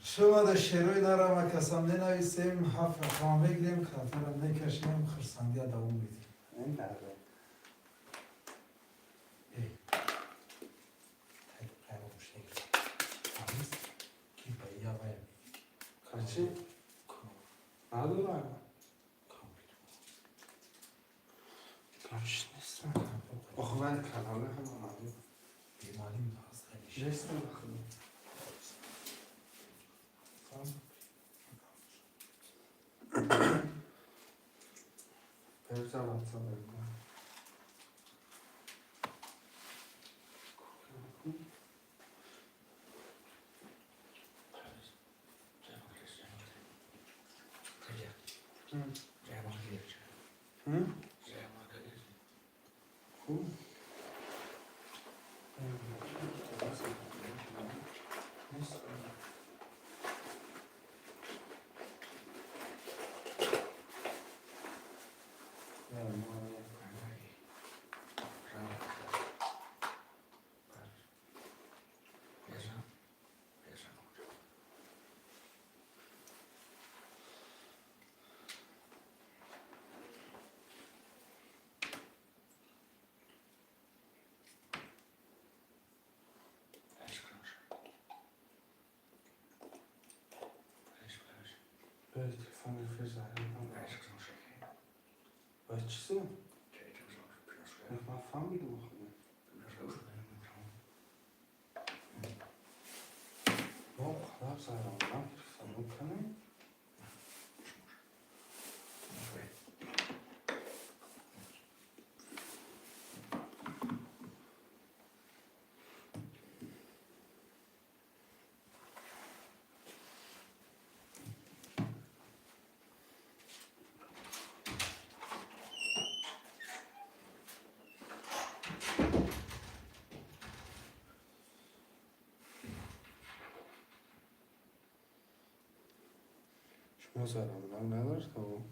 Шумо да шерои нарама касам менависем, ҳафт рақама мегирем, кратара мекашем, хурсандия давом медиҳем. Ин дарда. Эй, ки ба явая. Качи? Надорам. Кач нестам. Охо, вали канале ҳам омадем. Бемалим ҳаст. Нестам, бахудо. Перуза ватсап бикун. М? Хуб. Телефон Ба чизе? Ман фаҳмидам охо. Мо қалаб зарамонам гирифтам кунем. Шумо зарамонам надошт то?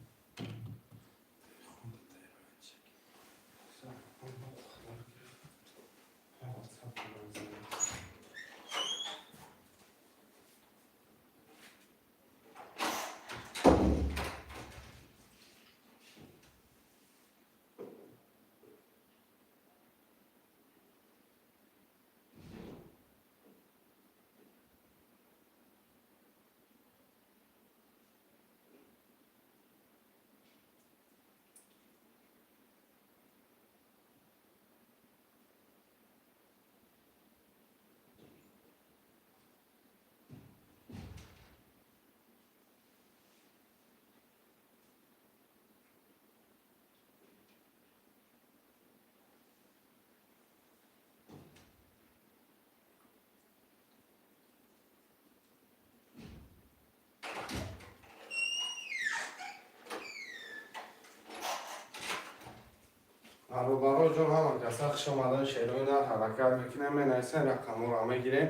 Бародаро ҷон, ҳама каса хуш омадан. Шерои нар ҳаракат мекунем, менависем, рақамҳоро мегирем.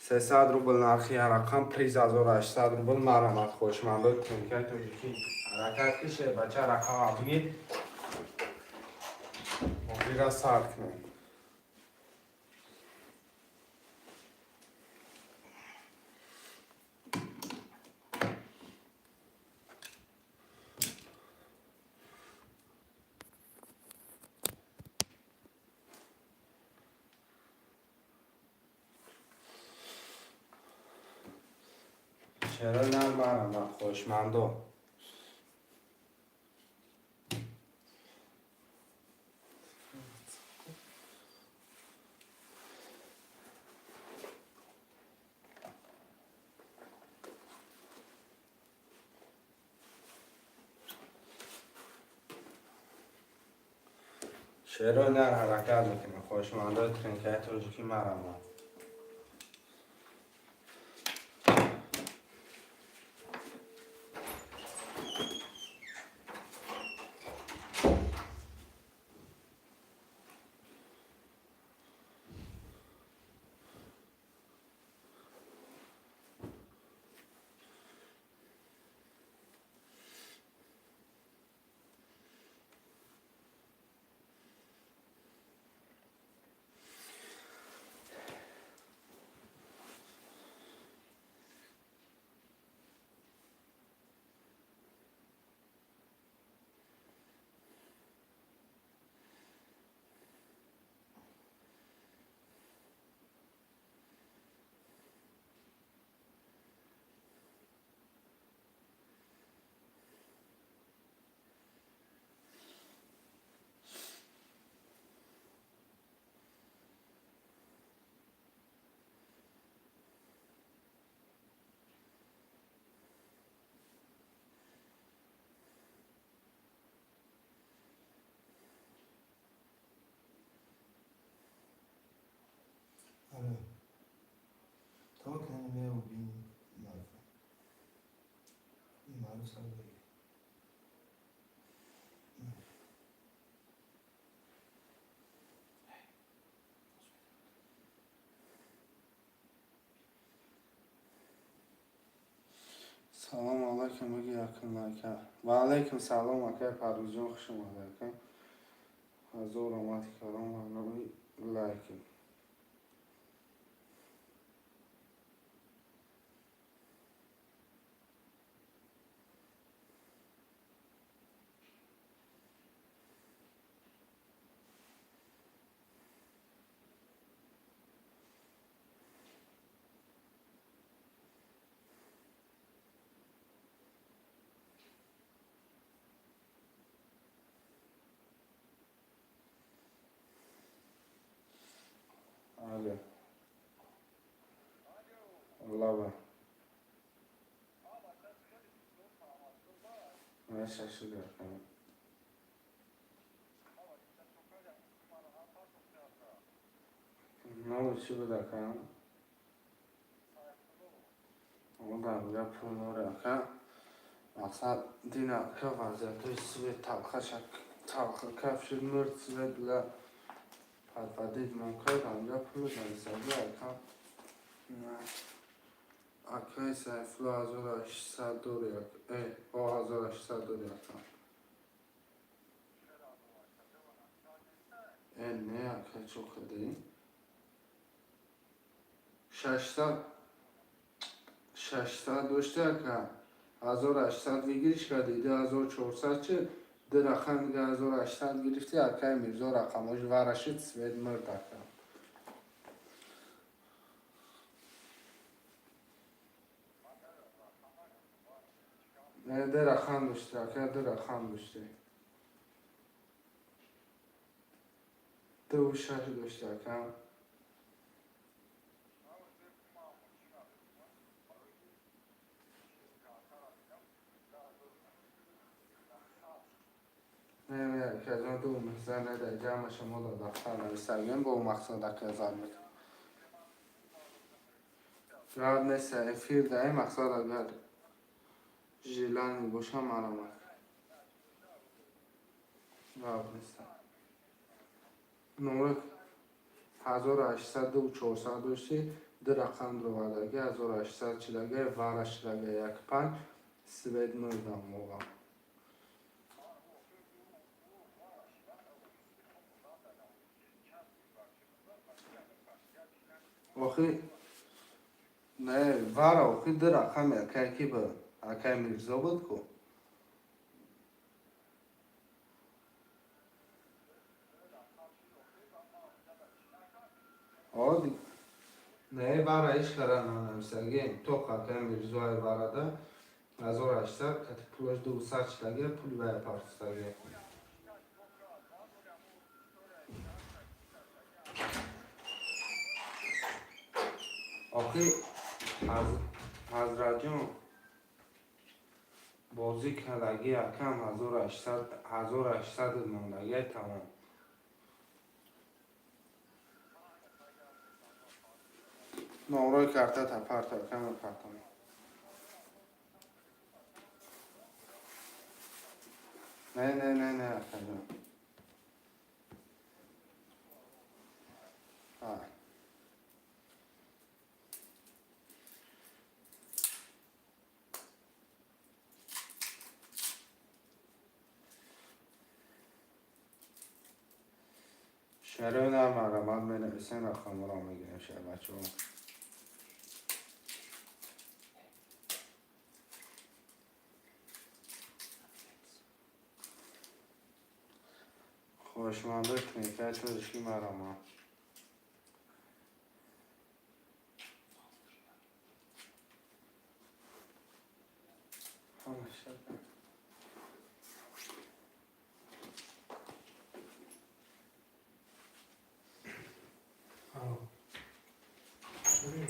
300 рубл нархи ҳар рақам, приз 1800 рубл. Марҳамат, хоҳишмандои тонкаи тоҷикӣ, ҳаракат ки шербача рақама бигир, бозира сар кунем. Шерои нар, марҳамат, хоҳишмандо. Шерои нар ҳаракат мекунем. Хоҳишмандои тринкаи тоҷикӣ, марҳамат. 900. Салом алайкум, буги якум лайка. Ва алайкум салом, акай Парвизҷон, хуш омада, ака. Ҳазор омади калом барои лайки. Алло. Лаба. Шашида. Номи чӣ буд, ака? Омадам пул море, ака. Мақсад дина, ака, вазъиятҳои свет талхаша талха кафши мурд, свет била подводить мон кард, амҷа пул нависаги, ака. Акаи Сайфулло 1800 дори, о 1800 дори, ака. Э, не, ака, чо кардӣ? 600 600 дошти, ака. 1800 выигрыш кардӣ, 2400 чи ду рақам дига 1800 гирифтӣ, акаи Мирзо рақамош варашид, свет мурд, ака. Не, ду рақам дошти, ака, ду рақам дошти. Ду шаш дошти, ака. Не, не, акаҷон, ду мезанеда ҷамъа шумо да дафтар нависагем бо мақсад, ака, зад мекунам. Гап нест, эфир даи мақсад, агар желание боша, марамад. Гап нест. Номра 1800 400 дошти, ду рақам дровардаги, 1800 чидаги, вара шидаги, як панҷ, свет мурдам моға. Охи не, вара охи ду рақами акай ки буд? Акай Мирзо буд ку. Не, вара ҳеҷ кара нанависаги, тоқ акай Мирзои варада 1800 кати пулаш 200 чидаги, пули вая партистаги. Охи Ҳазратҷон бозӣ кардаги, акам, 1800 1800 мондаги, тамом. Номрои картата парто, акам, партом. Не, не, не, не, акаҷон. А. Шарои намарамад менависем, рақамҳоро мегирем, шабачаҳо. Хоҳишмандои клиникаи тоҷикӣ, марамад. Ҳамаша. Алло. Шури,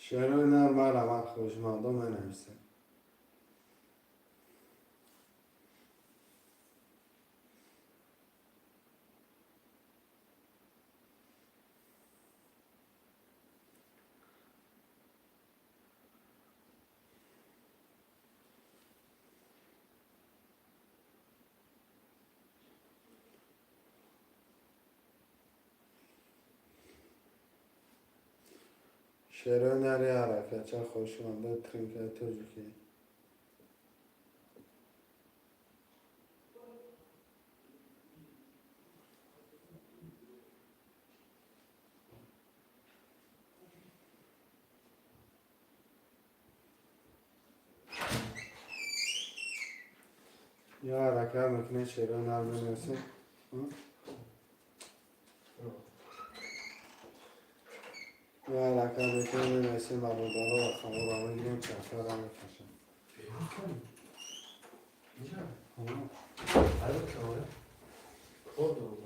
Шерои нар, марҳамат, хоҳишмандо, менависем. Шерои нари, ҳаракатча, хоҳишмандо, тринкаи тоҷикӣ. Я ҳаракат мекунем, шерои нар менависем. Я ҳаракат мекунем, менависем, бародаро, рақамҳоро мегирем, чархара мекашем. Инҷа. Ҳа. Ало, кавора. Кор дорам.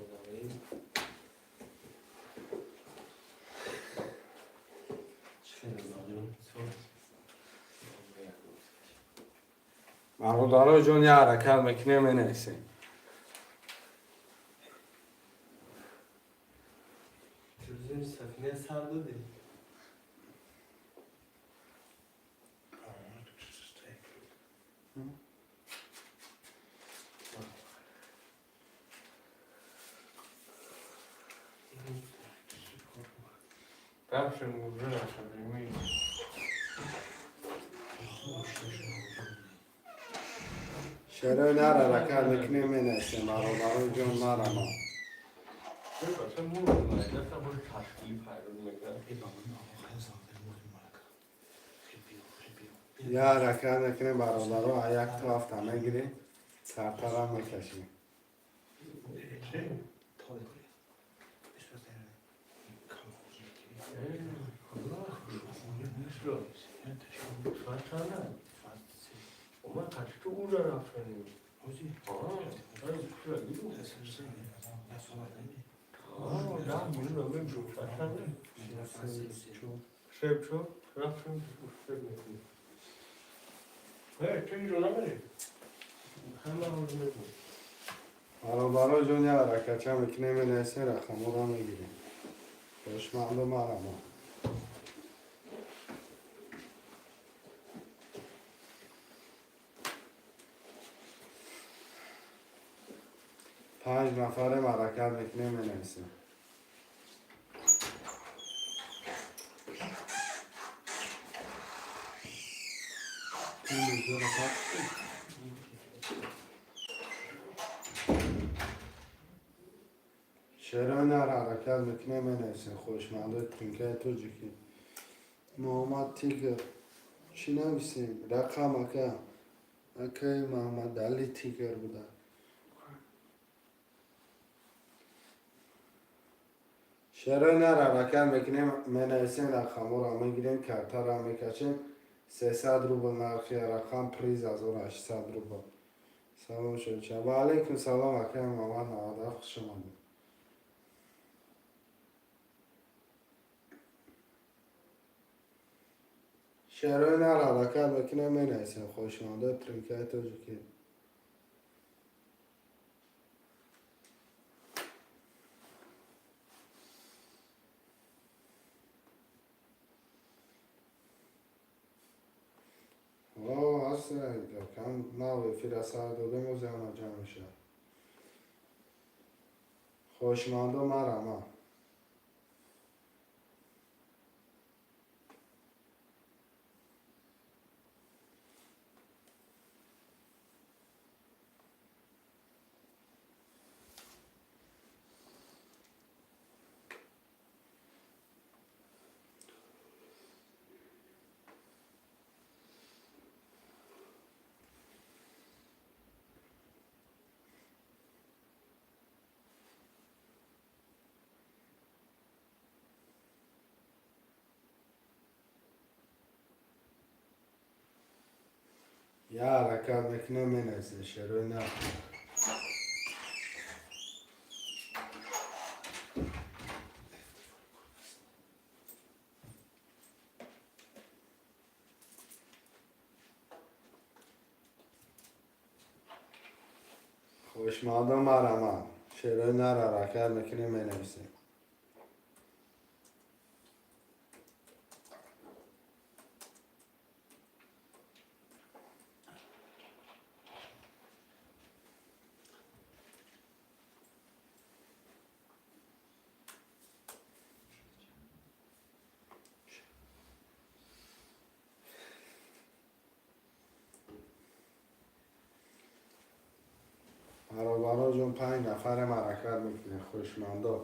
Чӣ хеле надорам. Бародаро ҷон, я ҳаракат мекунем, менависем. Телевизиони сафина сар додӣ? Рафшем, уже рафшем, прямые. Шерои нар, ҳаракат мекунем, менависем, бародаро ҷон, марҳамат. Бача мурд, дастам бош ташкили пайдо мекунад. Я ҳаракат мекунем, бародаро, як то ҳафта мегирем, сартара мекашем. Чӣ? Соат чанд аст? Омад қачи ту ура рафтанӣ? А, да, мура мебру. Соат чанд аст? Шеб шо, рафтем, шеб мекунем. Э, чӣ инҷо намерӣ? Ҳама ҳозир мекунем. Бародаро ҷон, я ҳаракатча мекунем, менависем, рақамҳоро мегирем. Хоҳишмандо, марҳамат. Панҷ нафарем, ҳаракат мекунем, менависем. Шерои нар, ҳаракат мекунем, менависем, хоҳишмандои тринкаи тоҷикӣ. Муҳаммад Тигр, чӣ нависем? Рақам, ака. Акаи Муҳаммадали Тигр буда. Шерои нар, ҳаракат мекунем, менависем, рақамҳоро мегирем, картаро мекашем. 300 рубл нархи рақам, приз 1800 рубл. Салом, шоча. Ва алейкум салом, акаи Муҳаммад 97, хуш омадед. Шерои нар, ҳаракат мекунем, менависем, хоҳишмандои тринкаи тоҷикӣ. О, ҳаст, кам нав эфира сар додем, ози ҳама ҷамъ мешавад. Хоҳишмандо, марҳамат. Я ҳаракат мекунем, менависем, шерои нар. Хоҳишмандо, марҳамат, шерои нар ҳаракат мекунем, менависем. Бародаро ҷон, панҷ нафарем, ҳаракат мекунем, хоҳишмандо.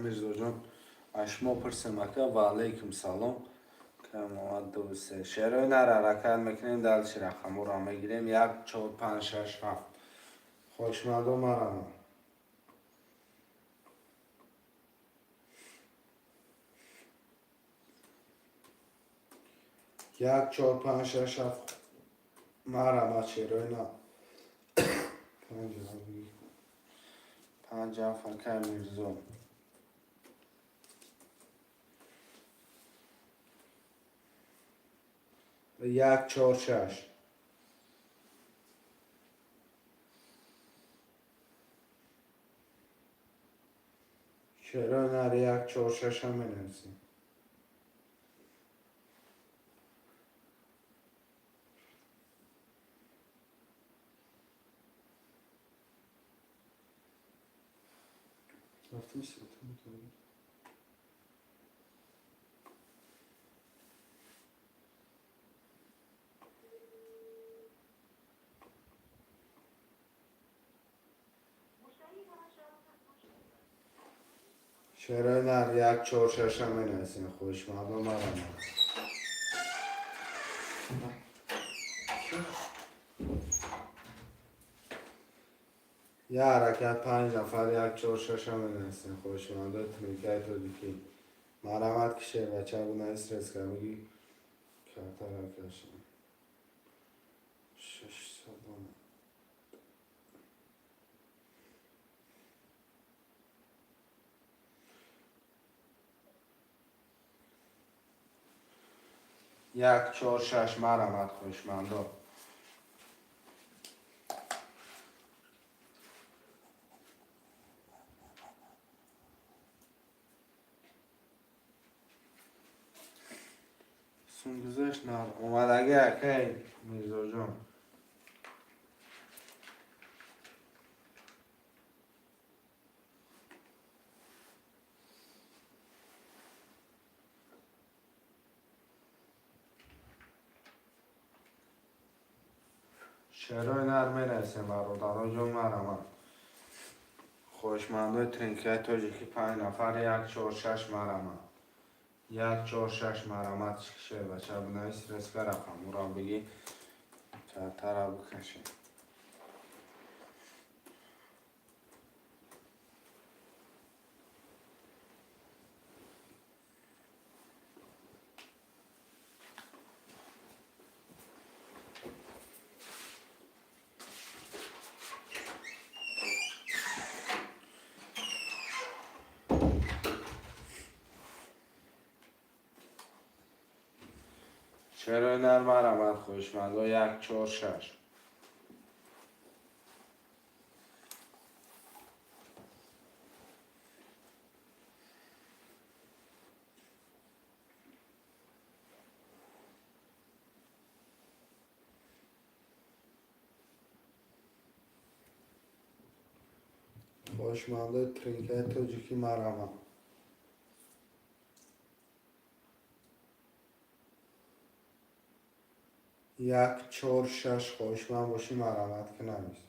Мирзоҷон, аз шумо пурсем, ака. Ва алайкум салом. Камомад ду се. Шерои нар ҳаракат мекунем, дальше рақамҳоро мегирем. Як, чор, панҷ, шаш, ҳафт. Хоҳишмандо, марҳамат. Як, чор, панҷ, шаш, ҳафт. Марҳамат, шерои нар. Панҷ, панҷ, ҳафт, акай Мирзо. Як, чор, шаш. Шерои нар як, чор, шашам менависем. Шерои нар як, чор, шашам менависем. Хоҳишмандо, марҳамат. Я ҳаракат, панҷ нафар, як, чор, шашам менависем. Хоҳишмандо, тринкаи тоҷикӣ. Марҳамат, ки шербача бунавис, резко бигӣ, картара кашем. Шаш садон. Як, чор, шаш, марҳамат, хоҳишмандо. Сум гузашт нар омадаги, акай Мирзоҷон. Шерои нар менависем, бародаро ҷон, марҳамат. Хоҳишмандои тринкаи тоҷикӣ, панҷ нафар, як, чор, шаш, марҳамат. Як, чор, шаш, марҳамат, шербача бинавис, резко рақамҳоро бигӣ, картара бикашем. Шерои нар, марҳамат, хоҳишмандо, як, чор, шаш. Хоҳишмандои тринкаи тоҷикӣ, марҳамат. Як, чор, шаш, хоҳишманд бошӣ, марҳамат, ки навис.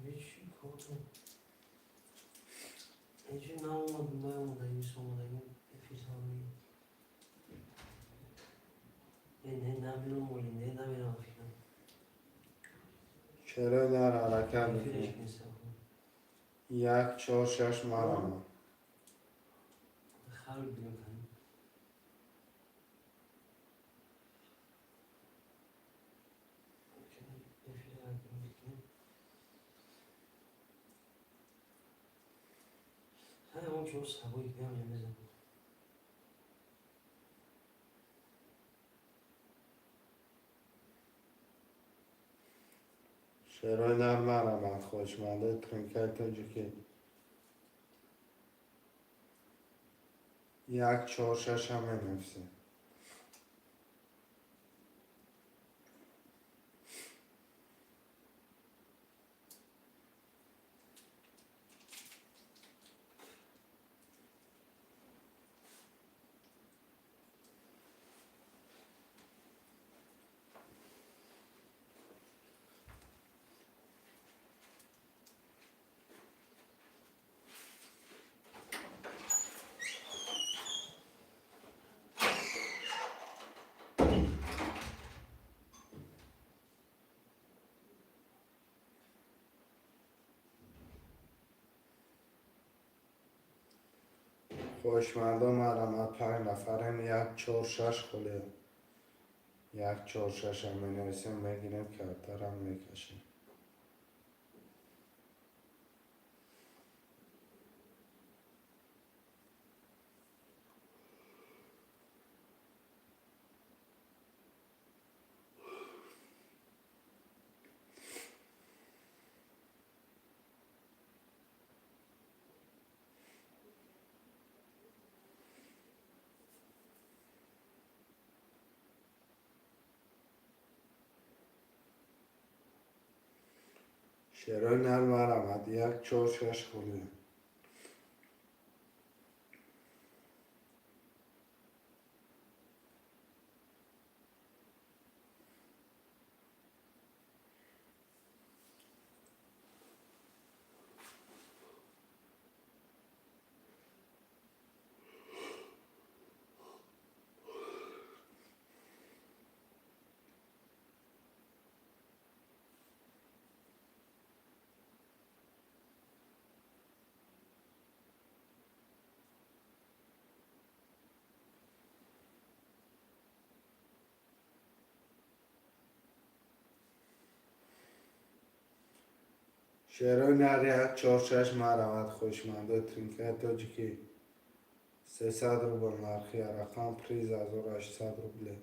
Ҳеҷ кортон. Ҳеҷ наомад, наомадаги, омадаги, эфир. Не, не, намерам, оли, не, намерам, фикрам. Чаро нар ҳаракат Эфиреш мекунӣ? нестам. 1, 4, 6 марама. Хар бигам кани. Эфир ҳаракат мекунем. Ҳай, он чор сабои биям мезанам. Шерои нар марамад, хоҳишмандои тринкаи тоҷикӣ. 1, 4, 6 ҳам менависем. Хоҳишмандон марамад, панҷ нафарем, 1, 4, 6 холия. 1, 4, 6 ҳам менависем, мегирем, картарам мекашем. Шерои нар марамад, 1, 4, 6 холия. Шерои нар 1, 4, 6 марамад, хоҳишмандои тринкаи тоҷикӣ. 300 рубл нархи рақам, приз 1800 рубле.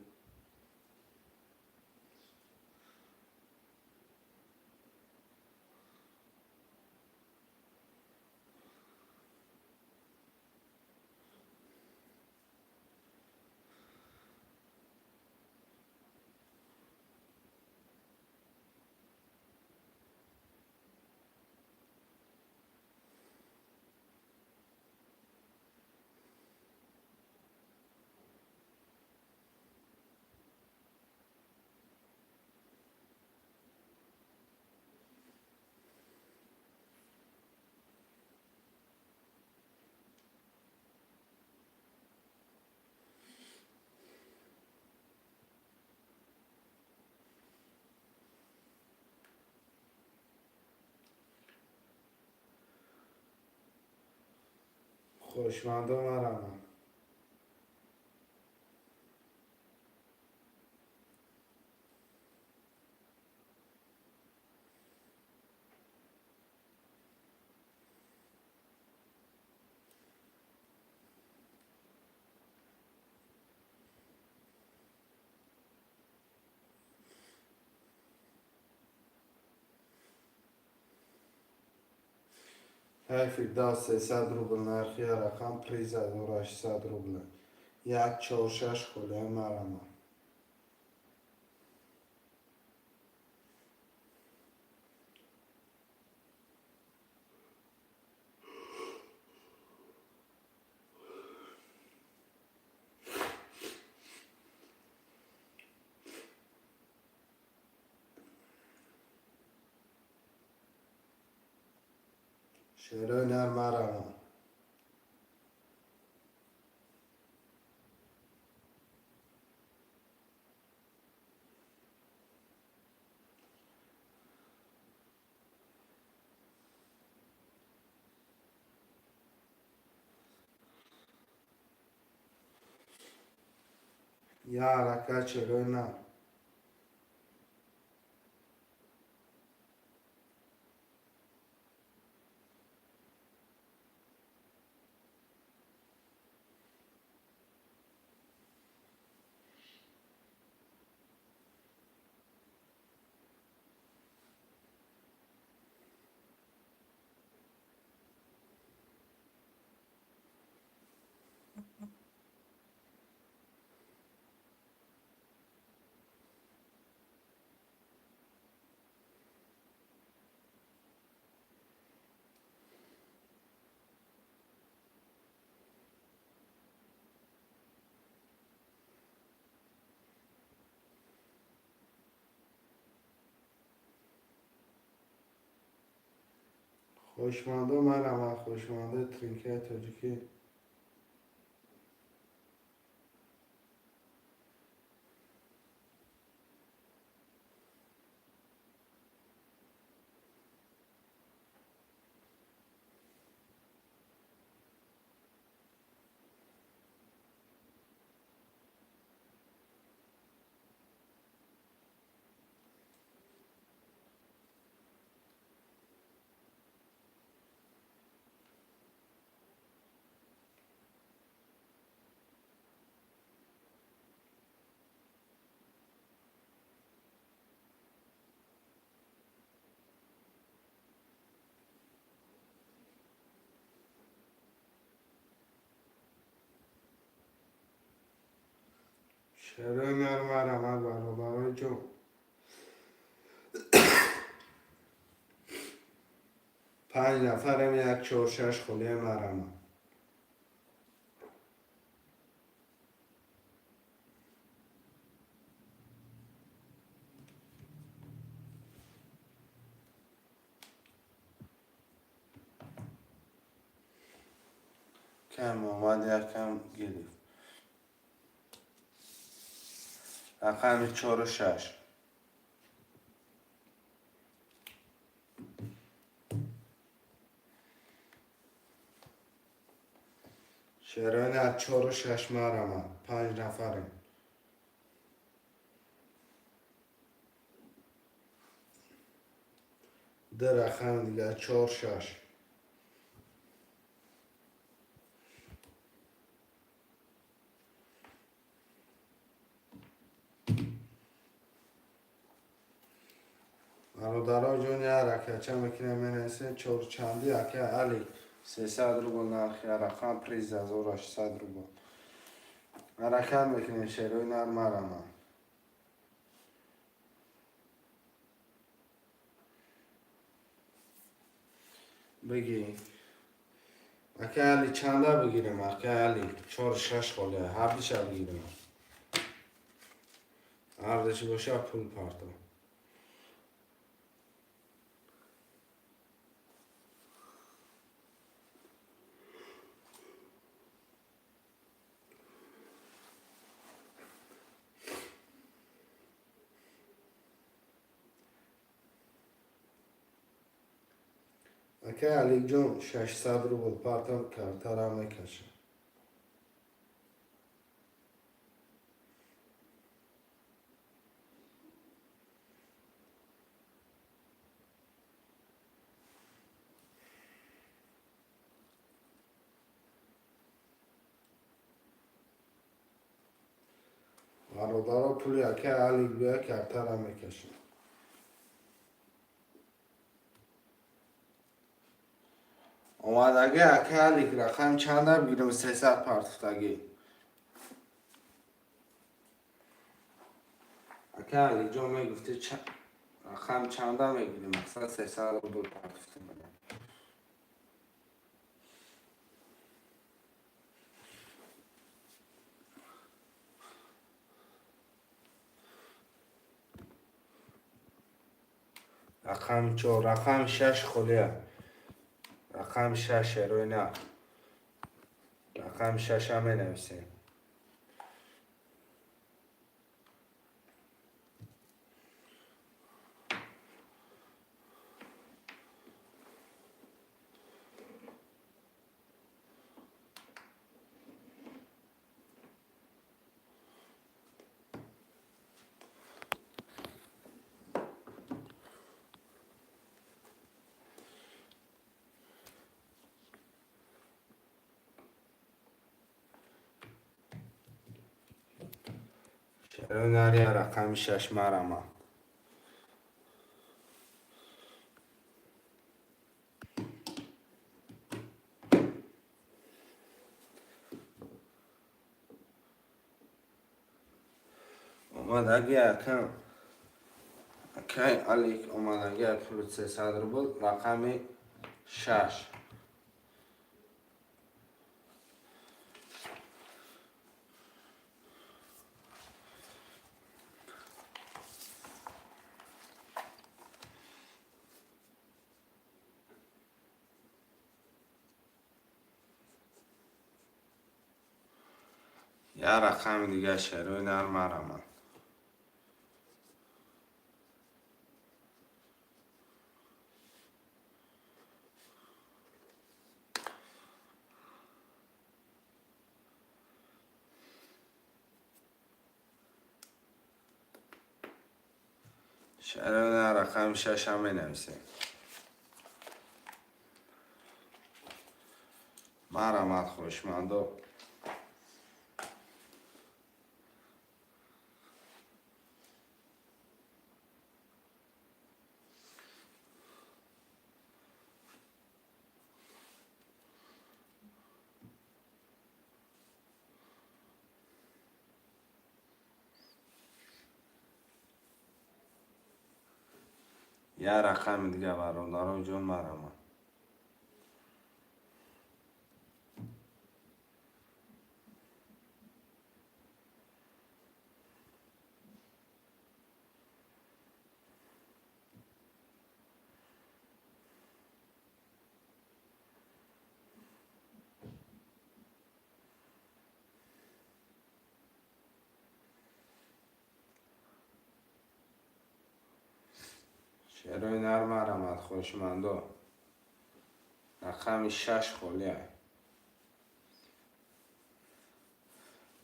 Хоҳишмандон марамад. Ҳай Фирдавс 300 рубл нархи рақам, приз 1800 рубле. 1, 4, 6 холия марамад. Шерои нар, марамон. Я ҳаракат, шерои нар. Хушмандо, марамон, хушмандо, тринкаи тоҷикӣ. Шерои нар, марамон, бародарои ҷон. Панҷ нафарем, як, чор, шаш холия, марамон. Кам омад, якам гирифт. Рақами чору шаш. Шерои нар, чору шаш, марамон, панҷ нафарем. Ду рақами дигар, чор, шаш. Бародаро ҷон, як ҳаракатча мекунем, менависем чорчанди, ака Али. 300 рубл нархи рақам, приз 1800 рубл. Ҳаракат мекунем, шерои нар, марамон. Бигӣ, ака Али, чанда бигирем, ака Али? Чору шаш холия, ҳардуша бигирем. Ҳардуши боша, пул парто. Ака Алиҷон, 600 рубл партам, картарам мекашам. Бародаро, пули ака Алик бия, картарам мекашам. Омадаги, ака Алик, рақам чанда бигирем, 300 партуфтагӣ? Ака Алиҷон, мегуфти, рақам чанда мегирем? Мақсад, 300 рубл партуфта будам. Рақами чор, рақами шаш холия. Рақами 6, шерои нар. Рақами 6-а менависем. Шерои нар, я рақами 6, марама. Омадаги акам, акай Алик омадаги, плюс 300 рубл, рақами 6. Я рақами дига, шерои нар, марамад. Шерои нар, рақами 6-а менависем. Марамад, хоҳишмандо. Я рақами дига, бародаро ҷон, марамад. Шерои нар, марамад, хоҳишмандо. Рақами 6 холия.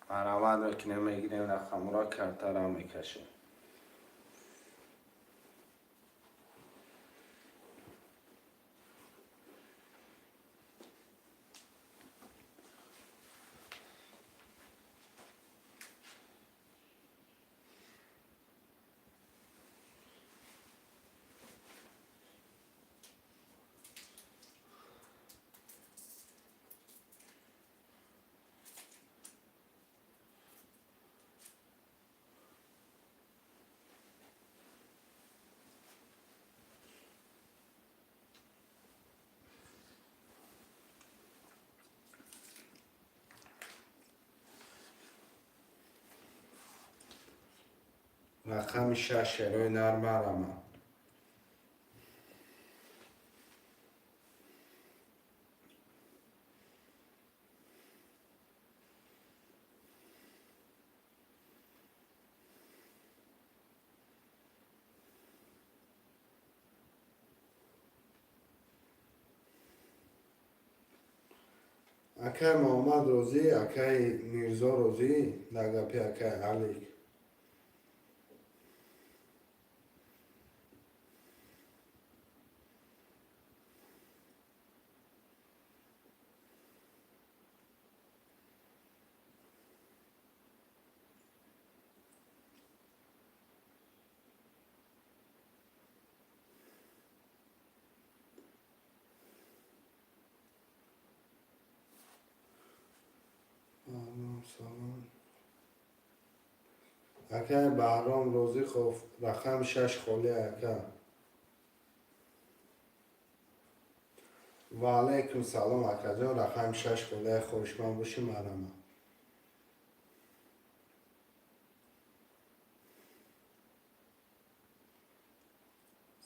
Марамад мекунем, мегирем рақамро, картаро мекашем. Рақами 6, шерои нар, марама. Акай Муҳаммад розӣ, акай Мирзо розӣ дар гапи акай Алик. Салом, акай Баҳром Розиқов, рақами 6 холия, ака. Ва алайкум салом, акаҷон, рақами 6 холия, хоҳишманд бошӣ, марама.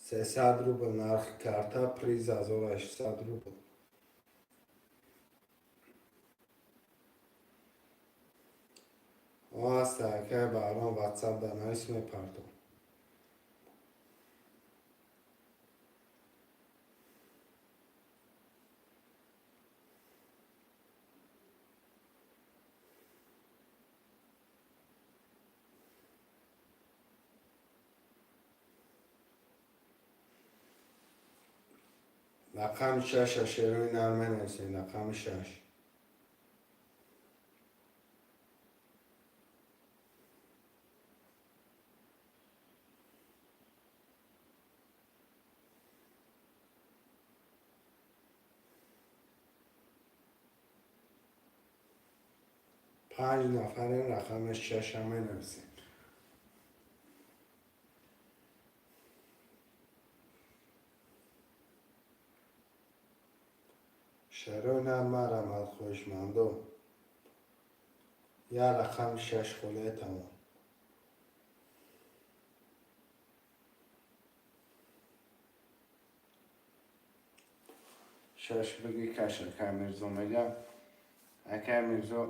300 рубл нархи карта, приз 1800 рубл. Ҳаста, акай Баҳром, Ватсап да навис, мепартом. Рақами шаша, шерои нар, менависем рақами шаш. Панҷ нафарем, рақами шаша менависем. Шерои нар, марамад, хоҳишмандо, як рақами шаш холия, тамом. Шаш бигӣ, каш, акай Мирзо мега. Акай Мирзо,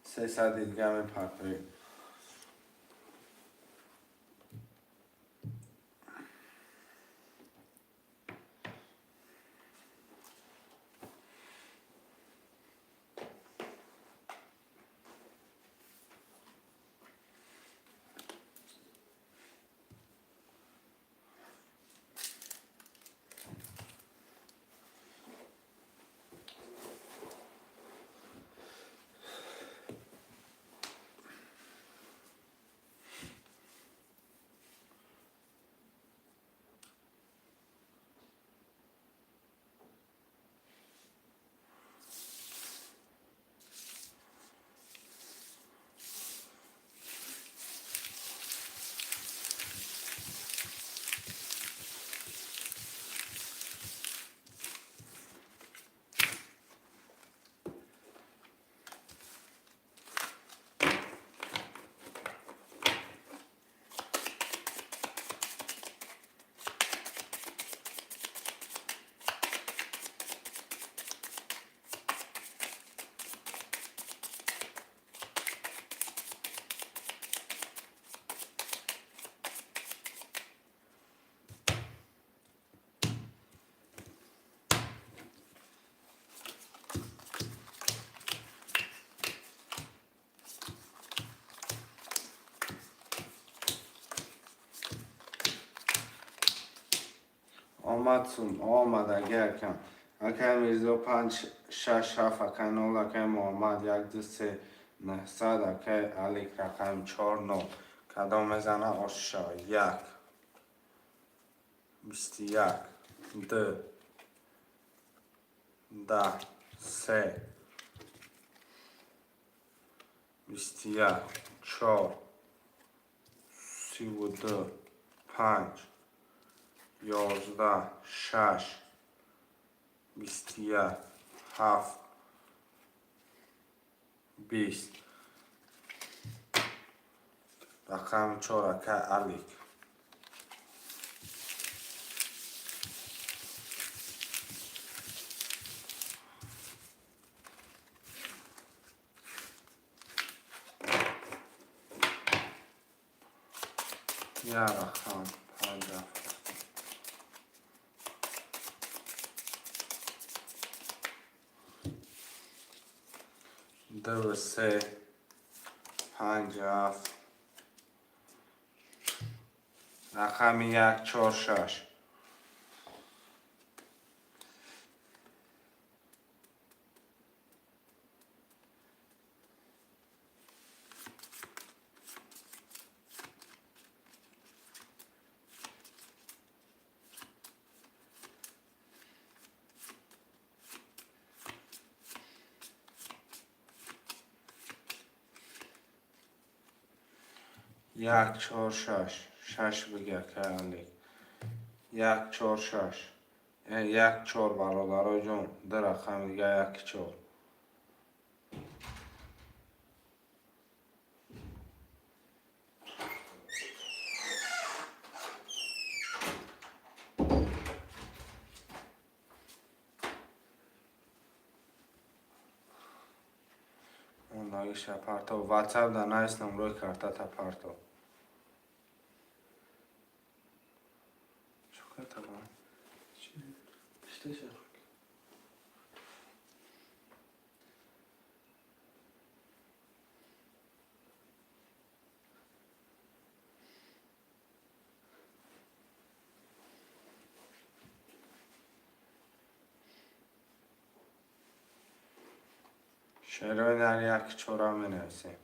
300-и дига мепартоем. Омад сум, омад аги акам. Акай Мирзо, панҷ, шаш, ҳафт, акай нол, акай Муҳаммад, як, ду, се, 900, акай Алик, рақами чор, нол. Кадом мезана, ош шава? Як, 21, ду, 10, се, 21, чор, 32, панҷ, 11, шаш, 21, ҳафт, 20. Рақами чор, акай Алик. Як рақам, панҷ, ҳафт, ду, се, панҷ, ҳафт, рақами як, чор, шаш. Як, чор, шаш, шаш биги, акай Алик. Як, чор, шаш, як, чор. Бародаро ҷон, ду рақами дига, як, чор. Мондагиша парто. Ватсап да навис, номрои картата парто. Чо карта ба? Штеша. Шерои нар як чора менависем.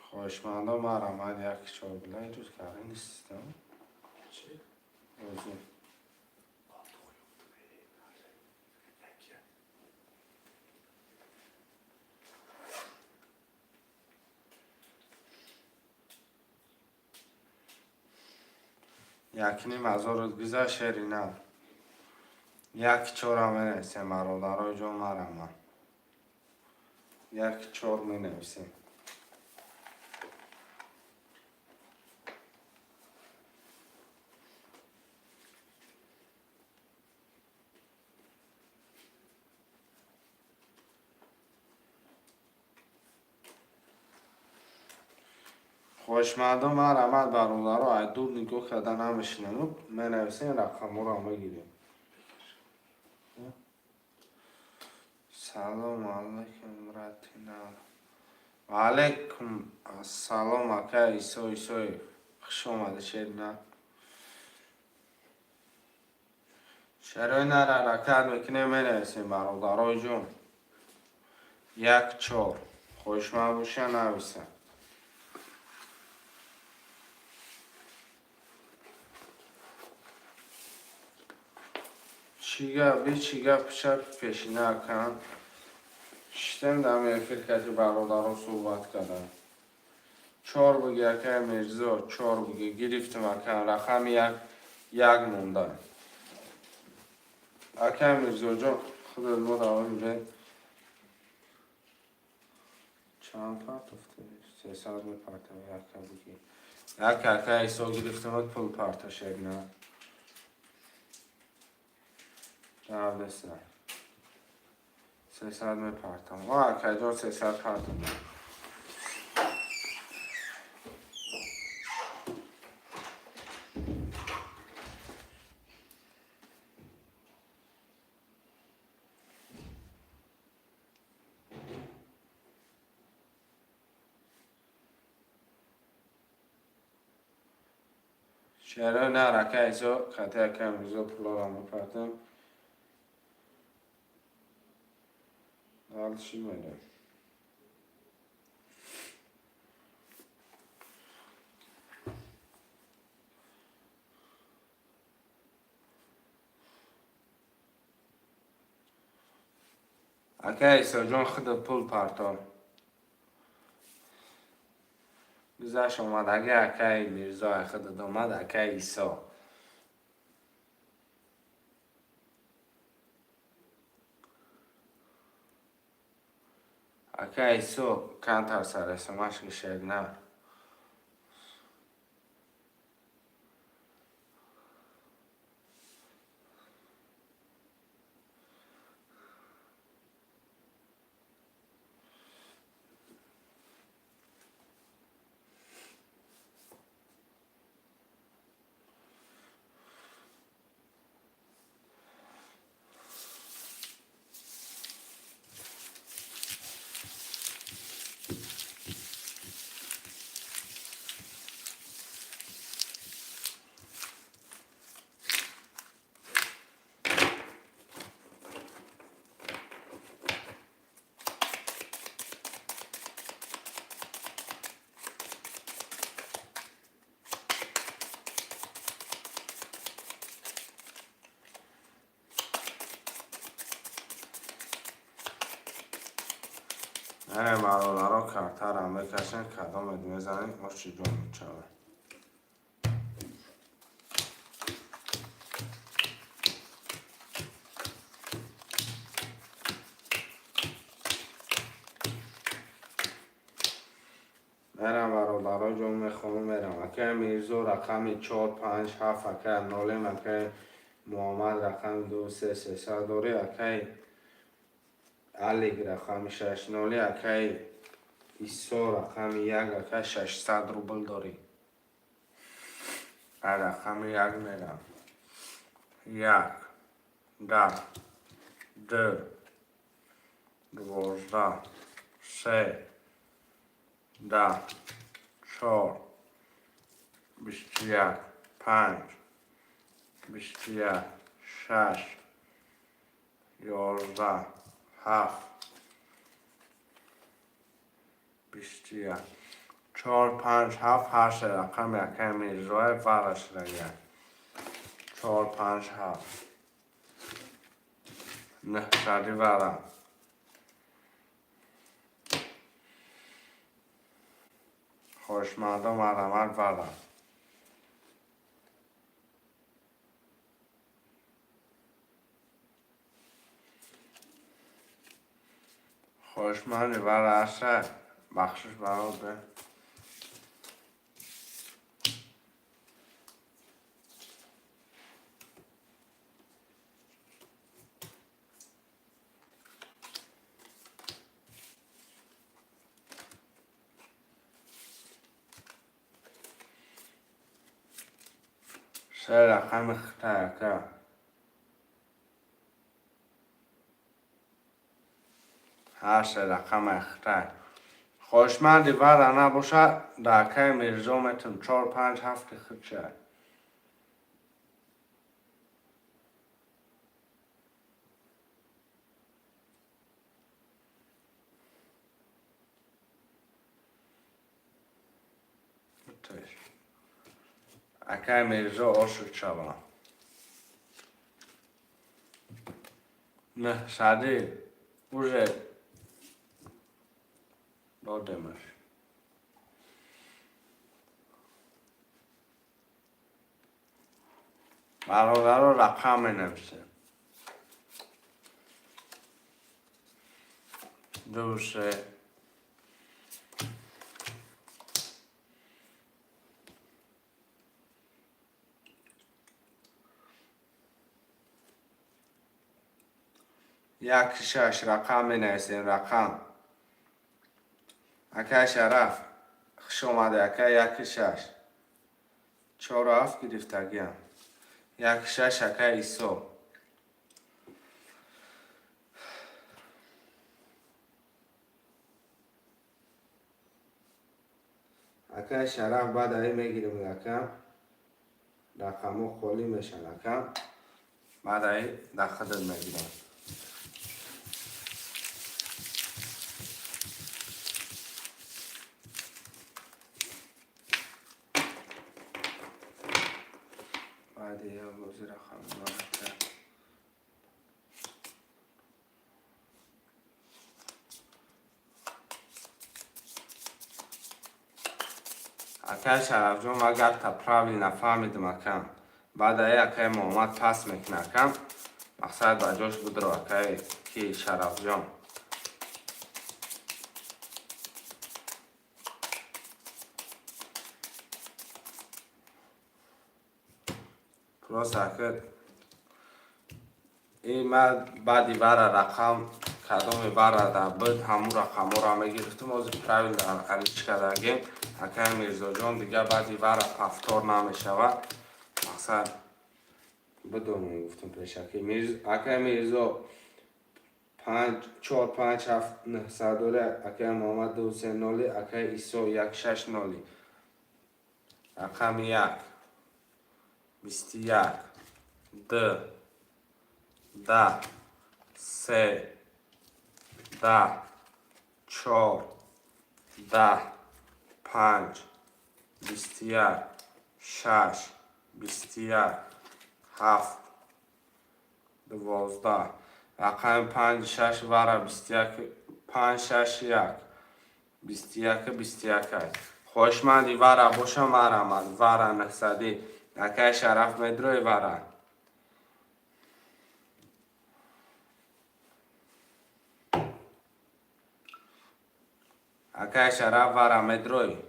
Хоҳишмандо, марҳамат, як чор била иҷоз карда нестам. Чӣ? Озӣ. Якним ҳазорут гузашт, шери нар. Як чора менависем, бародарои ҷон, марҳамат. Як чор менависем. Хоҳишмандо, марҳамат, бародаро, ай дур нигоҳ карда намешинем, менависем, рақамҳоро мегирем. Салому алайкум, братина. Ва алайкум ассалом, ака Исо Исоев. Хуш омадӣ, шери нар. Шерои нар ҳаракат мекунем, менависем, бародарои ҷон. Як чор. Хоҳишманд боша, нависа. Чӣ гап, чӣ гап, шаб пешина акан? Шиштем дар эфир, кати бародаро суҳбат кардам. Чор буги, акай Мирзо, чор буги, гирифтам, акан, рақами як як монда. Акай Мирзоҷон, худат мо давом бе. Чанд партофти? 300 мепартам, яка буги. Як акай Исо гирифтам, пул парта шегна. Давлеса. 300 мепартам. О, акайҷон, 300 партам. Чаро на, ака Исо, кати ака Мирзо пулоро мепартам. Дальше мерем. Ака Исоҷон, худо пул парто. Гузашт омад, ага акаи Мирзо худат омад, акаи Исо. Ака Исо кантар сарасомаш гишегна. Ане бародаро, картара мекашем, кадомет мезанем, оши ҷон мечавад. Мерам, бародаро, ҷон мехоҳам, мерам. Акай Мирзо, рақами чор, панҷ, ҳафт, акай нолем, акай Муҳаммад, рақами ду, се, 300 дорӣ, акай Алик, рақами шаш, ноли, акай Исо, рақами як, акай, 600 рубл дорӣ. Рақами як мерам: як, 10, ду, 12, се, 10, чор, 21, панҷ, 21, шаш, 11, ҳафт, 21, чор, панҷ, ҳафт, ҳашт. Рақами акай Мирзоев варашидагия: чор, панҷ, ҳафт, 900-и вара. Хоҳишмандо, марҳамат, вара. Хоҳишманди вара аста, бахшиш бароде. Се рақами хитай, ака. Ҳар се рақами хитай. Хоҳишманди вара набошад, да акаи Мирзо метум: чор, панҷ, ҳафти худша. Акаи Мирзо, ошуд шава. 900-и уже додемаш. Бародаро, рақам менависем: ду, се. Як, шаш. Рақам менависем, рақам. Акай Шараф, хуш омадӣ, ака. Яки шаш, чору ҳафт гирифтагиам. Як, шаш, акай Исо. Акай Шараф, баъд аи мегирем, ака. Рақамҳо холӣ мешаванд, ака. Баъд аи дар худат мегирам. Баъди як бози рақамҳо. Акай Шарафҷон, ма гапта правильно фаҳмидим, акам. Баъд аи акай Муҳаммад пас мекуна, акам. Мақсад, ба ҷош будро, акай ки Шарафҷон. Просто ака, и ма баъди вара рақам кадоми вара да буд, ҳамун рақамҳоро мегирифтим. Ҳозир правильно алиш кардагем, акай Мирзоҷон. Дига баъди вара повтор намешавад. Мақсад, бидонем, гуфтам пешаки. Акай Мирзо, панҷ, чор, панҷ, ҳафт, 900 дори, акай Муҳаммад, ду, се, ноли, акай Исо, як, шаш, ноли. Рақами як, 21, д, 10, се, 10, чор, 10, панҷ, 21, шаш, 21, ҳафт, 12. Рақами панҷ, шаш, вара 21, панҷ, шаш, як, 21, 21. Хоҳишманди вара боша, марамад, вара 900-ӣ. Акай Шараф, медрои вара? Акай Шараф, вара медрой.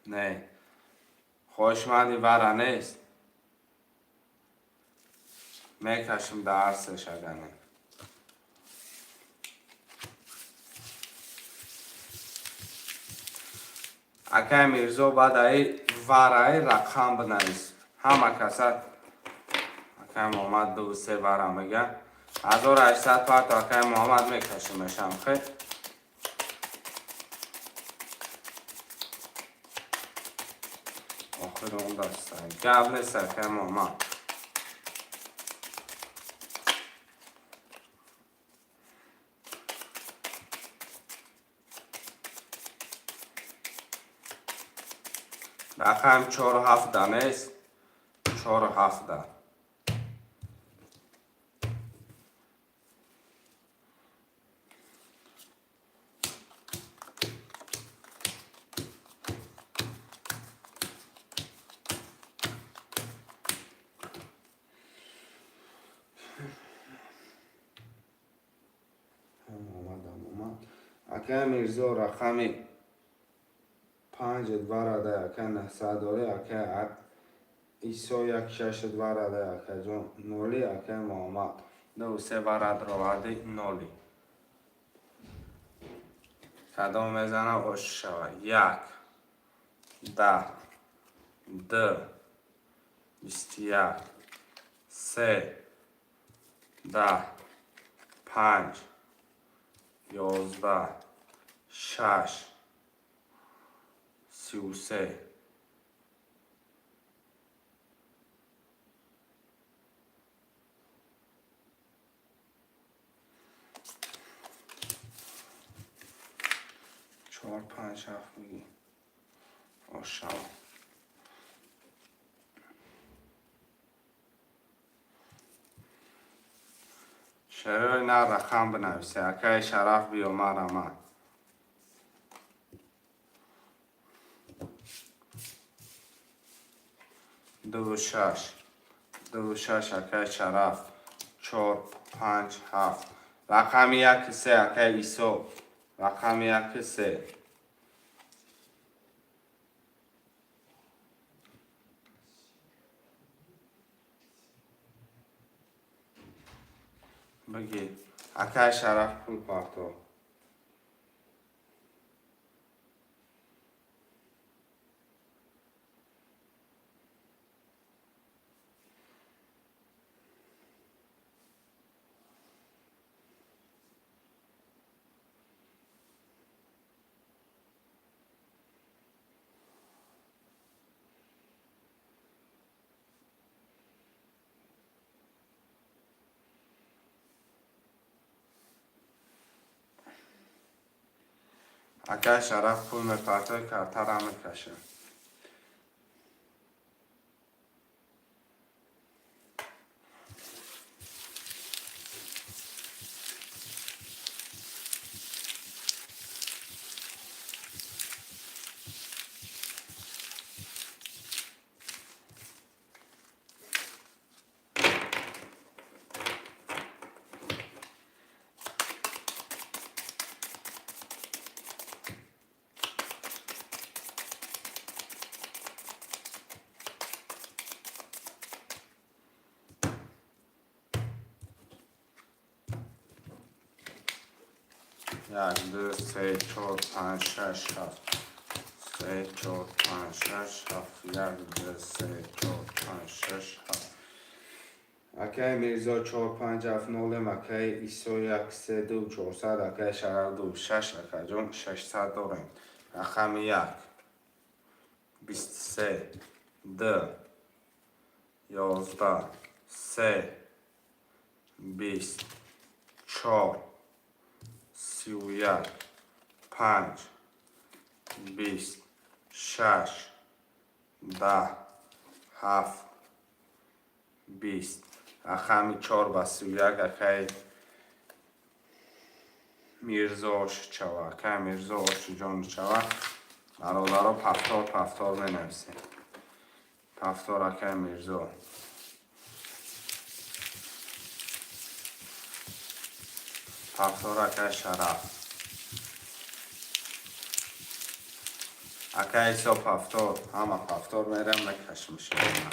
Не, хоҳишманди вара нест, мекашим да ҳар сеш агане. Акай Мирзо, баъд аи вараи рақам бинавис, ҳама каса. Акай Муҳаммад ду се вара мега, 1800 парто. Акай Муҳаммад, мекашимешам хе. Охири он даста гап нест, акай Муҳаммад. Рақам чору ҳафта нест, чору ҳафта. Омадам, омад. Акай Мирзо, рақами панҷ дварада, акай 900 дорӣ. Акай Исо, як шаш дварада, акаҷон, ноли. Акай Муҳаммад, ду се варад роварди, ноли. Кадом мезана, ош шава? Як, 10, д, 21, се, 10, панҷ, 11, шаш, 33. Чор, панҷ, ҳафт мегӣ, ошава. Шарои на рақам бинависе. Акаи Шараф, биё, марама. Ду шаш, ду шаш. Акаи Шараф, чор, панҷ, ҳафт. Рақами яки се, акаи Исо, рақами яки се. Бигӣ, акаи Шараф, пул парто. Акаи Шараф пул мепартои, картара мекаша. Як, ду, се, чор, панҷ, шаш, ҳафт. Се, чор, панҷ, шаш, ҳафт. Як, ду, се, чор, панҷ, шаш, ҳафт. Акаи Мирзо, чор, панҷ, ҳафт, нолем. Акаи Исо, як, се, ду, 400. Акаи Шараф, ду, шаш. Акаҷон, 600 дорем. Рақами як, 23, д, 11, се, 20, чор, 31, панҷ, 20, шаш, 10, ҳафт, 20. Рақами чор ба 31, акаи Мирзо ошичава. Акаи Мирзо ошиҷон чава. Бародаро, повтор, повтор менависем. Повтор, акаи Мирзо. Повтор, акай Шараф. Акай Исо, повтор. Ҳама повтор мерам, мекашим шумо.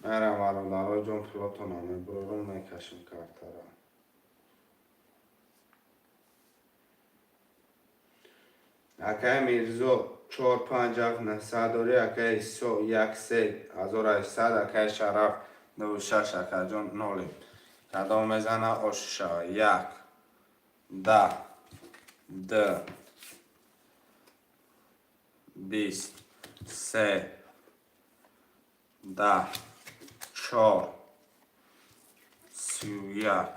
Мерам, бародаро ҷон, пулотона мебурорум, мекашим картара. Акай Мирзо, чор панҷ ҳафт наҳсад дорӣ. Акай Исо, як се 1800. Акай Шараф, ду шаш. Акаҷон, нолем. Кадом мезана, ош шава? Як, 10, д, 20, се, 10, чор, 31,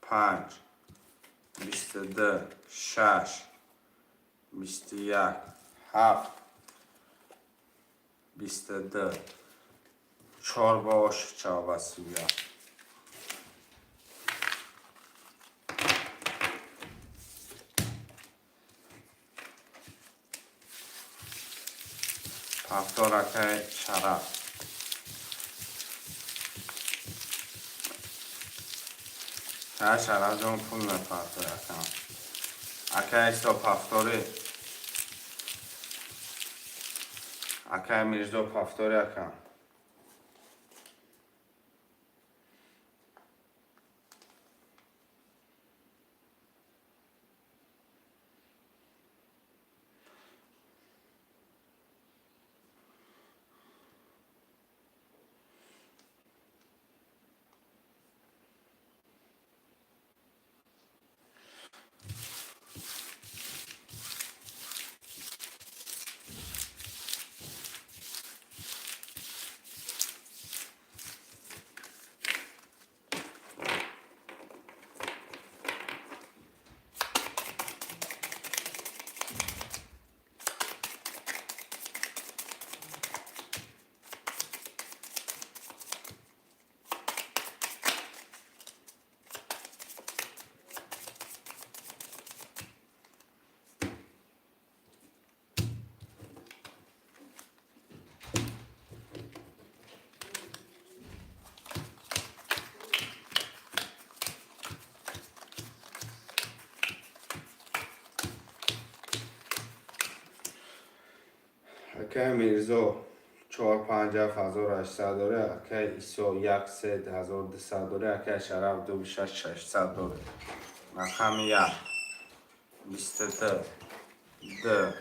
панҷ, 22, шаш, 21, ҳафт, 22, чор ба ош чава, 31. Повтор, акай Шараф. Акай Шараф ҷон, пул мепартои, акам. Акай Исо, повтори. Акай Мирзо, повтори, акам. Акай Мирзо, чор панҷ ҳафт 1800 дорӣ. Акай Исо, як се 1200 дорӣ. Акай Шараф, ду шаш 600 дорӣ. Рақами як, 22, д,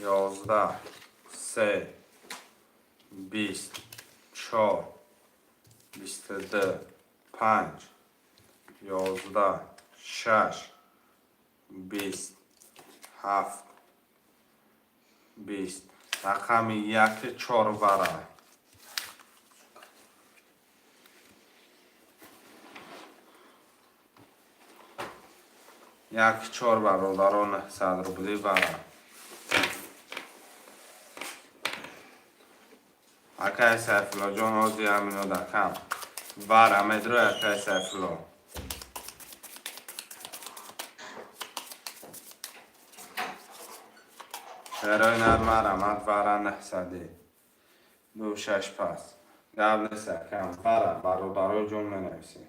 11, се, 20, чор, 22, панҷ, 11, шаш, 20, ҳафт, 20. Рақами яки чор вара. Як чор, бародаро, 900 рубли вара. Акай Сайфуллоҷон, ҳозир ҳаминодакам вара медрои, акай Сайфулло. Шерои нар, марамат, вара наҳсади ду шаш пас. Гап нест, акам, вара, бародарои ҷон, менависем.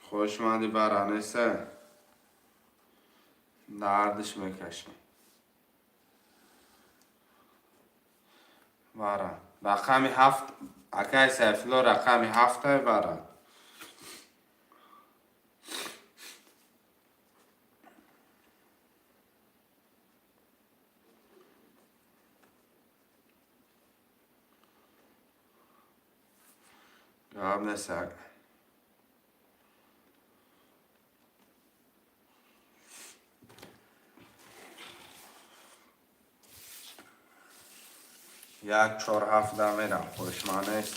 Хоҳишманди бара неста, дардиш мекашем. Вара рақами ҳафт, акай Сайфулло, рақами ҳафтай вара. Гап нест. 1 4 7 да мерам, хоҳишманд нест.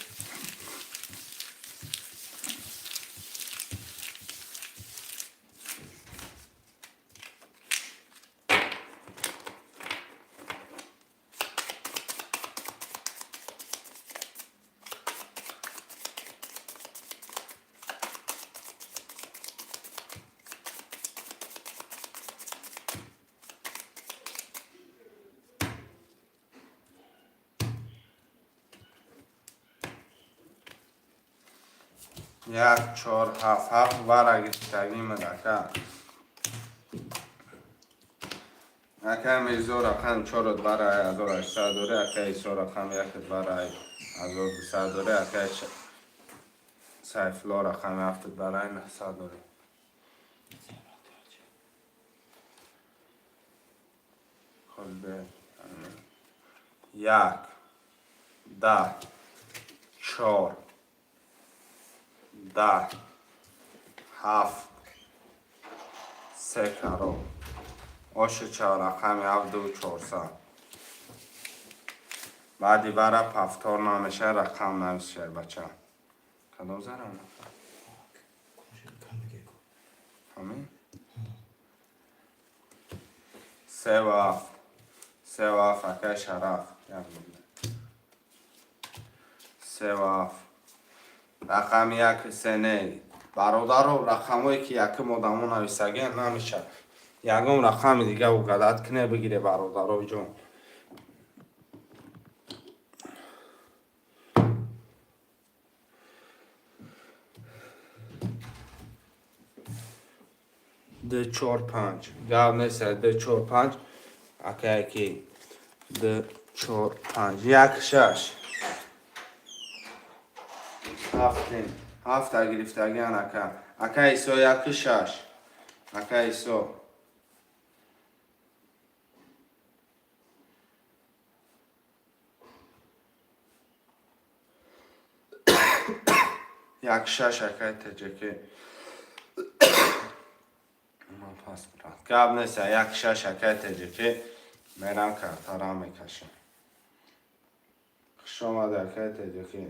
1 4 7 7 вара гирифтагимад ака. Ака Мирзо рақам 4 вара 1800 дора, ака Исо рақам 1 вара 1200 дора, ака Сайфулло рақам 7 вара 900 дора. Хуб, 1 10 4 10 7 3 каро. Оши чор рақами 7 2 400. Баъди вара пафтор намеша, рақам нависшер бача. Кадом зарам? Ҳамин? 3 7. 3 7 акай Шараф. 3 7. Рақами 1 3 не. Бародаро, рақамое ки якум одамо нависагиан намешад. Ягон рақами дига угадат кне бигире бародаро ҷон. 2 4 5. Гап нест, 2 4 5. Акай ки 2 4 5 1 6. 7 7 гирифтагиан ака. Ака Исо 1 6. Ака Исо. 1 6 акай Таҷаки. Ман пас брат. Гап нест, 1 6 акай Таҷаки. Мерам картара мекашам. Хуш омад акай Таҷаки.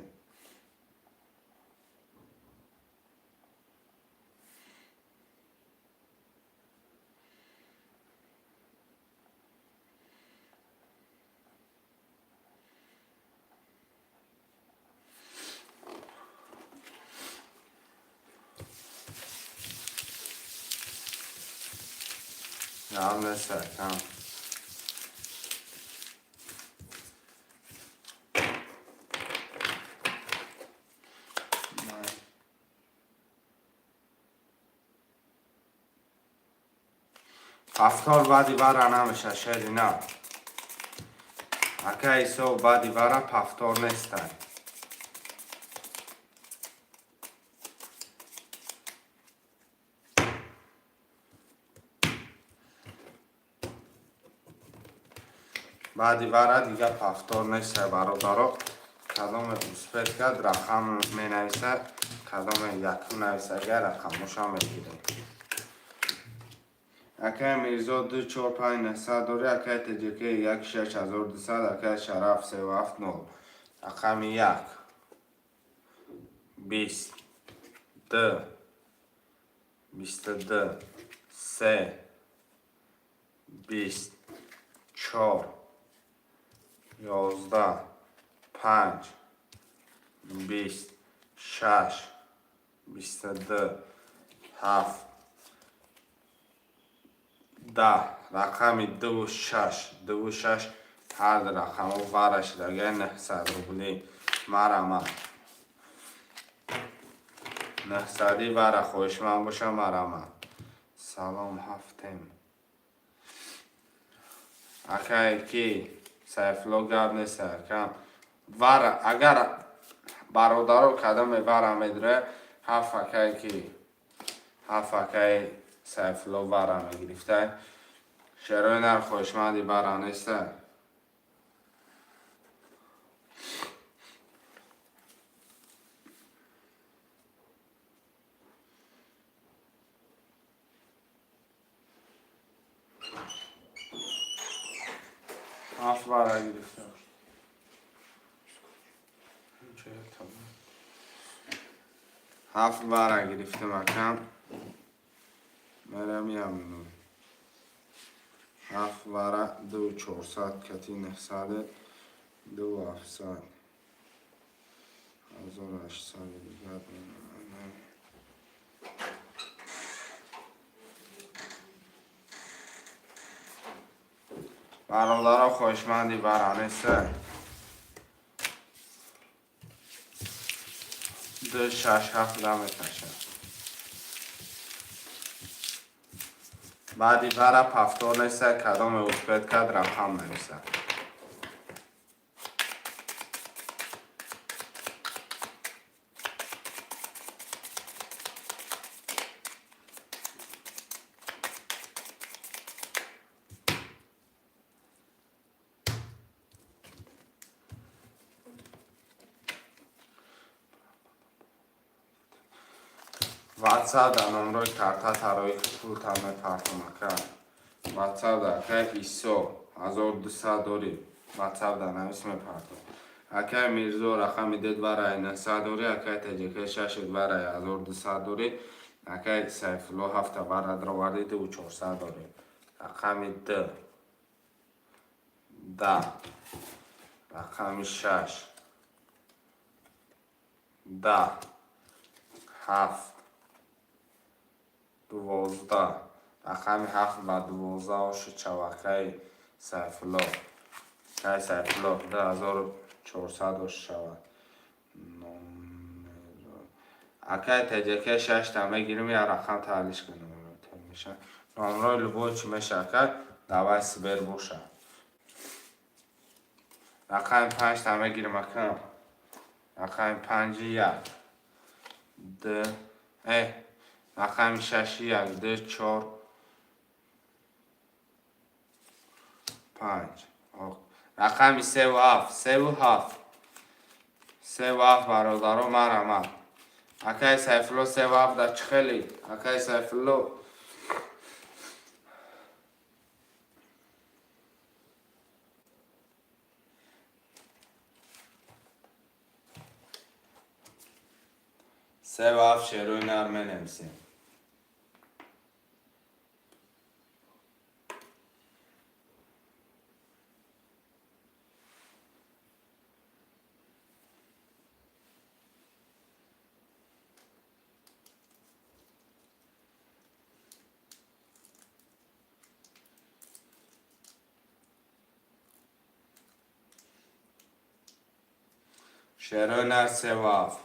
Гап нест, акам. Пафтор баъди вара намеша, шери на. Ака Исо баъди вара пафтор нестай. Баъди вара дига пафтор нестай, бародаро. Кадоме успет кард рақам менависа, кадоме якум нависага рақамоша мегирем. Акай Мирзо 2 4 5 900 дори, акай ТJK 1 6 1200, акай Шараф 3 7 0. Рақами 1 20 2 22 3 20 4 11 5 20 6 22 7 10. Рақами 2 6 2 6 ҳар рақамо вара шидага 900 рубли. Марама 900 вара хоҳишманд боша марама. Салом ҳафтем. Акай ки Сайфулло гап нест акам. Вара агар бародаро кадоме вара медуре, 7 акай ки 7 акай Сайфулло вара мегирифтай. Шерои нар хоҳишманди вара неста. 7 вара гирифта. Ҳафт бара гирифтам, акам. Мерам ям. Ҳафт бара ду чорсад кати нӯҳсаду ду ҳафтсад. 1800 дигар. Бародаро, хоҳишманди бара неста. Ду шаш ҳафт мекашад. Баъди бара повтор неста, кадоме успеть кард, рақам нависад. Ватсап да номрои карта тарои пулта мепартом, ака. Ватсап да акай Исо 1200 дорӣ. Ватсап да навис, мепартом. Акай Мирзо рақами дед барай 900 дорӣ, акай Таҷика шашед барай 1200 дорӣ, акай Сайфулло ҳафта бара дроварди ду чорсад дорӣ. Рақами д да рақами шаш да ҳафт 12, рақами ҳафт ба 12 оши чавакаи Сайфулло. Кай Сайфулло 2400 ош шавад. Акай ТЖК шашта мегирим, я рақам таҳлиш кунем. Номрои любой чӣ меша, акай, давай Сбер боша. Рақами панҷта мегирим, акам. Рақами панҷи як д рақами шаши як д чор панҷ. Рақами севу ҳафт, севу ҳафт, севу ҳафт, бародаро, марҳамат. Акай Сайфулло, севу ҳафт да чӣ хеле, акай Сайфулло? Севу ҳафт, шерои нар менависем. Шерои нар севу ҳафт.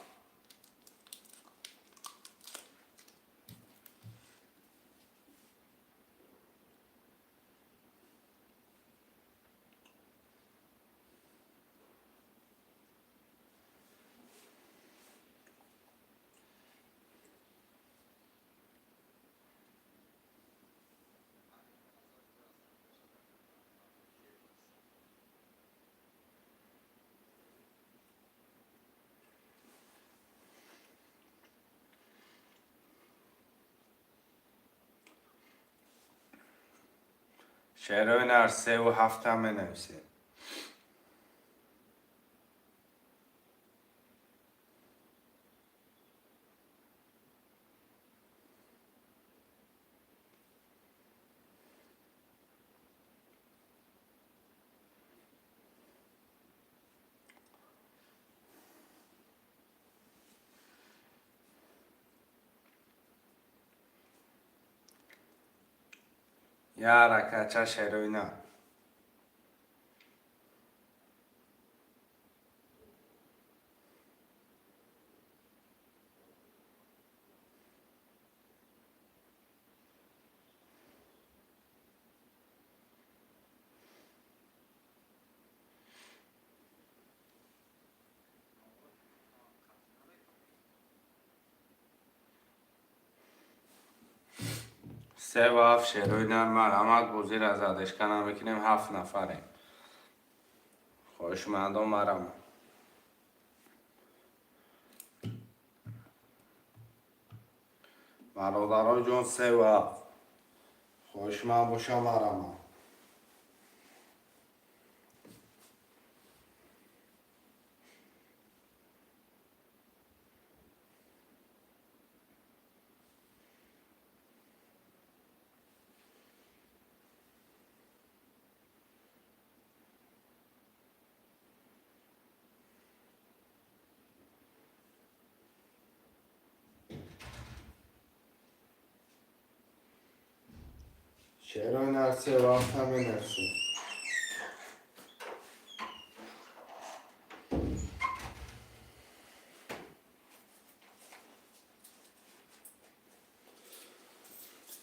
Шерои нар севу ҳафта менависем. Я ракача, шерои нар. Севу ҳафт, шерои нар, марҳамат. Бозира задешка намекунем, ҳафт нафарем. Хоҳишмандон, марҳамат. Бародаро ҷон, севу ҳафт. Хоҳишманд боша, марҳамат. Шерои нар се вақта менависем.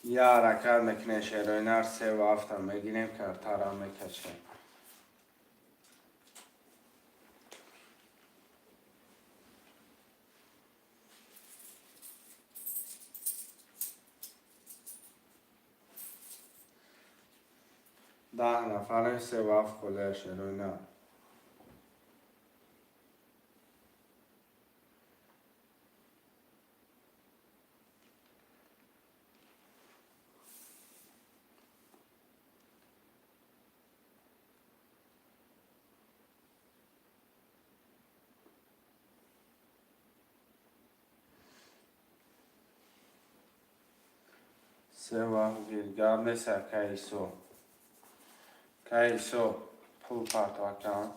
Я ҳаракат мекунем, шерои нар севу ҳафта мегирем, картара мекашем. 10 нафарем, 3-7 холия шерои нар. 3-7 гир, гап нест, акаи Исо. Акаи Исо, пул партов акам.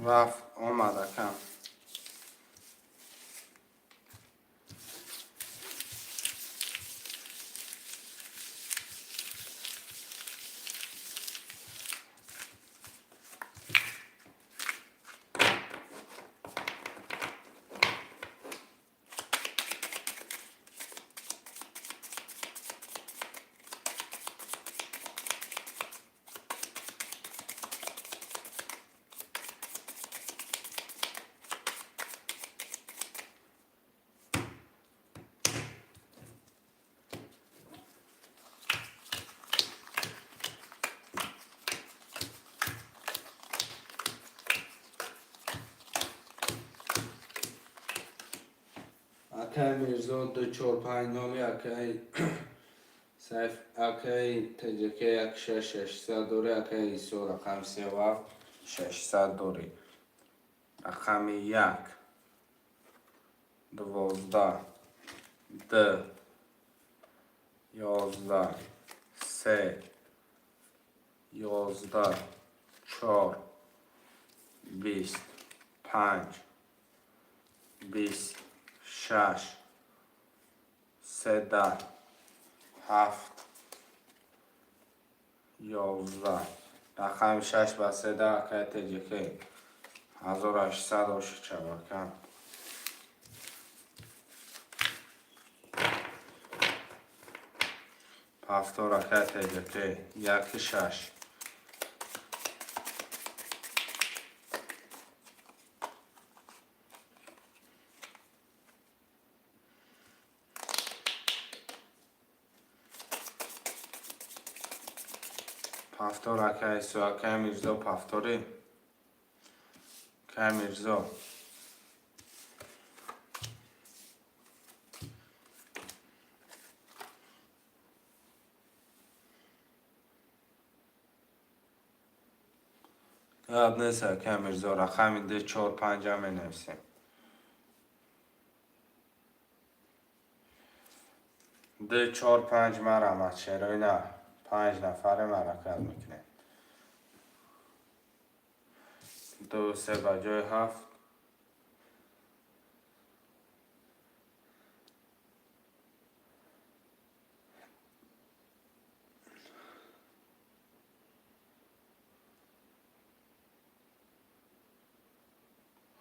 Рафт омад, акам. Акай Мирзо 2450, акай Сайф, акаи ТҶК 16600 дорӣ, акаи Исо рақами 3-7 600 дорӣ. Рақами 1, 12, 2, 11, 3, 11, 4, 20, 5, 20, 6, 3, 7, 11. Рақами 6 ба 3, акаи ТҶК 1800 оши чавака. Повтор, акаи ТҶК 1, 6. Повтор, акаи Исо, акаи Мирзо, повтори. Камирзо. Гап нест, Камирзо, рақами ду, чор, панҷа менависем. Ду, чор, панҷ, марҳамат, шерои нар. Панҷ нафаре ҳаракат мекунем. Ду, се ба ҷои ҳафт.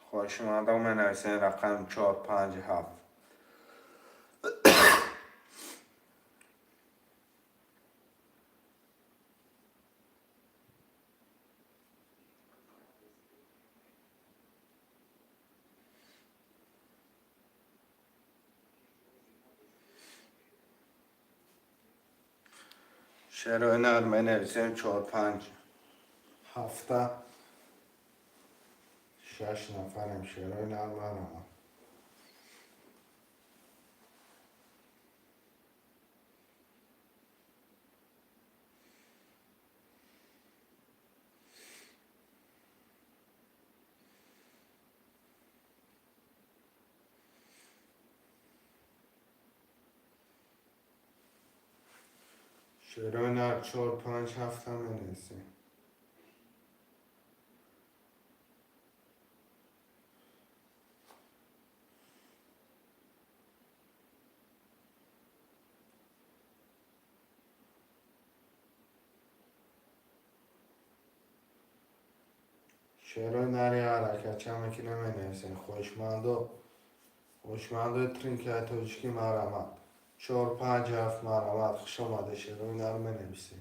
Хоҳишмандон, менависем рақами чор, панҷ, ҳафт. Шерои нар, менависем чор, панҷ, ҳафта. Шаш нафарем, шерои нар, марҳамат. Шерои нар, чор, панҷ, ҳафта менависем. Шерои нари ҳаракатча мекунем, менависем. Хоҳишмандо, хоҳишмандои тринкаи тоҷикӣ, марҳамат. Чор, панҷ, ҳафт, марҳамат, хуш омадед, шерои нар, менависем.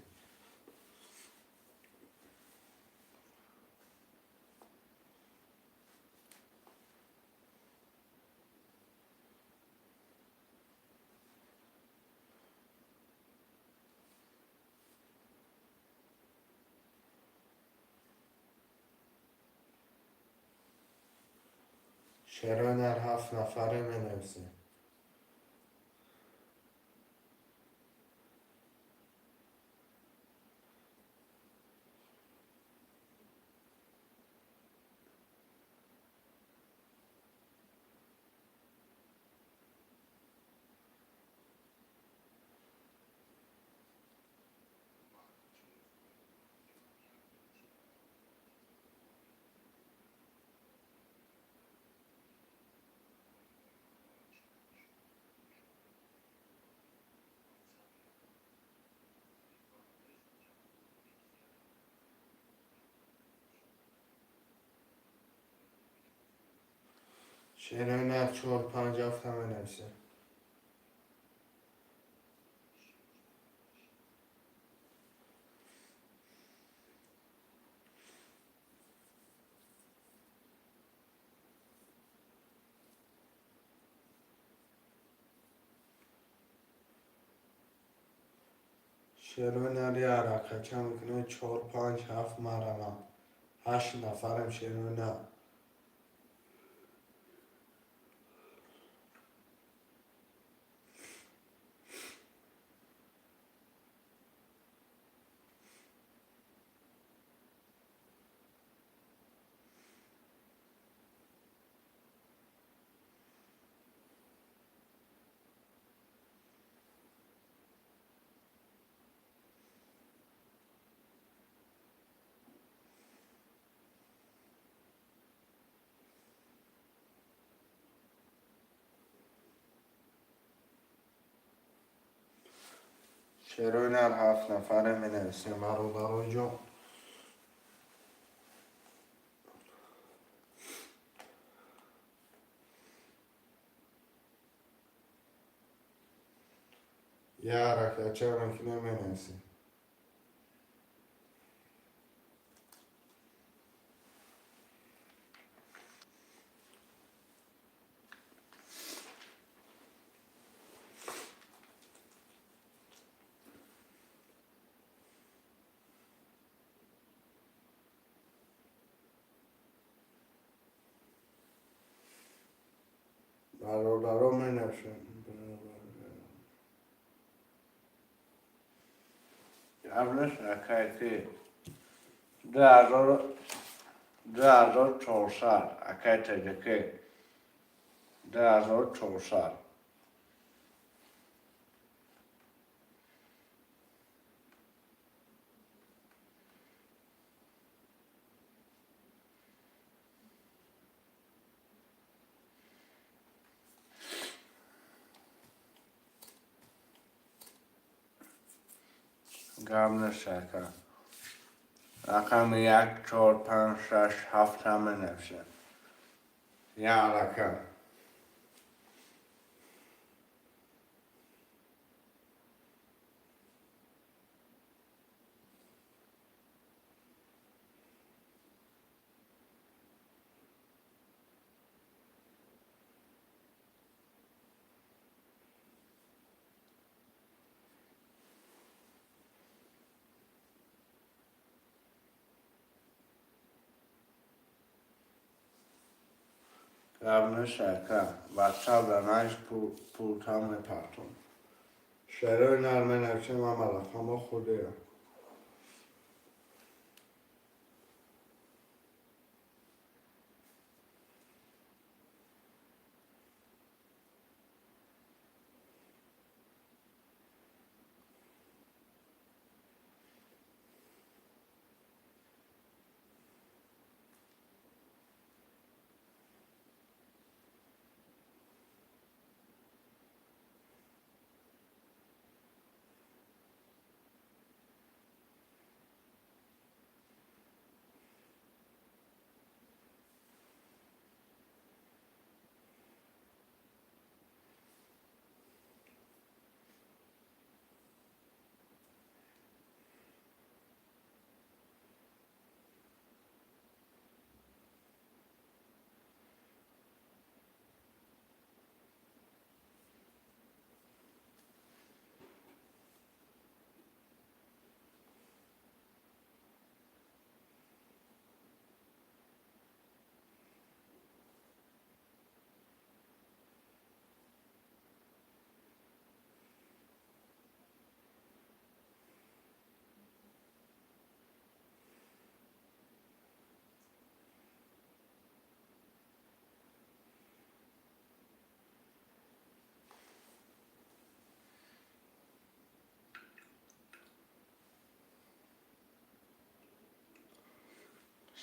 Шерои нар, ҳафт нафаре менависем. Шерои нар, чор, панҷ, ҳафта менависем. Шерои нари ҳаракатча мекунем, чор, панҷ, ҳафт, марҳамат. Ҳашт нафарем, шерои нар. Шерои нар, ҳафт нафаре менависем, бародарои ҷон. Як ҳаракатча мекунем, менависем. Бародаро, менависем. Гап нест, акай, ки 2400, акай таҷаке, 2400. Гап нест, ака. Рақами як, чор, панҷ, шаш, ҳафт ҳам менависем. Як рақам. Гап нест, ака. Ватсап дар наиш, пултам мепартом. Шерои нар менависем, ҳама рақамҳо худия.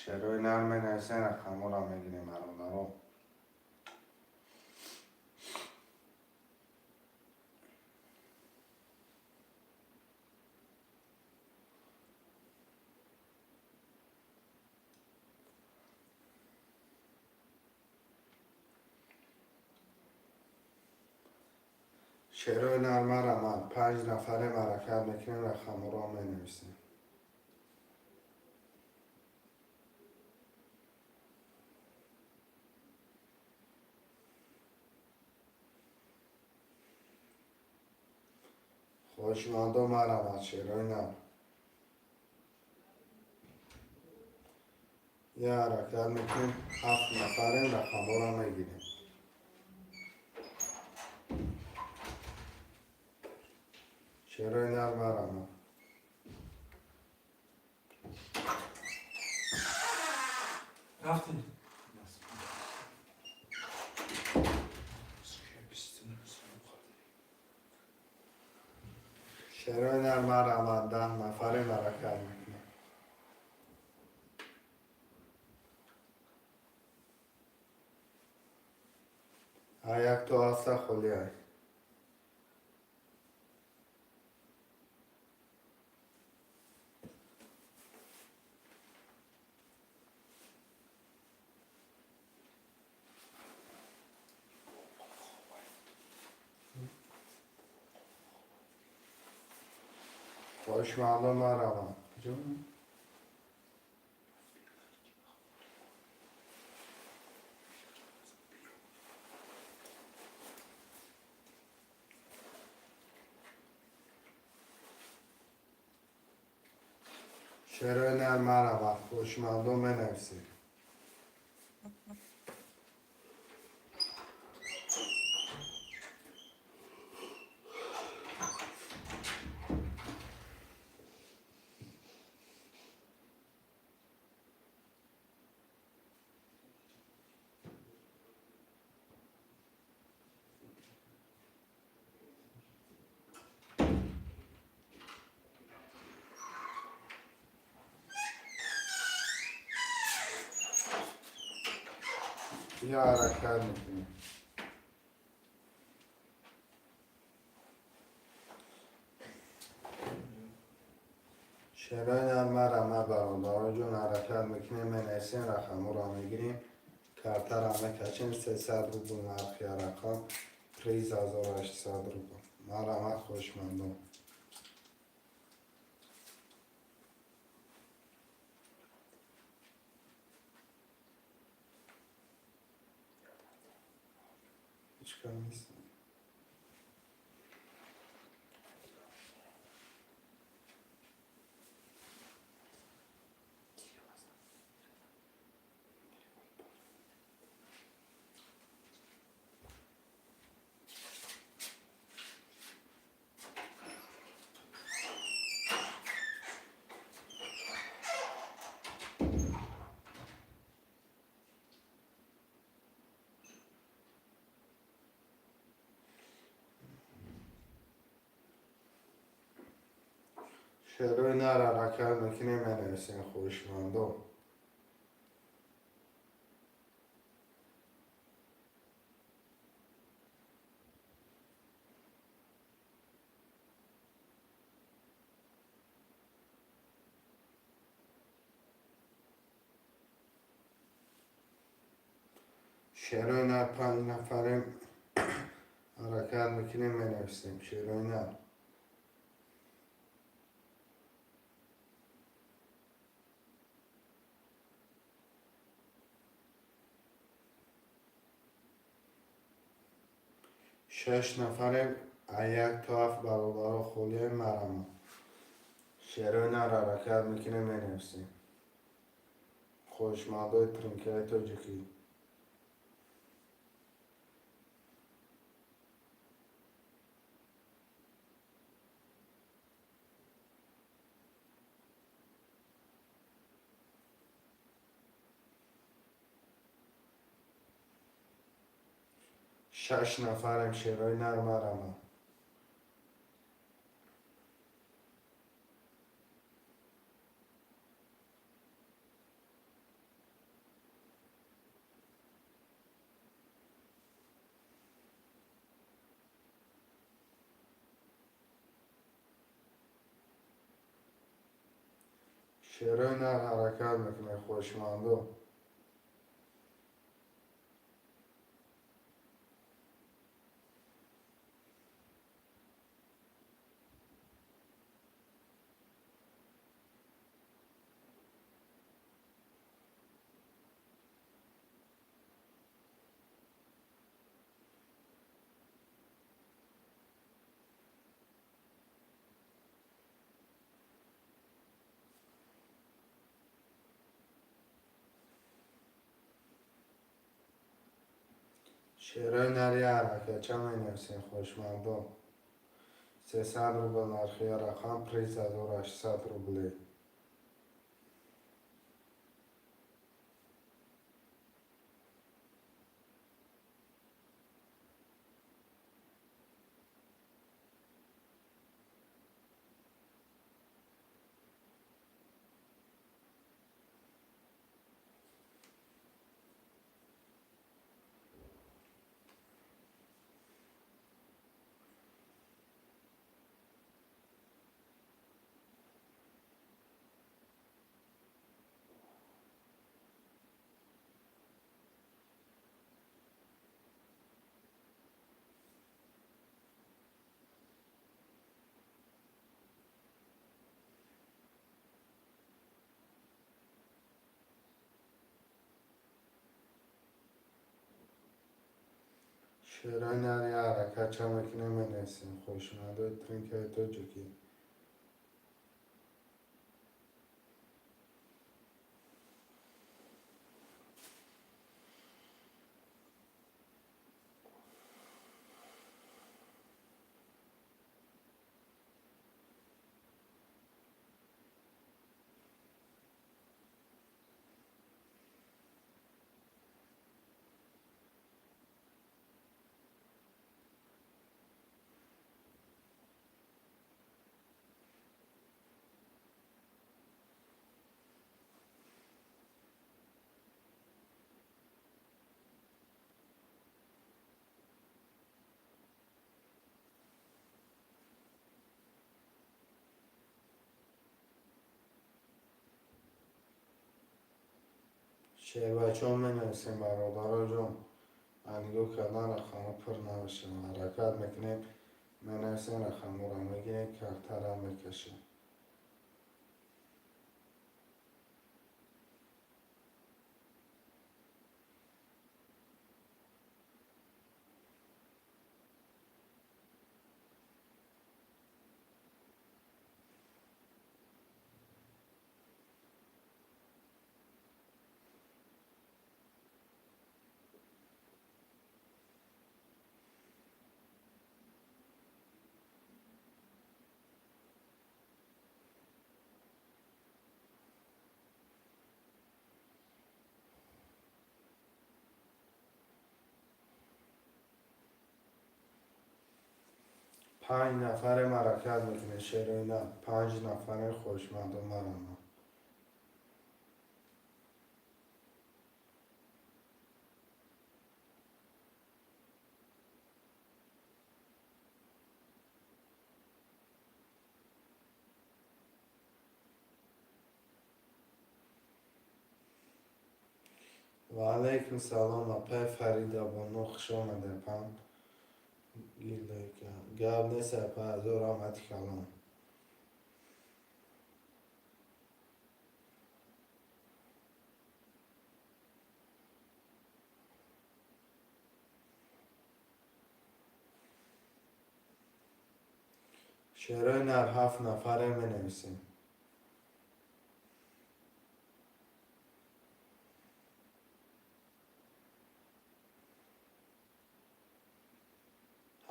Шерои нар менависем, рақамҳоро мегирем, бародаро. Шерои нар, марамад. Панҷ нафарем, ҳаракат мекунем, рақамҳоро менависем. Хоҳишмандо, марамад, шерои нар. Я ҳаракат мекунем, ҳафт нафарем, рақамҳоро мегирем. Шерои нар, марамад. Рафтем. Шерои нар, марамад, 10 нафарем, ҳаракат мекунем. Як то ҳафта холиай. Хоҳишмандо, марамад. Шерои нар, марамад. Хоҳишмандо, менависед. Я ҳаракат мекунем. Шерои нар марама, бародароҷон, ҳаракат мекунем, менависем, рақамҳоро мегирем, картара мекашем. 300 рубл нархи рақам, приз 1800 рубл. Марҳамат, хоҳишмандон. Ҳеҷ кам нест. Шерои нар ҳаракат мекунем, менависем, хоҳишмандо. Шерои нар, панҷ нафарем, ҳаракат мекунем, менависем, шерои нар. Шаш нафарем, як то ҳафт бародаро холием. Марҳамат, шерои нар ҳаракат мекунем, менависем, хоҳишмандои тринкаи тоҷикӣ. Шаш нафарем, шерои нар, марҳамат. Шерои нар ҳаракат мекунем, хоҳишмандо. Шерои нар я ҳаракатча менависем, хоҳишмандо. 300 рубл нархи рақам, приз 1800 рублей. Шерои нар я ҳаракатча мекунем, менависем, хоҳишмандои тринкаи тоҷикӣ. Шербачон, менависем, бародароҷон. Нигоҳ кардан, рақамҳо пур набошад. Ҳаракат мекунем, менависем, рақамҳоро мегирем, картара мекашем. Панҷ нафаре ҳаракат мекунем, шероина. Панҷ нафаре, хоҳишмандон, марама. Ва алайкум салом, апай Фарида бону, хуш омадед, апам. Гап нест, апа, ҳазор раҳмати калон. Шерои нар, ҳафт нафаре менависем.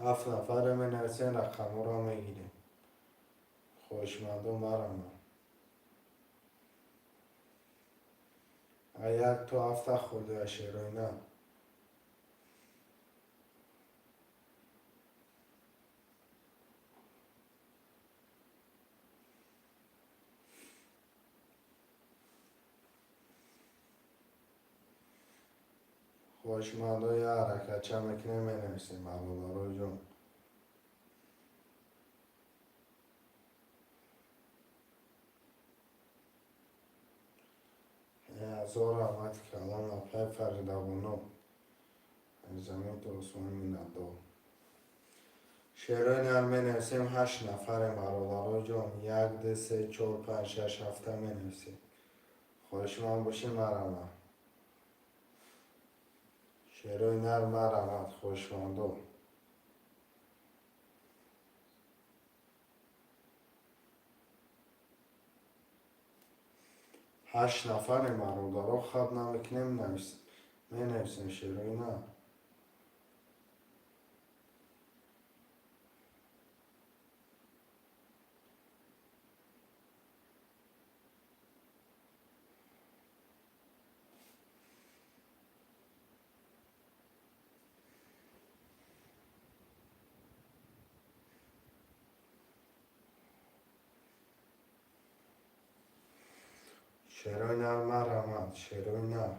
Ҳафт нафаре менависем, рақамҳоро мегирем. Хоҳишмандон, марама. Як то ҳафта холия, шерои нар. Хоҳишмандон, як ҳаракатча мекунем, менависем, бародароҷон. Ҳазор раҳмати калон, апай Фаридабону. Замин то осмон миннатдор. Шерои нар менависем, ҳашт нафарем, бародароҷон. Як, ду, се, чор, панҷ, шаш, ҳафта менависем. Хоҳишманд бошем, марама. Шерои нар, марамат, хоҳишмандон. Ҳашт нафарем, бародаро, хат намекунем, менависем, шерои нар. Шерои нар, марамат, шерои нар.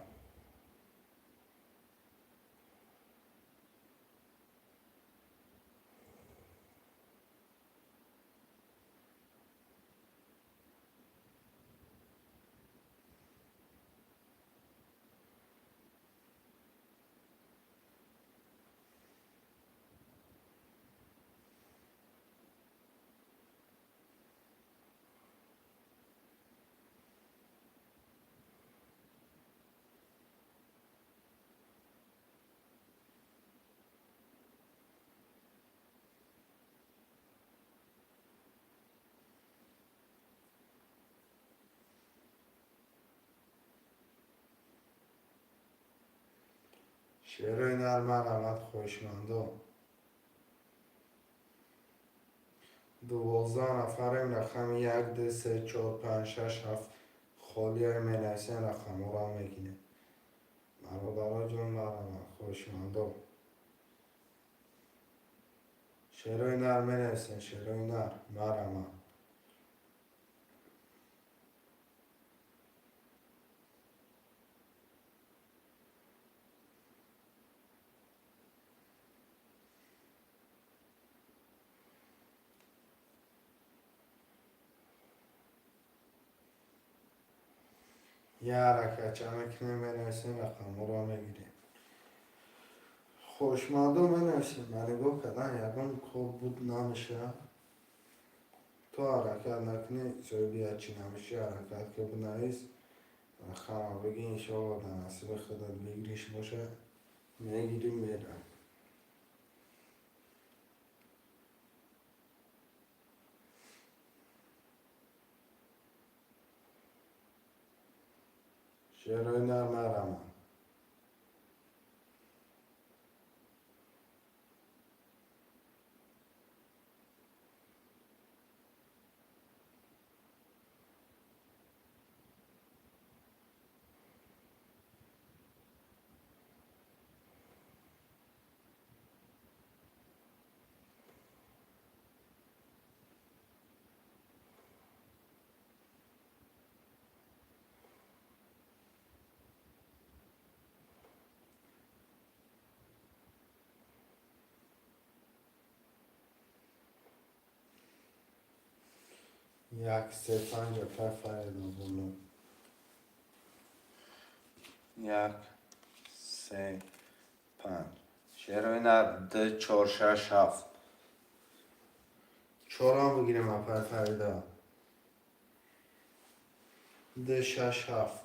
Шерои нар, марамат, хоҳишмандон. 12 нафарем, рақами як, ду, се, чор, панҷ, шаш, ҳафт холиҳое менависем, рақамҳоро мегирем. Бародароҷон, марамат, хоҳишмандон. Шерои нар менависем, шерои нар, марамат. Я ҳаракатча мекунем, менависем, рақамҳоро мегирем. Хушмандо, менависем, ба нигоҳ кардан ягон кор буд намешавад. То ҳаракат накунӣ, соҳиби як чӣ намешӣ. Ҳаракат ки, бинавис, рақама бигӣ, иншоалло, дар насиби худат выигрыш боша, мегирӣ, меравӣ. Шерои нар, мараман. Як, се, панҷ, апай Фаридобону. Як, се, панҷ. Шерои нар: ду, чор, шаш, ҳафт. Чорам бигирем, апай Фарида. Ду, шаш, ҳафт.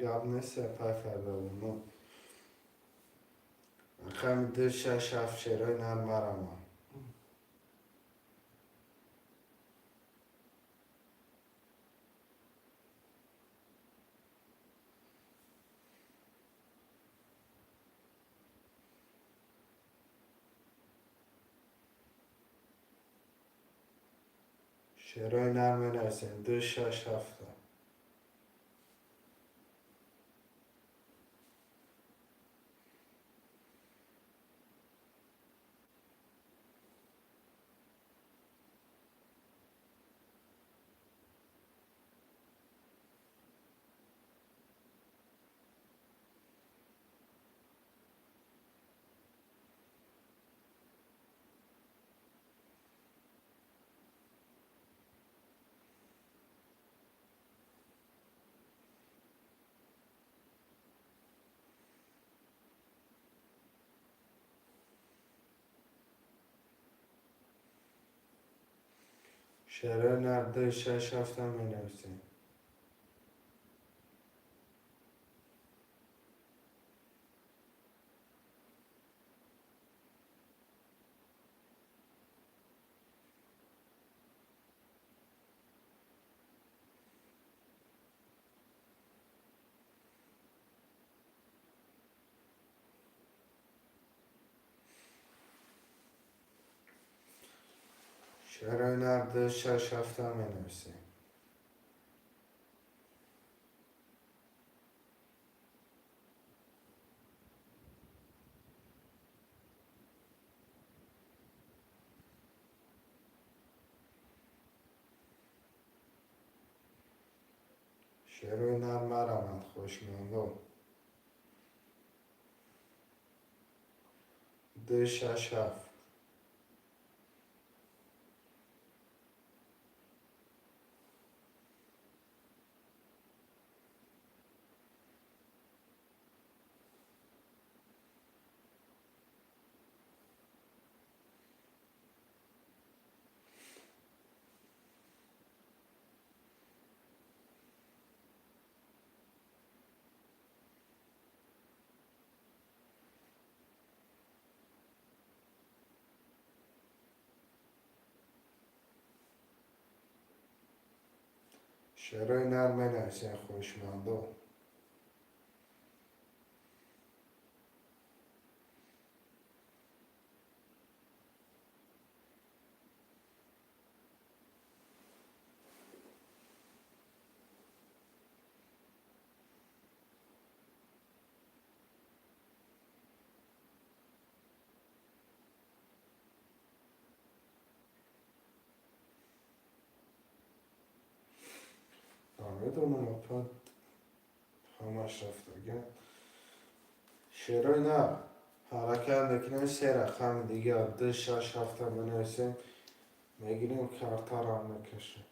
Гап нест, апай Фаридобону. Рақами ду, шаш, ҳафт, шерои нар, мараман. Шерои нар менависем: ду, шаш, ҳафта. Шерои нар: ду, шаш, ҳафта менависем. Шерои нар: ду, шаш, ҳафта менависем. Шерои нар, марамад, хушмандо. Ду, шаш, ҳафт. Шерои нар менависем, хушмандо. Намедонам, апа, ҳамаш рафтага. Шерои нар, ҳаракат мекунем, се рақами дигар, ду, шаш, ҳафта менависем, мегирем, картарам мекашем.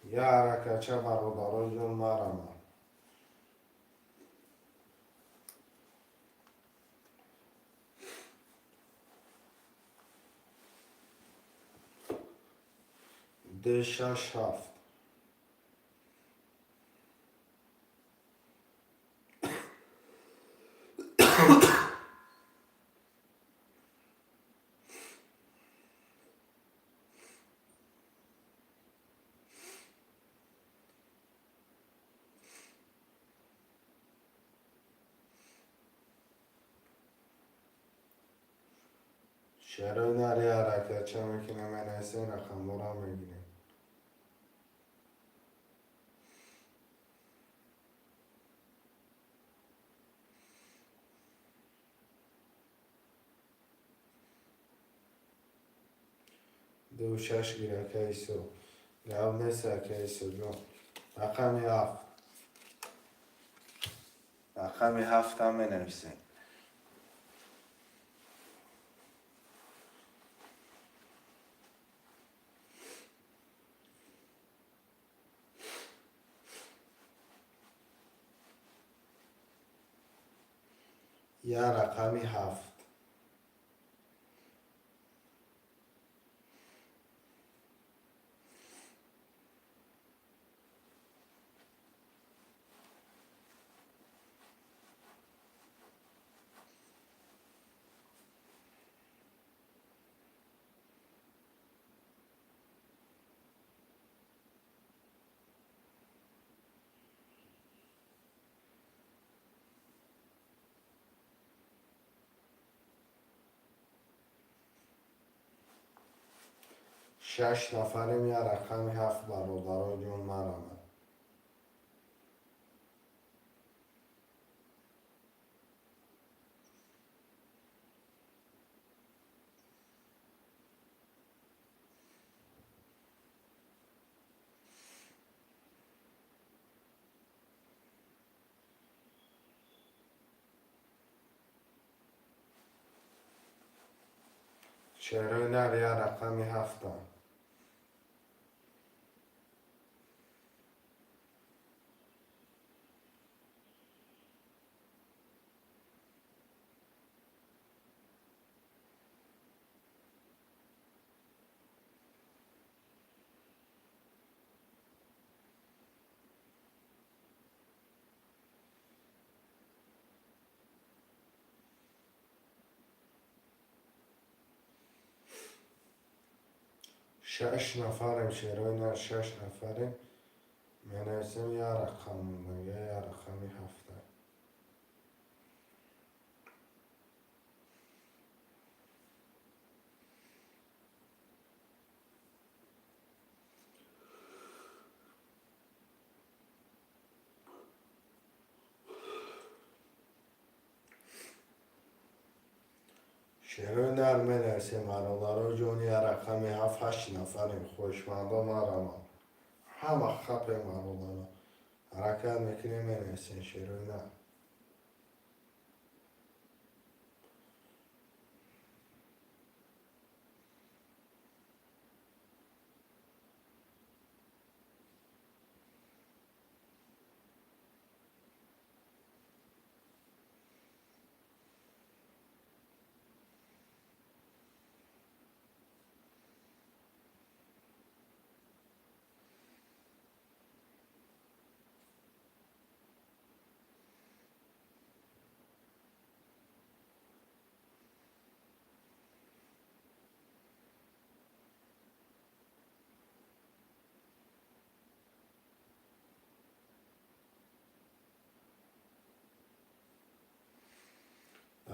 Я ҳаракатча, бародаро ҷон, марамам. Ду, шаш, ҳафт. Шерои нари, ҳаракатча мекунем, менависем, рақамҳоро мегирем. Ду, шаш гир, ака Исо. Гап нест, ака Исо ҷон. Рақами ҳафт. Рақами ҳафтам менависем. Я рақами ҳафт. Шаш нафарем, я рақами ҳафт, бародаро ҷон, марамад. Шерои нар, я рақами ҳафтам. Шаш нафарем, шерои нар, шаш нафарем. Менависем, я рақам монда, я рақами ҳафта. Шерои нар, менависем, бародаро ҷон, я рақами ҳафт, ҳашт нафарем, хоҳишмандо, марамам. Ҳама хапем, бародаро. Ҳаракат мекунем, менависем, шерои нар.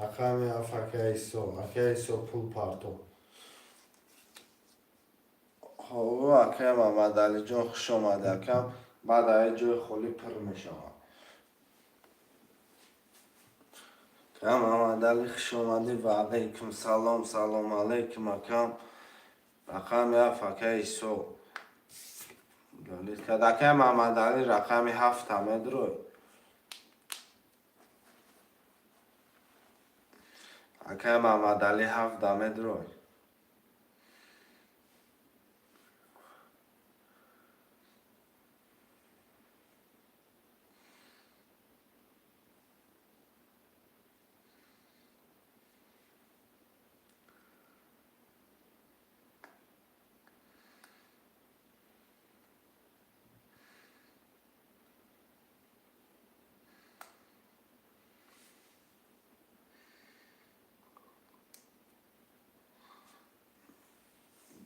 Рақами ҳафт, ака Исо, ака Исо, пул парто. Хо, акай Мамадалиҷон, хуш омадӣ, акам. Баъд ай ҷои холӣ пур мешавад. Мамадали, хуш омадӣ. Ва алайкум салом, салом алайкум, акам. Рақами ҳафт, акай Исо. Акай Мамадали, рақами ҳафта медрой. Акай Мамадали, ҳафта медрой.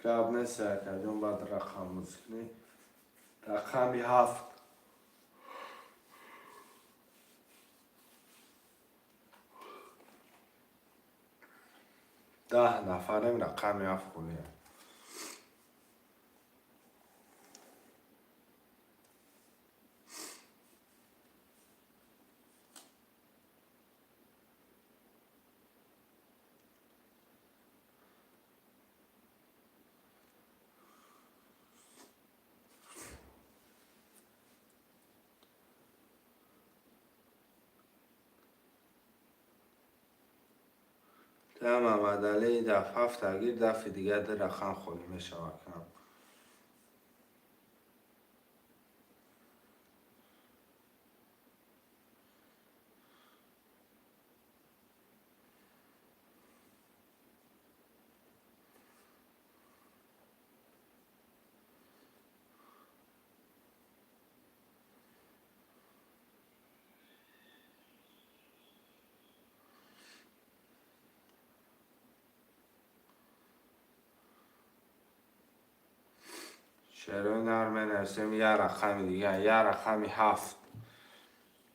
Гап нест, акаҷон, баъд рақам музикнӣ. Рақами ҳафт. 10 нафарем, рақами ҳафт холия. Мамадали, даф ҳафта гир, дафи дигар ду рақам холӣ мешавад кам. Шерои нар менависем, як рақами дигар, як рақами ҳафт.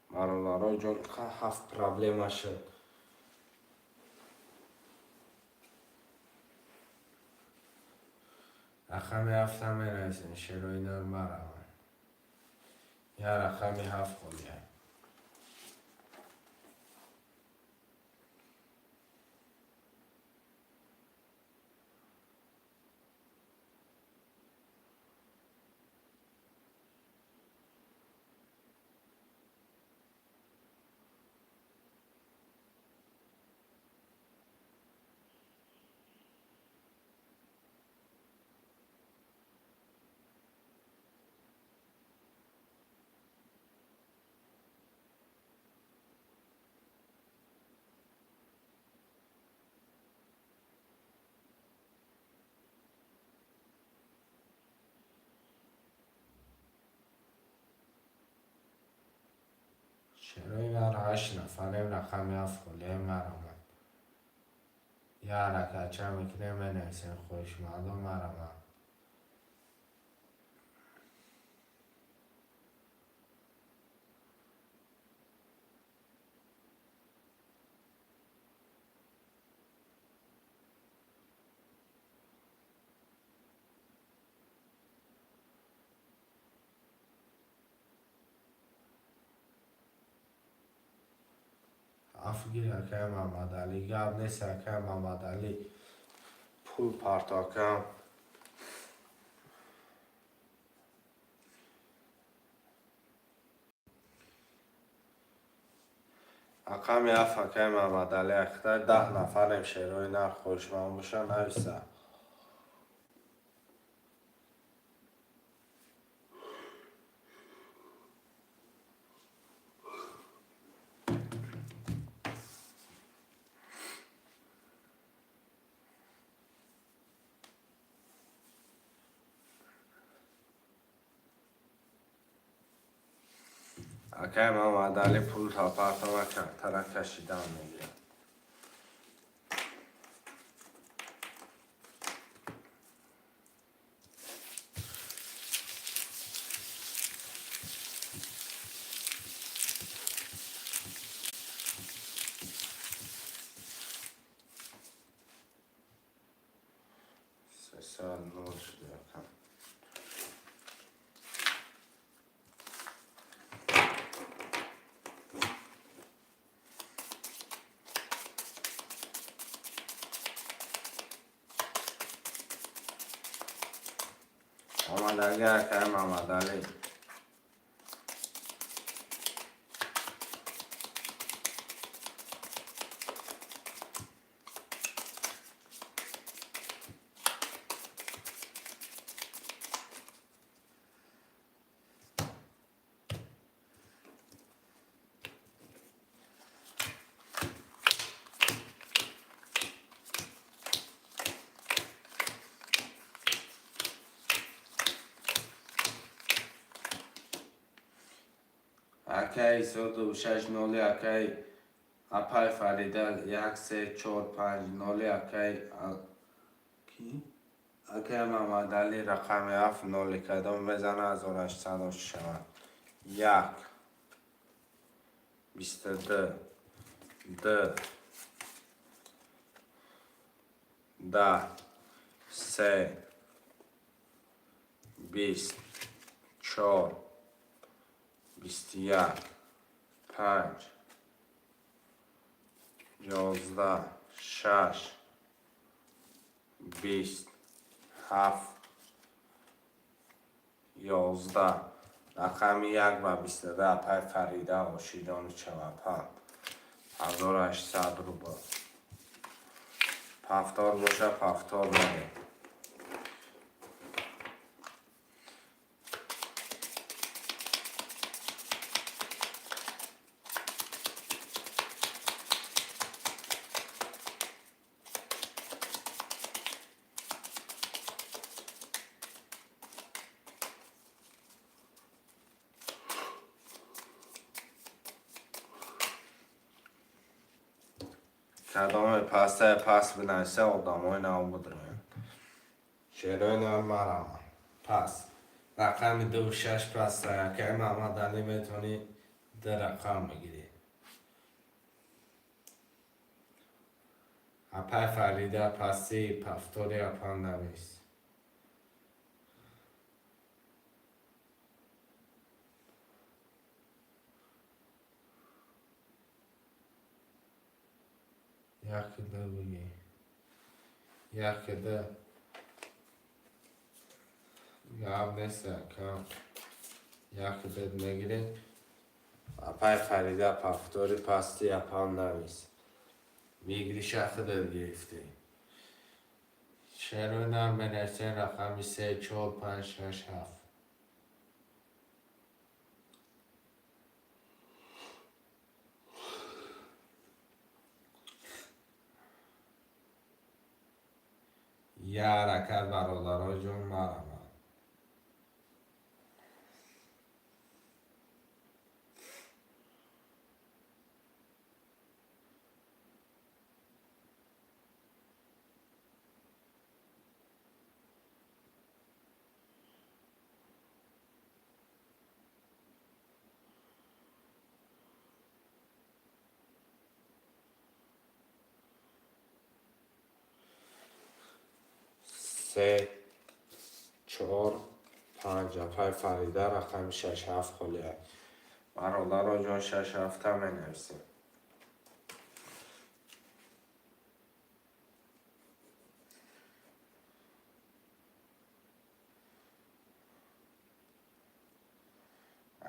Бародаро ҷон, ҳафт проблема шуд. Рақами ҳафта менависем, шерои нар мараванд. Як рақами ҳафт холия. Шерои нар, ҳашт нафарем, рақами ҳафт холия марамад. Як ҳаракатча мекунем, менависем, хоҳишмандон марамад. Ҳафт гир, акай Мамадалӣ, гап нест, акай Мамадалӣ. Пул парто, акам. Рақами ҳафт, акай Мамадалӣ, ахтар 10 нафарем, шерои нар, хоҳишманд боша, нависа. Акай Мамадалӣ, пул партома, картара кашидан мегирад. 300 0 шуд, акам. Омадаги акай Мамадалӣ. Акай соду шаш ноли, акай апай Фарида, як, се, чор, панҷ ноли, акай акай Мамадалӣ, рақами ҳафт ноли кадом мезана, 1800 шавад. Як, 22, д, 10, се, 20, чор, 21, панҷ, 11, шаш, 20, ҳафт, 11. Рақами як ва 22, апай Фарида, ошидони чавапанд, 1800 рубл. Повтор боша, повтор мерем. Кадоме паста пас бинависа, одамои нав будроянд. Шерои нав, марама. Пас. Рақами ду шаш паста, акай Маҳмадалӣ, метавонӣ ду рақам бигирӣ. Апай Фарида, пасти повтори апан навис. Як ду бигӣ. Як ду. Гап нест, ака. Як ду мегирем. Апай Фарида, повтори пасти апан навис. Выигрыша худат гирифтӣ. Шерои нар менависем, рақами се, чор, панҷ, шаш, ҳафт. Я ҳаракат, бародаро ҷон, марамад. Се, чор, панҷ, апай Фарида, рақами шаш ҳафт холия. Бародаро ҷон, шаш ҳафта менависем.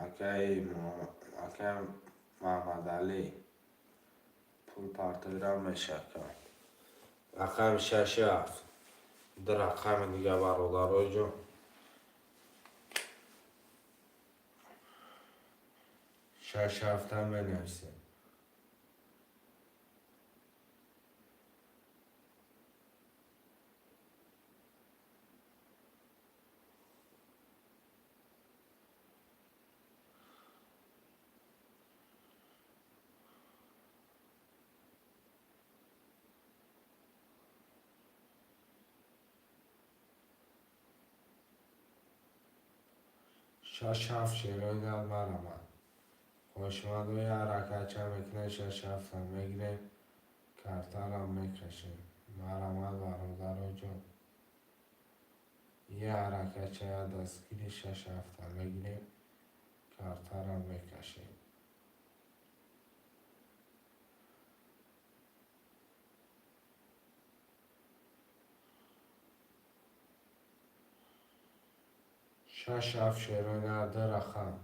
Акай Маҳмадалӣ, пул партоира мешака. Рақами шаши ҳафт. Ду рақами дига, бародаро ҷон. Шаш ҳафта менависем. Шаш ҳафт, шерои нар, марамад. Хоҳишмандои ҳаракатча мекунед, шаш ҳафта мегирем, картаро мекашем. Марамад, бародаро ҷон. Я ҳаракатча дастгири шаш ҳафта мегирем, картаро мекашем. Шаш, ҳафт, шерои нар, ду рақам,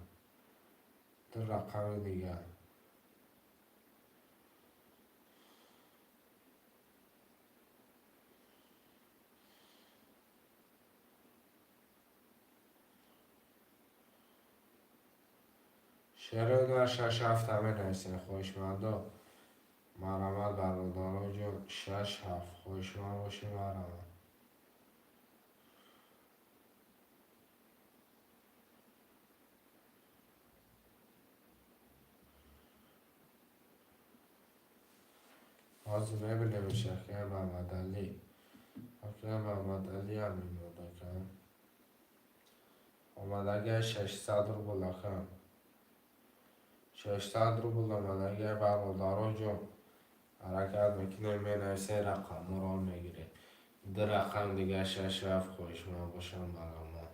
ду рақами дигар. Шерои нар, шаш, ҳафта менависем, хоҳишмандо. Марҳамат, бародаро ҷон, шаш, ҳафт, хоҳишманд бошед, марҳамат. Ҳозир мебинем, акай Маҳмадалӣ. Акай Маҳмадалӣ ҳам мемонад, ака. Омадагиа 600 рубл, ака. 600 рубл омадагиа, бародаро ҷон. Ҳаракат мекунем, менависем, рақамҳоро мегирем. Ду рақам дигар, шаш, ҳафт, хоҳишманд бошам, марҳамат.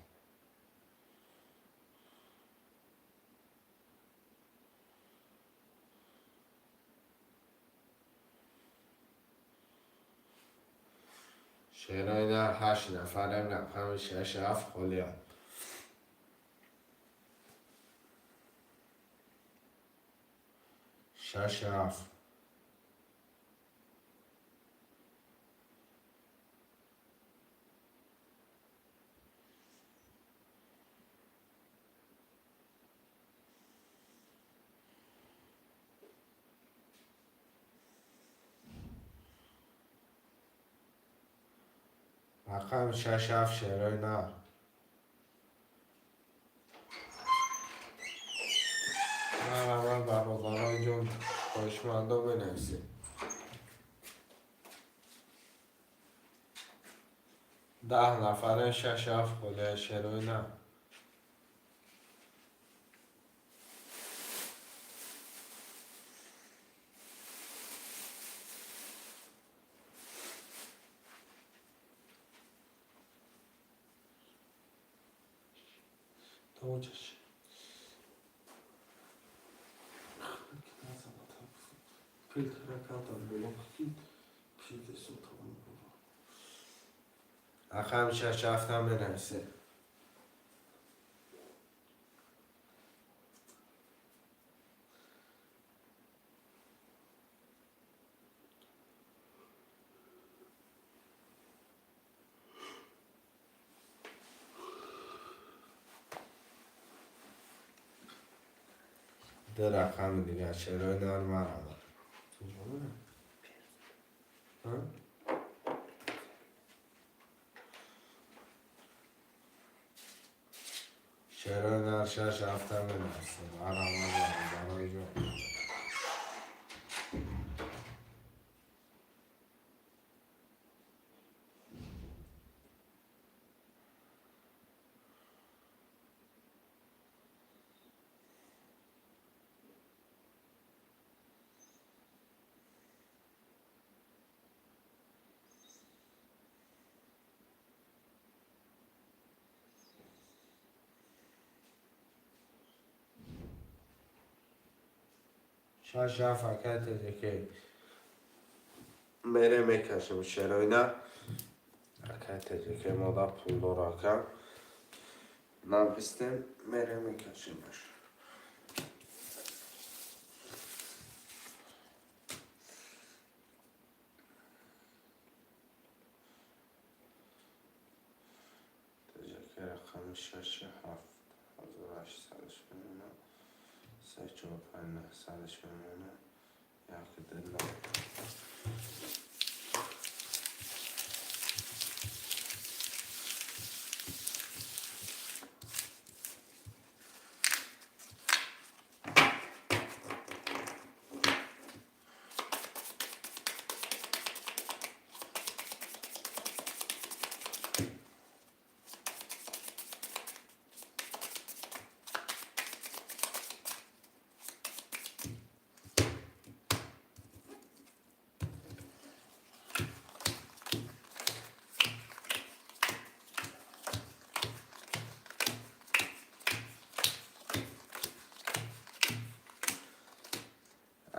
Шерои нар, ҳашт нафарем, рақами шаш, ҳафт холиам. Шаш, ҳафт. Рақами шаш, ҳафт, шерои нар. Марҳамат, бародарон ҷон, хоҳишмандо менависед. 10 нафарем, шаш, ҳафт холия, шерои нар. Научишь. Рақами шаш, ҳафтам менависед. Ду рақами дигар, шерои нар, марҳамат. Шерои нар, шаш, ҳафта менависем. Марҳамат, бародарои ҷон. Шаш, ҳафт, акай Теҷаке. Мерем, мекашем шерои нар. Акай Теҷаке мода пулдор, ака. Навистем, мерем, мекашемаш. Теҷаке рақами шаш, ҳафт, 1800 мемонад. Се, чор, панҷ, 900 мемонад. Як, ду, нол.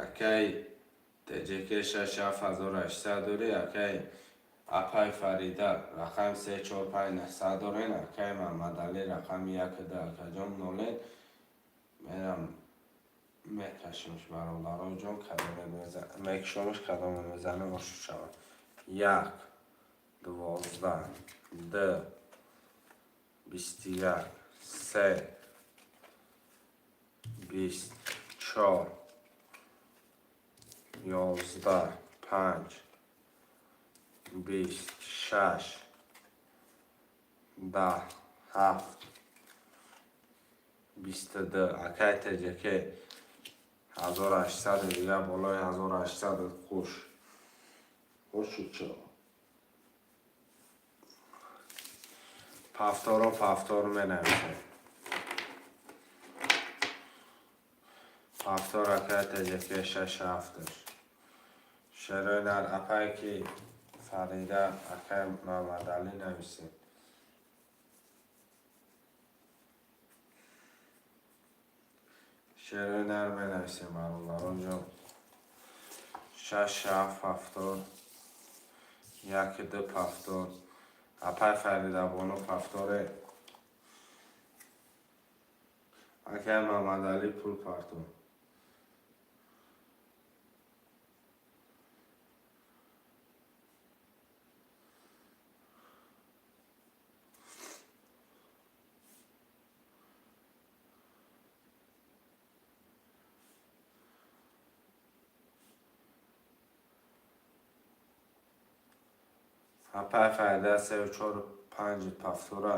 Акай ТҶК шаш, ҳафт, 1800 дорӣ, акай. Апай Фарида, рақами се, чор, панҷ, наҳсад дорен. Акаи Маҳмадалӣ, рақами яку ду, акаҷон, нолен. Мерам, мекашимш, бародароҷон, мекушомш, кадоме мезанем, ошу шавад. Як, 12, ду, 21, се, 20, чор, 11, панҷ, 20, шаш, 10, ҳафт, 22. Акай Теҷаке, 1800 дига болои 1800 хуш хушу чо. Повторо, повтор менависем. Повтор, акай Теҷаке, шаш, ҳафташ. Шерои нар, апай ки Фарида, акай Мамадалӣ, нависем. Шерои нар менависем, бародаронҷон. Шаш, ҳафт повтор, яки, ду повтор. Апай Фаридабону, повторе. Акай Мамадалӣ, пул партов. Апай Фарида, сеу, чору, панҷ повтора.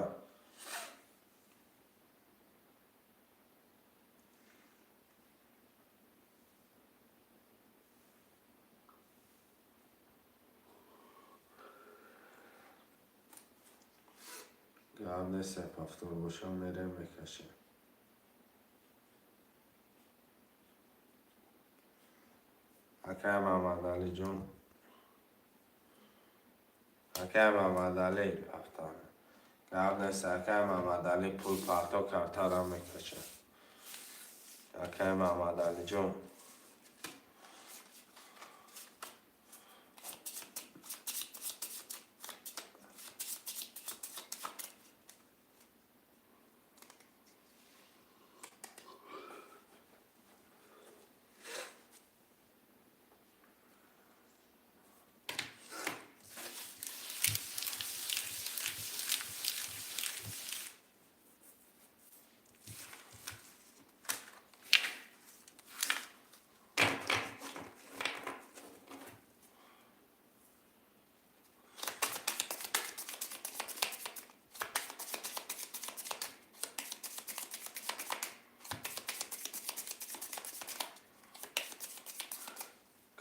Гап нест, повтор бошам, мерем, мекашем. Акай Мамадалиҷон, акай Мамадалӣ, повтор. Гап нест, акай Мамадалӣ, пул парто, картара мекашем. Акай Мамадалиҷон.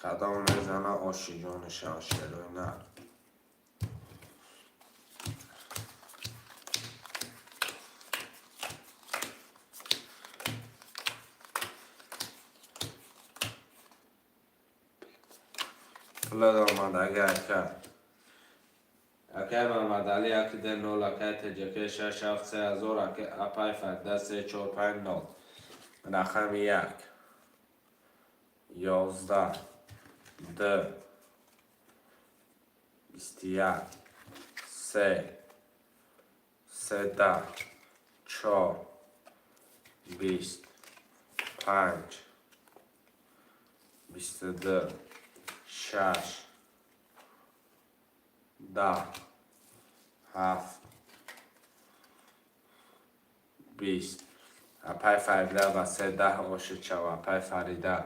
Кадом мезана, оши ҷониша, шерои нар. Пулад омад, ага, ака. Акай Мамадалӣ, яки, ду, нол. Акай Теҷаке, шаш, ҳафт, 3000. Апай Фарда, се, чор, панҷ, нол. Рақами як, 11, ду, 21, се, се, 10, чор, 20, панҷ, 22, шаш, 10, ҳафт, 20. Апай Фарида, ба се, 10 ошид шава. Апай Фарида,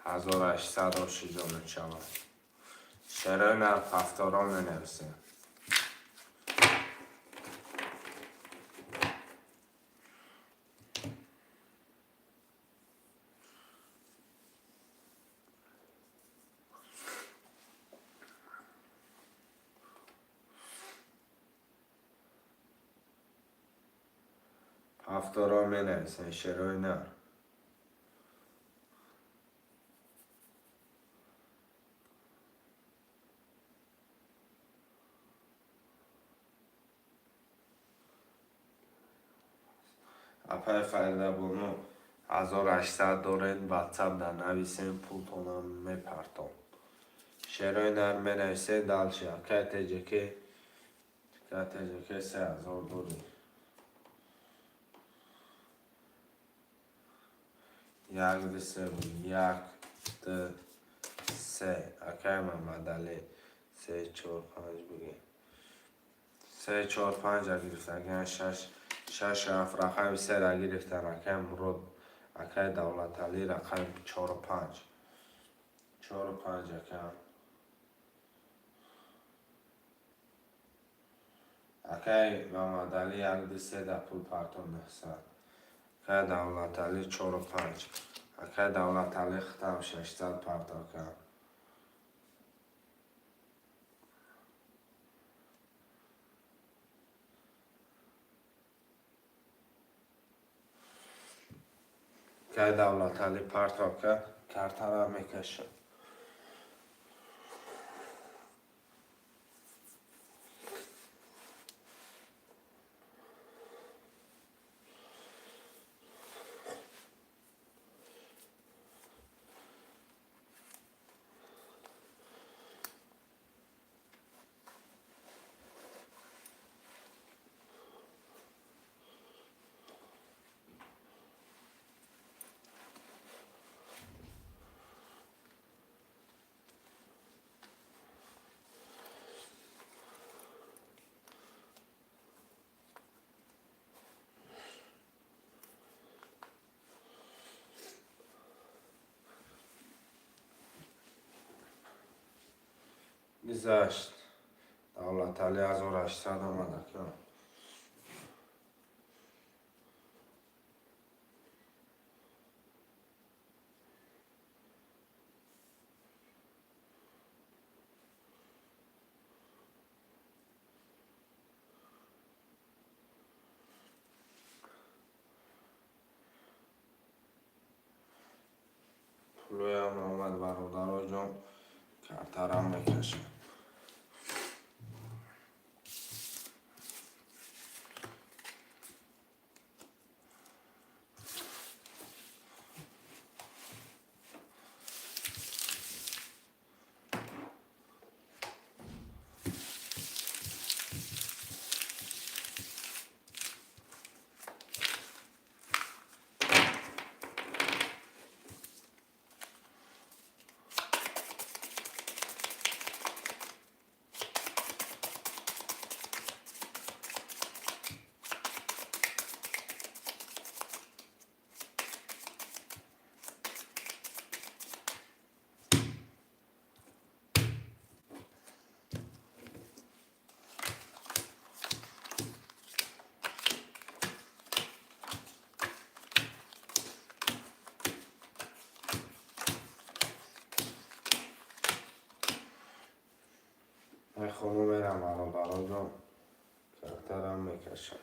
1800 оши ҷонат шавад. Шерои нар, повторон менависем. Повторон менависем, шерои нар. Апай Фаридабону, 1800 доред, ватсап дар нависем, пултонам мепартом. Шерои нар менависе дальше. Акай ТЖК, акай ТЖК 3000 дори. Як, ду, се буд. Як, ду, се. Акай Мамадалӣ. Се, чор, панҷ бигем. Се, чор, панҷа гирифтан. Акай шаш, шаш, ҳафт рақами сера гирифтан. Акай Мурод, акай Давлаталӣ рақами чору панҷ. Чору панҷ ака. Акай Мамадалӣ як, ду, се да пул партон 900. Акай Давлаталӣ чору панҷ. Акай Давлаталӣ хитам 600 партов кард. Акай Давлаталӣ партов кард, картара мекашад. Гузашт. Давлаталӣ 1800 омад ака. Пулоям омад бародаро ҷон, картарам мекашад. Хонум мерам бародаро ҷон, картарам мекашам.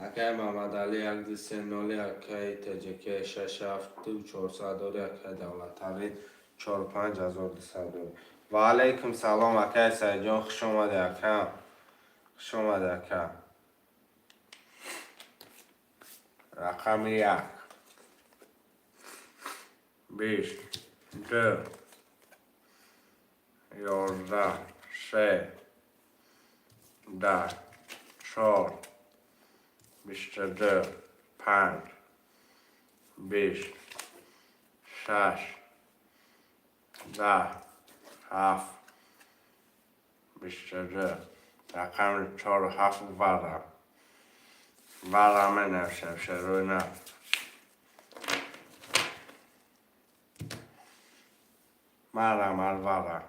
Акай Мамадалӣ як, ду, се, ноли, акай ТЖК шаш, ҳафт, ду, 400 дори, акай Давлаталӣ чор, панҷ 1200 дори. Ва алайкум салом, акай Саидҷон, хуш омадӣ ака. Хуш омадӣ ака. Рақами як. Бист, ду, 11, се, 10, чор, 22, панҷ, 20, шаш, 10, ҳафт, 22. Рақами чору ҳафт вара. Вара менависем шерои на. Марамар вара.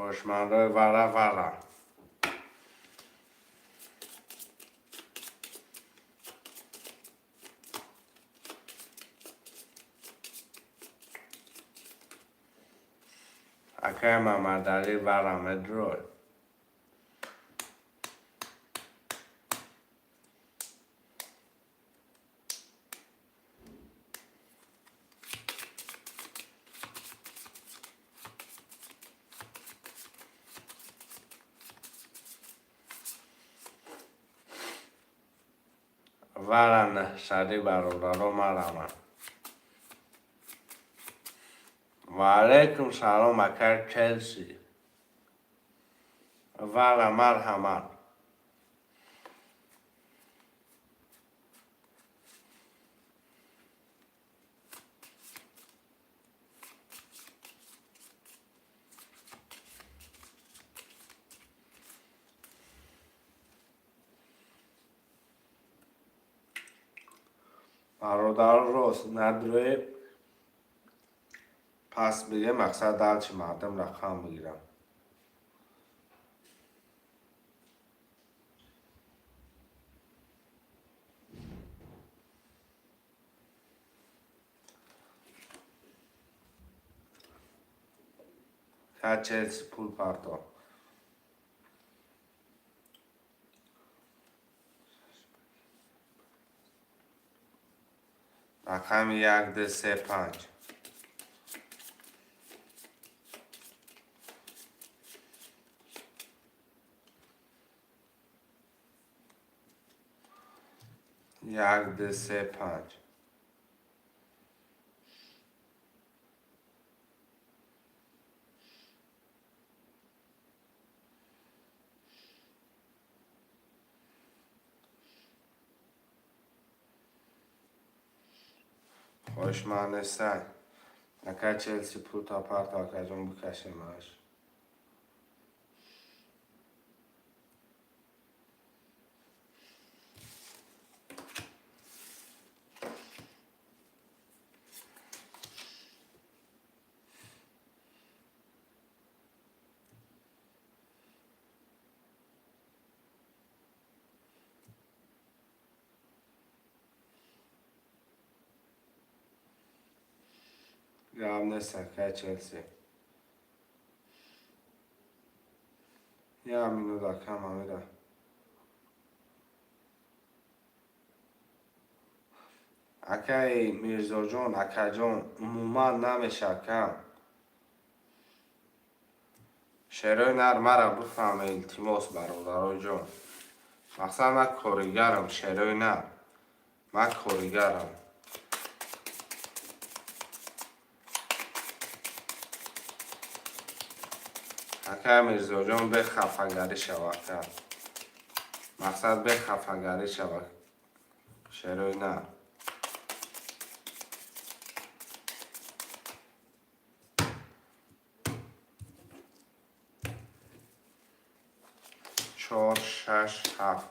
Хоҳишмандои вара вара. Акай Мамадалӣ вара медурой. Вара нӯҳсадӣ бародаро марамад. Ва алайкум салом, акай Челси. Вала марҳамат. Бародаро, рост надроe, пас бигем, мақсад далчи мардум рақам бигирам. Ка Челси, пул парто. Рақами як, ду, се, панҷ. Як, ду, се, панҷ. Хоҳишманд нестай, ака Челси, пулта парто, акаҷон, бикашемаш. Гап нест, акай Челси. Як минут, акам, амира. Акаи Мирзоҷон, акаҷон, умуман намеша, акам. Шерои нар, мара бифаҳме, илтимос, бародароҷон. Мақсад, ман коригарам, шерои нар. Ман коригарам. Акай Мирзоҷон, бехафагарӣ шава, ака. Мақсад, бехафагарӣ шава. Шерои нар. Чор, шаш, ҳафт.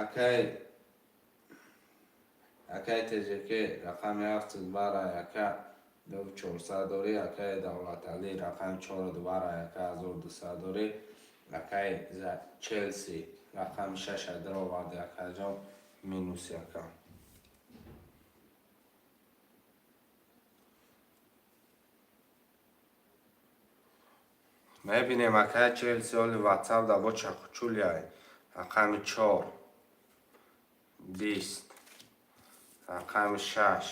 Акай ТЖК, рақами ҳафт бара, яка ду чорсад дорӣ. Акаи Давлаталӣ, рақами чору дубара, яка 1200 дорӣ. Акаи Челси, рақами шаша дароварди, акаҷон, минус яка. Мебинем, акаи Челси, оли ватсап да бо чақучулиай. Рақами чор, 20, рақами шаш,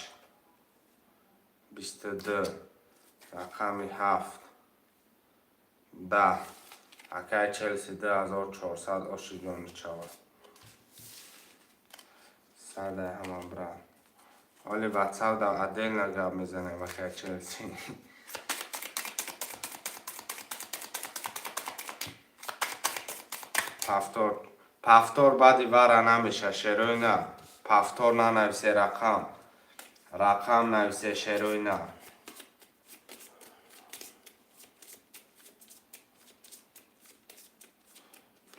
22, рақами ҳафт, 10. Акаи Челси, 2400 ошиҷон шавад. Садай ҳама, брат. Оли ватсап да отдельно гап мезанем, акаи Челси. Повтор, повтор баъди вара намеша, шерои на. Повтор нанависе, рақам. Рақам нависе, шерои на.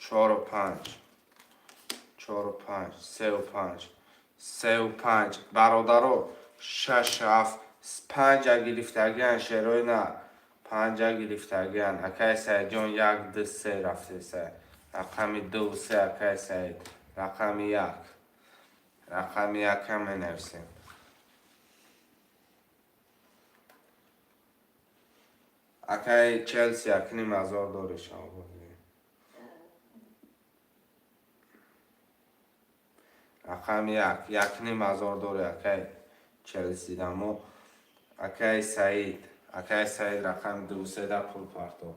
Чору панҷ. Чору панҷ, сеу панҷ. Сеу панҷ. Бародаро, шаш, ҳафт, панҷа гирифтагиан, шерои на. Панҷа гирифтагиан. Акаи Саидҷон, як, ду, се рафтеса. Рақами ду, се, акаи Саид. Рақами як. Рақами якам менависем. Акаи Челси, 1,5 ҳазор дорӣ шавбозӣ. Рақами як, 1,5 ҳазор дорӣ, акаи Челси дамо. Акаи Саид, акаи Саид, рақами ду, седа пул парто.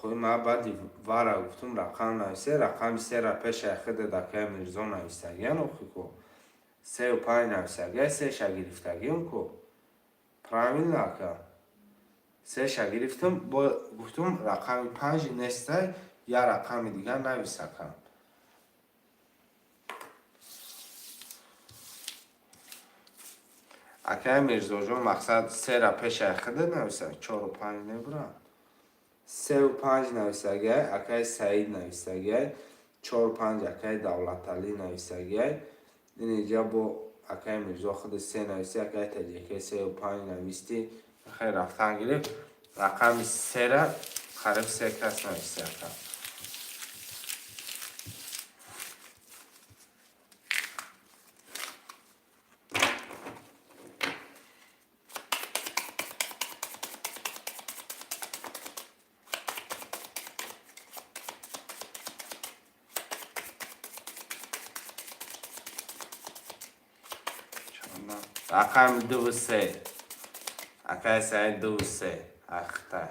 Охи ма баъди вара гуфтум рақам нависе, рақами сера пешаи худат акай Мирзо нависагиян охи ку. Сею панҷ нависагия, сеша гирифтагиам ку. Правильно, ака? Сеша гирифтам, бо гуфтум рақами панҷ нестай, я рақами дигар навис, ака. Акай Мирзоҷон, мақсад сера пешаи худат нависа, чору панҷ небурад. Сеу панҷ нависагиай, акай Саид нависагиай, чору панҷ акай Давлаталӣ нависагиай. Ин инҷа бо акай Мирзо худи се нависи, акай Таҷикӣ сеу панҷ нависти. Хеле рафтан гирифт. Рақами сера қариб се кас нависи, ака. Рақами дуву се. Акай Саид дуву се. Ахтай.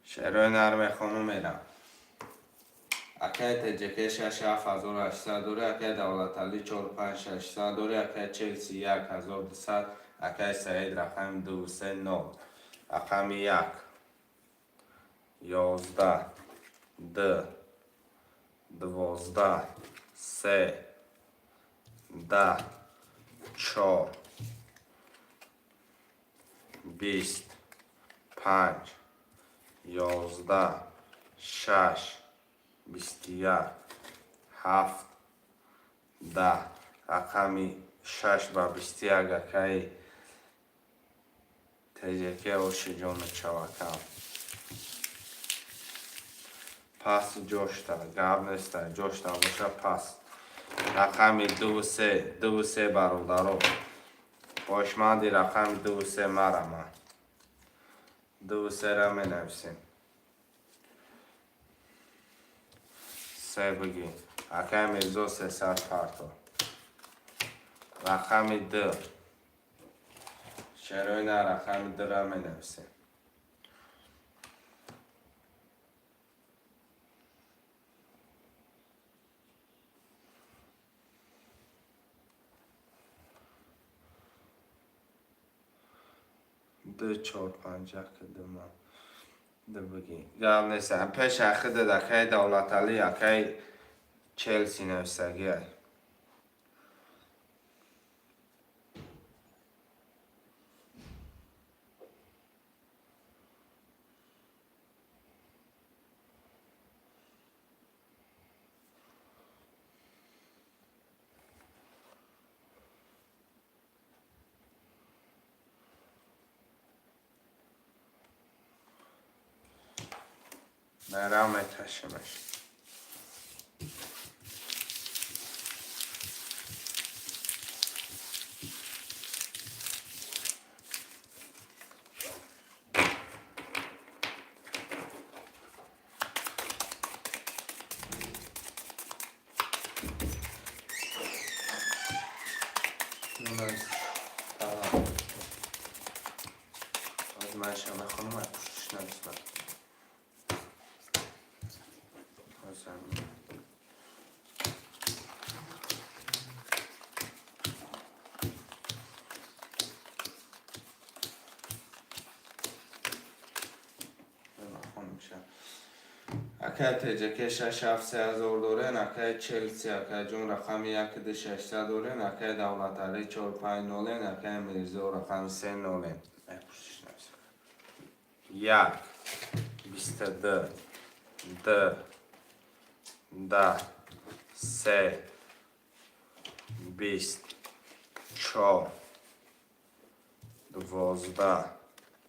Шерои нар мехонум мерам. Акай ТҶК 6 7800 дорӣ, акай Давлаталӣ 4 5600 дорӣ, акай Челси 1200, акай Саид рақами 2 3 0. Рақами як, 11, д, 12, се, 10, чор, 20, панҷ, 11, шаш, 21, ҳафт, 10. Рақами шаш ба 21 акаи ТҶК ошиҷону чавакам. Пас ҷошта, гап неста, ҷошта боша пас. Рақами дуву се, дуву се бародаро. Хоҳишманди рақами дуву се марама. Дуву сера менависем. Се бигӣ. Акай Мирзо 300 парто. Рақами д. Шерои на рақами дра менависем. Д чор панҷ як д ма. Д бигӣ. Гап нест. Пеш ахидад акай Давлаталӣ, акай Челси нависагиай. Мерам меташимаш. Tamam. Аз маша мехонам, ай пуштиш нависам. Ҳозир. Мехонамша. Акай ТҶК 6 7 3000 дорен, акай Челси, акай ҷон рақами 1 2 600 дорен, акай Давлаталӣ 4 5 нолен, акай Мирзо рақами се нолен. Ай пуштиш нависам. Як, 22, д, 10, се, 20, чор, 12,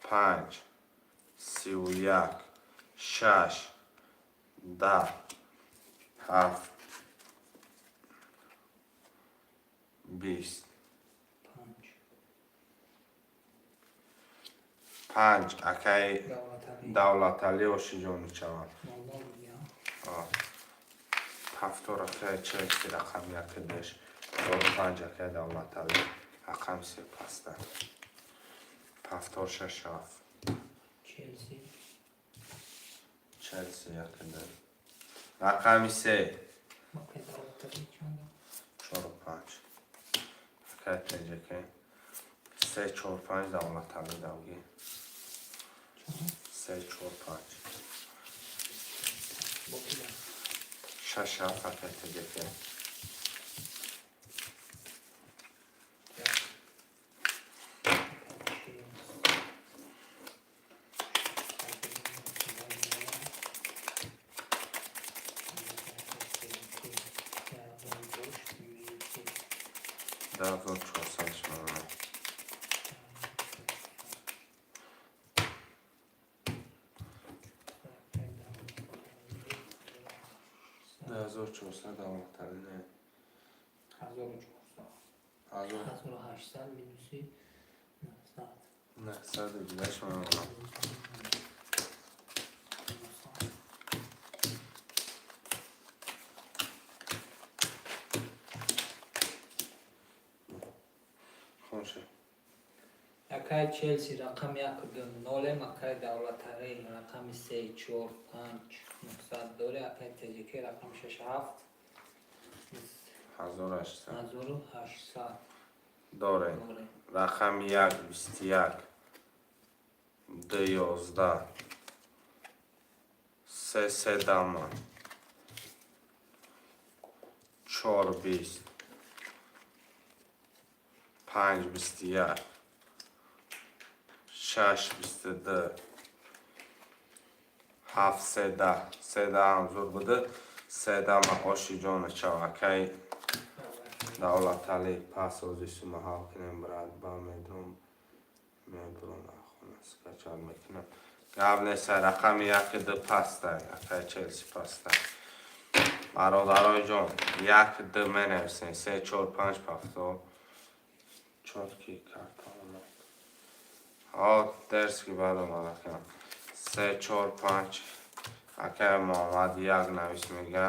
панҷ, 31, шаш, 10, ҳафт, 20. Панҷ. Панҷ, акаи Давлаталӣ Ошиҷони чавад. Ҳафтор, акаи Челси, рақами яки деш. Чору панҷ, акаи Давлаталӣ, рақами се паста. Ҳафтор, шаш, ҳафт. Челси яки ду. Рақами се. Чору панҷ. Акаи ТҶК. Се, чор, панҷ, Давлаталӣ давгӣ. Се, чор, панҷ. Шаш, ҳафт, акаи ТҶК. 2400 шумона. 2400 Давлаталӣ не. 1400. Ҳазор. 1800 минуси 900. 900 дига шумона. Хонша. Акаи Челси рақами як ду нолем, акаи Давлаталӣ рақами се чор панҷ 900 доре, акаи ТҶК рақами шаш ҳафт 1800. 1800 Дорем. доре. Рақами як 21. Ду 11. Се се дама. Чор 20. Панҷ 21. Шаш 22. Ҳафт се 10. Се даҳ ҳам зур буда. Се дама Ошиҷона чав акаи Давлаталӣ пас ози сума ҳал кунем, брат, ба медром мебурам хона скачать мекунам. Гап неста, рақами яки ду пастай, акаи Челси пастай. Бародарои ҷон, як ду менависем, се чор панҷ пафто. Чётки карта омад. Ҳо, дерски баъд омад акам. Се чор панҷ, акаи Муҳаммад як навис мега.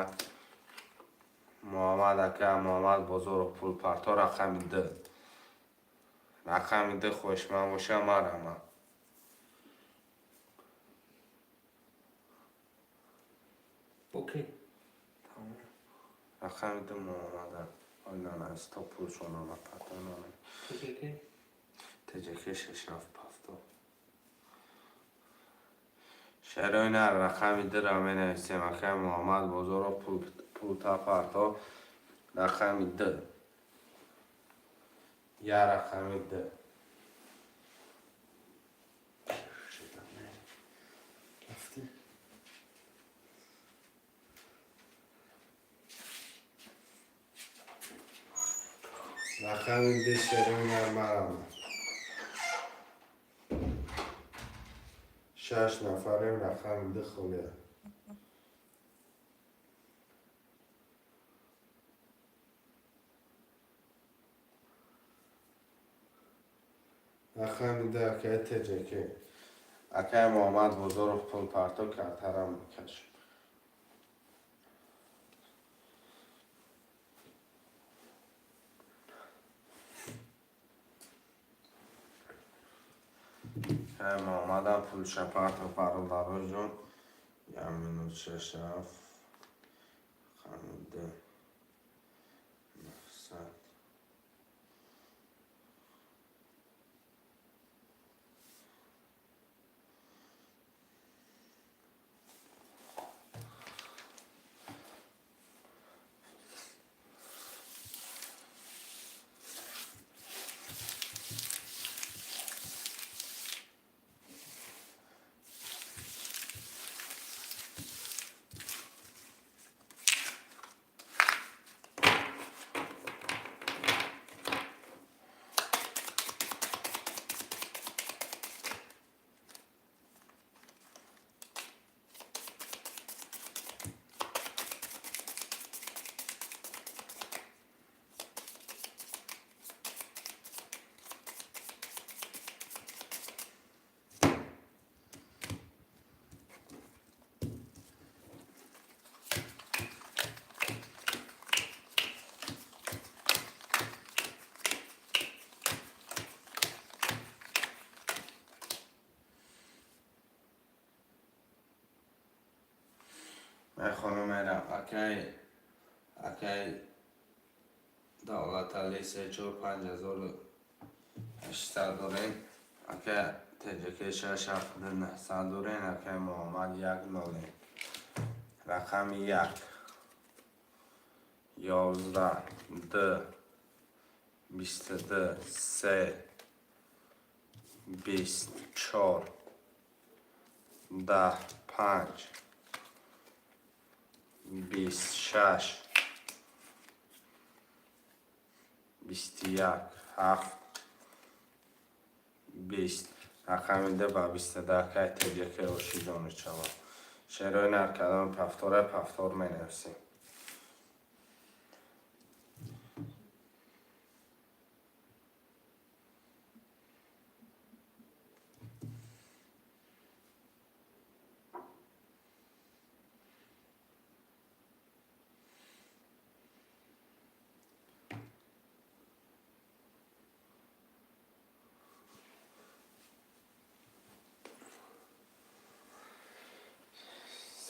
Муҳаммад, акаи Муҳаммад Бозоров пул парто, рақами ду. Рақами ду хоҳишманд боша, марҳамат. Окей. Рақами ду Муҳаммада. Ой, нанавис то пулшон омад парто нанавис. ТҶК. ТҶК шаш ҳафт пафто. Шерои нар рақами дура менависем, акаи Муҳаммад Бозоров пулта парто, рақами ду. Я рақами ду. Рафтем. Рақами ду шерои нар марама. Шаш нафарем, рақами ду холия. Рақами ду акаи ТҶК. Акаи Муҳаммад Бозоров пул парто картарам мекашем. Акаи Муҳаммадам пулша парто, бародарои ҷон. Як минут, шаш ҳафт. Рақами ду. 900. Идома мерам. Акай Давлатали се чор 5800 дорем. Акай ТҶК шаш ҳафт ду нӯҳсад дорем. Акай Муҳаммад як нолем. Рақами як 11 д 22 се 20 чор 10 панҷ 26 21 ҳафт 20. Рақами д ба 22 акай ТҶК ошиҷони чава. Шерои нар кадоми повтора повтор менависем.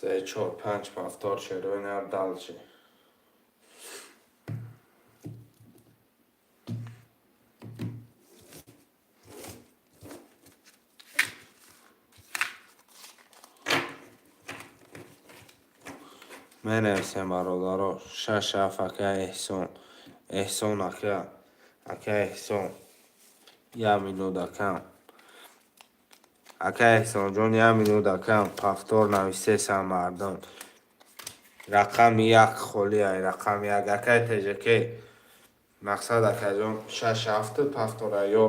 Се чор панҷ повтор шерои нар дальше. Менависем, бародаро, шаш ҳафт ака Эҳсон. Эҳсон ака, ака Эҳсон. Як минут акам. Ака Эҳсонҷон, як минут акам, повтор нависесан мардум. Рақами як холӣ ай, рақами як. Акай ТҶК. Мақсад акаҷон шаш ҳафт повтора ё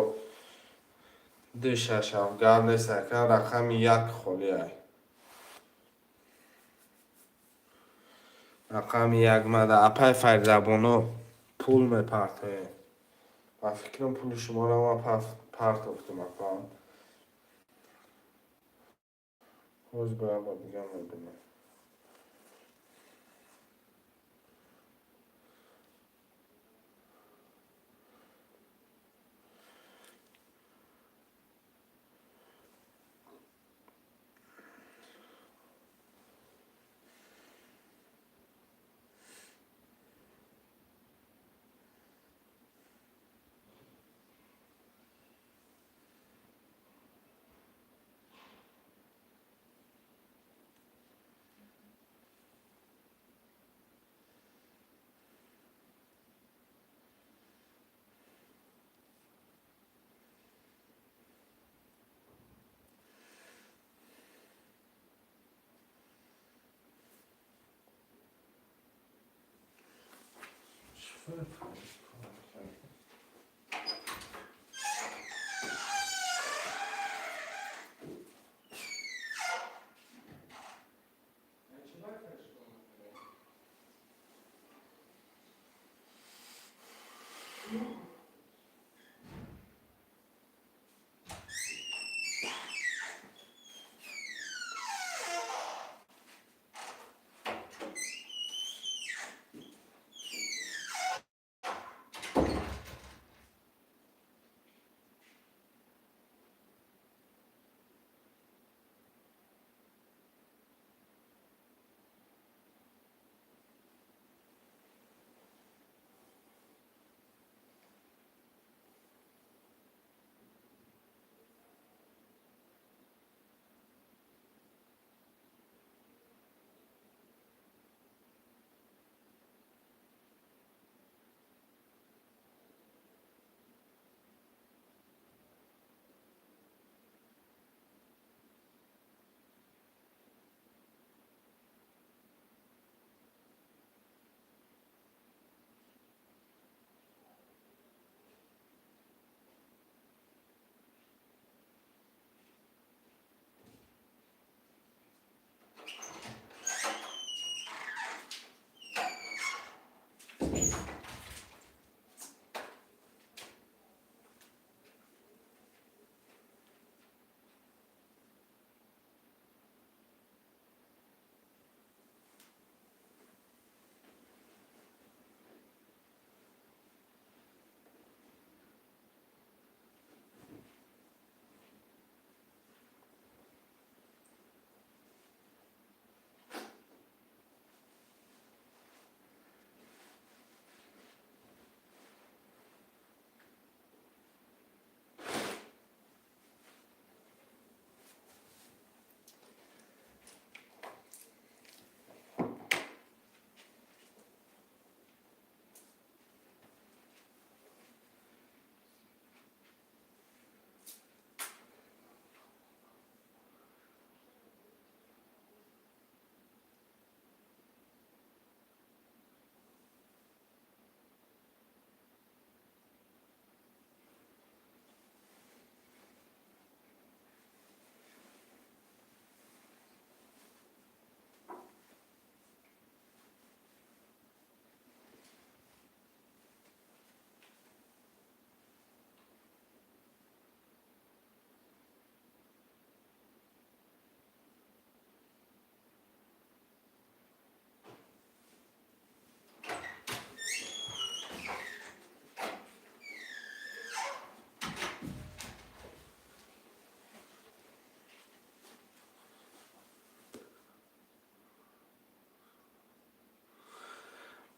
ду шаш ҳафт гап нест ака, рақами як холӣ ай. Рақами як мада апай Фарзабоно пул мепартоем. Ба фикрам пули шуморо ман партофтам апа. Ҳоз бояд бо дигар мебинем.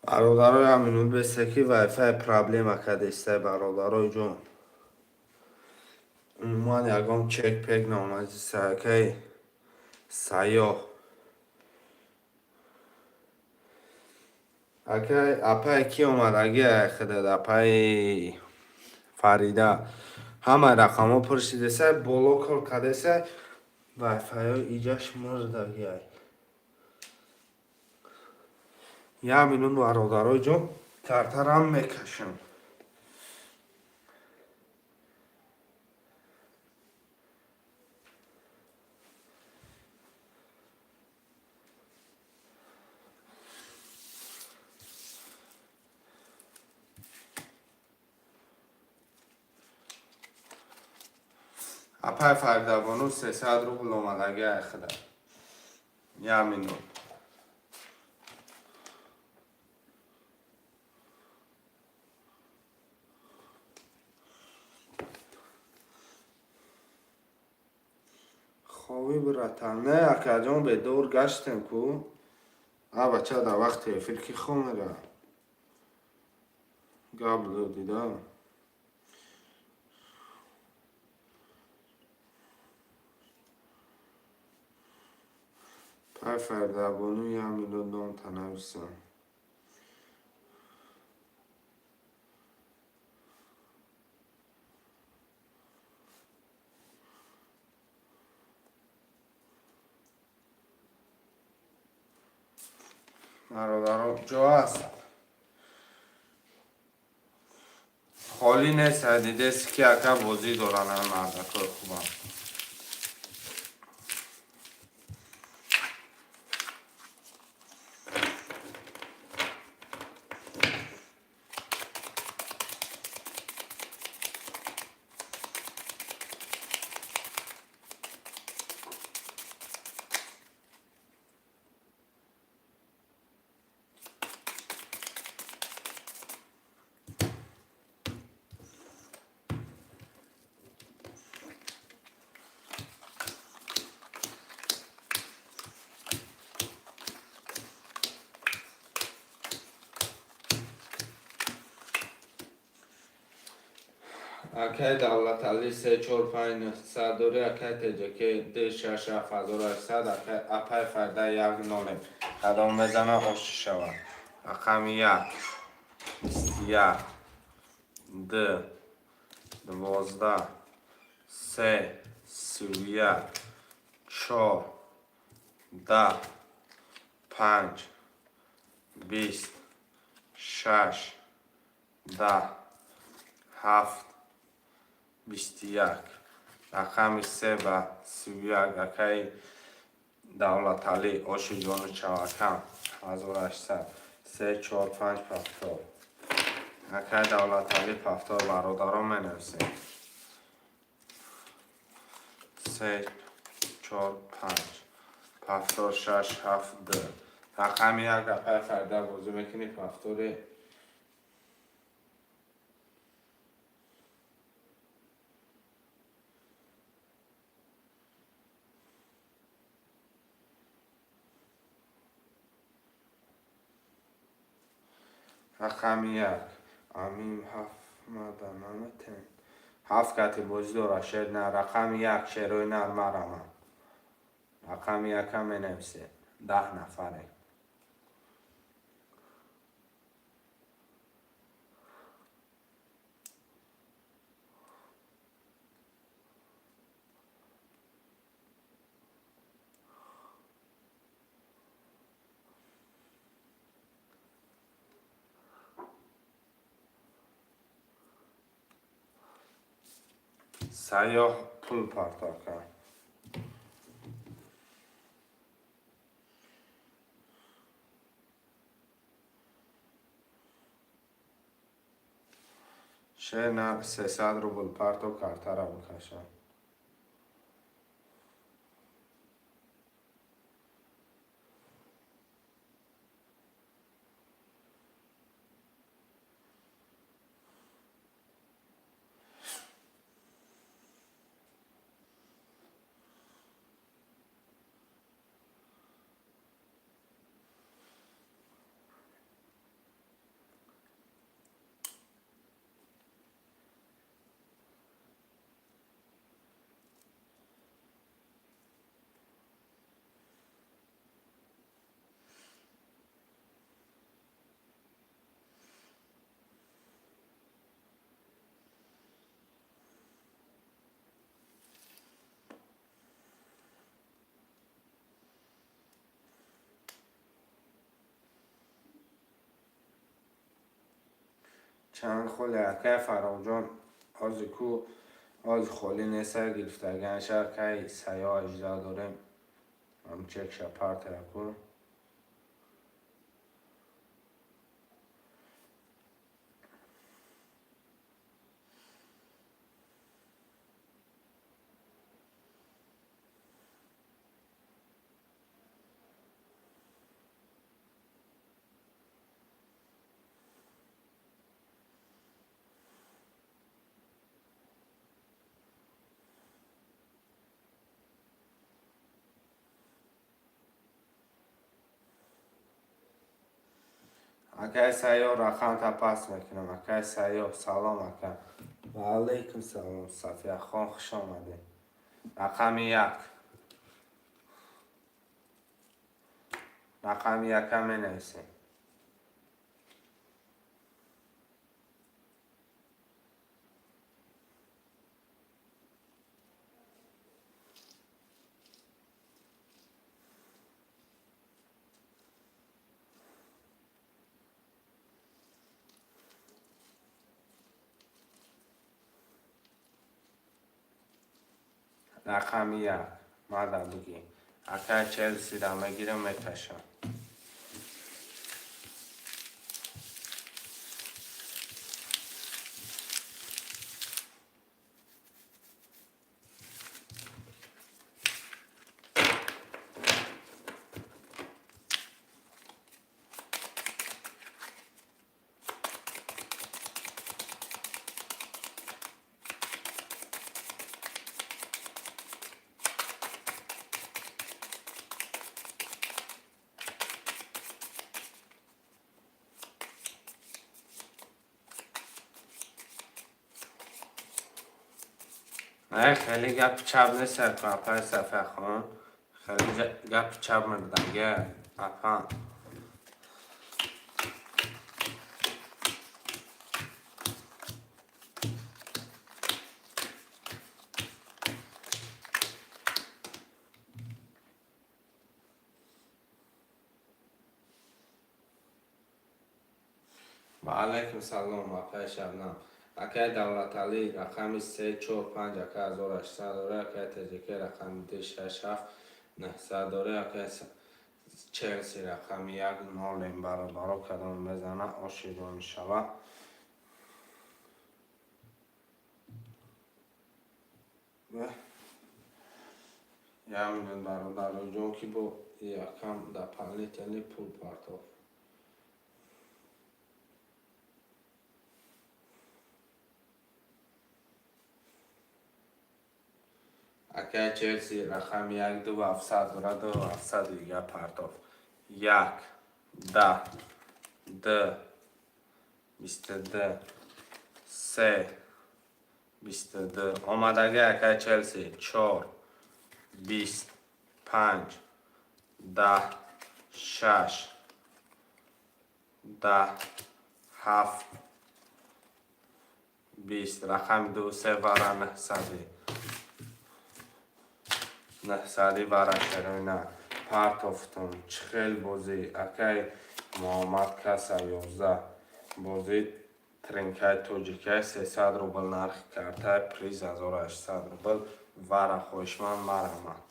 Бародарои, ҳаминун бесе ки вайфай проблема кардестай, бародарои ҷон. Умуман ягон чек-пек наомадисакай сайёҳ. Акай, апай ки омадаги айхидад, апаи Фарида. Ҳамаи рақамҳо пур шидесай, боло кор кардесай, вайфайҳои иҷаш мурдагиай. Як минут, бародарои ҷон, картарам мекашам. Апай Фаридабону 300 рубл омадаги айхида. Як минут. Ховӣ, братан? Не, акаҷон, бедор гаштем ку. А бача дар вақти эфир ки хоб мера? Гап додида. Пай Фаридабону, як минут, номта нависам. Бародаро, ҷо аст. Холӣ нест, дидеси ки ака бозӣ доранд ҳами мардакои хубам. Акай Давлаталӣ, се, чор, панҷ, нӯҳсад дорӣ, акай Теҷаке, ду, шаш, ҳафт ҳазору ҳаштсад, акай апай Фарда, як нолем. Кадом мезана, оши шавад. Рақами як, 21, ду, 12, се, 31, чор, 10, панҷ, 20, шаш, 10, ҳафт, 21. Рақами се ба 31, акаи Давлаталӣ, оши ҷону чавакам, 1800. Се, чор, панҷ, повтор. Акаи Давлаталӣ, повтор, бародарон, менависем. Се, чор, панҷ. Повтор, шаш, ҳафт, ду. Рақами як, апай Фарда, бозӣ мекунӣ, повтори. Рақами як. Амин ҳафт мада наметен. Ҳафт кати бозӣ дора, шер нар. Рақами як, шерои нар марамам. Рақами якам менависед. 10 нафаре. Сайёҳ, пул партоф кард. Шер нар, 300 рубл партов, картара бикашам. Чанд холи, акай Фарроҳҷон? Ҳози ку ҳози холӣ неста, гирифтаганаша, акай Саё ажда дорем. Ам чекша партая ку. Акай Сайё, рақамта пас мекунам. Акай Сайё, салом, ака. Ва алайкум салом, Сафияхон, хуш омадед. Рақами як. Рақами яка менависем. Рақами як. Мада бигӣ. Акай Челсира мегирам, мекашам. Не, хеле гапи чап нест, апай Сафияхон. Хеле гапи чап мебуданге, апа. Ва алайкум салом, апай Шабнам. Акай Давлаталӣ, рақами се, чор, панҷ, ака, 1800 дора, акай ТЖК рақами ду, шаш, ҳафт, 900 дора, акай Челси рақами як, нолем, бародаро, кадом мезана, оширо мешава. Як минут, бародароҷон, ки бо якам дополнительный пул партофт. Акай Челси рақами як, ду ҳафтсад дора, ду ҳафтсаду дига партофт. Як, да, д, 22, се, 22. Омадаги, акай Челси, чор, 20, панҷ, 10, шаш, 10, ҳафт, 20. Рақами ду, се вара, 900-и. 900-и вара шароина партофтум. Чӣ хел бозӣ, акай Муҳаммад Каса 11. Бозӣ тринкаи тоҷикай, 300 рубл нархи картай, приз 1800 рубл. Вара хоҳишманд марамад.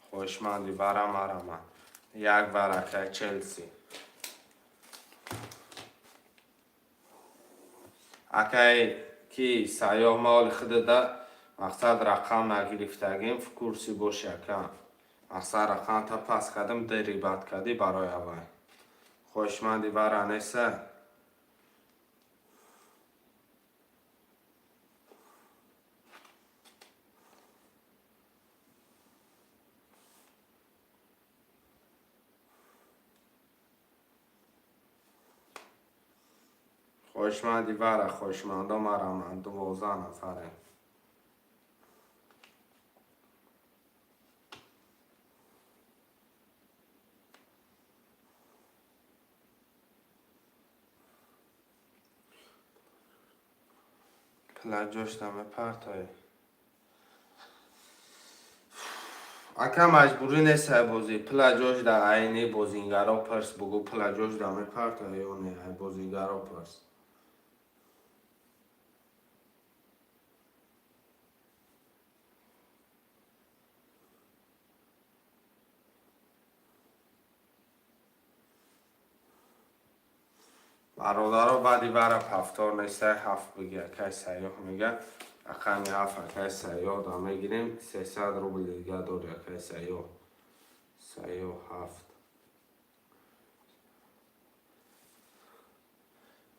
Хоҳишманди вара марамад. Як вара, акай Челси. Акай ки Сайёҳ, моли худада мақсад рақам нагирифтагим, в курсе боши, ака. Мақсад рақамта пас кардам, дерибат кардӣ барои аввал. Хоҳишманди вара неста? Хоҳишманди вара, хоҳишмандо мараманд, 12 нафаре. Пула ҷошта мепартоӣ. Ака, маҷбурӣ нест бозӣ. Пула ҷош да айни бозингаро пирс, бугӯ пула ҷош да мепартоӣ ё не, ай бозингаро пирс. Бародаро, баъди вара повтор нестай, ҳафт биги, акай Сайёҳ мега. Рақами ҳафт акай Сайёҳ да мегирем, 300 рубл дига дори акай Сайёҳ. Сайёҳ ҳафт.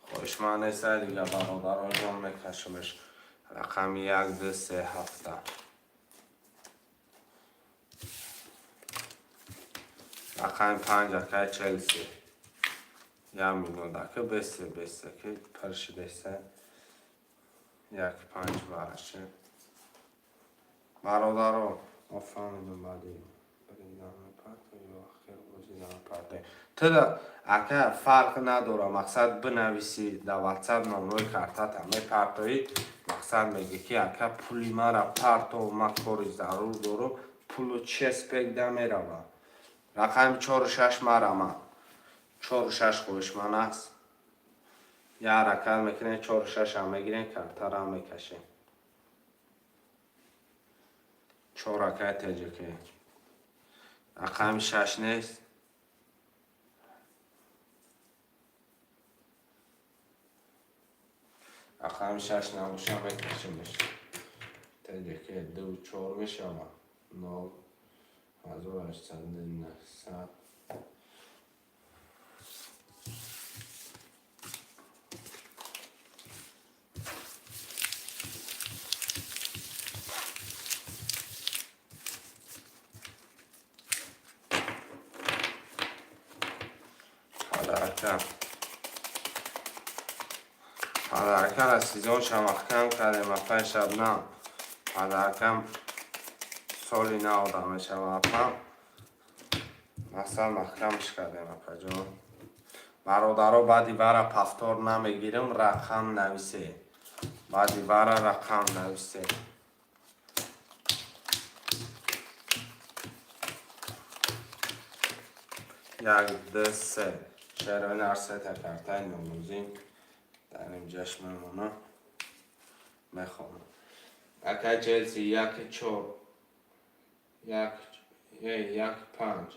Хоҳишманд нестай дига, бародаро ҷон, мекашимеш. Рақами як, ду, се, ҳафта. Рақами панҷ акай Челси. Як минут ака, бесе, бесе ки пир шидеса. Як панҷ вараше. Бародаро, мо фаҳмидем, баъди туда ака фарқ надора, мақсад бинависӣ дар ватсап номрои картата мепартоӣ, мақсад мегӣ ки ака, пули мара парто, ман кори зарур дорам, пулу чеспек да мерава. Рақами чору шаш марама. Чору шаш хоҳишманд аст. Я ҳаракат мекунем, чору шашам мегирем, картарам мекашем. Чор акай теҷаке. Рақами шаш нест. Рақами шаш набоша, мекашимеш. Теҷаке ду чор мешавад. Нол 1800 900. Подарка. Подаркара сезонша маҳкам кардем, апай Шабнам. Подаркам соли нав да мешава, апа. Масал маҳкамш кардем, апаҷон. Бародаро, баъди вара повтор намегирам, рақам нависе. Баъди вара рақам нависе. Як, ду, се. Шерои арсета картаи номӯзӣ дар инҷаш мемонам. Мехонам. Акай Челси як чор як як панҷ.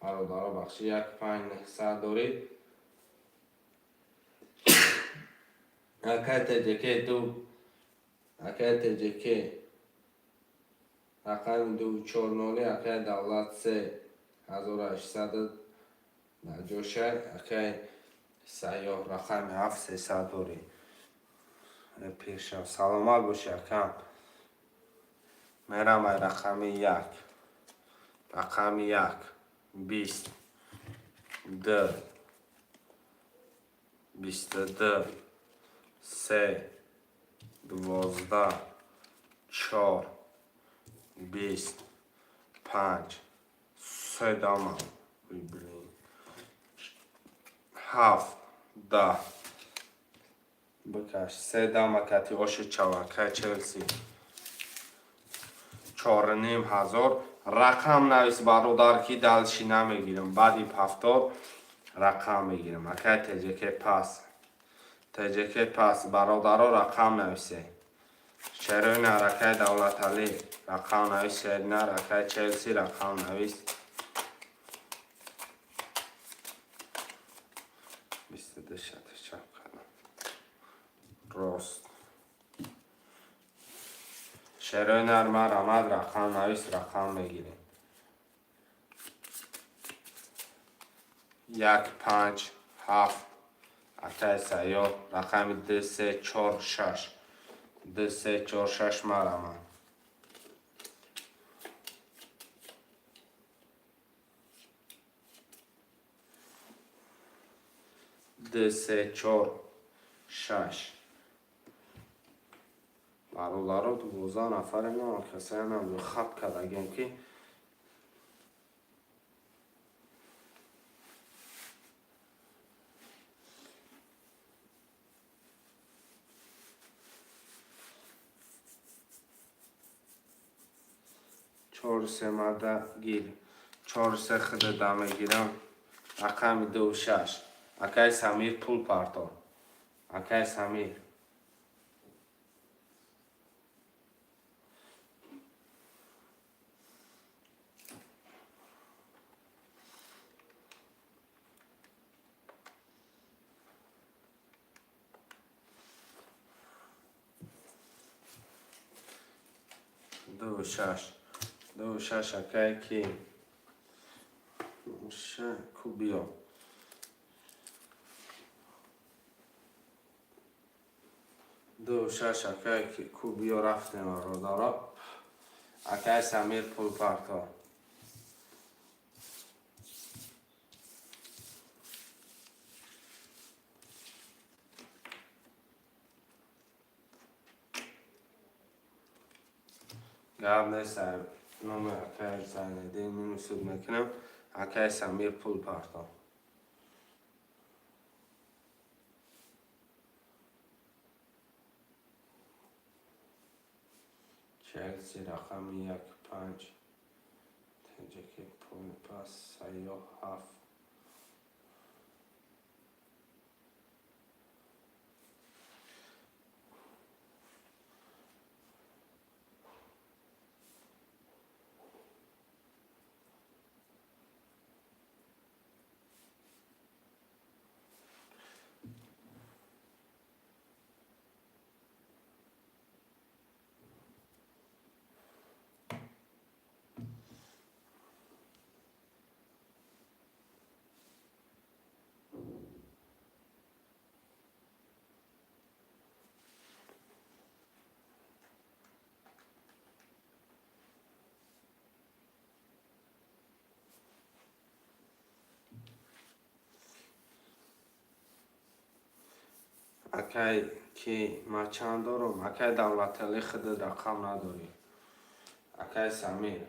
Бародаро, бахши, як панҷ 900 дорӣ. Акай ТЖК ду, акай ТЖК рақами ду чор ноли, акай Давлат се 1800 дар ҷошай, акай Сайёҳ рақами ҳафт 300 дорӣ. Пешав, саломат бошӣ, акам. Мерам ай рақами як. Рақами як бист д 22 се 12 чор 20 панҷ се дама, блин, ҳафт 10 бикаш, се дама кати оши чавакай Челси 4500. Рақам навис, бародар, ки дальше намегирам, баъди повтор рақам мегирам. Акай ТЖК пас, ТЖК пас, бародаро, рақам нависе. Шерои аракай Давлаталӣ рақам навис, Шерина ракай Челси рақам навис. 22 шата чап кардам. Рост. Шерои нарма рамад рақам навис, рақам мегирем. Як панҷ ҳафт акай Сайёҳ рақами ду се чор шаш, ду се чор шаш марамад. Ду се чор шаш. Бародаро, 12 нафаре ма касаянам хап кардагем ки чор се марда гир, чор се хида да мегирам. Рақами ду шаш акай Самир пул парто, акай Самир. Ду шаш, ду шаш. Акай ки кубиё. Ду шаш, акай ки кубиё. Рафтем, бародаро. Акай Самир, пул парто. Гап нест, номи акай Зайниддин минусуд мекунем. Акай Самир, пул парто. Челси рақами як, панҷ. Теҷаки пул пас, сайёҳ, ҳафт. Акай ки, ман чанд дорум? Акай Давлаталӣ, худат рақам надорӣ. Акай Самир,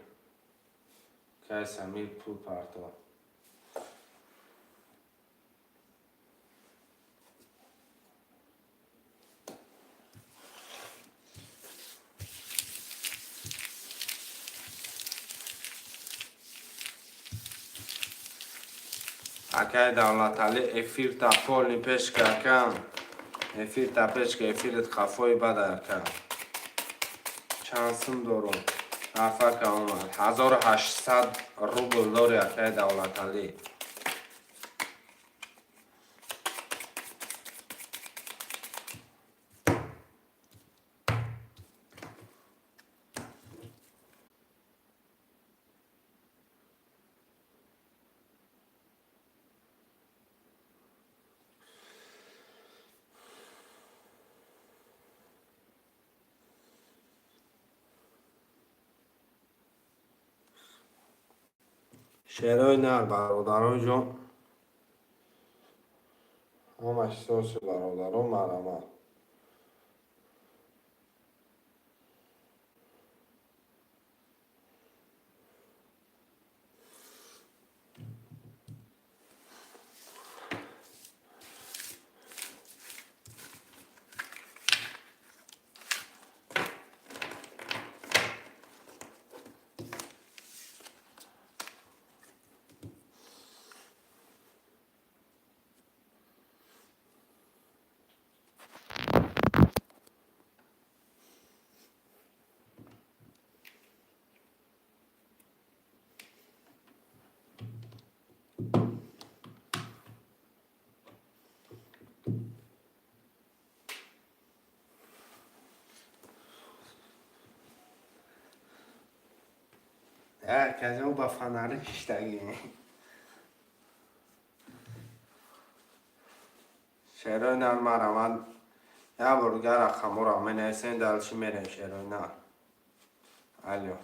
акай Самир, пул парто. Акай Давлаталӣ, эфирта полный пешка, акам. Эфирта пешка, эфирит хафои бада, ака. Чанд сум дорум? Рафака омад. 1800 рубл дори, акай Давлаталӣ. Шерои нар, бародарон ҷон, ҳамаш соси, бародарон, марҳамат. Казо ба фонари шиштагӣ. Шерои нар, марҳамат. Як бор дигар рақамҳоро менависем, дальше мерем. Шерои нар, алё.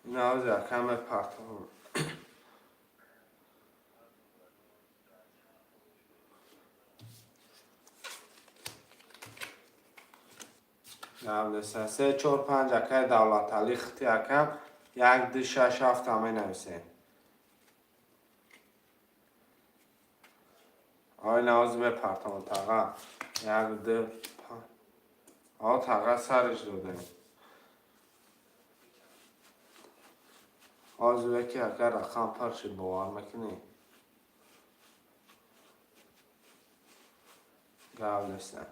Инавзи акаме партом. Навдеса се, чор, панҷ. Акай Давлаталӣ, хити акам, як, ду, шаш, ҳафта менависем. Ой, навози мепартам, таға. Як, ду, панҷ. О, таға, сариш додем. Ҳозир ки ака рақам пар шуд, бовар мекунӣ? Гап неста.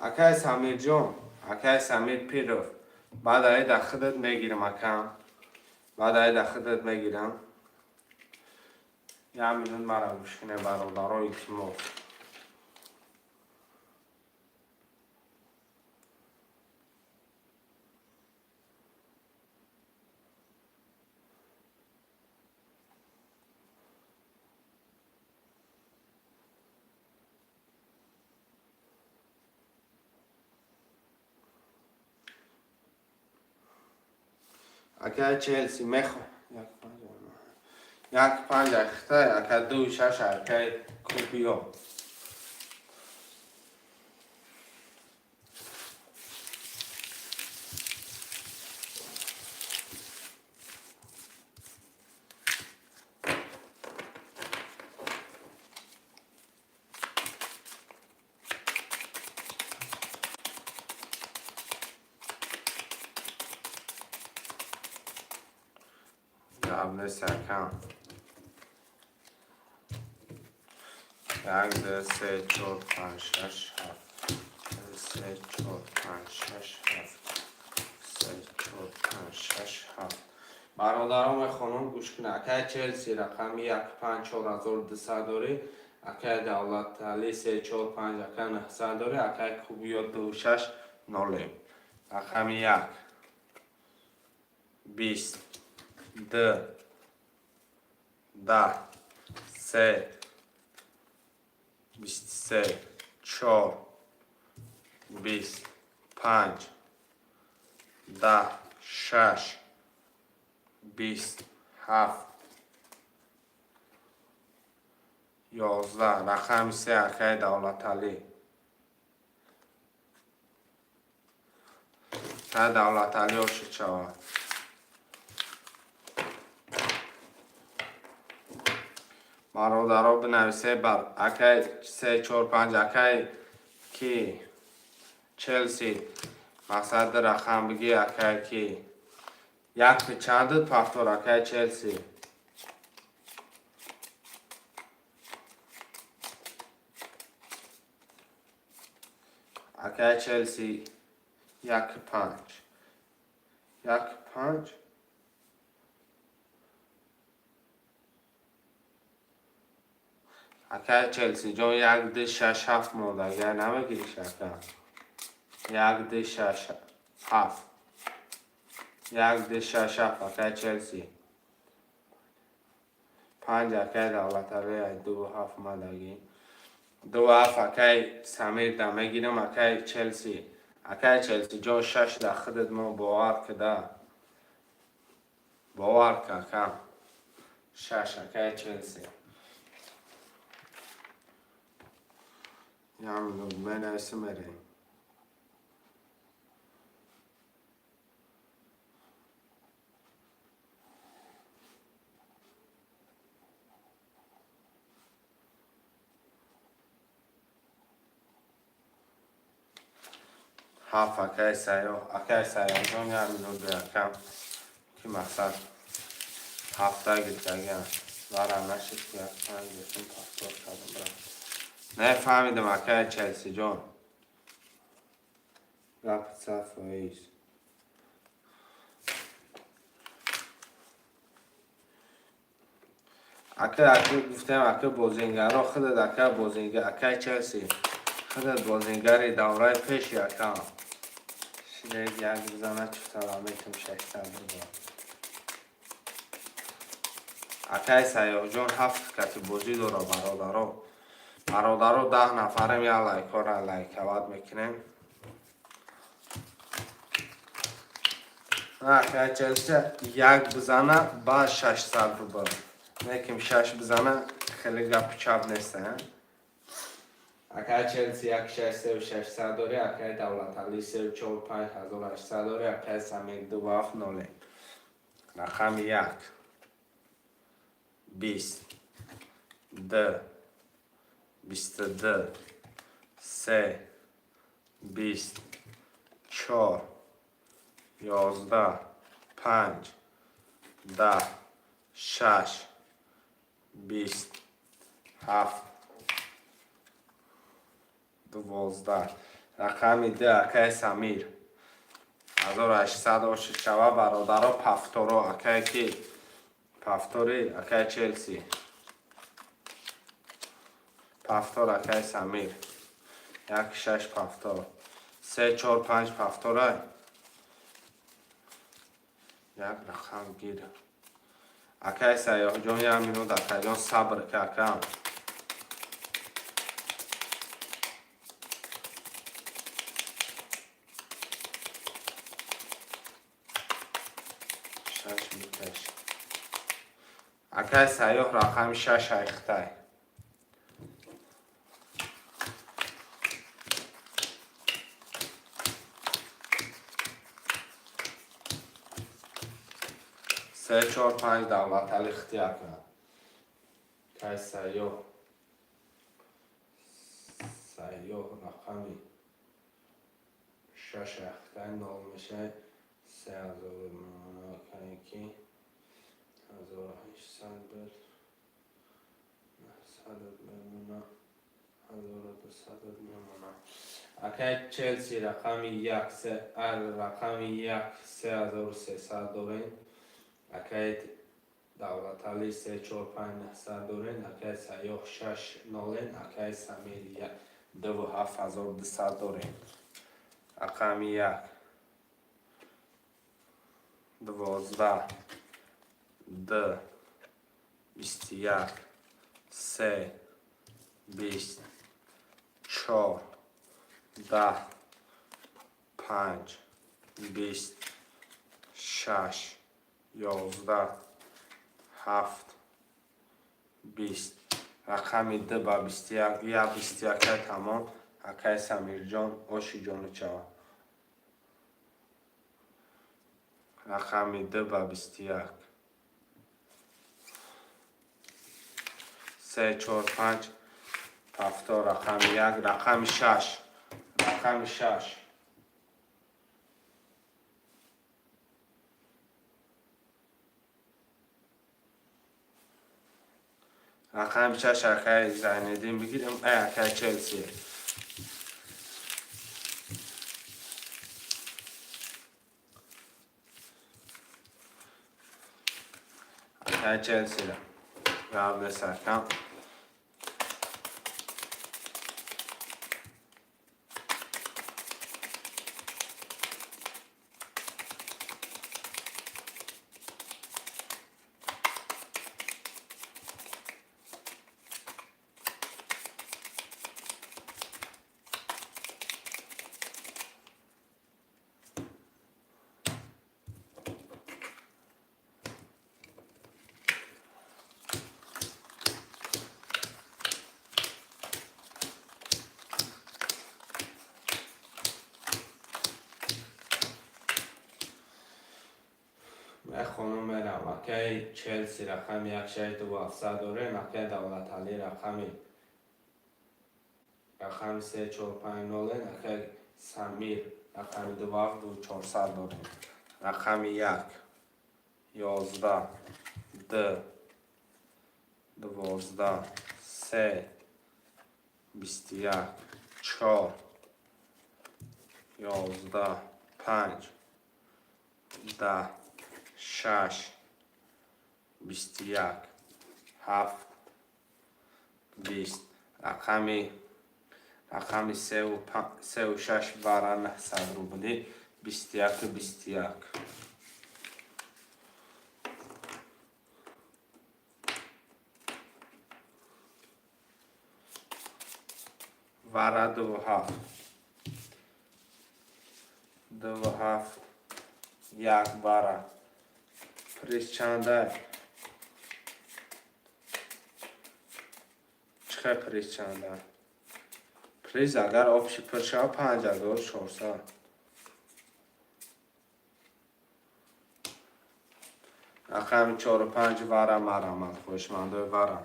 Акай Самирҷон, акай Самир Пиров, баъд аида худат мегирам, акам. Баъд аида худат мегирам. Як минут мара гӯш кунед, бародаро, илтимос. Акай Челси мехо як панҷ ахта, ака ду шаш, акай Кубиё. Гап нест, акам. Як, ду, се, чор, панҷ, шаш, ҳафт, се, чор, панҷ, шаш, ҳафт, се, чор, панҷ, шаш, ҳафт. Бародарон, мехонам, гӯш кунед. Акай Челси рақами як панҷ, 4200 дорӣ, акай Давлатали се, чор, панҷ, ака 900 дорӣ, акай Кубиё ду шаш ноле. Рақами як, 20, ду, 10, се, 23, чор, 20, панҷ, 10, шаш, 20, ҳафт, 11. Рақами се, акаи Давлаталӣ. Акаи Давлаталӣ ошиқ шавад. Бародаро, бинависе бар акай се, чор, панҷ, акай ки Челси мақсади рақам бигӣ, акай ки як чанд повтор, акай Челси. Акай Челси як панҷ, як панҷ. Акай Челси ҷон, як, ду, шаш, ҳафт монда, агар намегириш, ака. Як, ду, шаш, ҳафт, як, ду, шаш, ҳафт, акай Челси. Панҷ, акай Давлатали, ду ҳафт мадагӣ, ду ҳафт, акай Самир да мегирам. Акай Челси, акай Челси ҷон, шаш да худат мо бовар кида, бовар ка, ака. Шаш, акай Челси. Як минут менависем, мерем. Ҳафт, акаи Сайёҳ. Акаи Сайёҳҷон, як минут беакам, ки мақсад ҳафта гирифтагиам вара нашид, ки як панҷ гирифтем, повтор кардам, брат. Нефаҳмидам, акаи Челсиҷон, гапи 100%. Ака, ака гуфтем, ака, бозингаро худат, ака, бозингар, акаи Челси, худат бозингари давраи пеши, ака. Шидек як бизана, чуфтала метум 600 рубл. Акаи Сайёҳҷон ҳафт кати бозӣ дора. Бародаро, бародаро, 10 нафарем, як лайкҳоро лайкават мекунем. Акаи Челси як бизана, ба 600 рубл неким. Шаш бизана, хеле гапи чап нест. Акаи Челси як шаш севу 600 дорӣ, акаи Давлаталӣ се чор панҷ 1800 дорӣ, акаи Самир ду ҳафт ноле. Рақами як, 20, ду, 22, се, 20, чор, 11, панҷ, 10, шаш, 20, ҳафт, 12. Рақами ду, акаи Самир, 1800 ошид шава. Бародаро, повторо, акае ки повтори, акаи Челси. Повтор, акай Самир. Як шаш повтор. Се, чор, панҷ повторай. Як рақам гир. Акай Сайёҳҷон, як минут, акайҷон, сабр ка, акам. Шаш мекаш. Акай Сайёҳ, рақами шаш айхтай. Се, чор, панҷ Давлатали хити, ака. Кай Сайёҳ. Сайёҳ рақами шаш айхтай, нол мешай. 3000 ки 1800 буд. 900 мемона. 1200 мемона. Акай Челси, рақами як, се, рақами як, 3300 дорем. Акай Давлатали, се, чор, панҷ, 900 дорем. Акай Сайёҳ, шаш нолен. Акай Самир, як, дуву ҳафт 1200 дорем. Рақами як, 12, д, 21, се, 20, чор, 10, панҷ, 20, шаш, 11, ҳафт, 20. Рақами д ба 21, я 21-а тамом. Акай Самирҷон, оши ҷону чава. Рақами д ба 21. Се, чор, панҷ повтор, рақами як, рақами шаш, рақами шаш. Рақами шаш, акай Зайниддин бигирем, ай, акай Челси. Акай Челсира. Гап нест, акам. Мехонам, мерам. Акай Челси, рақами як, шаш дуву ҳафтсад дорем. Акай Давлаталӣ, рақами се, чор, панҷ нолен. Акай Самир, рақами ду ҳафт ду чорсад дорем. Рақами як, 11, д, 12, се, 21, чор, 11, панҷ, 10, шаш, 21, ҳафт, 20. Рақами севу шаш бара 900 рубли, 21-у 21. Вара дуву ҳафт. Дуву ҳафт, як бара. Приз чандай? Чӣ приз чанда? Приз агар общий пур шава, 5400. Рақами чору панҷ вара, марамад, хоҳишмандои вара.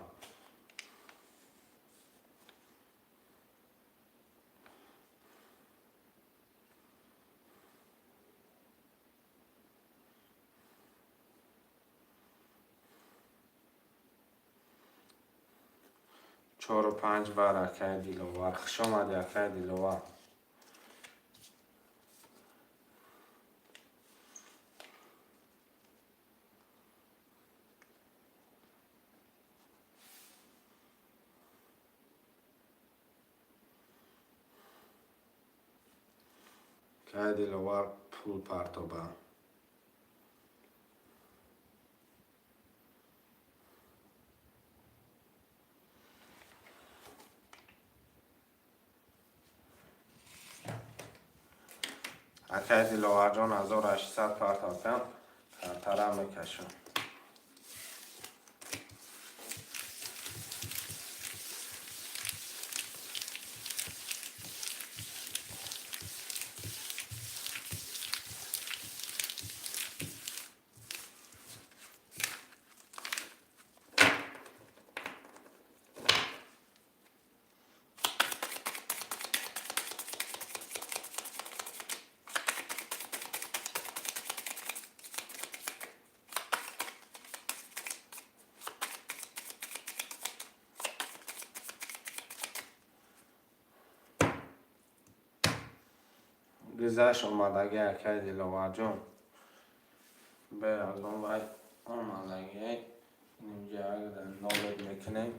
Чору панҷ вара, акай Диловар. Хуш омадӣ, акай Диловар. Кай Диловар пул партоба. Акай Диловарҷон, 1800 партофтам, картара мекашам. Гузашт омадагӣ, акай Диловарҷон. Беразон вай омадагӣ. Инҷа нолет мекунем.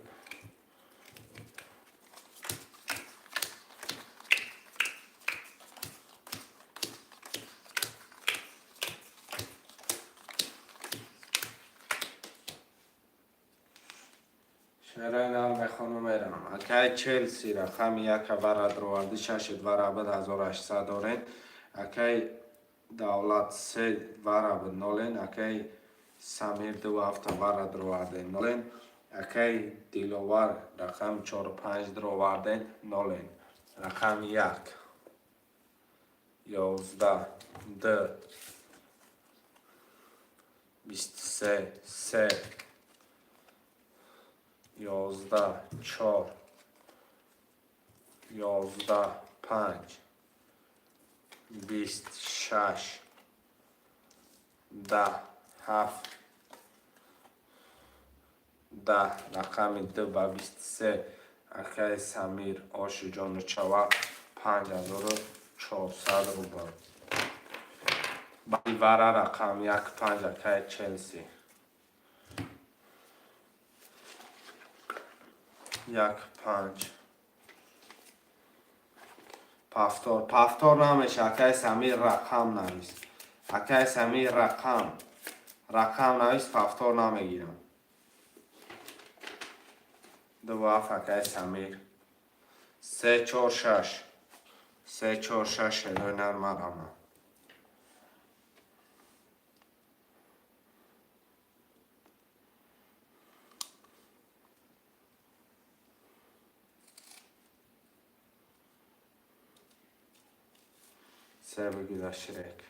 Шерои нав мехонум, мерам. Акай Челси, рақами яка вара дроварди, шаши вара буд, 1800 дорен. Акай Давлат се вара буд, нолен. Акай Самир ду ҳафта вара дроварден, нолен. Акай Диловар рақами чору панҷ дроварден, нолен. Рақами як, 11, д, 23, се, 11, чор, 11, панҷ, 20, шаш, 10, ҳафт, 10. Рақами д ба 23, акаи Самир, оши ҷону чава, 5400 рубл. Баъди вара рақам як, панҷ, акаи Челси. Як, панҷ. Повтор, повтор намеша, акаи Самир, рақам навис. Акаи Самир, рақам навис, повтор намегирам. Ду ҳафт, акаи Самир. Се, чор, шаш. Се, чор, шаш, шерои нар марама. Се бигира Шрек.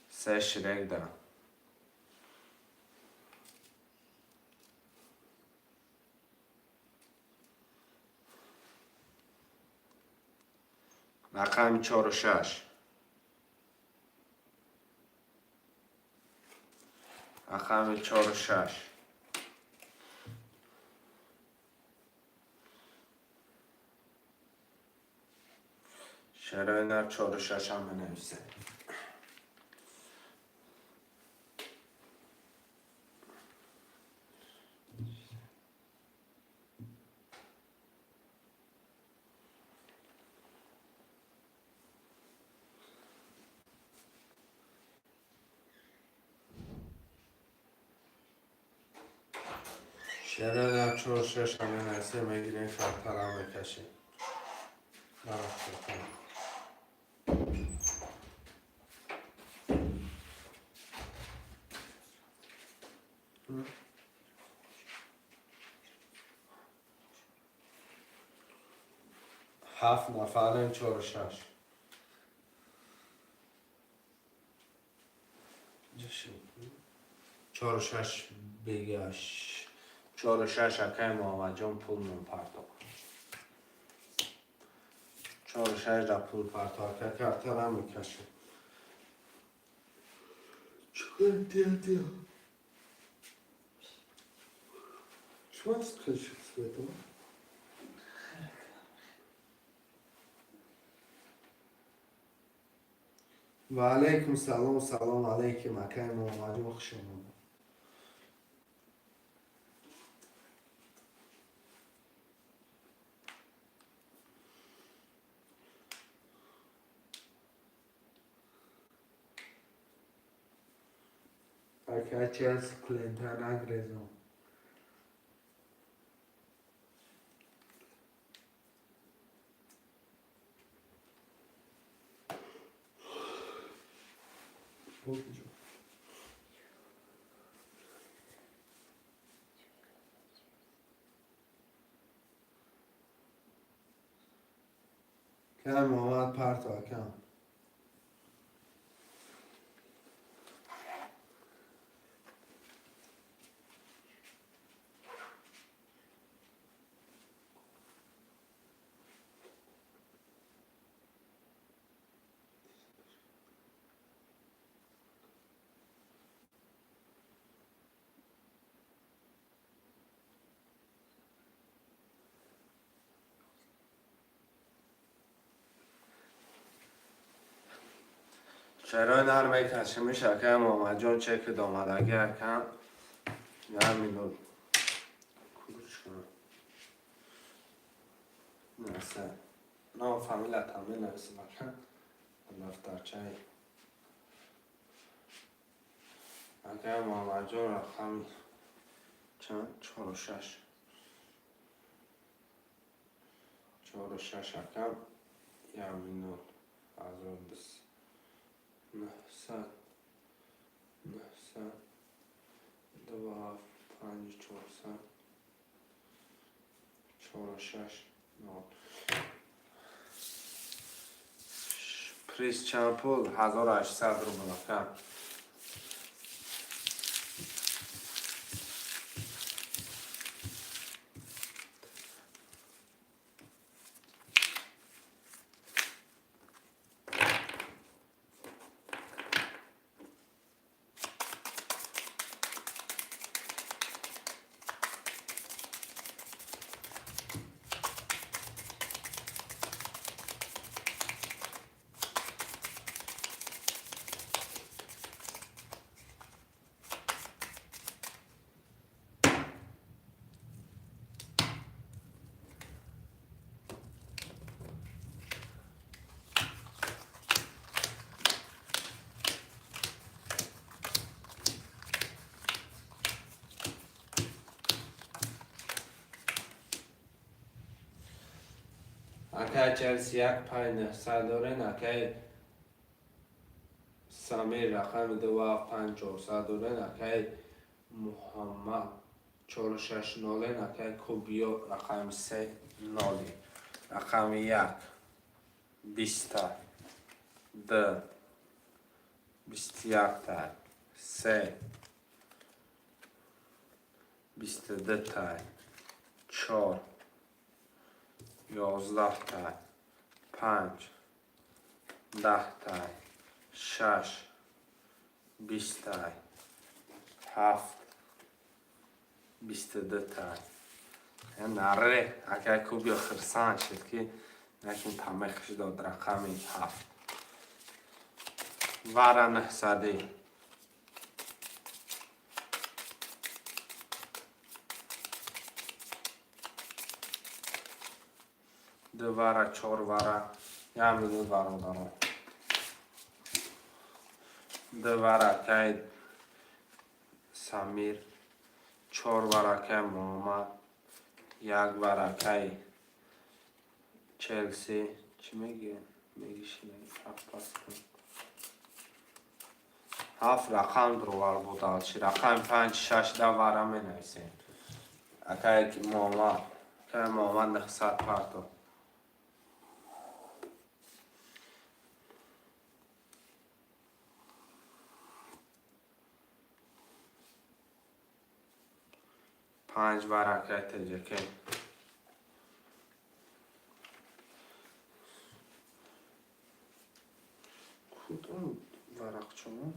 Се Шрек да. Рақами чору шаш. Рақами чору шаш. Шерои нар чору шашам менависед. Шерои нар чору шашам менависед, мегирем, картара мекашем. Нарафтем. Ҳафт нафарем, чору шаш. Чору шаш бегаш. Чору шаш, акай Муҳаммадҷон, пул мепартоб. Чору шаш да пул парто, ака, картара мекашем. Чё делал? Что скажешь с этого? Ва алайкум салом, салом алайкум, акай Муҳаммадҷон, хуш омадед. Акай Челси клиента нагрезон. Кам Муҳаммад парто акам. Чарои нар мекашимиш акай Муҳаммадҷон чеки домадаги акам. Як минут. Куш кунам. Наса. Ном фамилиятам менависим ака. Дафтарчаи. Акай Муҳаммадҷон рақами чанд? Чору шаш. Чору шаш акам. Як минут. Ҳазору бист. Нӯҳсад. 900. Ду ҳафт панҷ чорсад. Чору шаш нол. Приз чанд пул? 1800 рубл ака. Акай Челси як панҷ нӯҳсад дорен, акай Самир рақами ду ҳафт панҷ чорсад дорен, акай Муҳаммад чору шаш нолен, акай Кубиё рақами се ноли. Рақами як биста, д бисту якта, се бисту дута, чор ёздаҳта, панҷ даҳта, шаш биста, ҳафт бисту дута. Наре акай Кубиё хирсанд шуд, ки накин тамехш дод рақами ҳафт. Вара нӯҳсадӣ. Ду вара, чор вара. Як минут, бародарон. Ду вара акай Самир, чор вара акай Муҳаммад, як вара акай Челси. Чӣ мегӯ? Мегиши ҳафт пас кун. Ҳафт рақам дурвар буд чи рақами панҷ шаш да вара менависем. Акай Муҳаммад, акай Муҳаммад 900 парто. Панҷ вара акай ТҶК. Кудом варақчамо?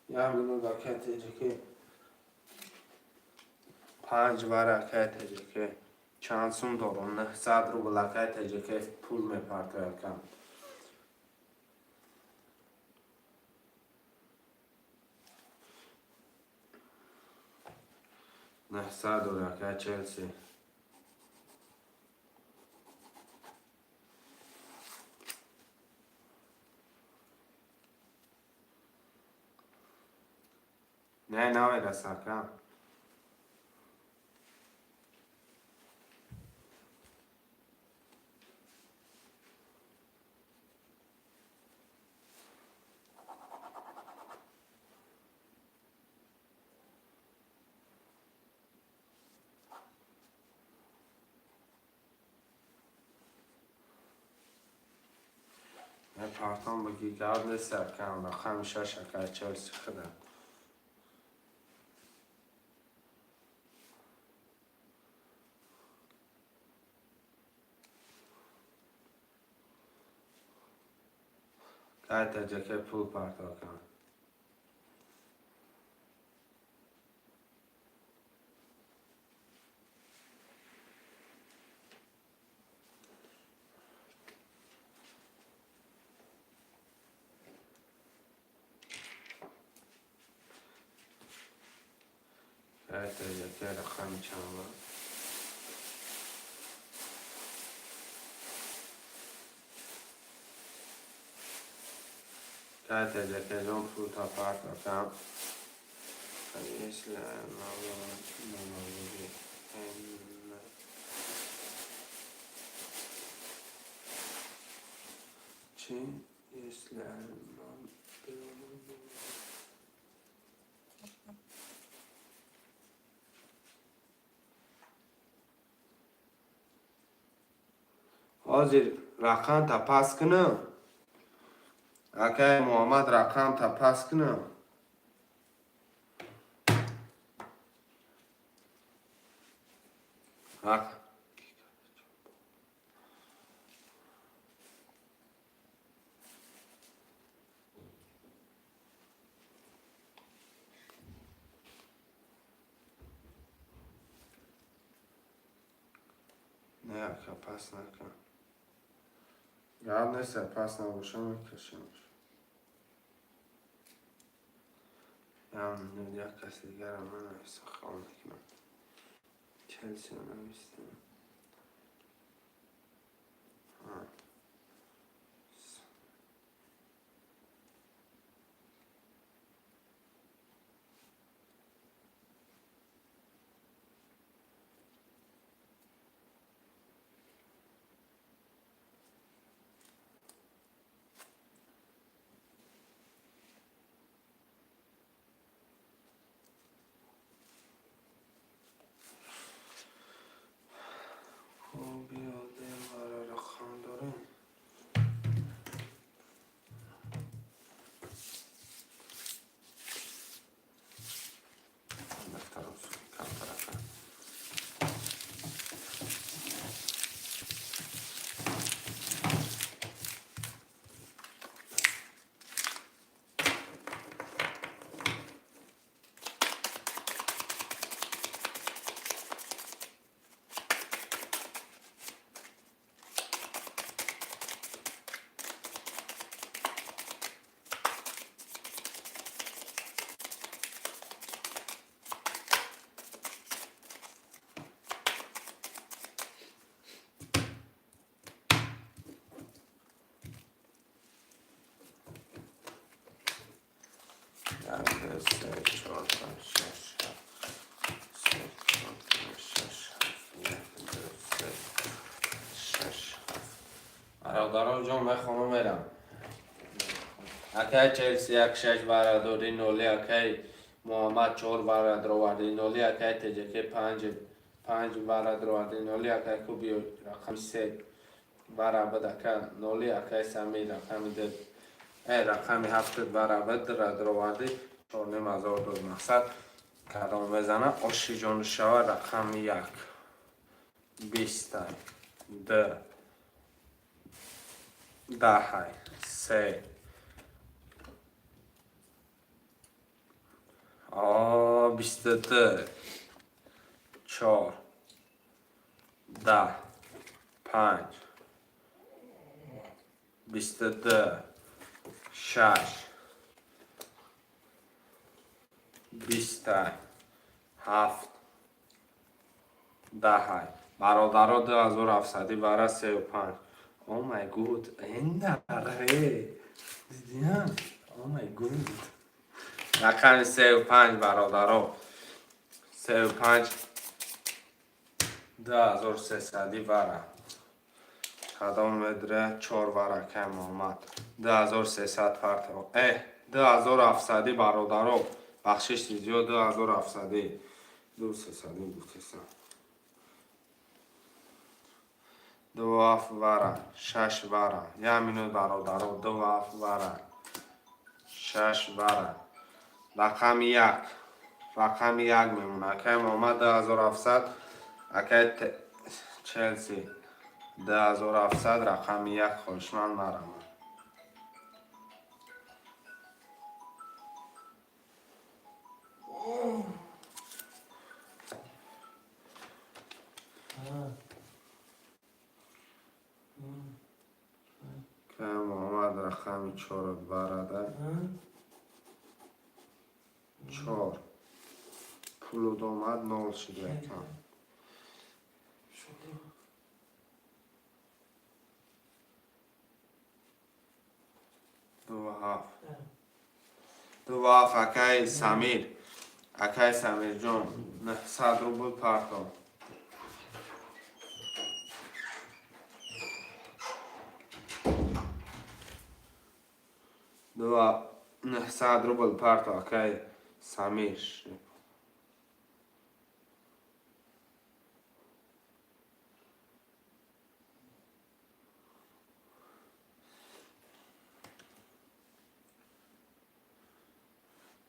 Як минут акай ТҶК. Панҷ вара акай ТҶК. Чанд сум дорум? 900 рубл акай ТҶК пул мепартояд акам. 900 дорад акай Челси. Не, намераса, ака. Партон баги, гап нест, акам. Рақами шаш, акай Челси худа. Кай таҷаке пул парто кан. Кай таҷаке рақами чанд? Кай таҷакеҷон пул та парто кан. Если чи если ҳозир рақам та пас кунам, акай Муҳаммад, рақам та пас кунам. Ак не, ака, пас накун. Гап нест, пас набоша, мекашемш. Як каси дигарам нанависта, хол мекунам. Челсиро навистем. Хуб, биёдем, вара рақам дорем. Дaftarам камтарака. Як, ду, се, чор, панҷ, шаш, ҳафт. Се, чор, панҷ, шаш, ҳафт. Як, ду, се, шаш, ҳафт. Бародарон ҷон, мехонам, мерам. Акай Челси як шаш вара дори, ноли. Акай Муҳаммад чор вара дроварди, ноли. Акай ТЖК панҷ панҷ вара дроварди, ноли. Акай Кубио рақами се вара буд, ака, ноли. Акай Сами рақами ду, рақами ҳафт вара буд, дроварди, 4500 дод. Мақсад, кадом мезана, оши ҷону шава. Рақами як бистай, д даҳай, се, 22, чор, 10, панҷ, 22, шаш, бистай, ҳафт, даҳай. Бародаро, 2700 вара, сею панҷ. Oh my God, энаре дидиям. Oh my God. Рақами сею панҷ, бародаро, сею панҷ, 2300-и вара. Кадом медре? Чор вара, акай Муҳаммад, 2300 парто. 2700-и, бародаро, бахшиши зиёд, 2700-и, ду сесади гуфтесам. Ду ҳафт вара, шаш вара. Як минут, бародаро. Ду ҳафт вара, шаш вара. Рақами як, рақами як мемонад. Акай Муҳаммад, 2700. Акай Челси, 2700, рақами як. Хоҳишманд, марамад. Акай Муҳаммад, рақами чор варада, чор пулуд омад, нол шуд якам. Ду ҳафт, ду ҳафт. Акай Самир, акай Самирҷон, 900 рубл парто. Ду 900 рубл парто, акай Самир.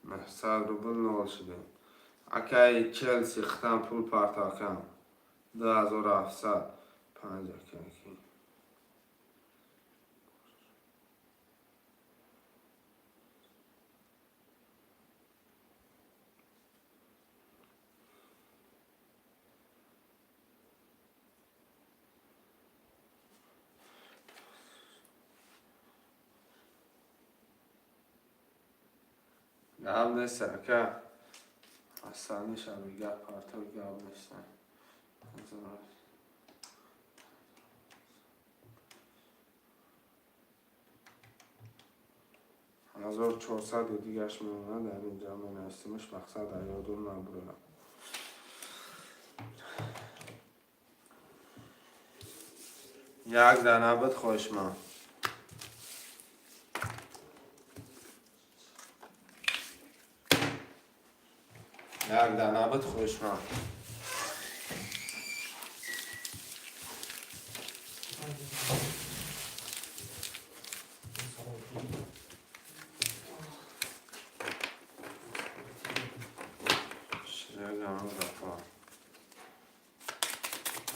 900 рубл, нол шуда. Акай Челси, хитам пул парто, акам, 2700. Панҷ, акай. Гап нест, ака. Асаниша гап парто, гап нест. 1400 дигаш мемонад. Дар инҷа менависимаш, мақсад аёдум набурам. Як дана буд, хоҳишманд. Як дана буд, хоҳишманд.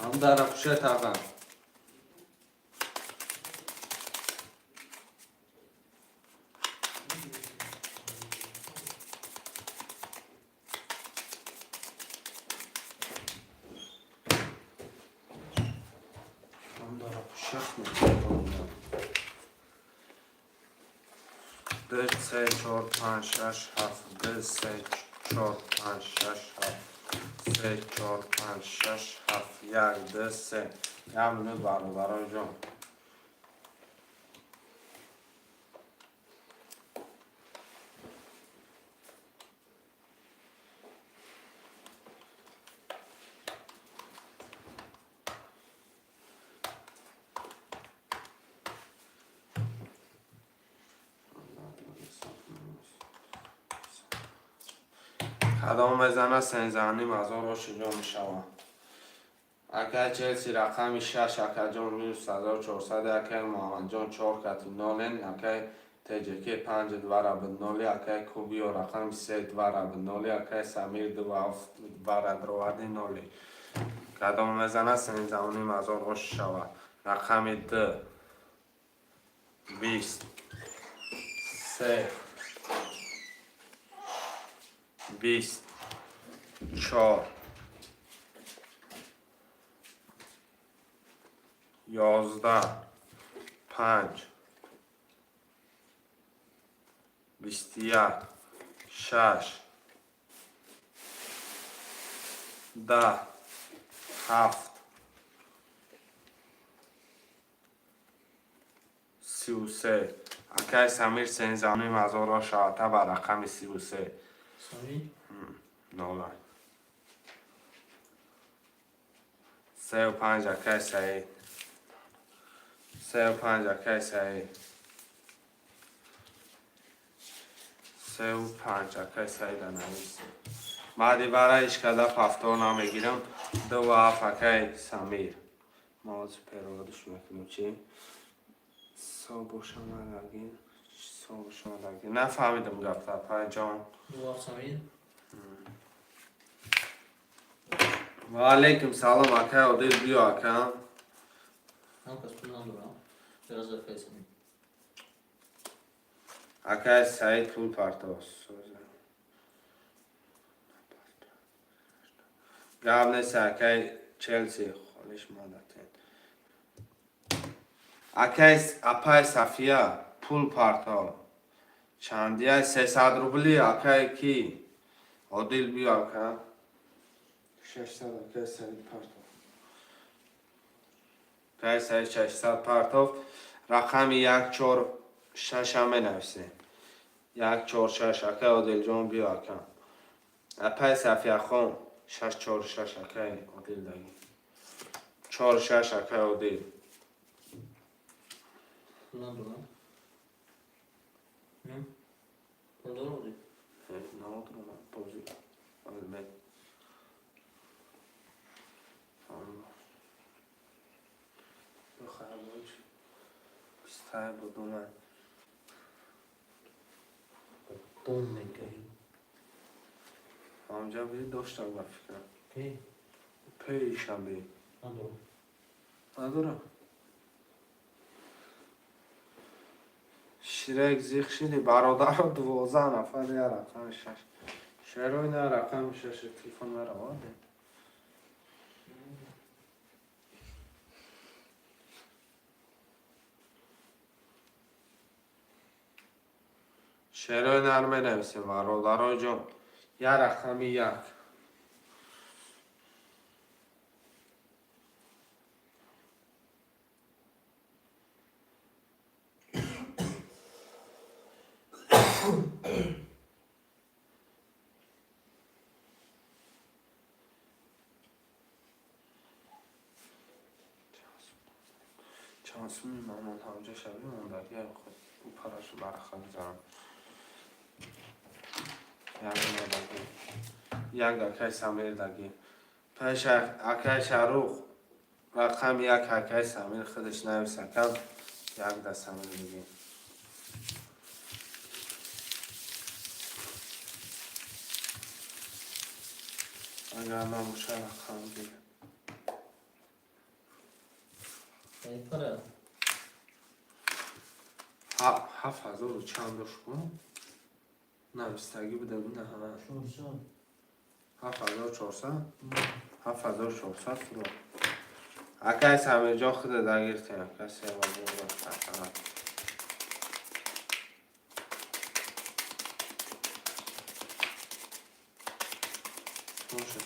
Ҳам дара пушет, аға. Ҳам дара пушет мекунам. Ду, се, чор, панҷ, шаш, ҳафт. Ду, се, чор, панҷ, шаш, ҳафт. Се, чор, панҷ, шаш, ҳафт. Як, ду, се. Як минут, бародарон ҷон. Кадом мезана, 13,5 ҳазор ошиҷо мешавад. Акай Челси, рақами шаш, акаҷон, минус 1400. Акай Муҳаммадҷон, чор кати нолен. Акай ТЖК, панҷ двара б ноли. Акай Кубио, рақами се, двара б ноли. Акай Самир, ду ҳафт двара дроварди, ноли. Кадом мезана, 13,5 ҳазор ош шавад. Рақами д, 20, се, 20, чор, 11, панҷ, 21, шаш, 10, ҳафт, 33. Акай Самир сенздаҳним ҳазорро шавата ба рақами 33. Самир? Нола. Сею панҷ, акай Саид. Сею панҷ, акай Саид. Сею панҷ, акай Саида навис. Баъди бара ишкада повтор намегирам. Дуву ҳафт, акай Самир. Ма ҳозир переводиш мекунем, чи? Собошамадаги. Собошамадаги. Нафаҳмидам гапта, апайҷон. Ду ҳафт, Самир. Ва алейкум салом, акай Одил, биё, ака. Ман кас пул надорам. Дараз, акай Самир. Акай Саид пул партоз. Гап нест, акай Челси, холиш мадатен. Акай, апай Сафия, пул парто. Чандия? 300 рубли, акай ки? Одил, биё, ака. 600, акай Саид партов. Акай Саид 600 партов. Рақами як чор шаша менависем. Як чор шаш, акай Одилҷон, биё, ака. Апай Сафияхон, шаш чор шаш, акай Одил даги. Чор шаш, акай Одил. Пул надорам. Пул дорам, Одил? Надорам, бозӣ. Албет. Бихайр бош. Бистай будуман. Дон мекарӣ. Ҳамҷа би доштам ба фикрам. Пе? Пешанбе. Надорам. Надорам. Ширек зиқ шиди, бародаро, 12 нафар, я рақами шаш. Шерои на рақами шаш телефон нараваде. Шерои нар менависем, бародаро ҷон. Я рақами як. Чанд суми мамон ҳамҷа шави мондаги худ ӯ парашу бараха гузарам. Як модаги. Як, акай Самир даги. Пеш акай Шарух рақами як, акай Самир худаш навис, акам як да Самир диги. Агар набоша, рақам дига. Эй, пара. 7000 чанд дошт ку? Навистагӣ буда на ҳа. 400. 7400? 7400 фуро. Акай Самирҷон, худа дагиртем, ака се. Боша.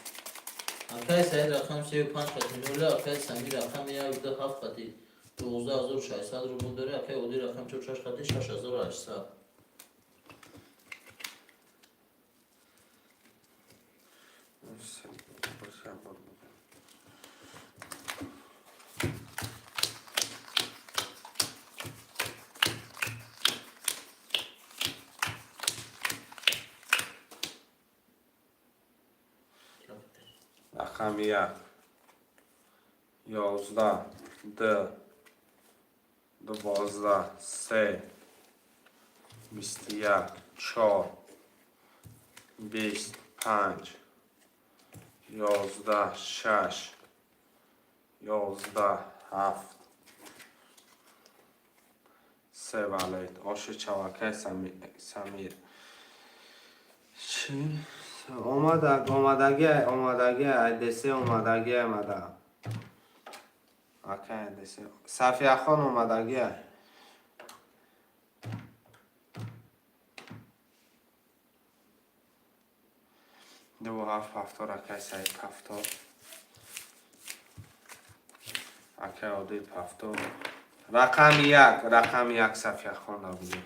Акай Саид рақам сею панҷ қати нуля, акай Самир рақами як ду ҳафт қати 12 600 рубл дорӣ, акай Одил рақам чор шаш қати 6800. Се бор буд. Рақами як, 11, д, 12, се, 21, чор, 20, панҷ, 11, шаш, 11, ҳафт, се валет. Оши чавакай Самир. Чӣ? Омада, омадаги, омадаги, айдесе омадаги, омада. Акай айдесе. Сафияхон омадаги. Ду ҳафт повтор, акай Саид повтор. Акай Одил повтор. Рақами як, рақами як Сафияхон набуди.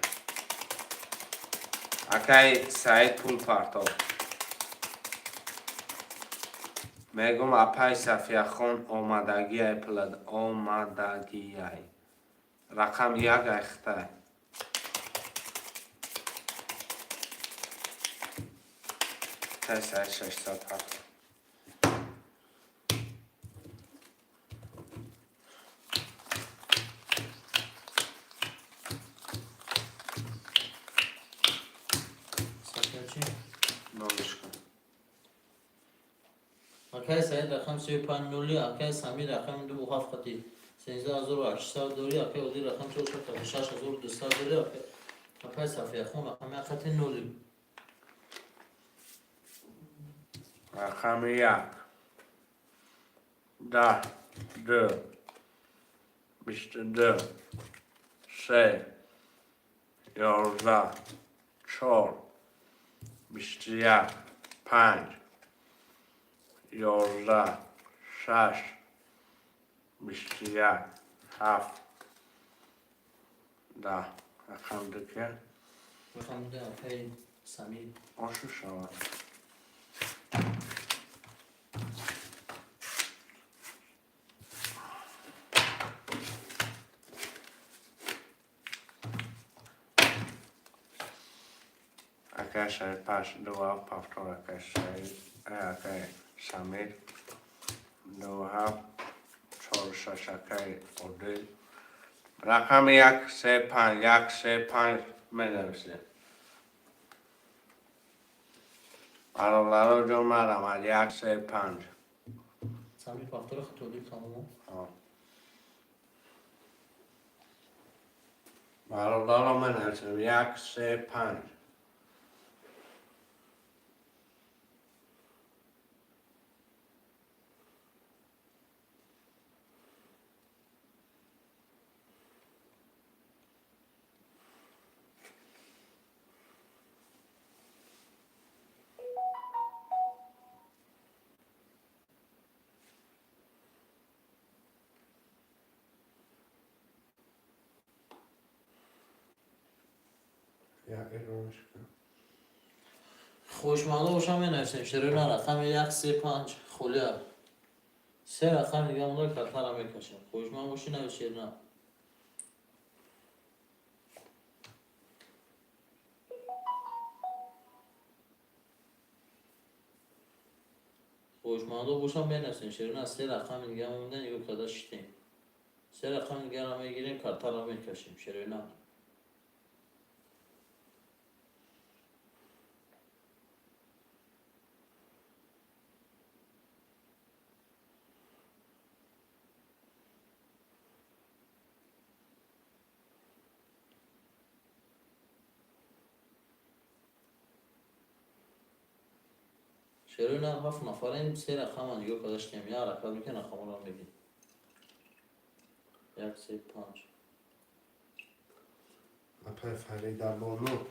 Акай Саид пул партов. Мегум, апай Сафияхон омадагиай, пулад омадагиай. Рақами як айхтай. Акай Саид 600 партов. Сафия чӣ? Номишка. Акай Саид рақами 35 нули, акай Самир рақами 2 7 қати 13 800 дори, акай Одил рақами 4 қати 6200 дори, акай Сафияхон рақами 1 қати нули. Рақами як. 10, 2, 22, 3, 11, 4, 21, 5, 11, 6, 21, 7, 10. Рақами ду ки? Рақами 2 акай Самир. Ошу шавад. Акай Шариф паш ду ҳафт повтор, акай Шариф, акай Самир 2 7 4 6, акай Одил. Рақами як, се, панҷ, як, се, панҷ менависем. Бародаро ҷон, марамад, як, се, панҷ. Самир повтор хати Одил тамом. Бародаро, менависем як, се, панҷ. Я иронишка. Хушманда бошам, менависем шерина рақами 1 3 5 холия. Се рақами дига монда, картара мекашем. Хушманд боши, навис шерина. Хушмандо бошам, менависем шерина, се рақами дига монда, нигоҳ карда шитем. Се рақами дигарро мегирем, картара мекашем шерина. Шерина, ҳафт нафарем, се рақама нигоҳ карда шитем. Як рақам мекунем, рақаморо мегирем. Як, се, панҷ. Апай Фарида бону.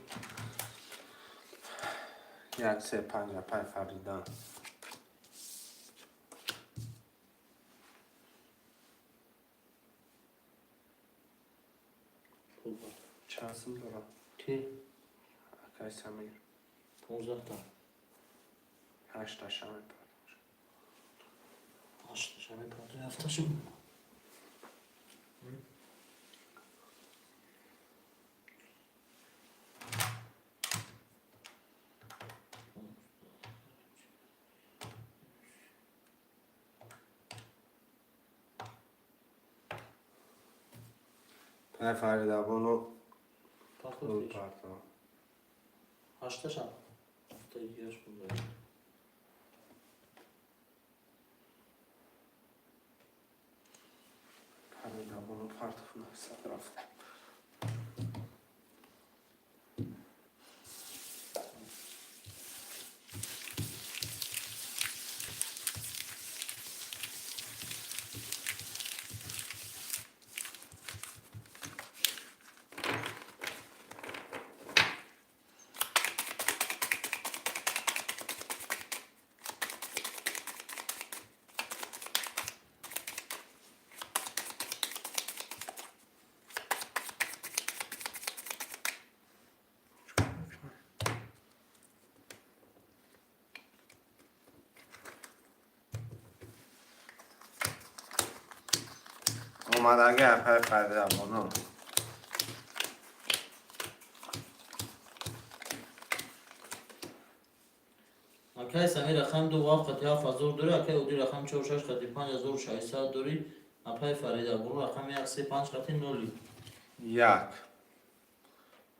Як, се, панҷ, апай Фарида. Пул бар. Чанд сум дорам? Ки? Акай Самир. 15 та. Ҳашташа мепардошт. Ҳашташа мепардои, ҳафташо. Апай Фарида бону пул Пахтош. парто. Ҳашташа. Ҳафтаи дигараш монда. Фарида бону партоф 900 рафта. Омадаги апай Фарида бону. Акай Самир рақами ду ҳафт қати 7000 дорӣ, акай Одил рақами чор шаш қати 5600 дорӣ, апай Фарида бону рақами як се панҷ қати ноли. Як,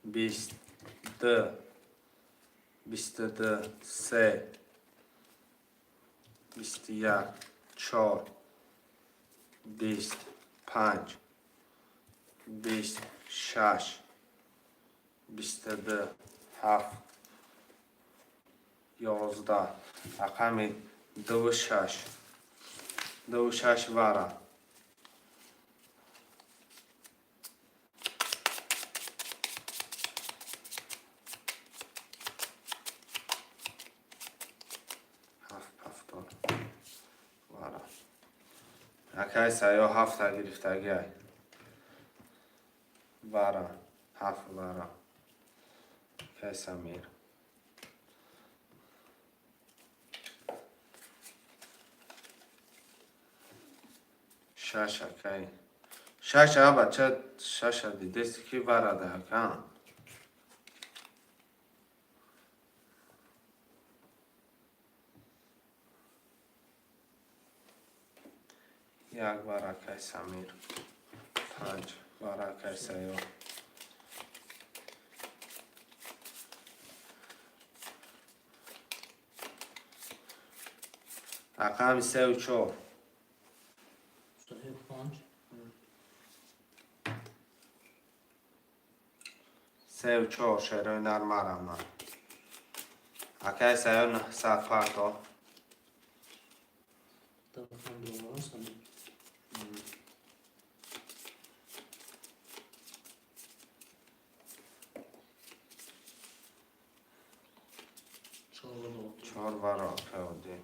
бист, ду, 22, се, 21, чор, 20, панҷ, 20, шаш, 22, ҳафт, 11, рақами дуву шаш, дуву шаш вара. Ҳафт ҳафтод вара. Акай Саё ҳафта гирифтагиай. Вара, ҳафт вара. Акай Самир. Шаш акай. Шаш а бача шаша дидеси ки варада ака. Як вара акай Самир. Панҷ вара акай Саё. Рақами сеу чор. Се панҷ. Сеу чор шерои нар мараман. Акай Саё 900 парто. Рақам дуромарон Самир. Чор вара Одил. Чор вара акай Одил.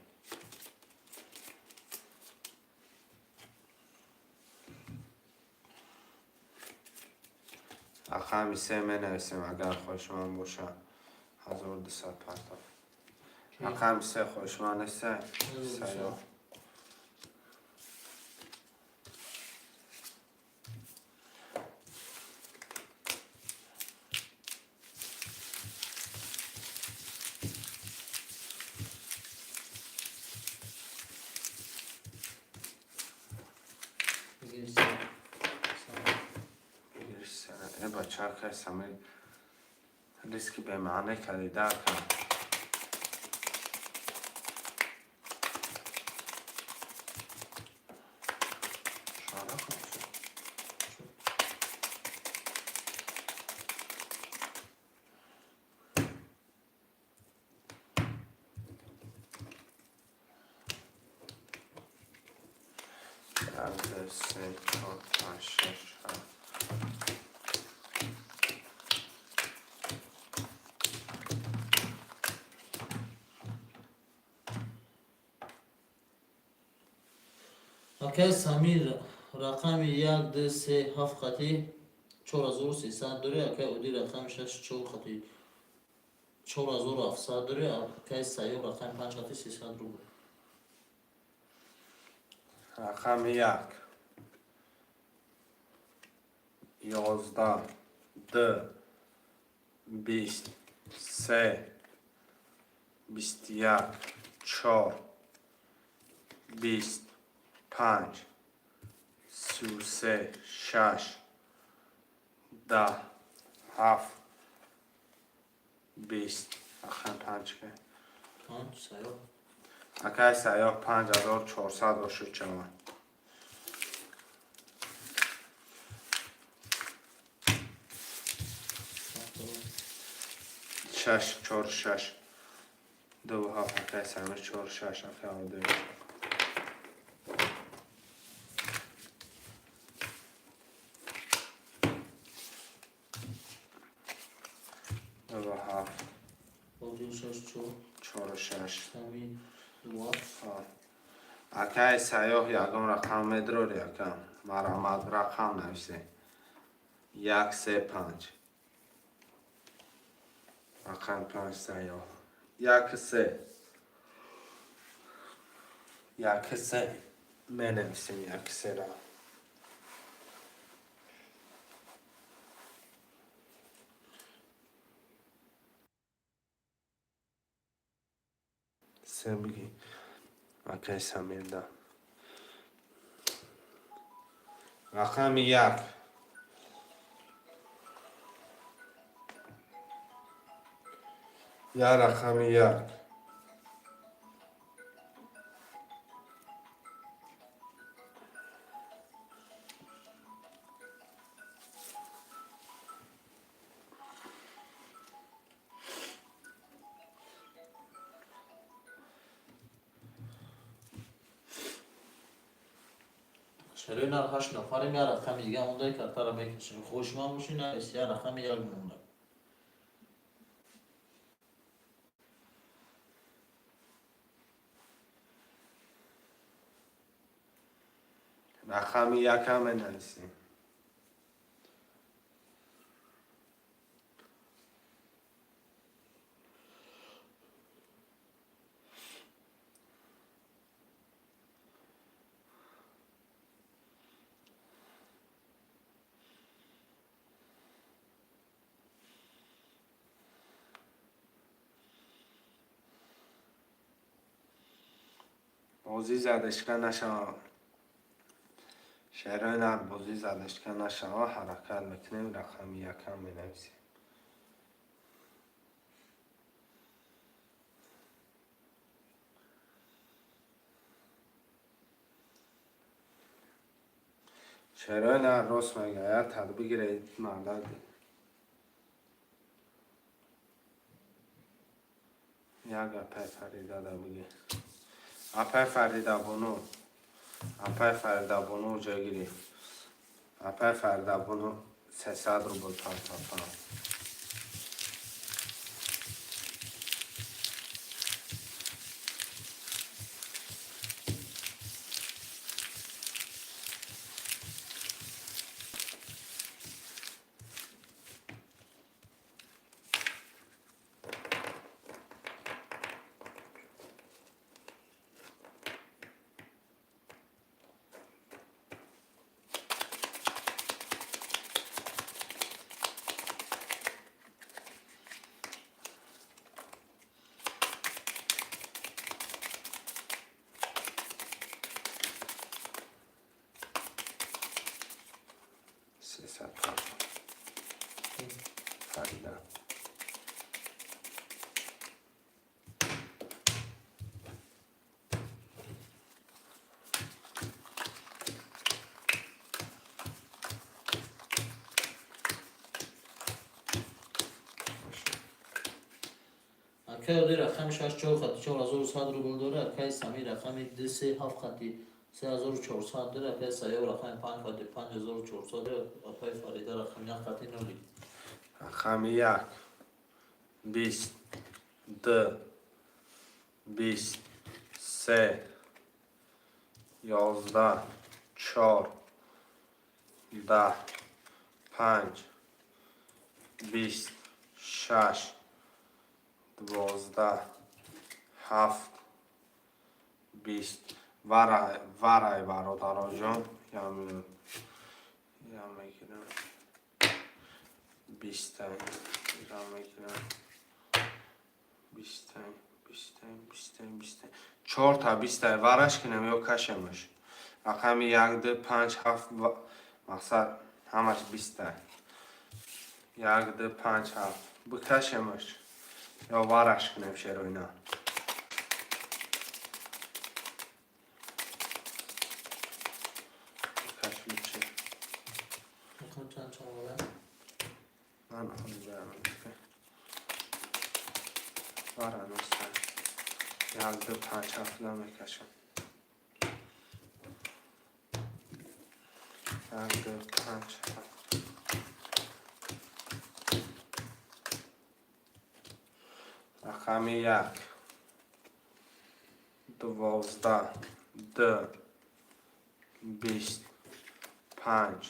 Рақами се менависем агар хоҳишманд боша. 1200 парто. Рақами се хоҳишманд неста? Саё. Бигир се. Самир. Э бача акай Самир риски бемаъне кардида ака. Шора кун. Як, ду, се, чор, панҷ, шаш, ҳафт. Акай Самир рақами як ду се ҳафт қати 4300 дорӣ, акай Одил рақами шаш чор қати 4700 дорӣ, акай Саё рақами панҷ қати 300 рубл. Рақами як. 11, ду, 20, се, 21, чор, 20, панҷ, 33, шаш, 10, ҳафт, 20. Рақами панҷ ки. Панҷ Саё. Акай Саё 5400 бошуд шавад. Шаш, чор, шаш. Ду ҳафт акай Самир, чор, шаш акай Одил. Ду ҳафт. Одил шаш чор. Чору шаш. Самир ду ҳафт. Акай Саёҳ ягон рақам медрори ака. Марҳамат рақам нависе. Як, се, панҷ. Рақами панҷ Саёҳ. Як, се. Як, се. Менависем як, сера. Се биги. Акай Самирда. Рақами як. Я рақами як. Шарои нар ҳашт нафарем, як рақами дига монда, картара мекашем. Хушман бошӣ, навис, як рақами як монда. Рақами якам менависем. Бозӣ задашка нашавад. Шерои нар бозӣ задашка нашавад, ҳаракат мекунем, рақами якам менависем. Шерои нар рост мегӯяд, тад бигиред мардак. Як апай Фарида да бигир. Апай Фарида бону. Апай Фарида бону ҷой гирифт. Апай Фарида бону 300 рубл партофтам. 300 Фарида. Акай Оди рақами шаш чор хати 4100 рубл дора, акай Самир рақами ду се ҳафт хати 3400 дора, акай Сайёр рақами панҷ хати 5400 дора, апай Фарида рақами як хати ноли. Рақами як. Бист. Ду. Бист. Се. 11. Чор. 10. Панҷ. 20. Шаш. 12. Ҳафт. 20. Варай, варай, бародароҷон. Я минут. Я мегирам. Бистай. Ира мегирам. Бистай, бистай, бистай, бистай. Чорта бистай. Вараш кинем ё кашемаш. Рақами як, ду, панҷ, ҳафт, мақсад ҳамаш бистай. Як, ду, панҷ, ҳафт. Бикашемаш. Ё вараш кунем шероина. Бикаш лучше. Рақам чанд чанд бора? Ман ҳозирам. Вара нестам. Як, ду, панҷ, ҳафт мекашам. Як, ду, панҷ, ҳафт. Рақами як. 12. Ду. 20. Панҷ.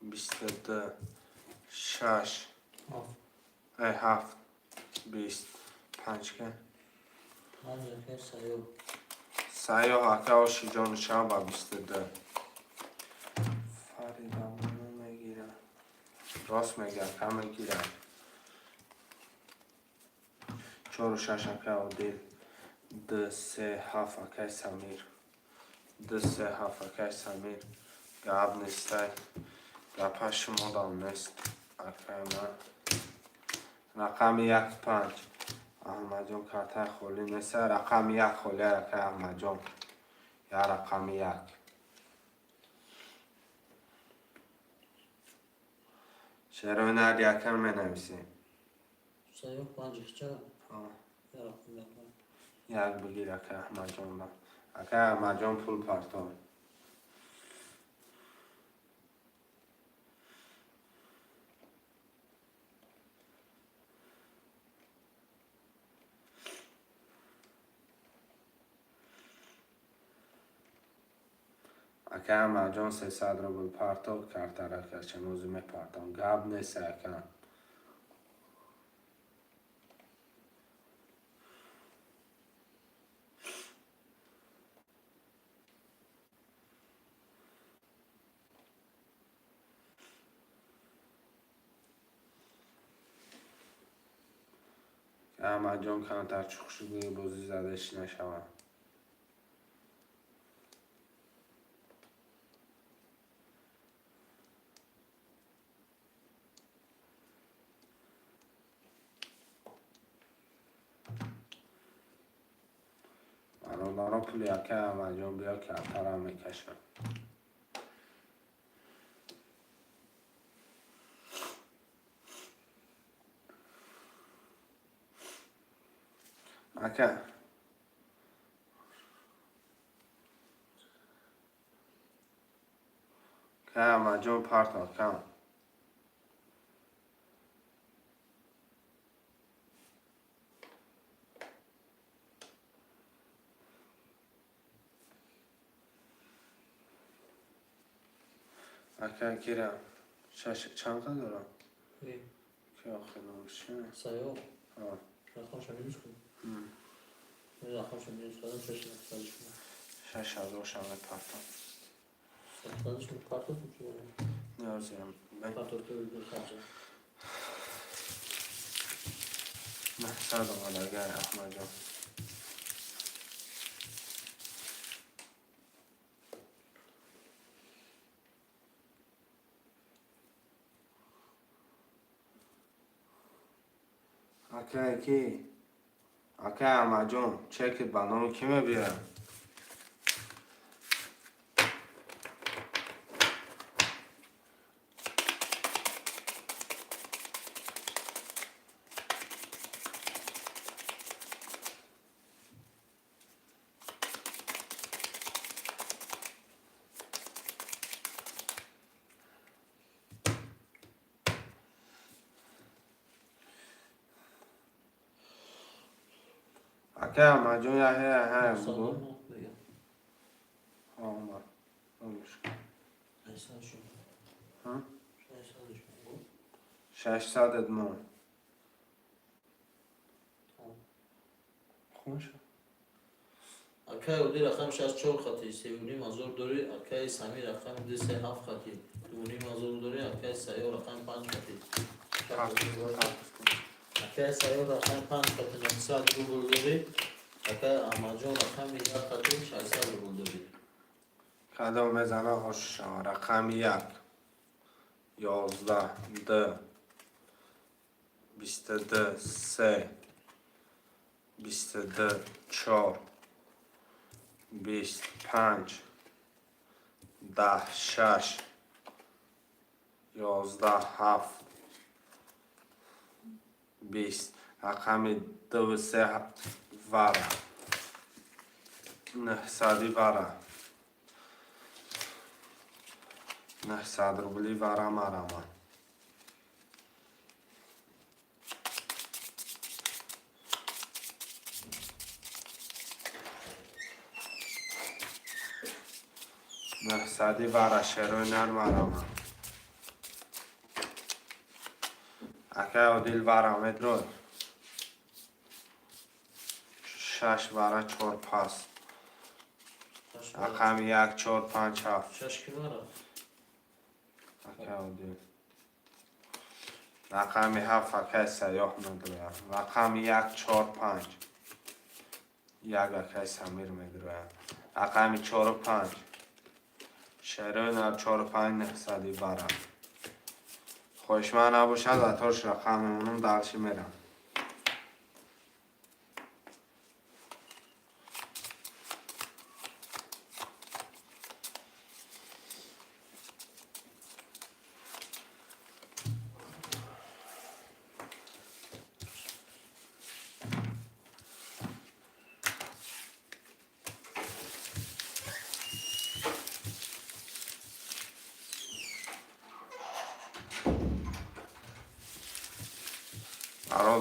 22. Шаш. Ҳафт. Ай, ҳафт. 20. Панҷ ка? Панҷ акай Сайёр. Сайёҳ ака оши ҷону шаба 22. Фарида бону мегирам. Рост мега, ака мегирам. Чору шаш ака Одил. Ду, се, ҳафт, акай Самир. Ду, се, ҳафт, акай Самир. Гап нестай. Гапа шумодам нест. Акай ман. Рақами як, панҷ. Аҳмадҷон, картаи холӣ неста. Рақами як холӣ, акай Аҳмадҷон. Я рақами як. Шерои нар якам менависем. Саёҳ панҷ ча? Ҳа. Я рақам як. Як бигир, акай Аҳмадҷонда. Акай Аҳмадҷон, пул партов. Акай Аҳмадҷон, 300 рубл партов, картара кашем, ӯзи мепартом. Гап нест, ака. Аҳмадҷон, камтар чуқшуди бозӣ задаш нашавад. Бародаро, пули акай Аҳмадҷон биё, картарам мекашам. Ака. Акай Аҳмадҷон, партов, кам. Ака, гирам. Шаш чанд қа дорам? Ки охир номаш чи? Саёҳ. Ҳа. Рақамша минус кун. Рақамша минус кардам, шаш нақсадиш кун. 6000 ша мепартом. Садиш кун, партов кун чӣ? Ниёзиам. Партов ту харҷа. 900 омад, акай Аҳмадҷон. Акай ки? Акай Аҳмадҷон, чекит ба номи кӣ мебиёяд? Акай Аҳмадҷон, яҳе ҳа бугӯ. Бигам. Омад. Олуш. Шашсад шум. Ҳа? 600 шум. 600 мон. Хун шуд. Акай Оди рақами шаш чор хати 3500 дорӣ, акай Самир рақами ду се ҳафт хати 2500 дорӣ, акай Саёҳ рақами панҷ хати. Акай Саёҳ рақами панҷ хати 900 рубл дорӣ, акай Аҳмадҷон рақами як хати 600 рубл дорӣ. Кадом мезана, ош шава. Рақами як. 11, д. 22, се. 22, чор. 20, панҷ. 10, шаш. 11, ҳафт. 20. Рақами дуву се вара. 900-и вара. 900 рубли вара марама. 900-и вара, шерои нар марама. Акай Одил, вара медрой. Шаш вара, чор пас. Рақами як, чор, панҷ, ҳафт. Шаш ки вара? Акай Одил. Рақами ҳафт, акай Сайёҳ медрояд. Рақами як, чор, панҷ. Як акай Самир медирояд. Рақами чору панҷ. Шерои нар чору панҷ нӯҳсади бара. Хоҳишманд набошад, аторш рақам мемонам, дальше мерам.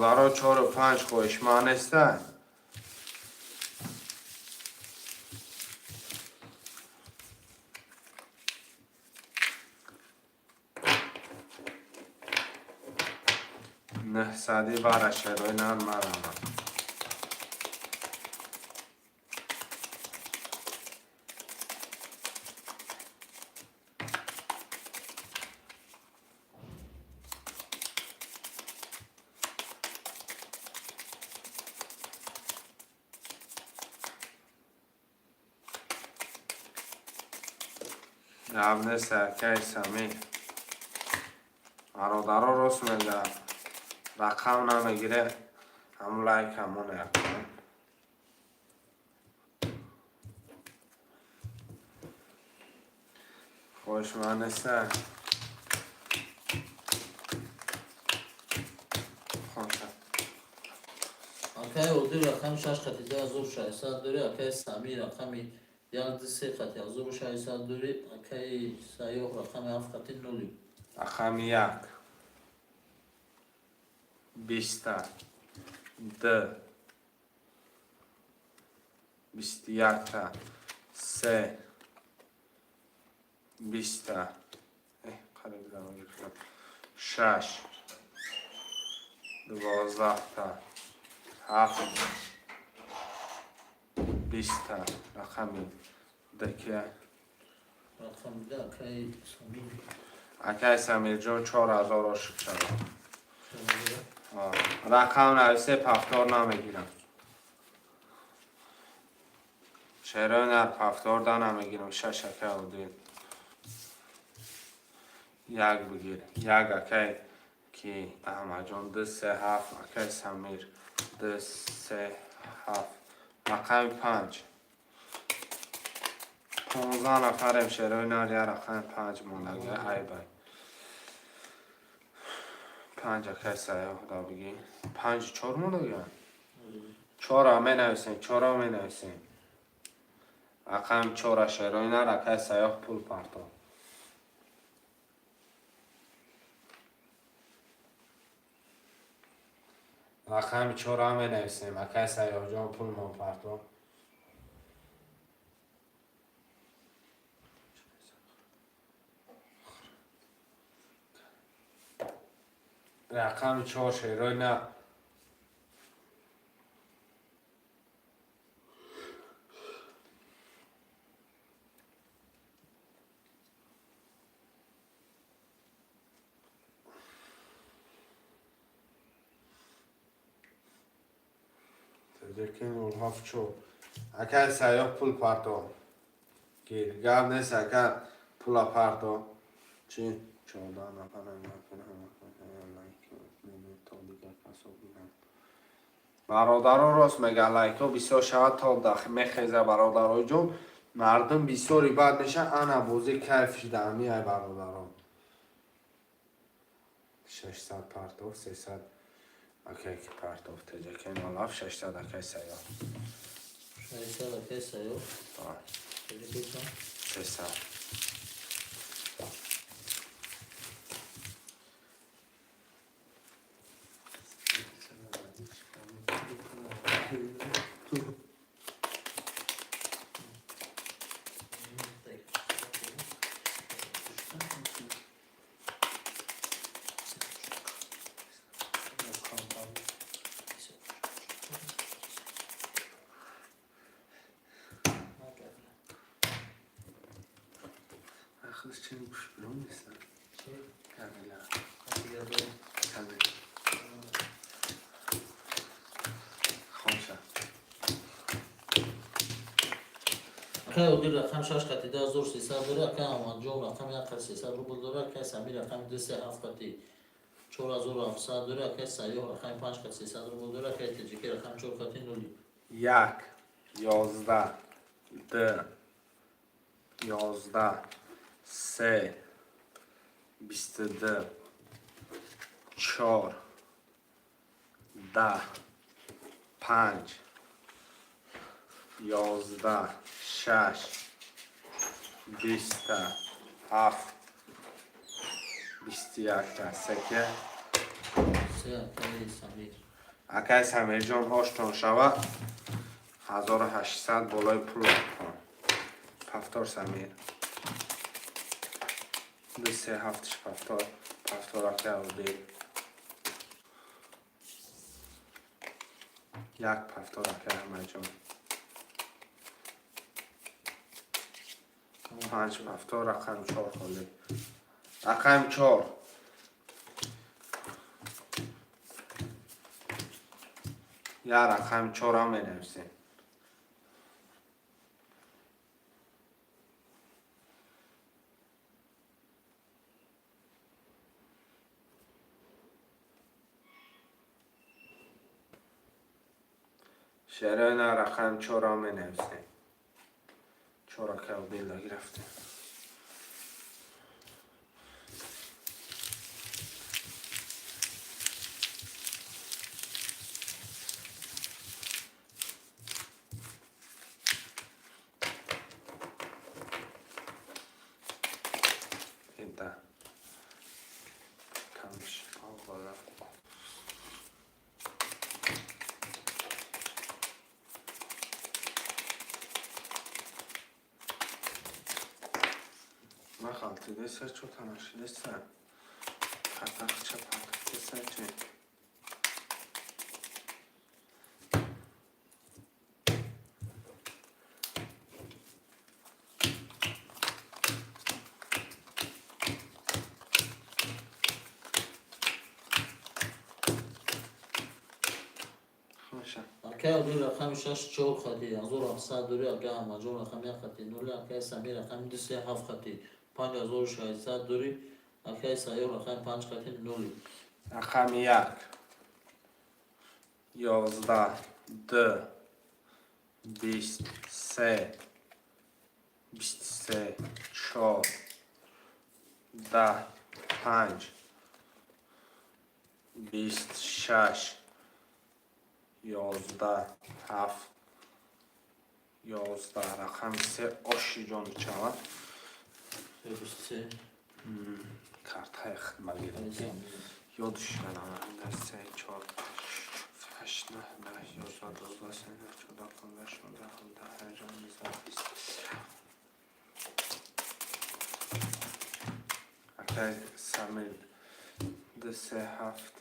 Бародаро, чору панҷ хоҳишманд неста? Нӯҳсади бара шерои нар марамад. Гап нест, акай Самир. Бародаро рост мегӯяд. Рақам намегире, ҳамун лайк ҳамон якунем. Хоҳишманд неста? Хонша. Акай Одил рақами шаш хати 2600 дори, акай Самир рақами як ду се хати 1600 дори, акай Сайёҳ рақами ҳафт хати нули. Рақами як. Биста. Д. Бисту якта. Се. Биста. Қариб гирифтам. Шаш. 12-та. Ҳафт. Биста. Рақами дакия. Рақами ду акай Самир. Акай Самирҷон 4000 ошиқ шавад. Рақам нависе, повтор намегирам. Шерои нар повтор да намегирам. Шаш акай Одил. Як бигир. Як акай ки Аҳмадҷон ду се ҳафт акай Самир ду се ҳафт. Рақами панҷ. 15 нафарем шерои нар я рақами панҷ мондага айбай. Панҷ акай Сайёҳ да бигир. Панҷ чор мондага? Чора менависем, чора менависем. Рақами чора шерои нар акай Сайёҳ пул партов. Рақами чора менависем, акай Сайёҳҷон пулмон партов. Рақами чор шерои нар. 074. Акай Сайёҳ пул партов. Гир. Гап нест, ака пула партов. Чи? 14 нафарам то дигар касо бинам. Бародаро рост мега лайкҳо бисёр шавад то мехеза бародарои ҷон. Мардум бисёри бад меша ана бозӣ кайф шида ами ай бародарон. 600 партов, 300 акай ки партов теҷаке 07 600 акай Сайёҳ. 600 акай Сайёҳ. Телефон. 300. Ахлаш чени гӯш нестам. Камила. Камила. Хонша. Акай Одил рақами 6 қати 2300 дора, акай Аҳмадҷон рақами 1 қати 300 рубл дора, акай Самир рақами 2 3 7 қати 4700 дора, акай Сайёҳ рақами 5 қати 300 рубл дора, акай Теҷикӣ рақами 4 қати 0. 1, 11, 2, 11, 3, 22, 4, 10, 5, 11, 6, 20, 7, 21, секе. Се, акай Самир. Акай Самирҷон, ҳоштон шава, 1800 болои пулатон. Пафтор, Самир. Ду, се, ҳафтш, пафтор, пафтор, акай Одил. Як пафтор, акай Аҳмадҷон. Панҷ пафтор, рақами чор холӣ. Рақами чор. Я рақами чорам менависем. Шерена, рақами чорам менависем. Чора калбила гирифтем. Инта. Камш бола. Ма халтидеса, чо танашидеса. Патахча патахтеса чи. Хоша. Акай Одил рақами 6 4 қати 1700 дора, акай Аҳмадҷон рақами 1 қати 0, акай Самир рақами 2 3 7 қати 5600 дори, акай Сайёҳ рақами 5 қати 0. Рақами 1, 11, 2, 23, 23, 4, 10, 5, 26, 11, 7, 11, рақами се, оши ҷони чава. 23. Картаи хидмат гирифтем. Ёдш кардам. Се, чор, ҳашт, наҳ, 10, 11, 12, 13, 14, 15, 16, 17, 18, 19, 20. Акай Самир ду, се, ҳафт,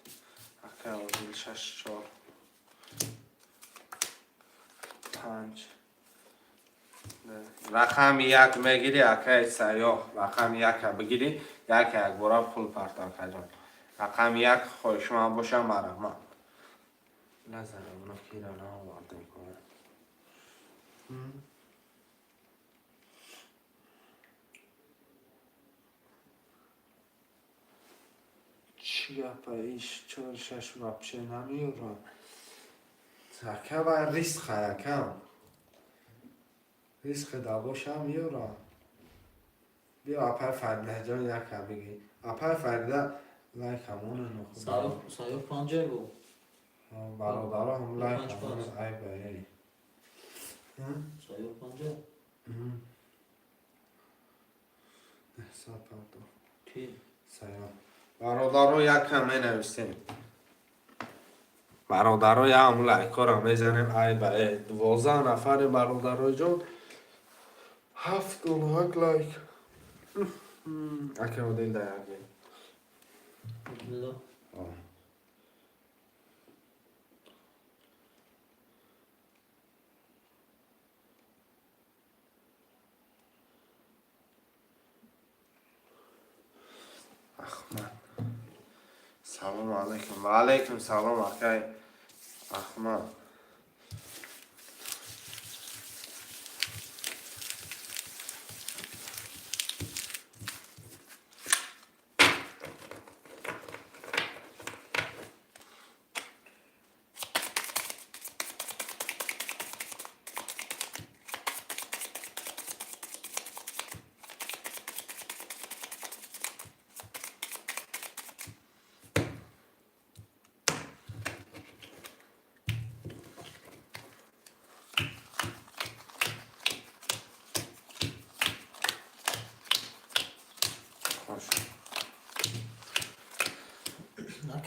акай Одил шаш, чор, панҷ. Рақами як мегирӣ, акай Сайёҳ, рақами яка бигирӣ, як якбора пул парто, акаҷон. Рақами як хоҳишманд боша, марҳамат. Назарам, оно кира наовардем кунам. Чӣ гапа, иш чор, шаш вообще намеёрам. Ака, ва риск, акам. Риск да боша, меёрам. Биё, апай Фаридаҷон, яка бигӣ. Апай Фарида лайкамону нуху. Сайёҳ панҷа бу. Бародаро ҳам Панҷ лайкамону панҷ. айба эй. Сайёҳ панҷа. Нӯҳсад пардо. Ки? Сайёҳ. Бародаро, якам менависем. Бародаро, ям лайкора мезанем, айба э. 12 нафари, бародарои ҷон. Ҳафт донак лайк. Ака Одил, да як бин. Абдулло. Ахмад. Салому алайкум. Ва алайкум салом, акай Ахмад.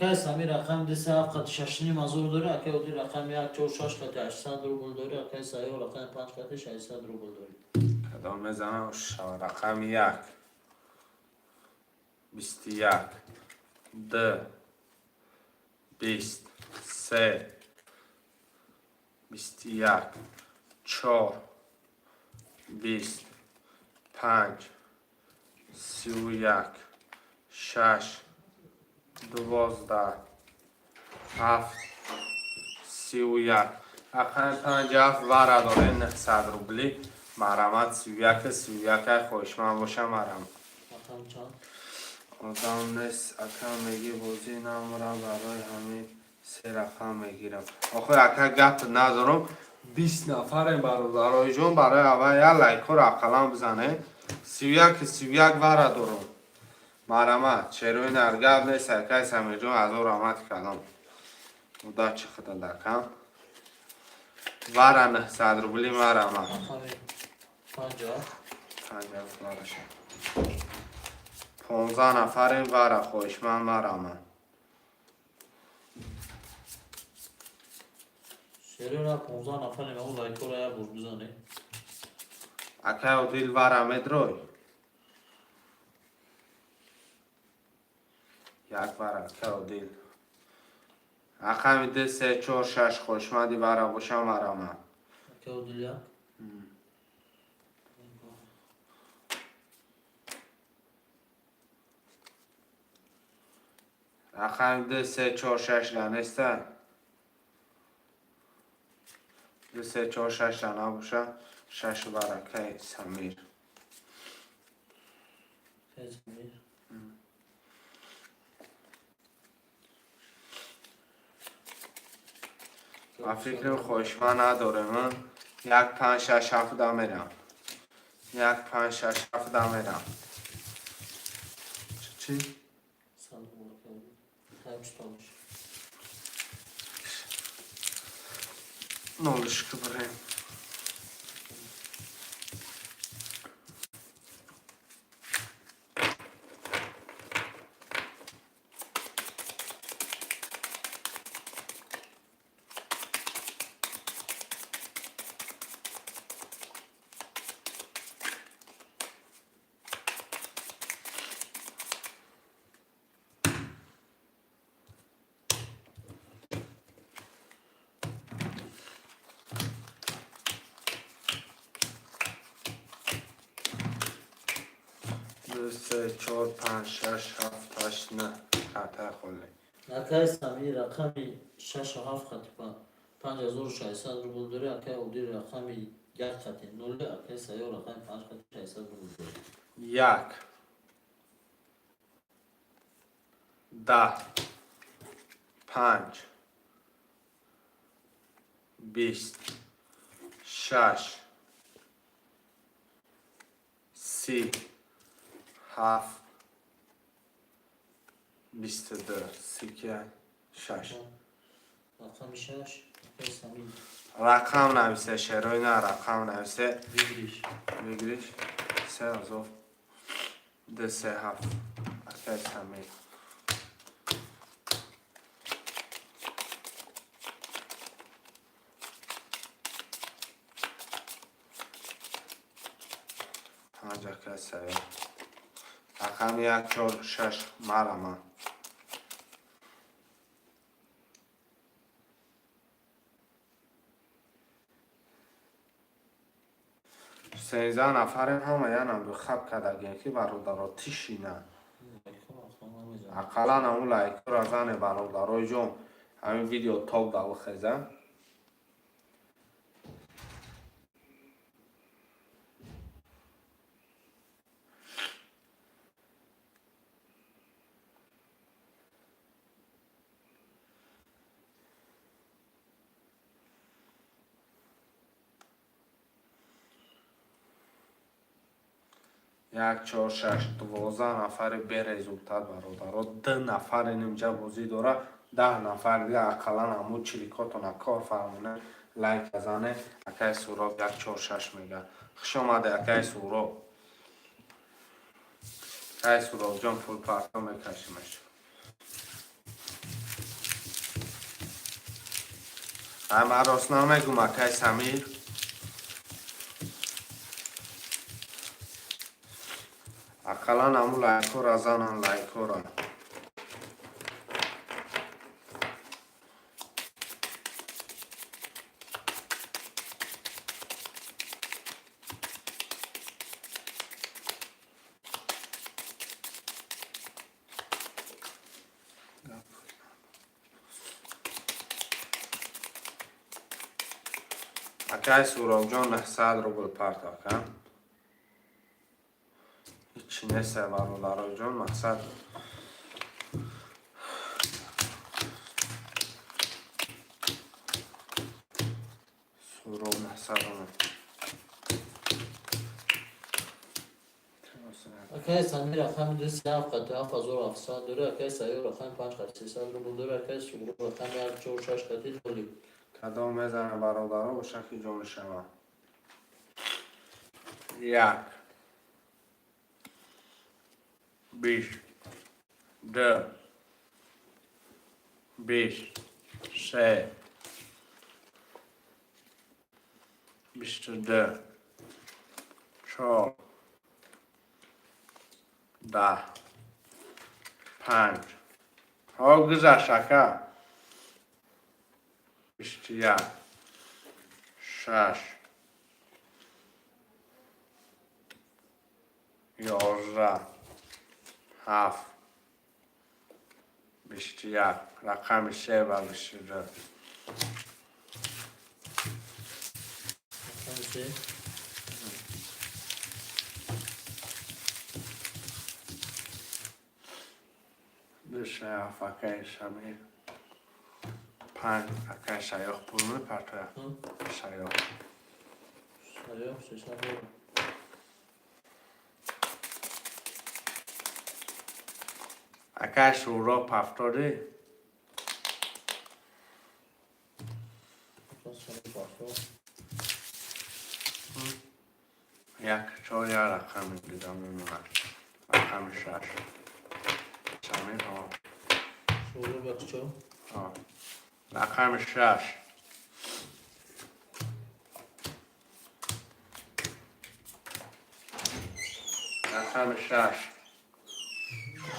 Акай Самир рақами ду се ҳафт қати 6500 дорӣ, акай Одил рақами як чор шаш қати 800 рубл дорӣ, акай Сайёр рақами панҷ қати 600 рубл дорӣ. Кадом мезанам? Рақами як, 21, д, 20, се, 21, чор, 20, панҷ, 31, шаш, 12, ҳафт, 31. Рақами панҷ, ҳафт вара доре, 900 рубли. Марҳамат, 31, 31. Хоҳишманд боша, марҳамат. Рақам чанд? Одам нест, ака, меги бозӣ намурам, барои ҳамин се рақам мегирам. Охир, ака, гап надорам. 20 нафарем, бародароиҷон. Барои аввал як лайкҳоро ақаллан бизане. 31, 31 вара дорам, марҳамат. Шерои нар, гап нест. Акай Самирҷон, ҳазор раҳмати калом, удачи худат, акам. Вара 900 рубли, марҳамат. Рақами панҷ ҳафт. Панҷ ҳафт вараша. 15 нафарем. Вара хоҳишманд, марҳамат. Шерера, 15 нафарем, ҳамон лайкҳоро як бор бизанед. Акай Одил, вара медрой? Як вара, акай Одил. Рақами ду, се, чор, шаш. Хоҳишманди вара боша, марҳамат. Акай Одил як. Рақами ду, се, чор, шаш ра неста? Ду, се, чор, шаш ра набоша, шаш вара, акай Самир. Акай Самир. Ман фикр хоҳишманд надорем. Як, панҷ, шаш, ҳафт да мерам. Як, панҷ, шаш, ҳафт да мерам. Чӣ? Салом, акай Одил. Тайм читалиш. Нолишки бирем. Ду, се, чор, панҷ, шаш, ҳафт, ҳашт, на хатар холе. Акай Самир рақами шашу ҳафт қати 5600 рубл дорӣ, акай Одил рақами як қати нули, акай Сайёр рақами панҷ қати 600 рубл дорӣ. Як, 10, панҷ, 20, шаш, 30, ҳафт, 22, си шаш. Рақами шаш, акай Самир. Рақам нависе, шерои на, рақам нависе. Выигрыш. Выигрыш 3000. Ду, се, ҳафт, акай Самир. Панҷ, акай Саёр. Рақами як, чор, шаш, марама. 13 нафарем, ҳама янам хаб кардагем, ки бародаро тишина. Лайкҳо ақлан намезанад. Ақаллан ҳамун лайкҳоро зане, бародарои ҷон. Ҳамин видео топ да бихеза. Як, чор, шаш, 12 нафари березультат, бародаро. Ду нафари нимҷа бозӣ дора, 10 нафар дига. Ақаллан ҳамун чиликотона кор фармоне, лайк зане. Акай Суроб як, чор, шаш мега. Хуш омаде, акай Суроб. Акай Суробҷон, пулпарто мекашимаш. Ама рост намегум, акай Самир. Ақаллан ҳамун лайкҳоро занан, лайкҳоро. Акай Суробҷон, 900 рубл партока. Ҳичи нест, бародароҷон, мақсад. Суроб 900 рубл. Акай Самир рақами ду се ҳафт қати 7700 дора, акай Сайёр рақами панҷ қати 300 рубл дора, акай Суғроб рақами як чор шаш қати ноли. Кадом мезана, бародаро, боша ки ҷо мешавад. Як. 20. Ду. 20. Се. 22. Чор. 10. Панҷ. Ҳо, гузашт, ака. 21. Шаш. 11. Ҳафт. 21. Рақами се ва 22. Рақами се. Ду се ҳафт, акаи Самир. Панҷ, акаи Сайёҳ пул мепартояд. Сайёҳ. Сайёҳ 300 рубл. Акаи Суҳроб ҳафтодӣ. Акай Самир партоф. Як чор як рақами дида мемонад. Рақами шаш. Самир ҳо. Суҳроб як чор. Ҳо. Рақами шаш. Рақами шаш.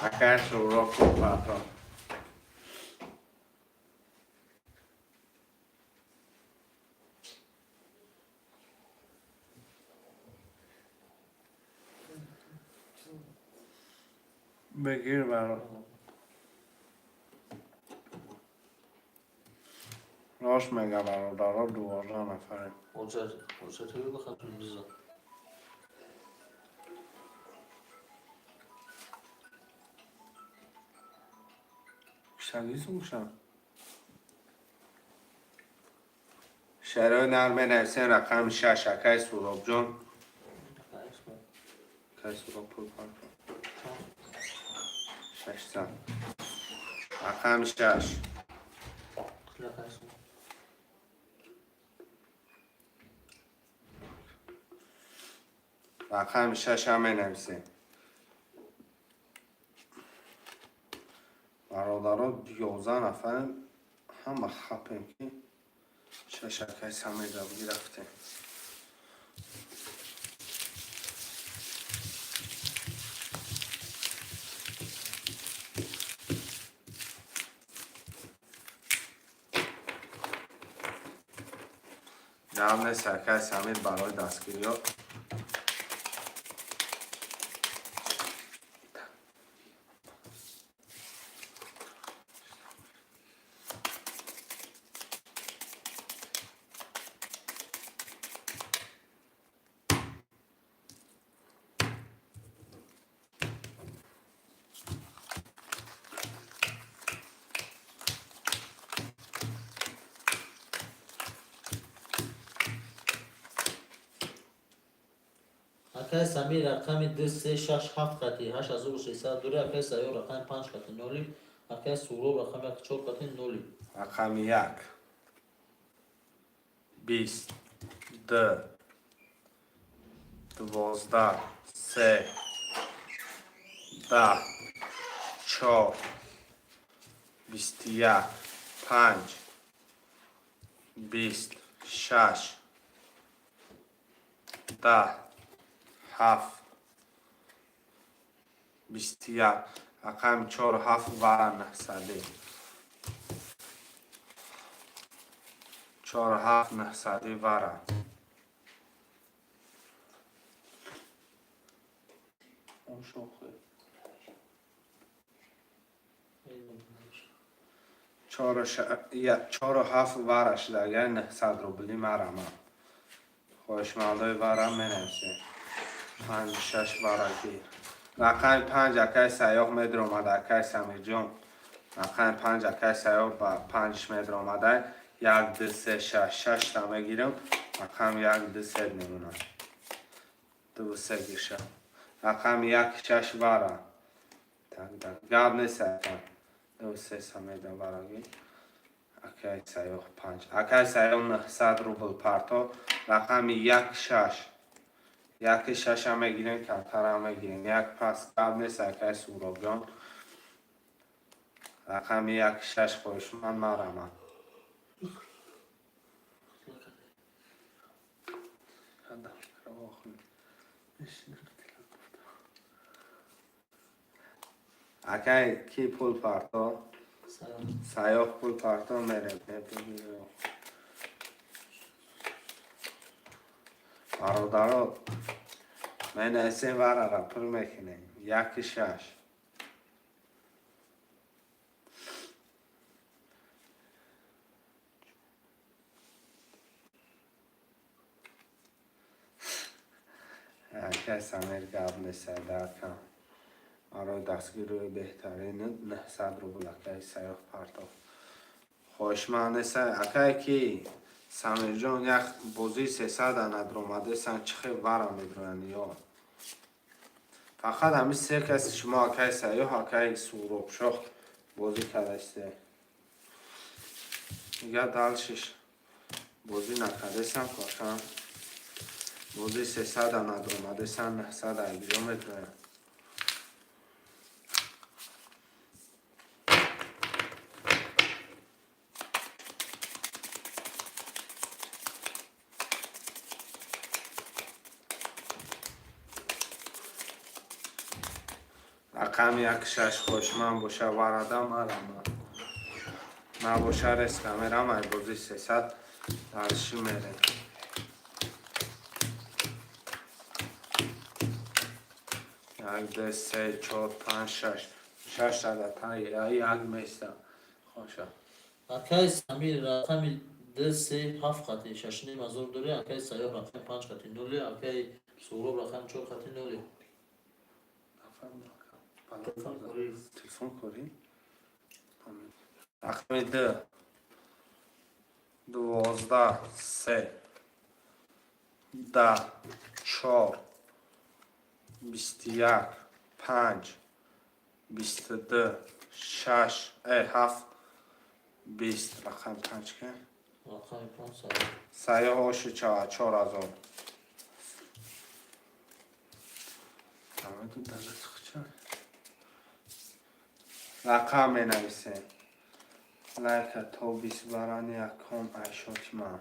Акаи Суҳроб пул партоф. Бигир, баро. Рост мега, бародаро, 12 нафарем. Ҳоҷатҳои бихатун бизан. Кишагисумша. Шарои нар менависем рақами шаш, акаи Суҳробҷон. Акаи Суҳроб пул партоф. 600. Рақами шаш. Акай Суҳроб. Рақами шаш ҳам менависем. Бародаро, 11 нафарем, ҳама хапем ки шаш акаи Самир гирифтем. Гап нест, акаи Самир, барои дастгириҳо. Акай Самир рақами ду се шаш ҳафт қати 8300 дора, акай Сайёр рақами панҷ қати ноли, акай Суҳроб рақами як чор қати ноли. Рақами як. 20. Ду. 12. Се. 10. Чор. 21. Панҷ. 20, 6, 10, 7, 21. Рақами чору ҳафт вара наҳсадӣ. Чору ҳафт наҳсадӣ вара. Чору ҳафт вара шудагай 900 рубли марама. Хоҳишмандои вара менависем. Панҷу шаш вара гир. Рақами панҷ акай Сайёҳ медиромад, акай Самирҷон. Рақами панҷ акай Сайёҳ ба панҷш медиромада. Як, ду, се, шаш. Шашта мегирам. Рақами як, ду, се мемонад. Ду, се гирша. Рақами як, шаш вара. Так, так. Гап нест, ака. Ду, се самеда вара гир. Акай Сайёҳ панҷ. Акай Сайёҳ 900 рубл парто. Рақами як, шаш. Яки шаша мегирем, камтара мегирем. Як пас гап нест, акай Суробҷон. Рақами як, шаш хоҳишманд марамад. Акай ки пул парто? Сайёҳ пул парто мерем. Бародаро, менависем варара пур мекунем. Яки шаш. Акай Самир гап нест, акам. Барои дастгирии беҳтарин 900 рубл акай Сайёҳ партофт. Хоҳишманд нест, акай ки Самирҷон як бозии 300 надромадесан чӣ хел вара медроянд ё. Фақат ҳамин се каси шумо акай Сайёҳ, акай Суҳробшоҳ бозӣ кардасте. Дигар дальше ш бозӣ накардесам кошам. Бозии 300 надромадесан 900 айгиҷо медроянд. Рақами як шаш хоҳишманд боша варада марама. Набоша реска мерам ай бозии 300 дальше мерем. Як, ду, се, чор, панҷ, шаш. Шаш та як места. Хоша. Акай Самир рақами ду се ҳафт хати шашним ҳазор дорӣ, акай Сайёҳ рақами панҷ хати нуле, акай Суҳроб рақами чор хати нуле. Телефон кори? Рақами ду. 12, се. 10, чор. 21, панҷ. 22, шаш, ҳафт, 20. Рақами панҷ ка? Рақами панҷ Сайёҳ. Сайёҳ оши 4000. Рақам менависем. Лайка то бист барани яком айшоти ман.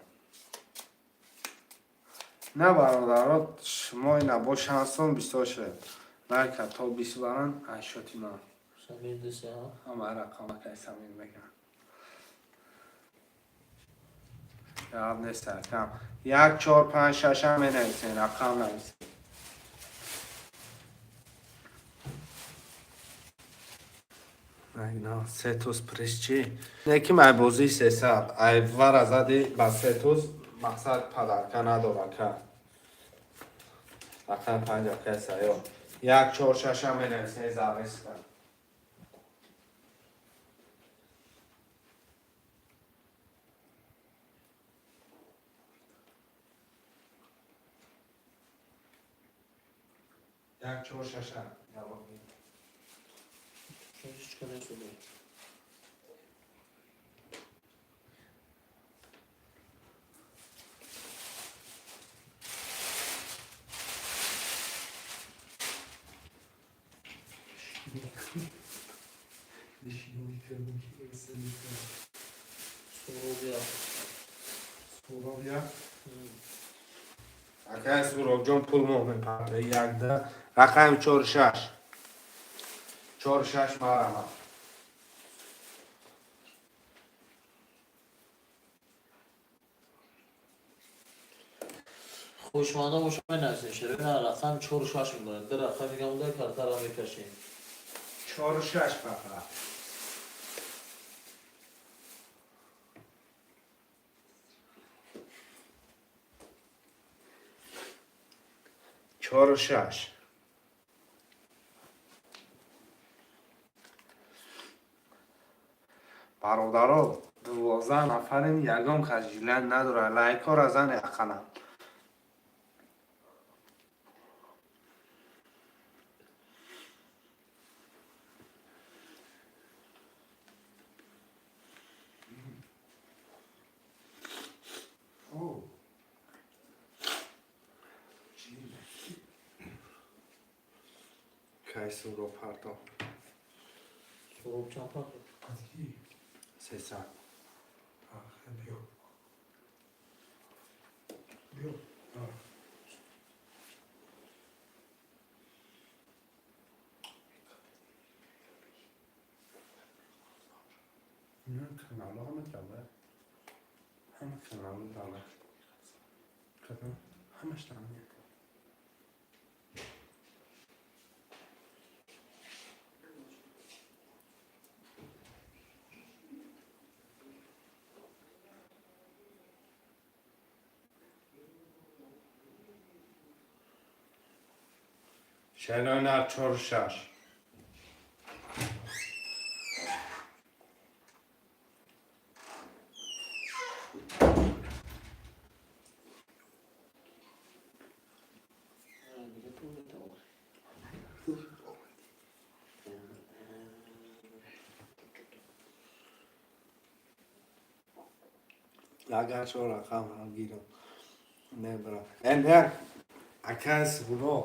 На бародаро, шумо ина бо шансон бисёр шуд. Лайка то бист баран айшоти ман. Самир ду се ҳафт. Ҳама рақам акай Самир мегӯям. Ҷавоб нест акам. Як, чор, панҷ, шашам менависем, рақам нависем. Се туз приз чӣ? Не ки май бозии 300. Ай вара зади ба се туз мақсад подарка надора ка. Рақами панҷ акай Сайёҳ. Як, чор, шашам менависем зарриска. Як, чор, шашам. Ҳеҷ кас несуд. Суҳроб як. Суроб як. Акай Суробҷон пул мо мепарда якда. Рақами 46. 46 марама. Хушманда боша менависем. Шерои нар рақами чору шаш мебарем. Ду рақам мегам да картара мекашем. 46 фақат. 46. Бародаро, 12 нафарем, ягон кас жилан надорад. Лайкҳоро зане ақаллан. О, Кай Суроб пардон. Суроб чанд пардо? Қатъи. 300. Биё. Биё. А. Каналҳо ҳама давлат. Ҳама каналҳо давлат. Кадом? Ҳамаш давлат. Шелонар 46. Агар шо рақам ҳам гирам. Небра. Эн акай Суро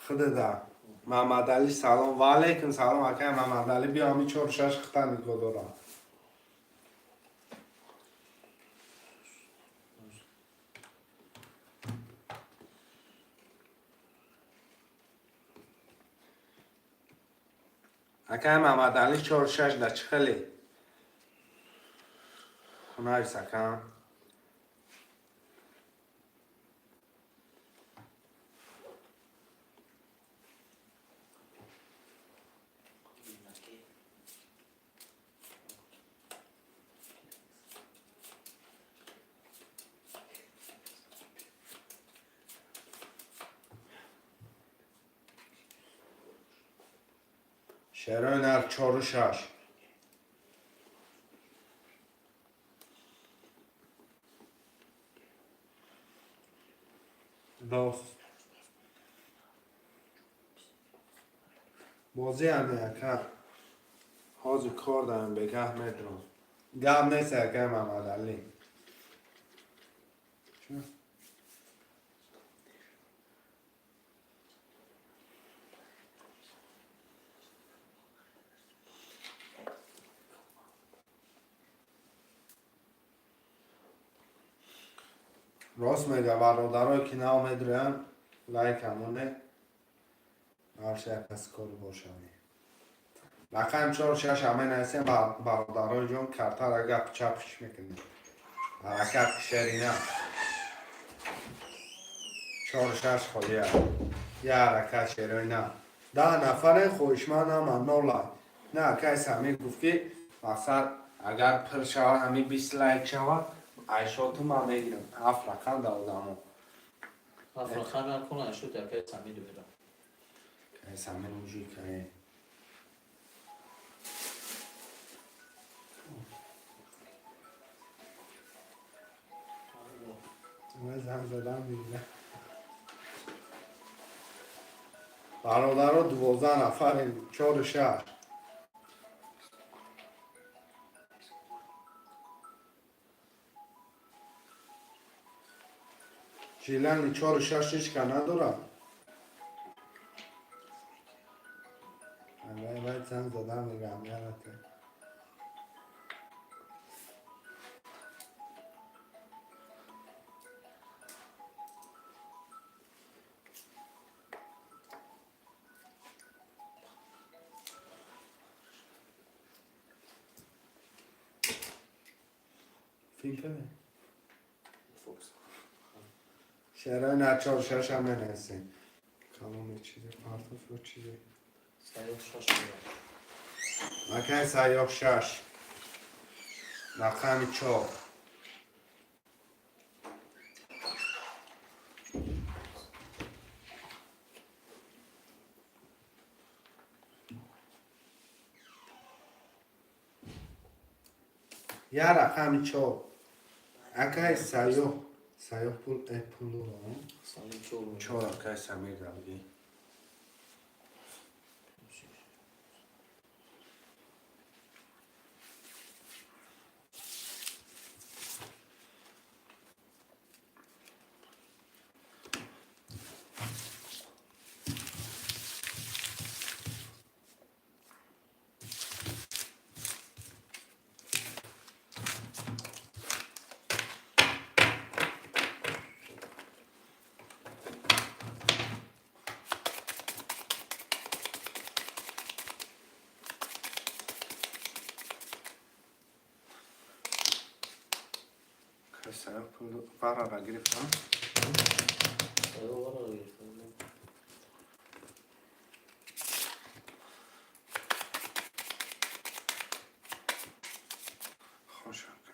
худада. Мамадали салом. Ва алейкум салом акай Мамадали. Биё ҳами 46 хита нигоҳ дорам. Акай Мамадали 46 да чӣ хеле? Навис акам. Шерои 46. Дос. Бозӣ ҳаме ака. Ҳозир кор дарам бегаҳ медурам. Гап нест ака Мамадалӣ. Рост мега бародарое ки нав медуранд лайк ҳамоне нарша якас кор бошавӣ. Рақами 46 ҳаме нависем бародарои ҷон картара гап чапш мекунем. Ҳаракат шерина. 46 холия. Я ҳаракат шерина. 10 нафаре хоҳишманд ҳама нол лайк. На акай Самир гуфт ки мақсад агар пир шавад ҳами 20 лайк шавад айшоту ман мегирам. Ҳафт рақам да одамо. Ҳафт рақам накун айшот акай Самир мера. Акай Самир мужик ай. Ман занг задам мегирам. Бародаро 12 нафарем 46. Жилани 46 ҳеч ка надорад. Вай вай занг задам мегам ярате. Тинка? Фокус. Шерои нар чор шаш ҳам менависем. Каломе чизе партоф ё чизе. Сайёҳ шаш меояд. Акай Сайёҳ шаш. Рақами чор. Я рақами чор. Акай Сайёҳ. Сайёҳ пул пул дорам. Самир чор меояд. Чор акай Самир давги. Акай Сайёҳ пул варара гирифтам. Сайёҳ варара гирифтам. Хош ака.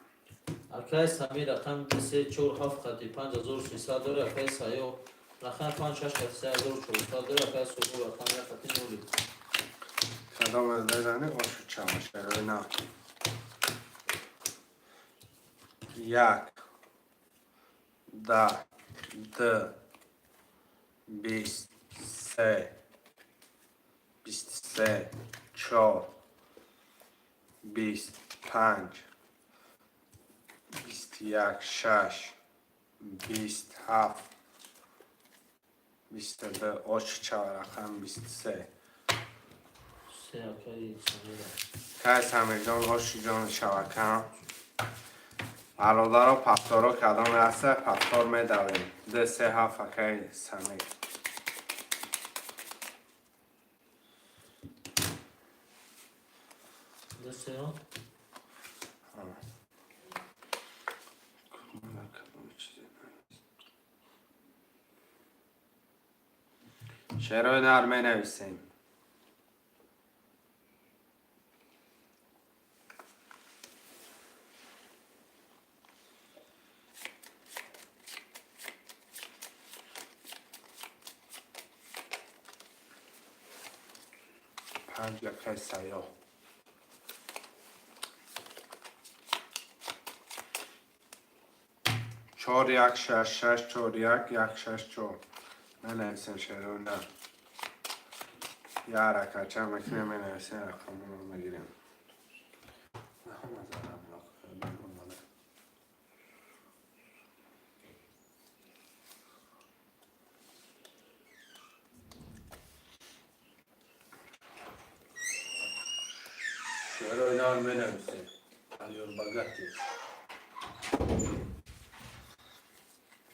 Акай Самир рақами ду се чор ҳафт хати 5300 дора. Акай Сайёҳ рақами панҷ шаш хати 3400 дора. Акай Суҳроб рақами як хати ноли. Кадом бизанӣ ошу чава шерои нар. Як, да, д, бист, се, 23, чор, 20, панҷ, 21, шаш, 27, 22, ошу чава рақами 23. Се акай Самира. Кай Самирҷон, ошиҷон шавакам. Бародаро, пафторо кадом раста пафтор медавем. Д се ҳафт акай Самир. Ду се он? Кадом чизе шерои нар менависем. Панҷ акай Сайёҳ. Чор як шаш шаш чор як як шаш чор. Менависем шерои нар. Я ҳаракатча мекунем, менависем, рақамонро мегирем. Наҳам омада. Шерои нар менависем. Алёр Багати.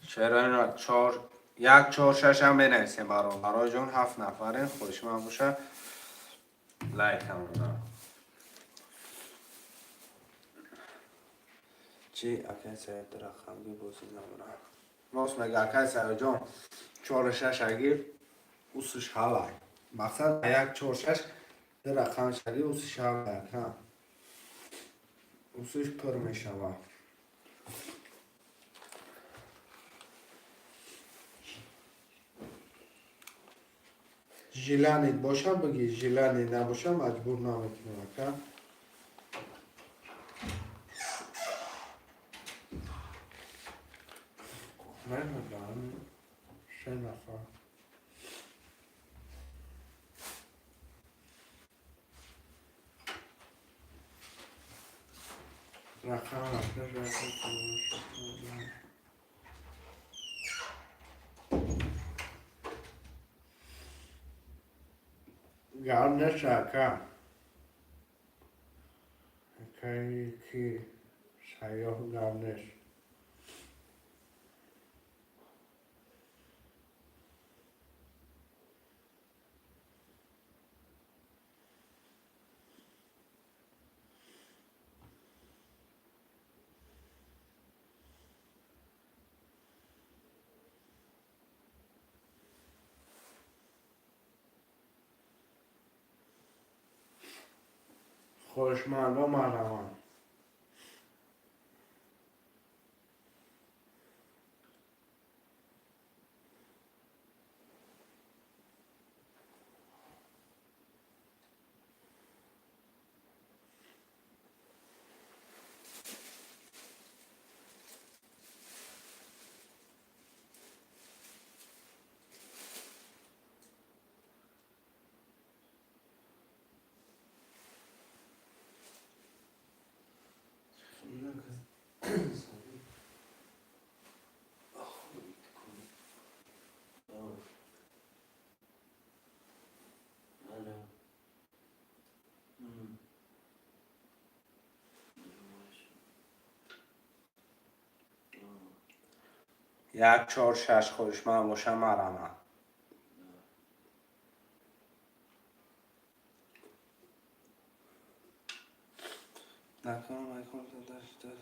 Шерои нар чор як чор шаш ҳам менависем бародароҷон ҳафт нафарем хоҳишманд боша лайк ҳамона. Чи акай Саид рақамги бозӣ намуна. Рост мега акай Саидҷон чору шаш агир усуш ҳалай. Мақсад як чор шаш ду рақам шаги усуш ҳалай ака. Усуш пур мешава. Желание боша бигӣ, желание набоша маҷбур намекунем ака. Намедонам, се нафар. Рақам рафта. Гап неша ака. Акаи ки Сайёҳ гап нест. Хоҳишмандо, марҳамат. Алло. 1, 4, 6, хоҳишманд боша, марҳамат. Накун, накун,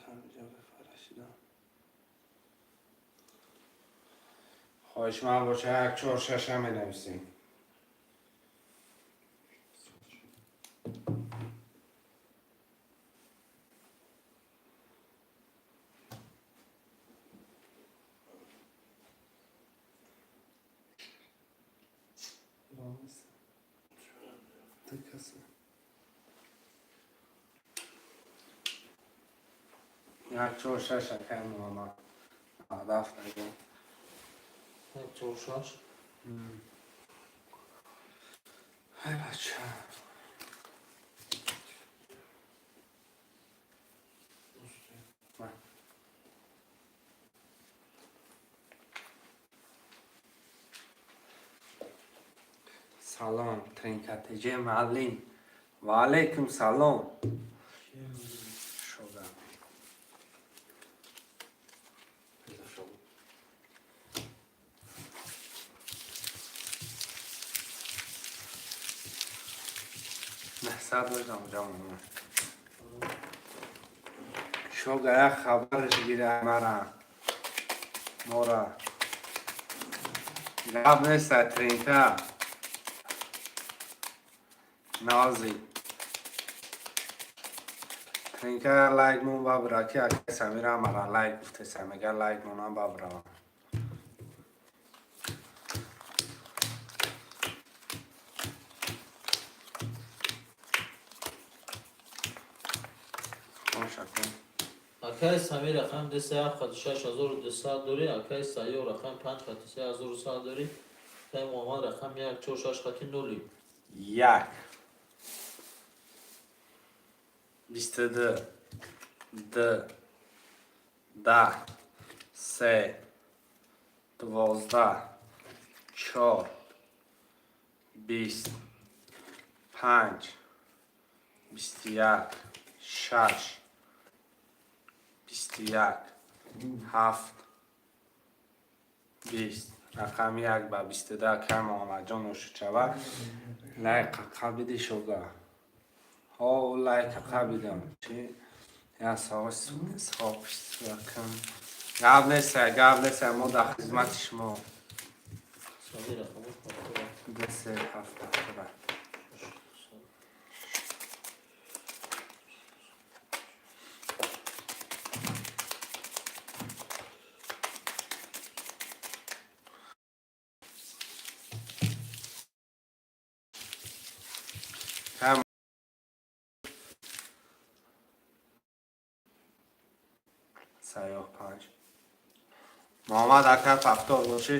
ҳамиҷа бифарашидам. Хоҳишманд боша, 1, 4, 6-а менависем. 1, 4, 6, акай Муҳаммад. Ҳадаф нагӯ. 1, 4, 6. Ай, бача. Ма. Салом, Тринкатеҷе муаллим. Ва алайкум салом. Шога. Нӯҳсад дошам, ҷавон. Шога, як хабараш гира мара. Мора. Гап неста, Тринка. Нози. Тринка, лайк мон бабра ки ака Самира мара лайк гуфтеса, мега лайк монам бабрава. Хошакун. Акай Самир рақами 2, 3, 7 хати 6200 дорӣ, акай Сайёр рақами 5 хати 3100 дорӣ, акай Муҳаммад рақами 1, 4, 6 хати нули. 1, 22, ду, 10, се, 12, чор, 20, панҷ, 21, шаш, 21, ҳафт, 20. Рақами 1 ба 22, акай Муҳаммадҷон ошучава. Лайк қабиди, шога? Ҳо, лайк қабидам. Чи? Я савол. Гап неста, гап неста, мо дар хизмати шумо. Самир рақами 7. 2, 3, 7, 7. Кам Саёҳ панҷ. Муҳаммад ака, пафтор бошӣ?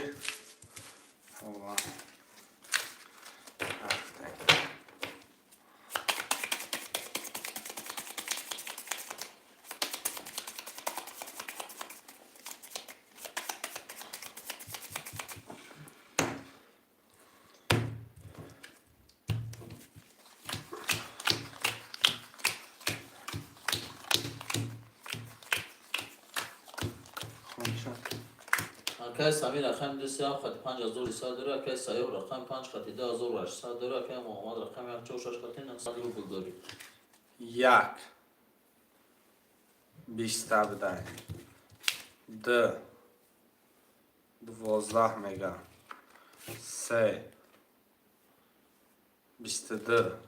Ова. Рафтем. Хонша. Акай Самир рақами 2, 3, 7 хати 5300 дорӣ, акай Сайёр рақами 5 хати 2800 дорӣ, акай Муҳаммад рақами 1, 4, 6 хати 900 рубл дорӣ. 1, 20 будай, ду, 12 мега, се, 22,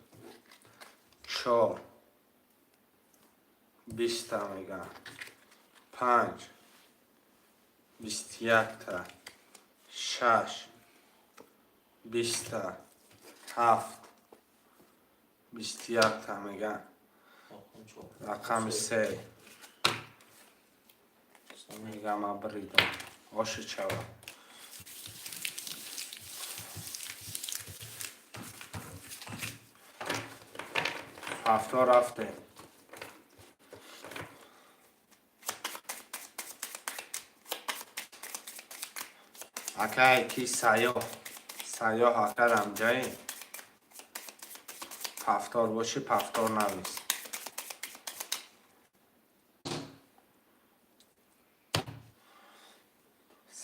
чор. 20-та мега, панҷ, 21-та, шаш, 20-та, ҳафт, 21-та мега. Рақам чор. Рақами се. Самир. Мега, ма бридам, оши чава. Ҳафто рафтем. Акай ки Саёҳ, Саёҳ ака, рамҷаи пафтор бошӣ, пафтор навис.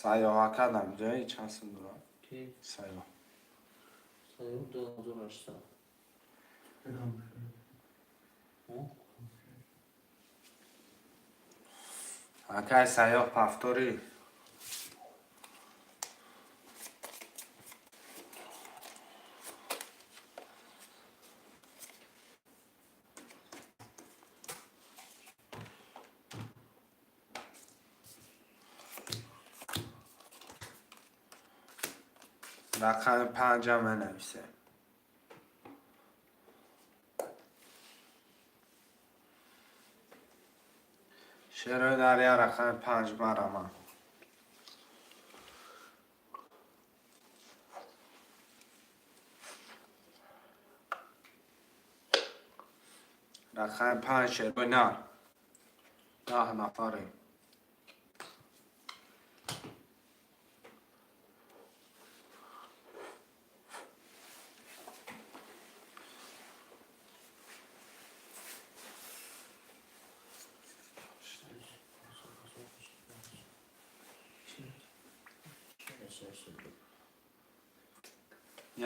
Саёҳ ака, дамҷаи чанд сум дорад? Ки? Саёҳ. Саёҳ 2800. Ҳо? Акай Саёҳ, пафторӣ? Рақами панҷам менависем. Шерои дарья, рақами панҷ, мараман. Рақами панҷ, шерои нар. 10 нафарем.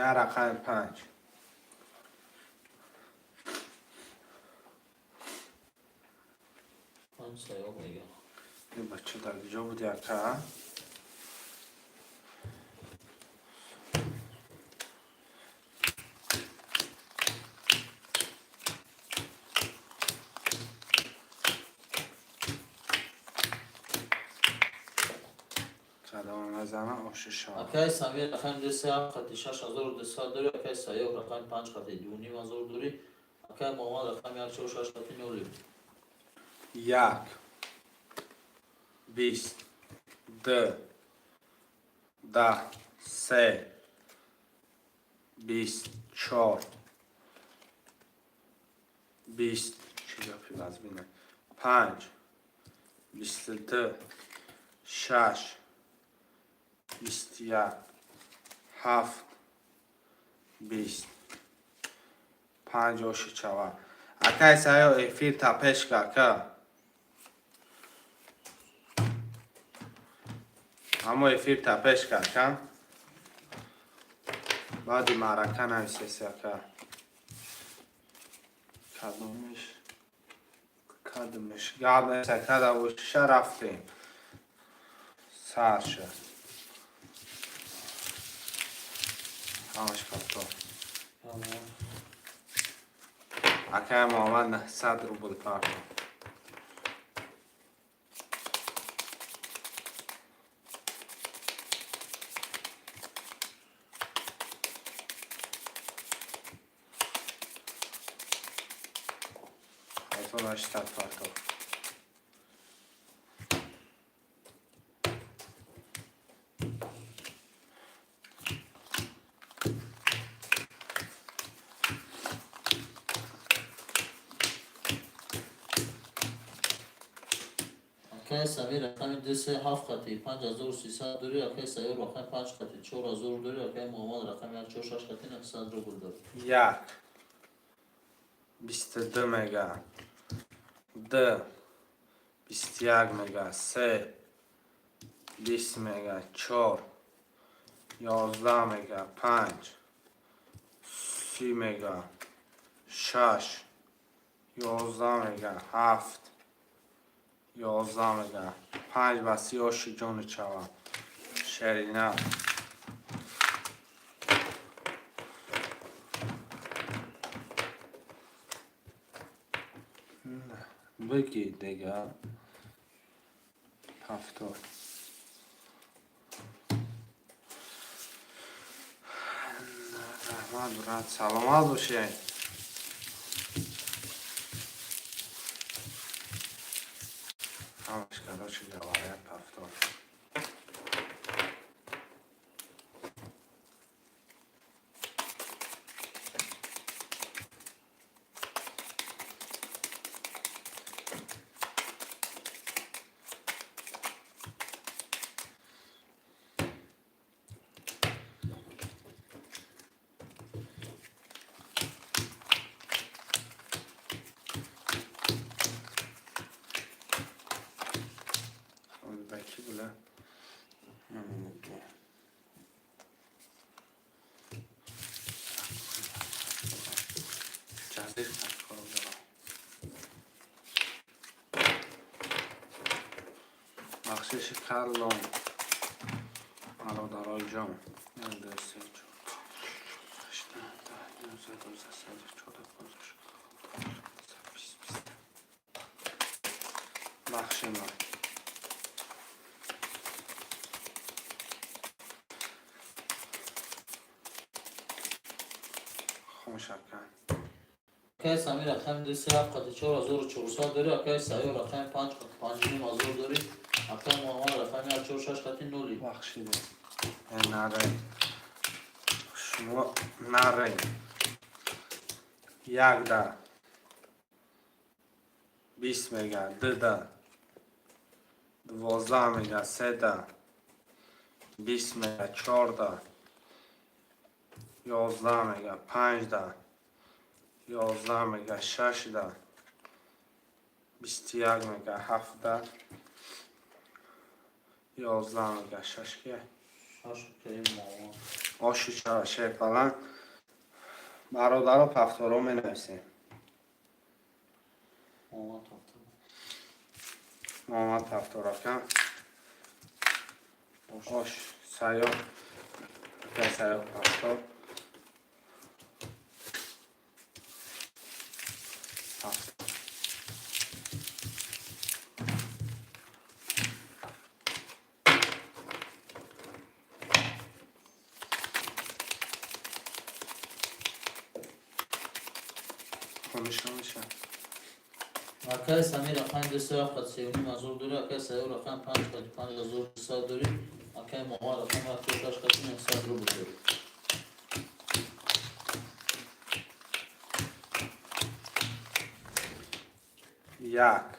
Я рақами панҷ. Панҷ Саёҳ мега. Ин бача дар куҷо буд, яка? Кадома мезанам, оши шава. Акай Самир рақами ду се ҳафт хати 6200 дорӣ, акай Саёҳ рақами панҷ хати 2500 дорӣ, акай Муҳаммад рақами як чор шаш хати ноли. Як, 20, ду, 10, се, 20, чор, 20, чӣ гапи вазбина, панҷ, 22, шаш, 21, ҳафт, 20, панҷ, оши чава. Акай Саё, эфир та пешка, ака. Аммо эфир та пешка, ака. Баъди маърака нависеси, ака. Кадомиш, кадомиш гап нест, ака, да бошиша, рафтем, сар шуд, ҳамаш пато. Акай Муҳаммад 900 рубл парто. 1800 парто. Акай Самир рақами ду се ҳафт хати 5300 дорӣ, акай Саёҳ рақами панҷ хати 4000 дорӣ, акай Муҳаммад рақами як чор шаш хати 900 рубл дорӣ. Як, 22 мега, ду, 21 мега, се, 20 мега, чор, 11 мега, панҷ, 30 мега, шаш, 11 мега, ҳафт, 11 мега, панҷ ба си, оши ҷони чава, шерина. Бигӣ дига. Повтор. Раҳмат, брат, саломат бошед. Ҳамаш, короче говоря, повтор. Баки була. Ҷазир кард. Бахшиши калон, бародарои ҷон. Як, ду, се, чор, ҳашт, 10, 19, 12, 13, 14, 15, 20, 20. Бахши ман. Хомӯшака. Акаи Самир рақами ду се ҳафт қати 4400 дорӣ, акаи Сайёр рақами панҷ қати 5500 дорӣ, акаи Муҳаммад рақами як чор шаш қати нули. Бахшиде. Наре. Шумо наре. Як да. 20 мега, ду да. 12 мега, се да. 20 мега, чор да. 11 мега, панҷ да. 11 мега, шаш да. 21 мега, ҳафт да. 11 мега, шаш ки? Шаш, акаи Муҳаммад. Оши шерпалан. Бародаро, повторо менависем. Муҳаммад повтор. Муҳаммад повтор, ака. Ош Сайёр. Ака Сайёр повтор. Повтор. Хонишон меша. Акаи Самир рақами ду се ҳафт қати 3500 дорӣ, акаи Сайёр рақами панҷ қати 5200 дорӣ, акаи Муҳаммад рақами як чор шаш қати 900 рубл дорӣ. Як.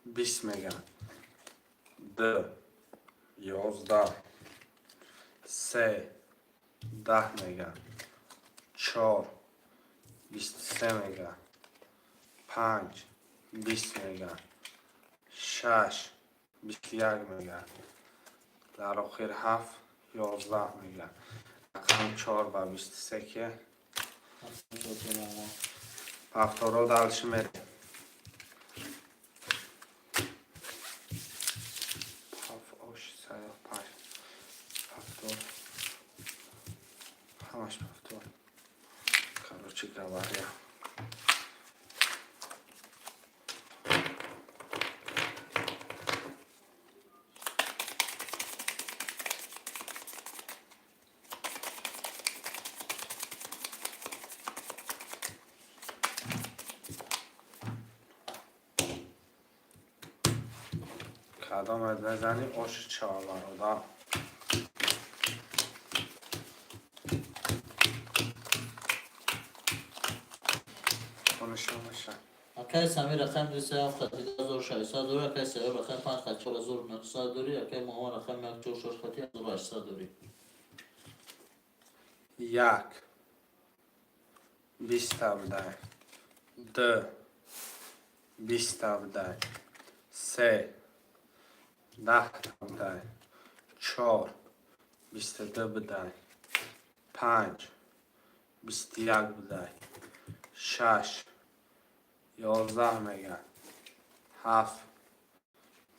20 мега. Ду. 11. Се. 10 мега. Чор. 23 мега. Панҷ. 20 мега. Шаш. 21 мега. Дар охир ҳафт. 11 мега. Рақами чор ба 23 ки? Повторо дальше мерем. Паф, ош, сайёр, паш. Повтор. Ҳамаш повтор. Короче говоря. Кадомет мезанӣ, оши чор, бародар. Хонишон меша. Акаи Самир рақами ду се ҳафт қати 2600 дорӣ, акаи Сайёр рақами панҷ қати 4900 дорӣ, акаи Муҳаммад рақами як чор шаш қати 1800 дорӣ. Як. Биста будай. Ду. 20-та будай. Се. 10-та будай. Чор. 22 будай. Панҷ. 21 будай. Шаш. 11 мега. Ҳафт.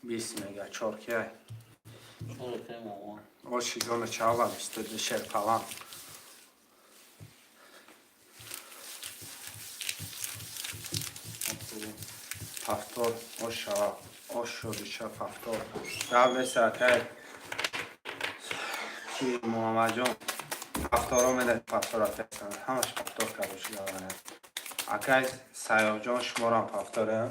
20 мега. Чор ки? Чор, акаи Муҳаммад. Оши ҷони чава 22 шерпалан. Повтор ош шава, ош шудиша повтор. Гап нест, акай ки Муҳаммадҷон повторо медад, повтор, акай Самир. Ҳамаш повтор, короче говоря. Акай Сайёҳҷон, шуморам повторем.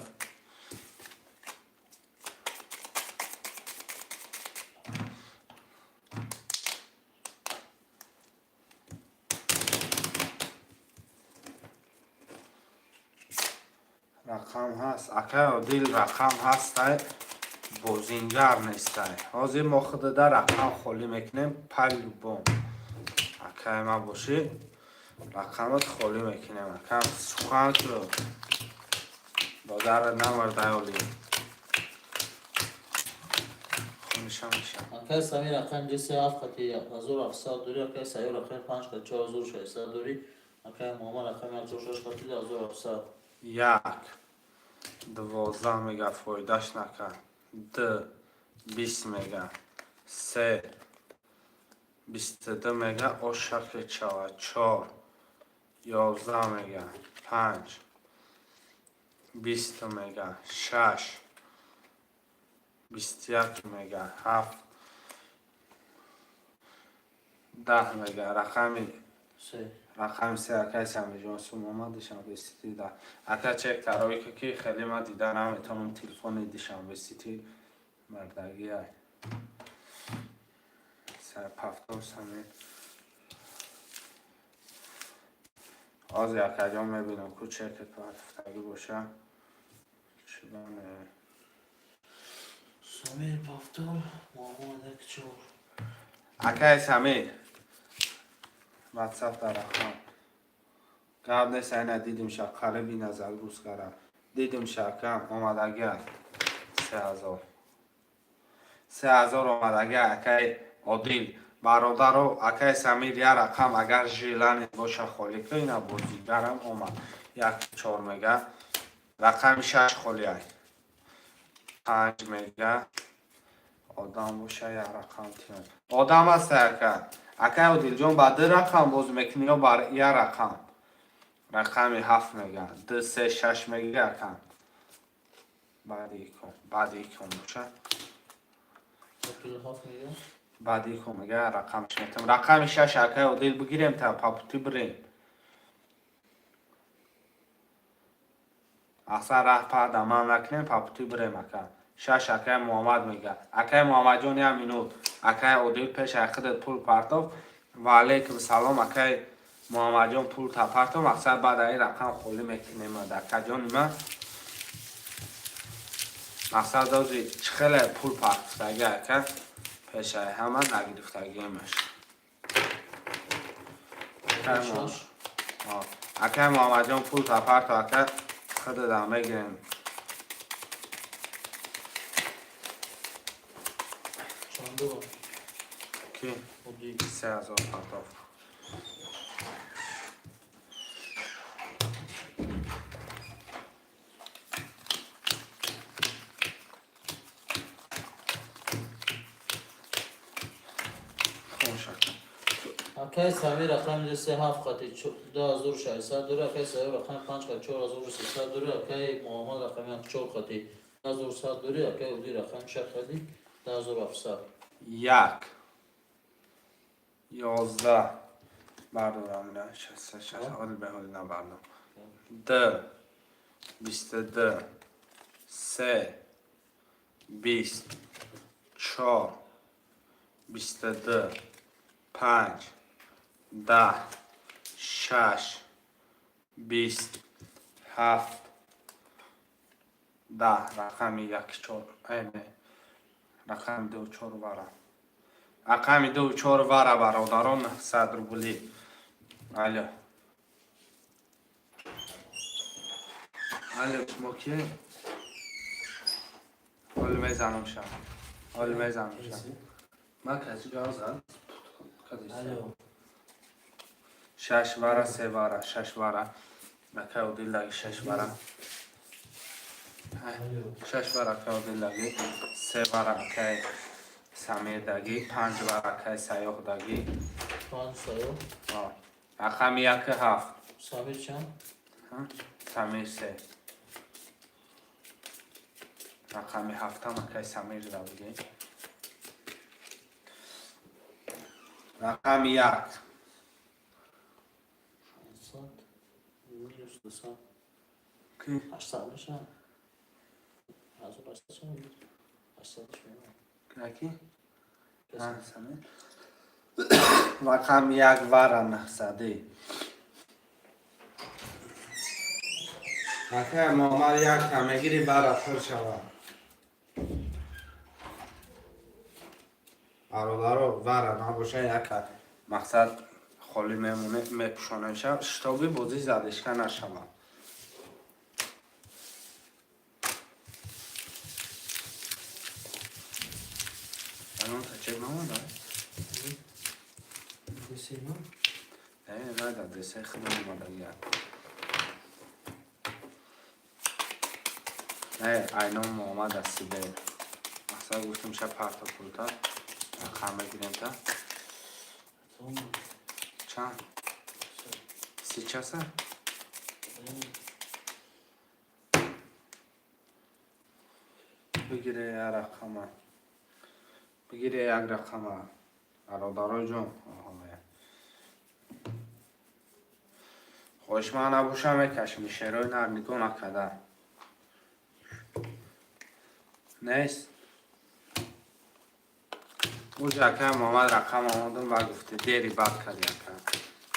Рақам ҳаст, акай Одил, рақам ҳастай, бозингар нестай. Ҳозир мо худада рақам холӣ мекунем по-любому. Акай ма бошӣ, рақамат холӣ мекунем. Акам, сухан ку, додарат намардай оли. Хунша меша. Акай Самир рақами 2 3 7 хати 1700 дорӣ, акай Сайёр рақами 5 хати 4600 дорӣ, акай Муҳаммад рақами 1 4 6 хати 2700. Як, 12 мега, фоидаш накард. Д, 20 мега. Се, 22 мега, ош шакли шавад. Чор, 11 мега. Панҷ, 20 мега. Шаш, 21 мега. Ҳафт, 10 мега. Рақами се. Рақами се, акай Самиҷон, сум омад Душанбе Сити да. Ака, чек тарои ки хеле ма дида наметавонам, телефони Душанбе Сити мардагиай. Повтор, Самир. Ҳозир, акаҷон, мебинам ку чекет партуфтагӣ боша. Чӣ бане? Самир повтор, Муҳаммад 1 4. Акай Самир, ватсап дар рақам. Гап нест, айна дидимша, қариби назаргӯз кардам. Дидимша, акам, омадагиа 3000. 3000 омадагиа, акай Одил. Бародаро, акай Самир, я рақам агар желание боша, холӣ ку, ина бозигарам омад. Як, чор мега. Рақами шаш холиай. Панҷ мега. Одам боша, як рақам тиён. Одам аст, ака. Акай Одилҷон, ба ду рақам боз мекунӣ ё бар як рақам? Рақами ҳафт мега. Ду, се, шаш мега, акам. Баъди икон, баъди икон боша. 7 мега. Баъди икон мега, рақамш метам. Рақами шаш, акай Одил, бигирем та по пути бирем. Аслан раҳ пада ман накунем, по пути бирем, ака. Шаш, акай Муҳаммад мега. Акай Муҳаммадҷон, як минут. Акай Одил пеш худат пул партоф. Ва алейкум салом, акай Муҳаммадҷон, пул та партоф. Мақсад, баъд ин рақам холӣ мекунем. Акаҷони ман. Мақсад, ози чӣ хеле пул партофтагӣ, ака, пешаи ҳама нагирифтагиемаш. Шаш. Акай Муҳаммадҷон, пул та партоф, ака, худадам мегирем. Чандура? Ки? Одил. 3000 партоф. Хуш, ака. Акай Самир рақами 2 3 7 хати 2600 дорӣ, акай Сайёр рақами 5 хати 4300 дорӣ, акай Муҳаммад рақами 4 хати 1100 дорӣ, акай Одил рақами 6 хати 1700. Як, 11 бардорам, ина шаст шаст, ҳол ба ҳол набардом. Д, 22, се, 20, чор, 22, панҷ, 10, шаш, 20, ҳафт, 10. Рақами як, чор, не, рақами ду, чор вара, рақами ду, чор вара, бародарон, 100 рубли. Алё, алё, шумо ки? Ҳол мезанам ша, ҳол мезанам ша. Ман каси ҷавоб зад. Алё. Шаш вара, се вара, шаш вара, акай Одиллаги, шаш вара, шаш вара, акай Одиллаги, се вара, акай Самирдаги, панҷ вара, акай Сайёҳдаги. Панҷ Сайёр. Рақами яки ҳафт. Самир чанд? Самир се. Рақами ҳафтам акай Самир да бигем. Рақами як. 500 минус 200. Ки? 800 мешавад. 1800 чанд буд? 800 мешавад. Яки? А, Самир. Рақами як, вара 900-ӣ. Акай Муҳаммад, як та мегири, вара пур шавад. Бародаро, вара набоша, яка мақсад холӣ мемоне, мепӯшонеша, шитоби бозӣ задишка нашавад. Ягон та чек наомада? Десема. Э, найда, десе худам омадагия. Не, айном Муҳаммад аст, сибе. Мақсад гуфтем, ша парто пулта. Рақам мегирем та. Чанд? Сейчас? А? Бигире як рақама. Бигире як рақама. Бародаро ҷон, хоҳишманд набоша, мекашем. Шерои нар нигоҳ накарда. Нест. Уҷа акай Муҳаммад рақам омадам ва гуфти, дери бад карди, ака.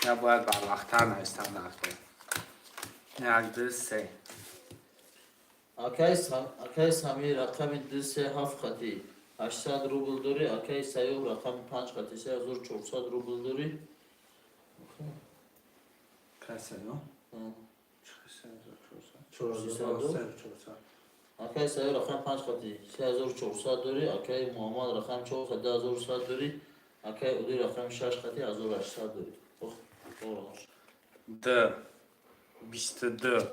Я бояд барвақттар навистам нархо. Як, ду, се. Акай Самир рақами 2 3 7 хати 800 рубл дорӣ, акай Саёб рақами 5 хати 3400 рубл дорӣ. Касе, но? 400. 400. Акай Саёб рақами 5 хати 3400 дорӣ, акай Муҳаммад рақами 4 хати 2100 дорӣ, акай Уди рақами 6 хати 1800 дорӣ. Ох, дораш. Д, 22,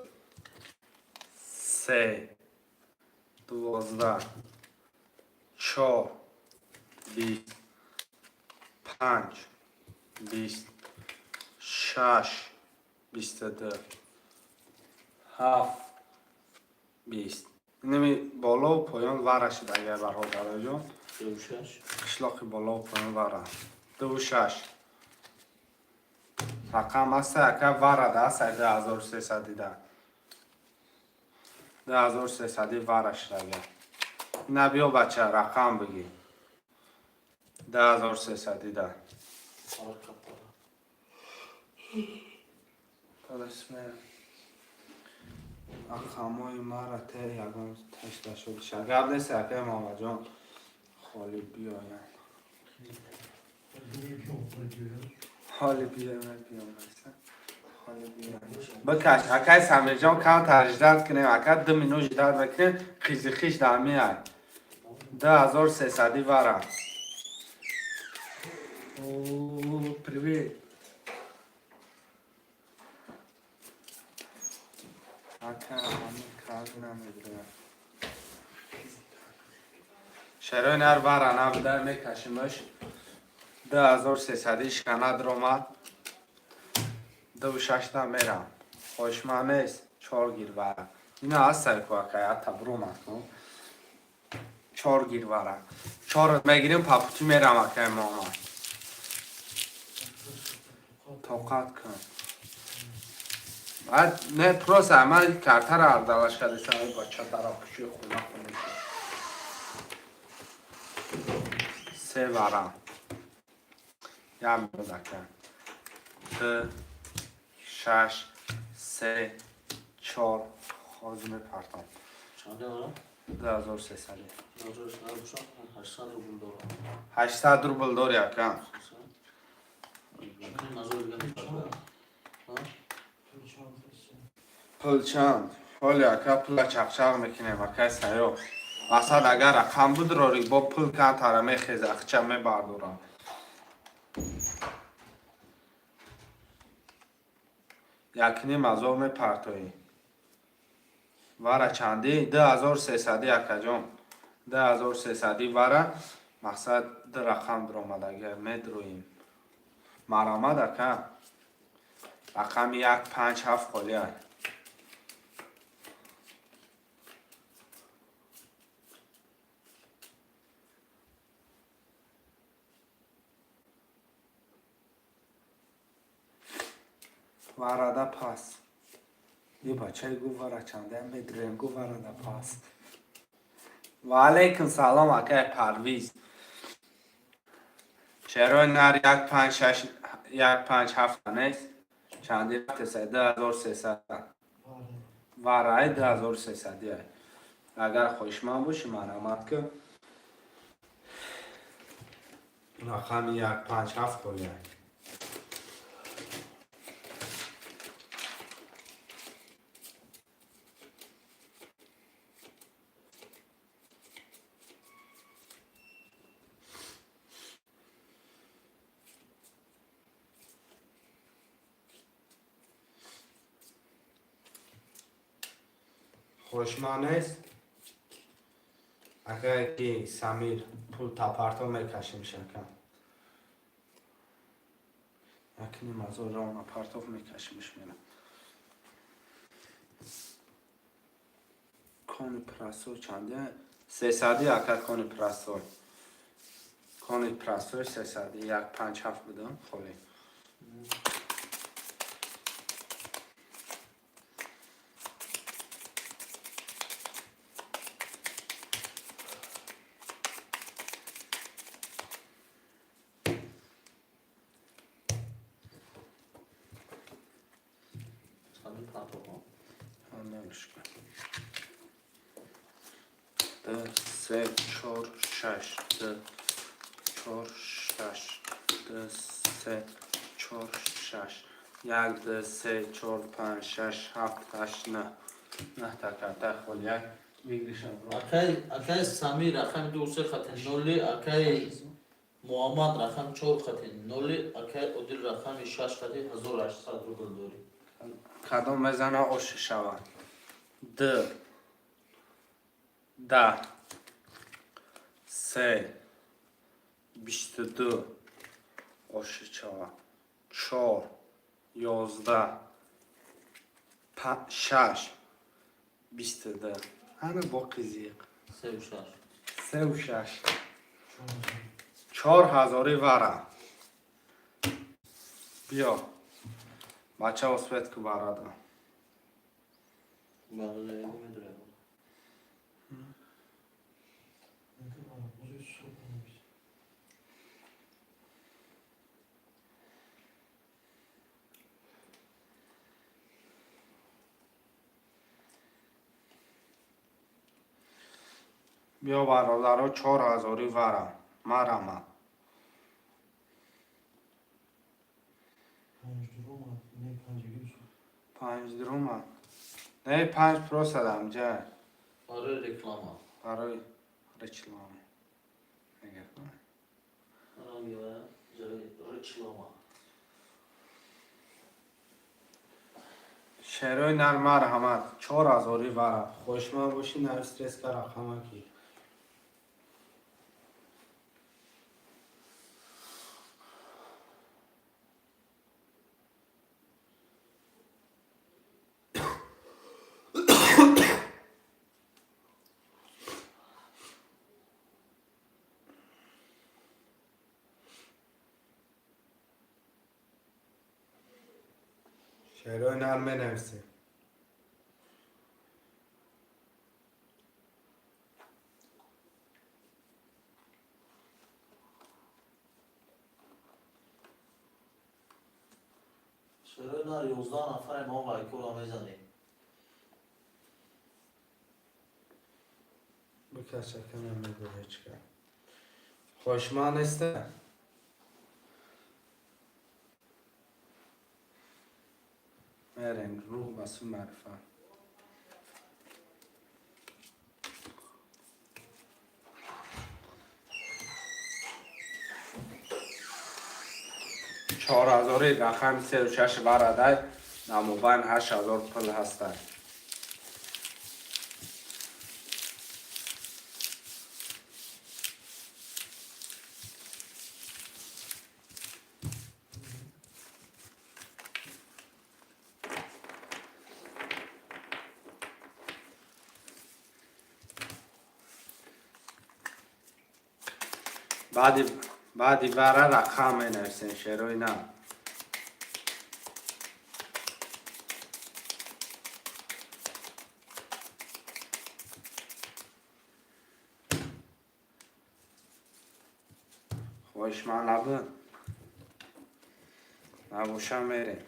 се, 12, чор, 20, панҷ, 20, шаш, 22, ҳафт, 20. Инами болову поён вара шуд, агар бародароҷон. 26. Қишлоқи болову поён вара. Дуву шаш. Рақам аста, ака, варада аст, 2300-ида. 2300-и вара шуд агар. Ина биё, бача, рақам бигӣ. 2300-ида. Фарқ пара. Таласме. Рақамҳои мара те ягон ташта шуд. Гап нест, акай Муҳаммадҷон. Холӣ биёянд. Ҳоли биёянд, биёянд. Ҳоли биёянд. Бикаш, акай Самирҷон, камтар ждать кунем, ака, 2 минут ждать мекунем, қизи хиш дар меай. 2300-и вара. О, привет. Ака, ҳамин кар намедонам. Шарои нар вара набуда, мекашимаш. 2300-и шикана даромад. Дуву шашта мерам. Хоҳишманд нест, чор гир вара. Ина ҳастай ку, акай, ҳатта буромад ку. Чор гир вара. Чор мегирим, по пути мерам, акай Муҳаммад. Тоқат кун. Баъд не, просто ман картара ардалаш кардесам, ай бача дара пуши хуна хуна. Се вара. Як минут, ака. Ду, шаш, се, чор, ҳозир мепартам. Чанд дора? 2300. 1800 800 рубл дора. 800 рубл дори, ака. Назар дига мепарда. Ҳа? Пул чанд? Ҳоли, ака, пула чақчақ мекунем, акай Саёб. Масалан, агар рақам будурори, бо пул камтара мехеза, ахча мебардорам. Якним ҳазор мепартоӣ. Вара чандӣ? 2300-ӣ, акаҷон. 2300-ӣ вара, мақсад ду рақам дуромад, агар медроим. Марамад, ака. Рақами як, панҷ, ҳафт холиа. Варада пас. Ё бачаи гуфт, вара чанда медурем, гуфт, варада пас. Ва алейкум салом, акай Парвиз. Шерои нар 1 5 6 1 5 7 нест? Чанди рафтеса? 2300. Вараи 2300. Агар хоҳишманд бошӣ, марҳамат ки, рақами 1 5 7 холия. Хоҳишманд нест? Агар ки Самир пул тапарто мекашим, шака якним ҳазор рона партов мекашимш, мера. Кони прасо чанде? 300-и, ака, кони прасо. Кони прасои 300-и, 1 5 7 будам холӣ. Чанди партоҳо? Намешка. Ду, се, чор, шаш, ду, чор, шаш, ду, се, чор, шаш, як, ду, се, чор, панҷ, шаш, ҳафт, ҳашт, нӯҳ. Нӯҳта карта холияк. Выигрышам. Акай Самир рақами 2 3 хати ноли, акай Муҳаммад рақами 4 хати ноли, акай Одил рақами 6 хати 1800 рубл дорӣ. Кадом мезана, оши шавад. Д, да, се, 22 оши шавад. Чор, 11, шаш, 22. Ҳана боқи зиқ. Сеу шаш. Сеу шаш. Чор ҳазори вара. Биё. Бача, успеть ку барада. Барои медурем. Бузуй суб навис. Биё, бародаро, чор ҳазори вара. Марама. Панҷ дурума, не панҷагӣ суб. Панҷ дурума. Не, панҷ просадам ҷа. Барои реклама. Барои реклама. Мегӯ. Ҷои реклама. Шерои нар, марҳамат, чор ҳазори вара. Хоҳишманд бошӣ, нави стреска рақама ки. Шерои нар менависем. Шерои нар, 11 нафаре мо лайкора мезанем. Бикашакана мегӯ ҳечка. Хоҳишманд неста? Мерем рӯҳ ба сӯи маърифат. Чор ҳазори рақами сеу шаш варадай, намобайн 8000 пул ҳастад. Баъди вара рақам менависем, шерои на. Хоҳишманд набуд, набоша, мерем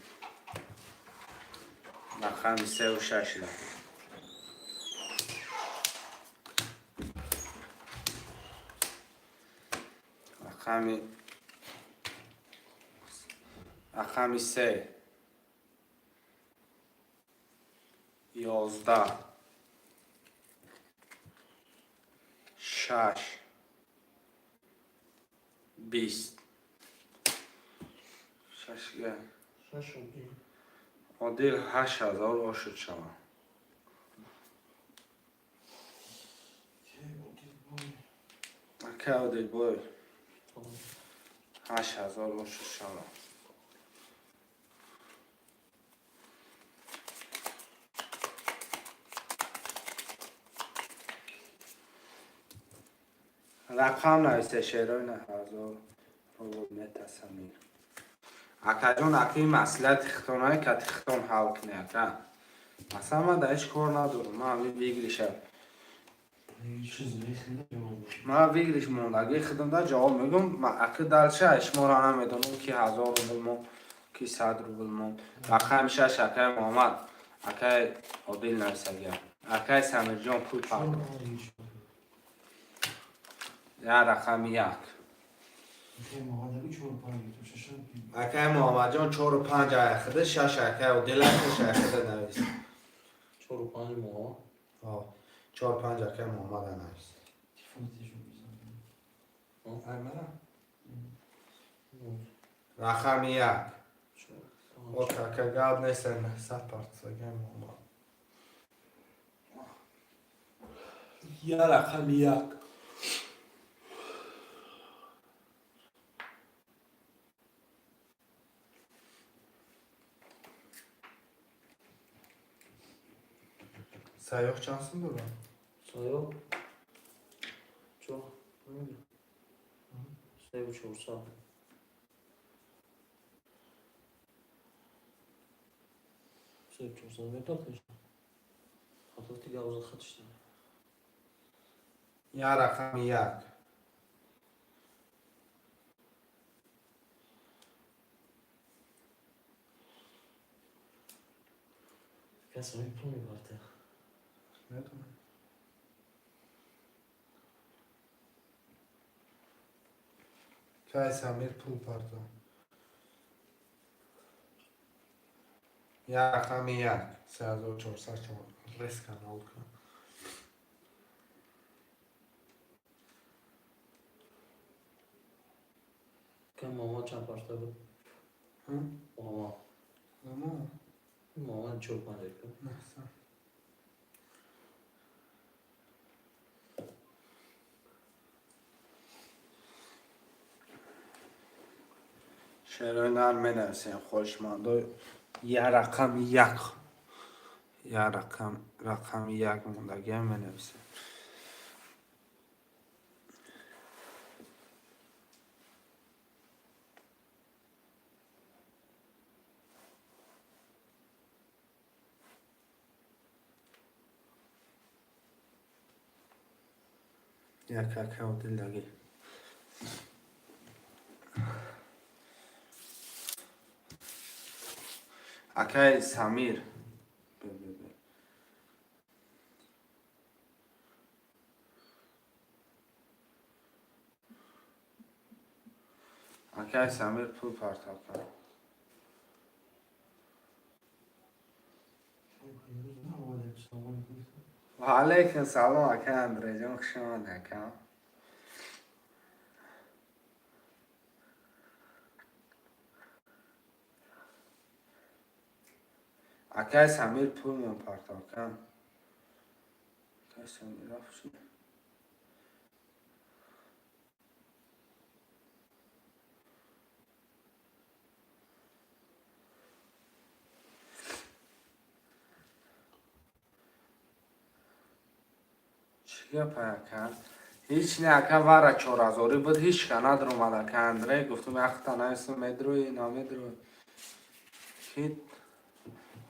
рақами сеу шашда. Рақами 3, 11, 6, 20, шашга. Шаш одил. Одил, 8000 ошуд шавад. Ака Одил бой, 8000 ошуд шавад. Рақам нависе, шерои на ҳазор рубл метасамир. Акаҷон, акаи, маслиҳати хитонае кати хитон ҳал кунӣ, ака. Масалан, ман дар ҳеҷ кор надорам. Ман ҳамин выигрыша, ман выигрыш мондагии худамда ҷавоб мегӯм. Ака, дальше шуморо намедонам, ки 1000 рубл мон, ки 100 рубл мон. Рақами 6, акаи Муҳаммад, акаи Одил нависагия. Акаи Самирҷон, пул пардохт. Я рақами 1. Акаи Муҳаммадҷон, чору панҷ аяхида, шаш акаи Одил, шаш аяхида навис. Чору панҷ моҳ. Чор панҷ акаи Муҳаммада навис. Аймана? Рақами 1. Ок, ака, гап нест, 900 партсагай Муҳаммад. Я рақами 1. Сайёҳ чанд сум дорад? Сайёҳ чо 3400. 3400 мепартеш. Хатоти гавза хатишта. Я рақами 1. Кас ҳамин пул мебарте. Медонам. Кай Самир пул пардохт. Я рақами 1. 3400 чор. Резко нол кун. Кам Муҳаммад чанд парта буд? Муҳаммад. Амо, Муҳаммад чор панҷ ку. 900. Шерои нар менависем, хоҳишмандо. Я рақами 1. Я рақам, рақами 1 мондагиам менависем. Як ака Одилдагӣ. Акаи Самир. Бе, бе, бе. Акаи Самир, пул партоб кар. Ва алайкум салом, акаи Андреҷон, хуш омадед, ака. Акаи Самир, пул мон партоб кар. Акаи Самир рафт шуд. Чӣ гап, ака? Ҳеҷ не, ака, вара чорҳазорӣ буд, ҳеҷ ка надромад, ака Андрей. Гуфтум, яхта нависум, медрои, намедрои. Ки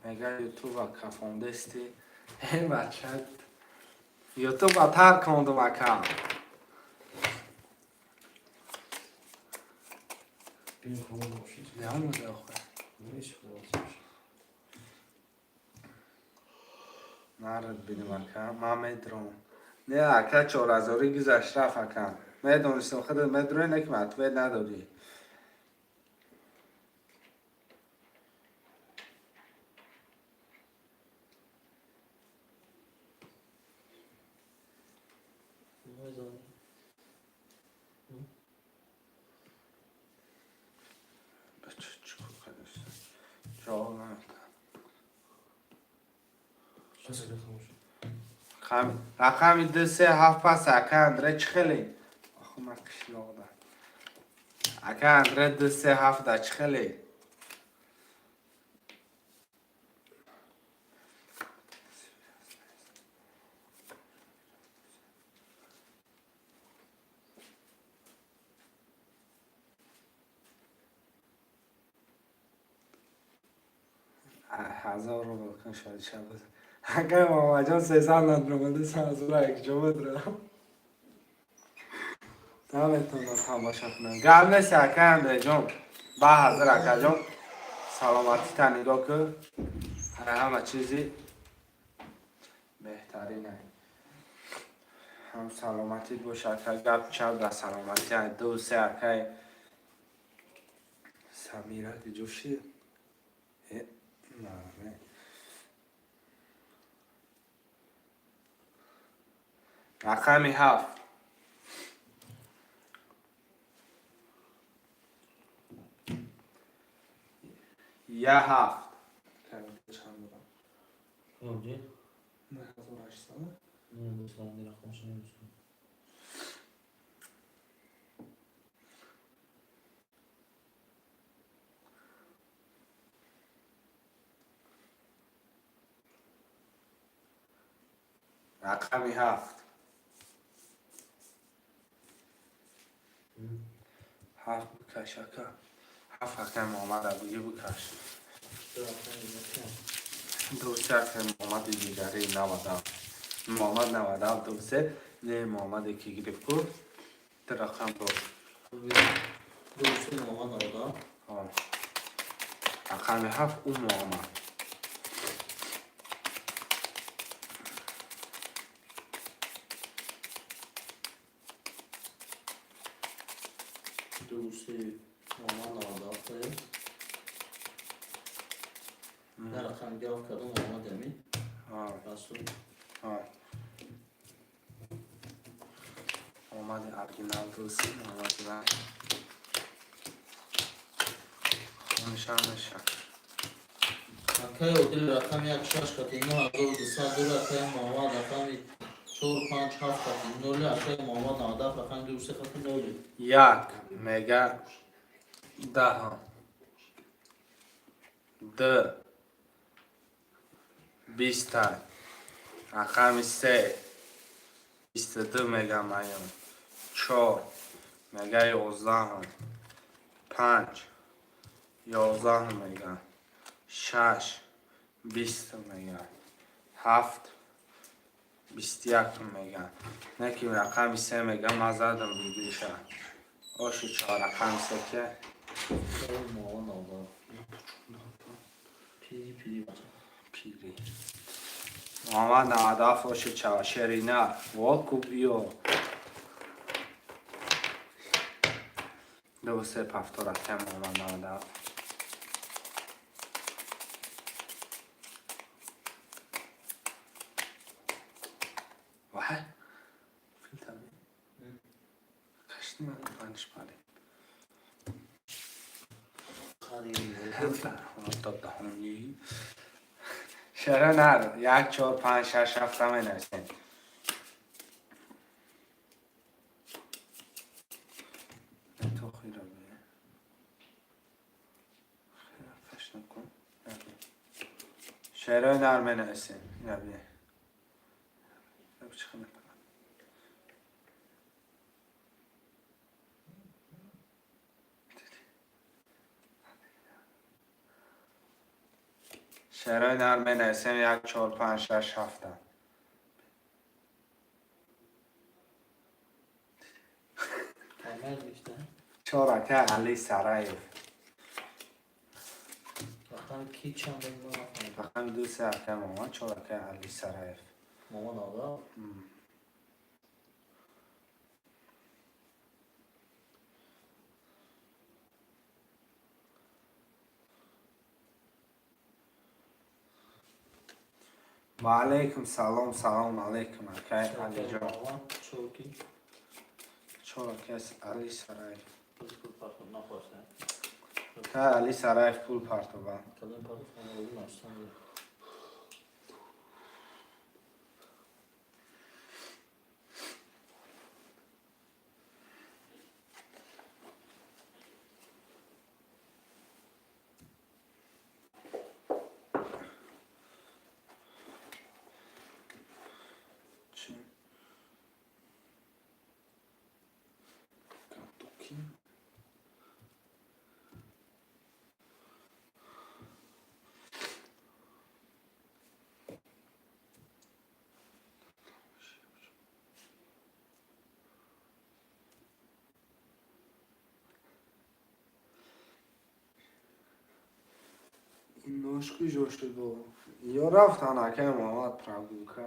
мега ютуба кафондести. Э, бача. Ютуба тарк мондум, ака. Наомада охир. Нарад бинем, ака, ман медурам. Не, ака, чорҳазорӣ гузашт, рафт, ака. Медонистам, худат медурои, не ки ответ надодӣ. Намедонӣ. Бача, чӣ кор кардааст? Ҷавоб намедиҳам. Рақами 2, 3, 7 пас, ака Андре, чӣ хеле? Охи, ман қишлоқда. Ака Андре, 2, 3, 7 да чӣ хеле? 1000 рубл кун, шоди шаб. Ака Муҳаммадҷон, 300 надромада, 1000 якҷо медурам. Наметавонам тамоша кунам. Гап нест, ака Андреҷон. Ба ҳазир, акаҷон. Саломатита нигоҳ кун. Ҳама чизи беҳтарин. Ҳам саломатит боша, ака, гап чап дар саломатӣ. 2, 3, акай Самира куҷо шид? Э, не. Рақами 7. Я 7. Чанд дорам? Оди? 9800. Намедонам, рақамашо намедонам. Рақами 7. 7 бикаш, ака. 7, ака Муҳаммад, абуги бикаш. 2, 3, ака Муҳаммади дигари 97. Муҳаммад 97, 2, 3. Не, Муҳаммаде ки гирифт ку. Ду рақам дошт. 2, 3, Муҳаммад 97. Ҳо. Рақами 7 ӯ Муҳаммад. 2, 3, Муҳаммад 97. На рақами гирифт кардам Муҳаммад ами. Ҳо. Расул. Ҳо. Муҳаммади оригинал 2, 3, Муҳаммади вай. Хонишам меша. Акай Одил рақами 1, 6 хати 9200 дора, акай Муҳаммад рақами 4, 5, 7 хати 0, акай Муҳаммад 97 рақами 2, 3 хати 0. 1 мега 10. 2 20, рақами 3 22 мега маён. 4 мега 11. 5 11 мега. 6 20 мега. 7 21 мега. Не ки рақами 3 мега ман задам бигиша. Оши 4 рақами 3 ке? Муҳаммад 97. Пири пири бача. Пири. Муҳаммад 97, оши чава шерина. Во кубиё. 2, 3 повтор, акай Муҳаммад 97. Вай. Филтр. Кашни панч пари. Хари. Шера нар 1 4 5 6 7 менависем. То хира бе. Хира кун. Шерои нар менависем. Ина бе. Чӣ мекунам? Шерои нар менависем 1 4 5 6 7. Таймер гирифта. Чор, акай Али Сараев. Рақами ки чанд мо нафаҳмидем. Рақами ду се, акай Момад, чор, акай Али Сараев. Момад ада. Ва алайкум салом, салом алайкум, акай Алиҷон. Чорки. Чор, акай Али Сараев. Пул партов нахоста. Акай Али Сараев пул партова. Кадом партов омода наштан. Чи? Катуки. Ин нош куҷо шуд? Ё рафтан, акай Муҳаммад, прогулка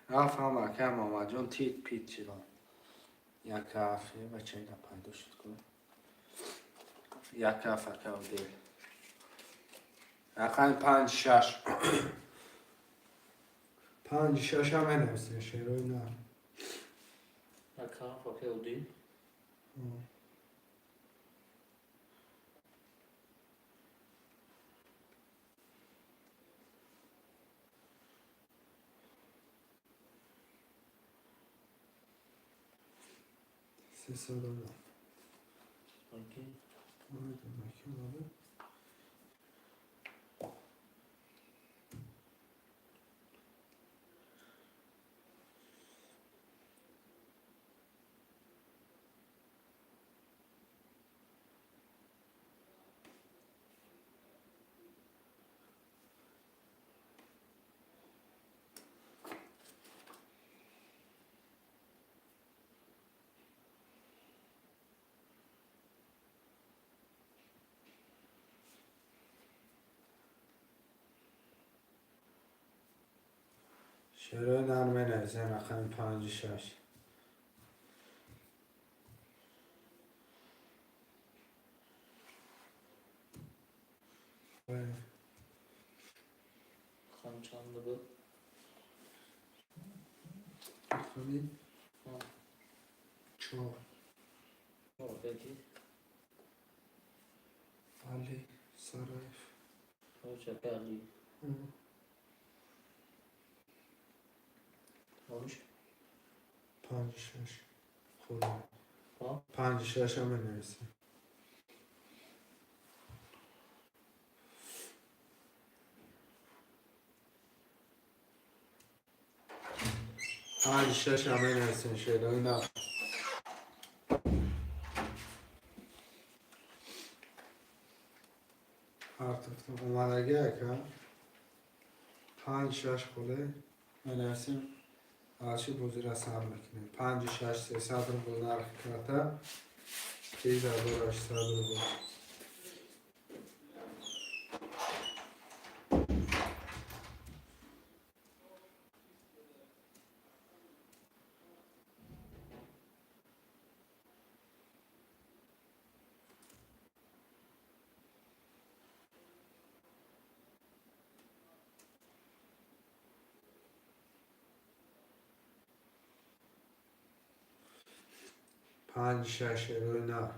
рафтам, акай Муҳаммадҷон, тит пит шидам. Як ҳафт бачаина пайдо шуд ку. Як ҳафт, ака Одил. Рақами панҷ шаш, панҷ шашам менависем, шерои нар. Рақам фақи Одил. 300 рубл. Окей. Ки омада? Шерои нар менависем, рақами панҷу шаш. Рақам чанд буд? Рақами чор. Окей. Али Сараев. Чака Али. Номиш? Панҷу шаш. Худо. Ҳа? Панҷу шашам менависем. Панҷу шашам менависем, шерои нар. Партофтам омадагӣ, ака. Панҷ шаш холе менависем. Арши бозира сар мекунем. Панҷу шаш, 300 рубл нархи карта. 3800 рубл. Панҷ шаш, шерои нар.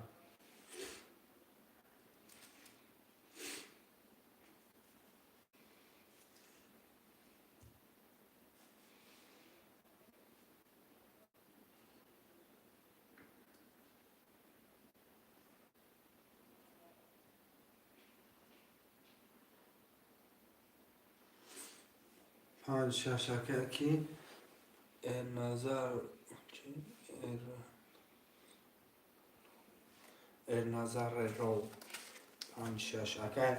Панҷ шаш, ака ки? Эрназар чи? Эрназар Ров. Панҷ шаш, ака.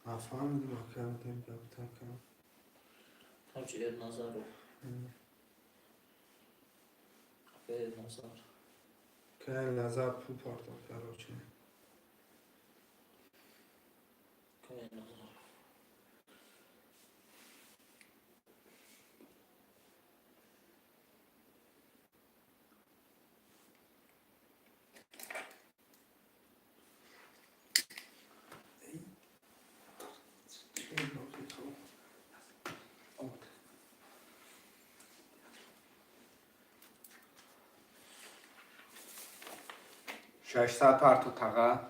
Нафаҳмидим, акам, гаптакам. Короче, Эрназаров. Эрназар. Кай Назар пул партофт, короче. Кай Назар. 600 парто, таға.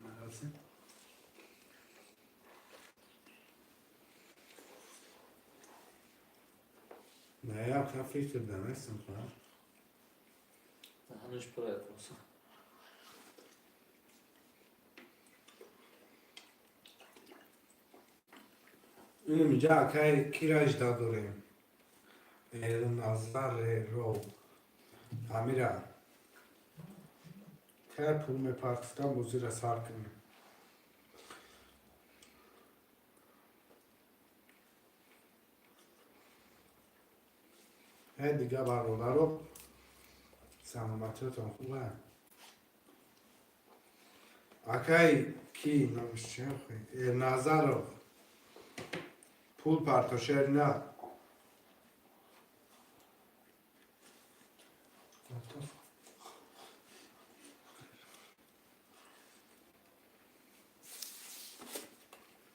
Молодцы. Не, я фикр данестам, хоҳар. Даҳанаш пур коса. Инам иҷа акай кира жда дорем? Элназар ро. Амира. Кай пул мепартифтам, бозира сар кунем. Э, дига бародаро, саломатиётон хуб а? Акай ки номиш чи? Эрназаров. Пул парто, шерина. Готов.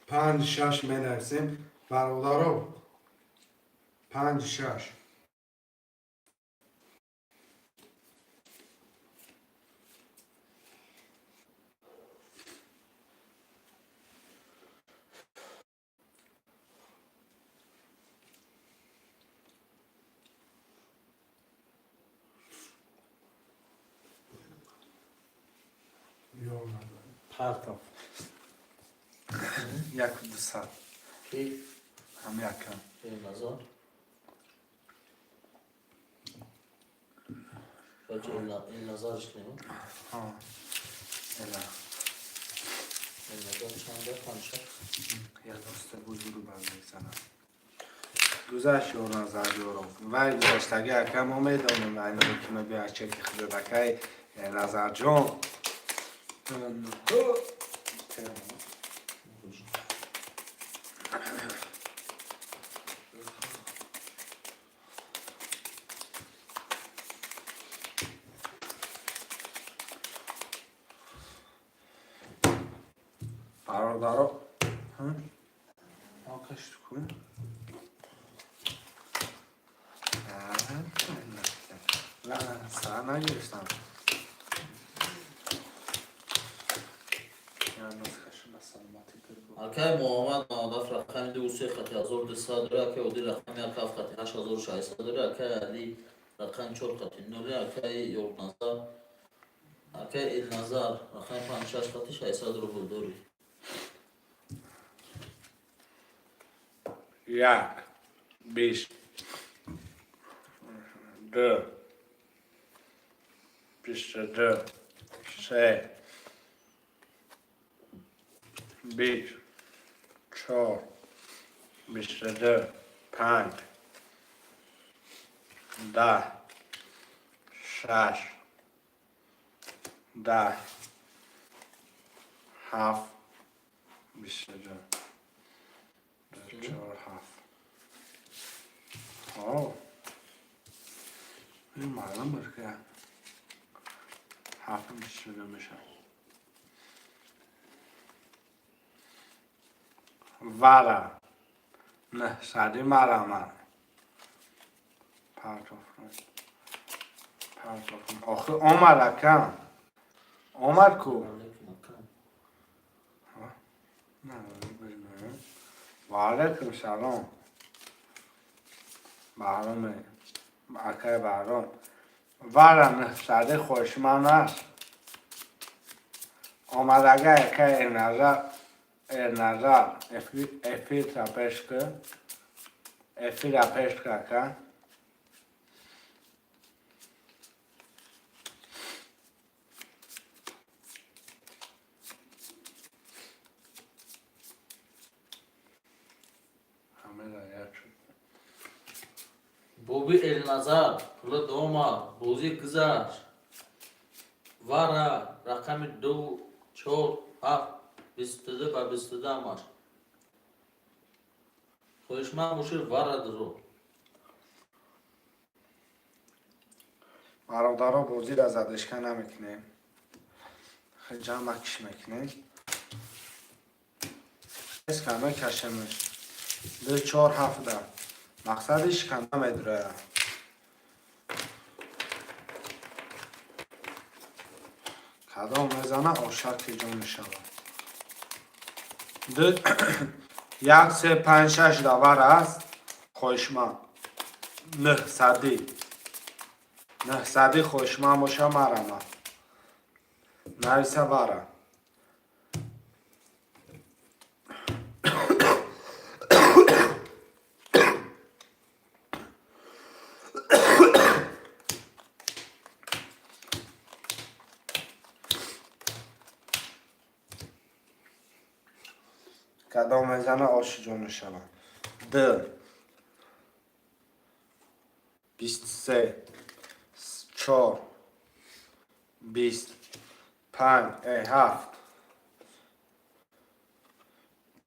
Панҷ шаш менависем, бародаро. Панҷ шаш. Партов. 1200. Ки? Ҳам якам. Элназар. Короче, Элназарш кунем. Ҳа. Эла. Элназар чанда? Панҷ шаш. Як оста бузуру бармезанам. Гузашт Ёрназар Ёров. Вай гузаштаги, ака, мо медонем, айнои ки мебиёяд чеки худат, акай Назарҷон. Бародаро. Акаш кун. Сар нагирифтам. Акай Муҳаммад 97 рақами ду се хати 1200 дора, акай Одил рақами як ҳафт хати 8600 дора, акай Али рақами чор хати ноли, акай Ёрназар, акай Элназар рақами панҷ шаш хати 600 рубл дорӣ. Як, 22, 22, се, 20, чор, 22, панҷ, 10, шаш, 10, ҳафт, 22, чор, ҳафт. О, ин маълум буд, ки ҳафт 22 мешавад. Вара нҳсади марамад. Партоф, партоф. Охир омад, акам. Омад ку. Алейкум, акам. Ва алайкум салом. Баҳроме, акай Баҳром. Вара 900 хоҳишманд аст. Омадага, акай Эрназар, Эрназар, эфирра пеш кӣ. Эфирра пеш кӣ, ака. Ҳамеро як шуд. Боби Элназар, пула дома, бозӣ гузашт. Вара рақами ду, чор, ҳафт, 22 ба 22 амаш. Хоҳишманд бошед, вара дуро. Бародаро, бозиро задышка намекунем. Ҷамъа киш мекунем. Ска мекашемш. Ду, чор, ҳафта. Мақсади шиканда медурояд. Кадом мезана, ошаки ҷон мешавад. Ду, як, се, панҷ, шаш давар аст. Хоҳишманд. 900. 900 хоҳишманд боша, марама. Нависа вара. Кадом мезана, оши ҷон мешавад. Д 23, чор, 20, панҷ, ҳафт,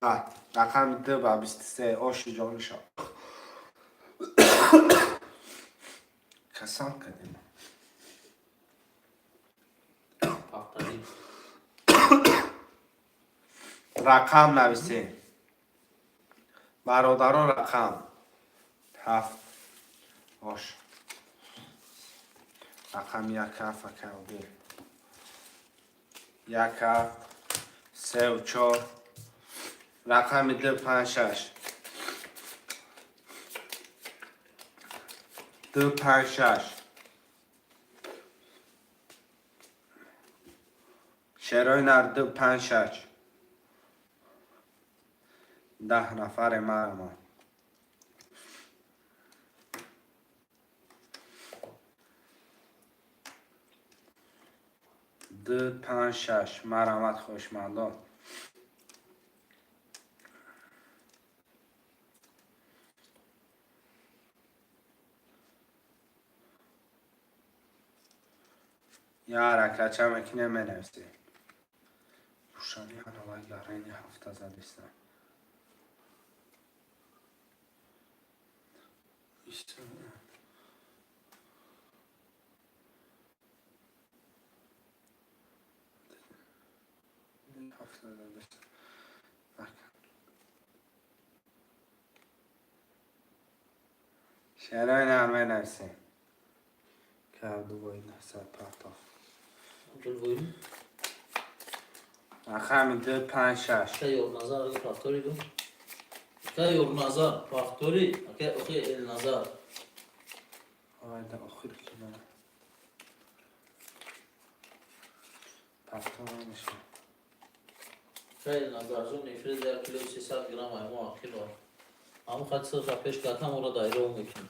10. Рақами д ба 23 оши ҷон мешавад. Касал кардем. Пахтари. Рақам нависем, бародарон, рақам ҳафт ош. Рақами як, ҳафт, акаби як, ҳафт, сеу, чор. Рақами ду, панҷ, шаш. Ду, панҷ, шаш. Шерои нар, ду, панҷ, шаш. 10 нафаре, марама. Ду, панҷ, шаш, марамат, хоҳишмандон. Я ҳаракатча мекунем, менависем. Пӯшани ҳанавай гарени ҳафта задиста. Ҳафта задиста. Шерои нар, менависем. Кабдувои 900 партоф. Абдулвоин. Рақами ду, панҷ, шаш. Акай Ёрназар, ака повтори гу. Акай Ёрназар, повтори, акай охи Элназар. Ойда охир кина. Повтор намешавад. Акай Элназар, ҷон, эфири 1 кило 300 грамм аймо акило. Ҳамун хати сирха пеш кардам, ора дайро мекунем.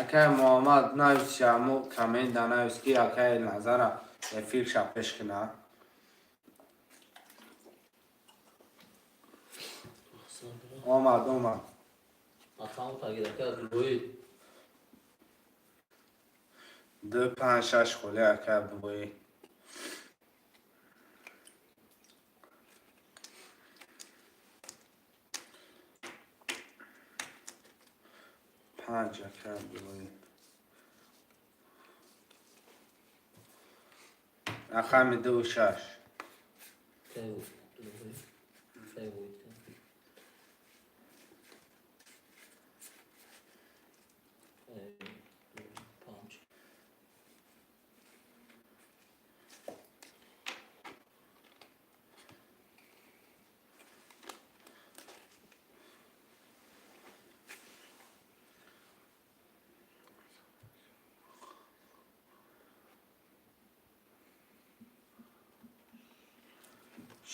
Акай Муҳаммад, навис, ҳаму коммента навис, ки акай Назара эфирша пеш кина. Омад, омад. Рақаму тагир, акай Абдулвоид. Ду, панҷ, шаш, холи, акай Абдулвоид. Панҷ, акай Абдулвоид. Рақами ду, шаш. Акай Абдулвоид. Акай Воид. Акай панҷ.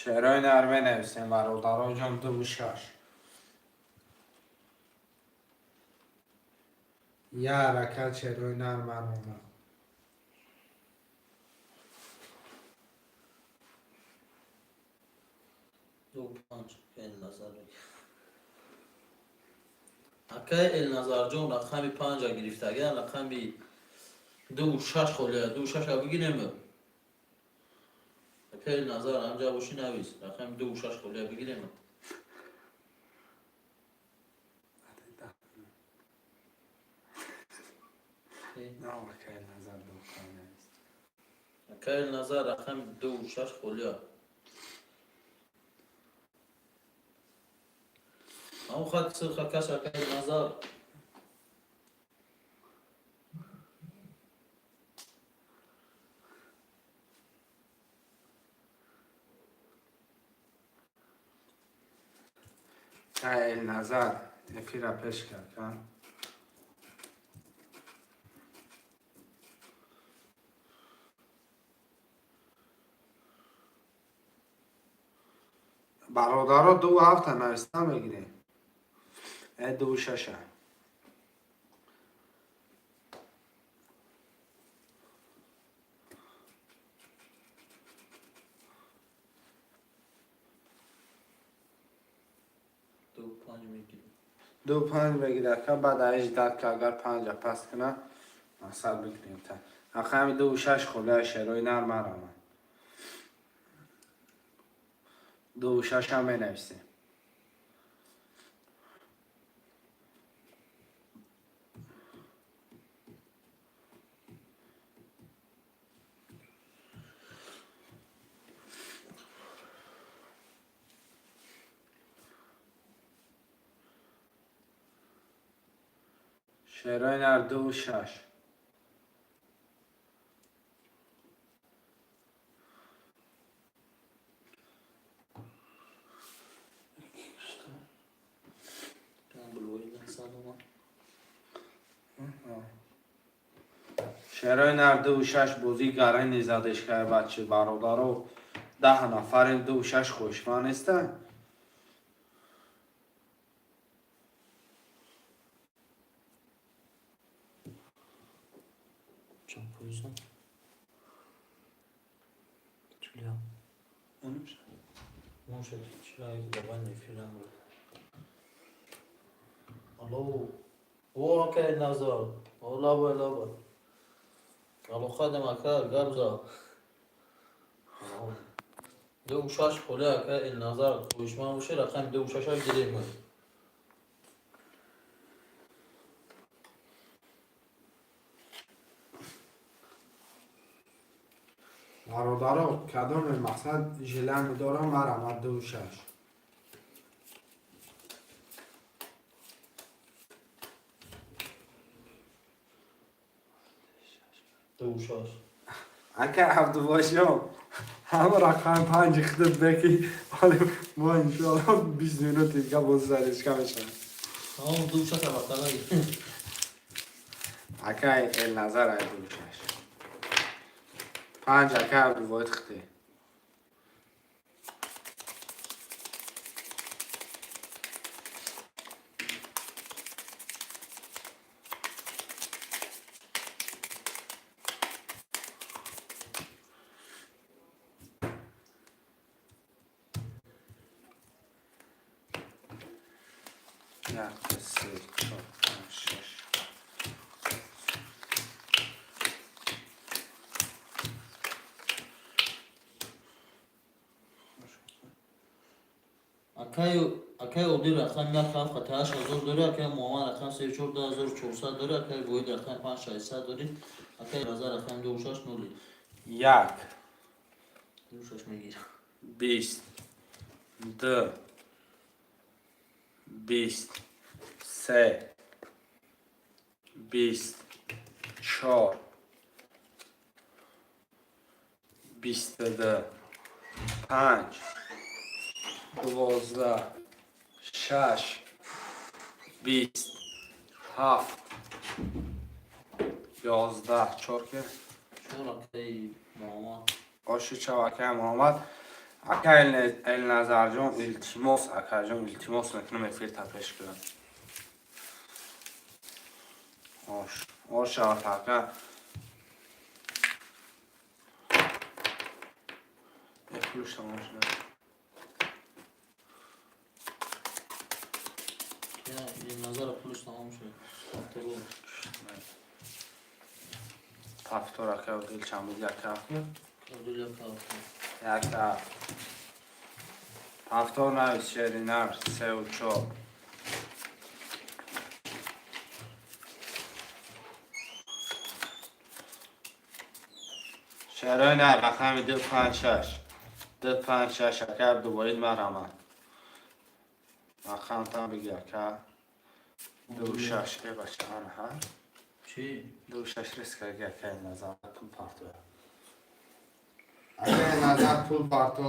Шерои нар менависем, бародароҷон, дуву шаш. Я ҳаракат, шерои нар, марҳамат. Ду панҷ Элназар. Акай Элназарҷон рақами панҷа гирифтага, рақами дуву шаш холия, дуву шаша бигирем. Акай Элназар, ҳамҷа бошӣ, навис. Рақами дуву шаш холия бигирем. На, акай Элназар ду навис. Акай Элназар, рақами дуву шаш холия. Ам хат сирха каш, акай Элназар. Акай Элназар эфира пеш кард, ка? Бародаро, ду ҳафта нависта мегирем. Э, дуву шаша. Ду панҷ мегирем. Ду панҷ мегирад, ка, баъд аиш дад, ка, агар панҷа паст куна, мақсад бикунем та. Рақами дуву шаш холия, шерои нар, марҳамат. Дуву шаша менависем. Шерои нар, дуву шаш. Булвои салома. Шерои нар, дуву шаш. Бозӣ гарани задешкай бачи. Бародаро, 10 нафарем, дуву шаш хоҳишманд неста. Чанд фоиза? Чулия. Может, человек давай эфирам. Алло. О, акай Назар. О, лаба, лаба. Алло, хадам, ака, габза. Ду шаш холе, ака Элназар, хоҳишманд боше, рақами ду шаша гирем. Бародаро, кадоме мақсад желание дорам, марҳамат, дуву шаш. Ду шаш. Ака Абдувошон, ҳама рақами панҷи худат беки, вале мо иншоалло 20 минути дига боз заречка мешавем. Ҳам ду шаша вақтага. Акай Элназар, ай дуву шаш. Панҷ, акай Абдувоҳид худӣ. Як, ду, се, чор, панҷ, шаш. Акай Одил рақами як ҳафт хати 8000 дори, акай Муҳаммад рақами се чор 2400 дори, акай Воҳид рақами панҷ шашсад дори, акай Назар рақами ду шаш нули. Як, Ду шаш мегирам. 20, ду, 20, се, 20, чор, 22, панҷ, 12, шаш, 20, ҳафт, 11, чор ки? Чор, акай Муҳаммад. Оши чав, акай Муҳаммад. Ака Элназарҷон, илтимос, акаҷон, илтимос мекунам, эфирта пеш кунам. Ош ош шавад, ака. Пулш тамом шуда. Назара пулш тамом шуд. Повтору. Повтор, ака, дил чанд буд? Як ҳафт? Дил як ҳафт. Як ҳафт. Повтор навис, шери нар, сеу чор. Шерои нар, рақами ду панҷ шаш, ду панҷ шаш. Ака Абдувоҳид, марҳамат, рақамтан биги, ака. Ду шаш. Э, бача, анҳа. Чӣ? Ду шаш рискаги, акаи Назар, пул парто. Акаи Назар, пул парто.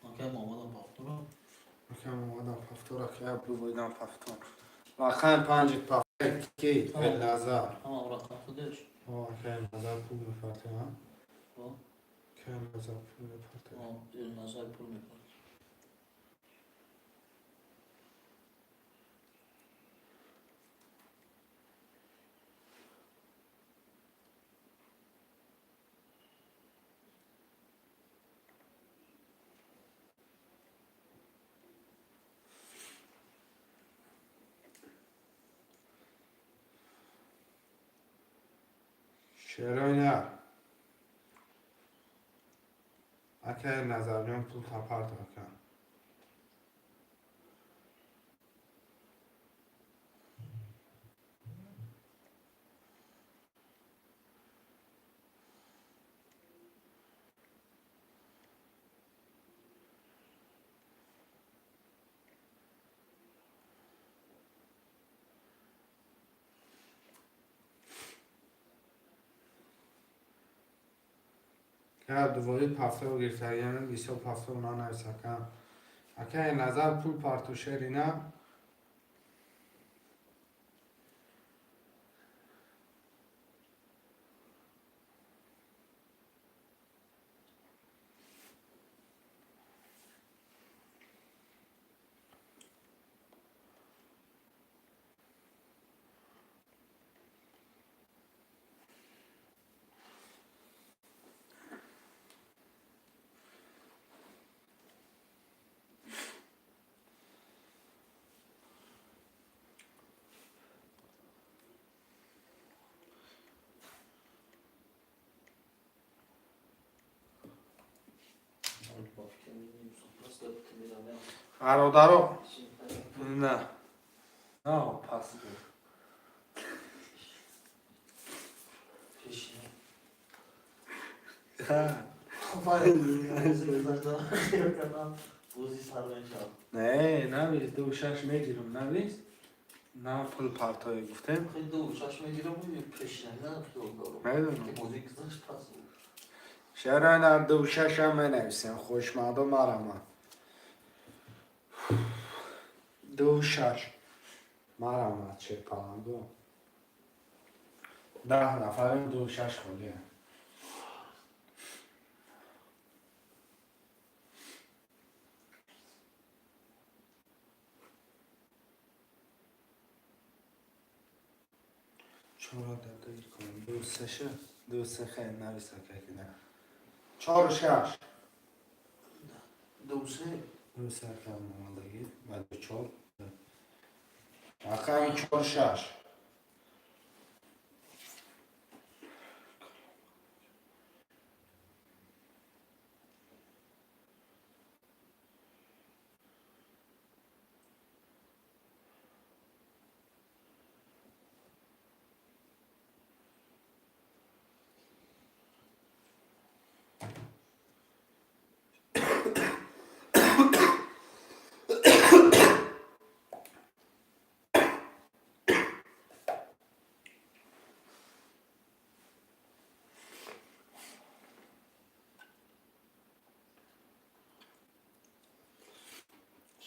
Акай Муҳаммадам повтора. Акаи Муҳаммадам повтор, акаи Абдувоҳидам повтор. Рақами панҷи повтор ки? Элназар. Ҳама рақам худаш. Акаи Назар пул мепартояд. Акаи Назар пул мепартояд. Элназар пул мепартояд. Шерои нар, акаи Назарҷон, пул тапарто, ака. Абдувоҳид повтор гирифтагиам, бисёр повтор нанавис, ака. Акаи Назар, пул парту, шерина. Бародаро, на на, пас. Пешина. Ха. Бозӣ сар мешавад. Не, навис, ду шаш мегирам, навис. На, пул партое гуфтем. Хеле ду шаш мегирам, пешина на хиёл дорам. Медонам. Бозӣ гузашт, пас. Шаро нар, ду шашам менависем, хушмадо, марама. Ду шаш. Марама, чепаланду. 10 нафарем, ду шаш холия. Чора дадир кун. Ду сеша, ду се хел навис, ака. Чор шаш. Ду се. Ду се, ака омадагӣ ва ду чор. Рақами чор шаш.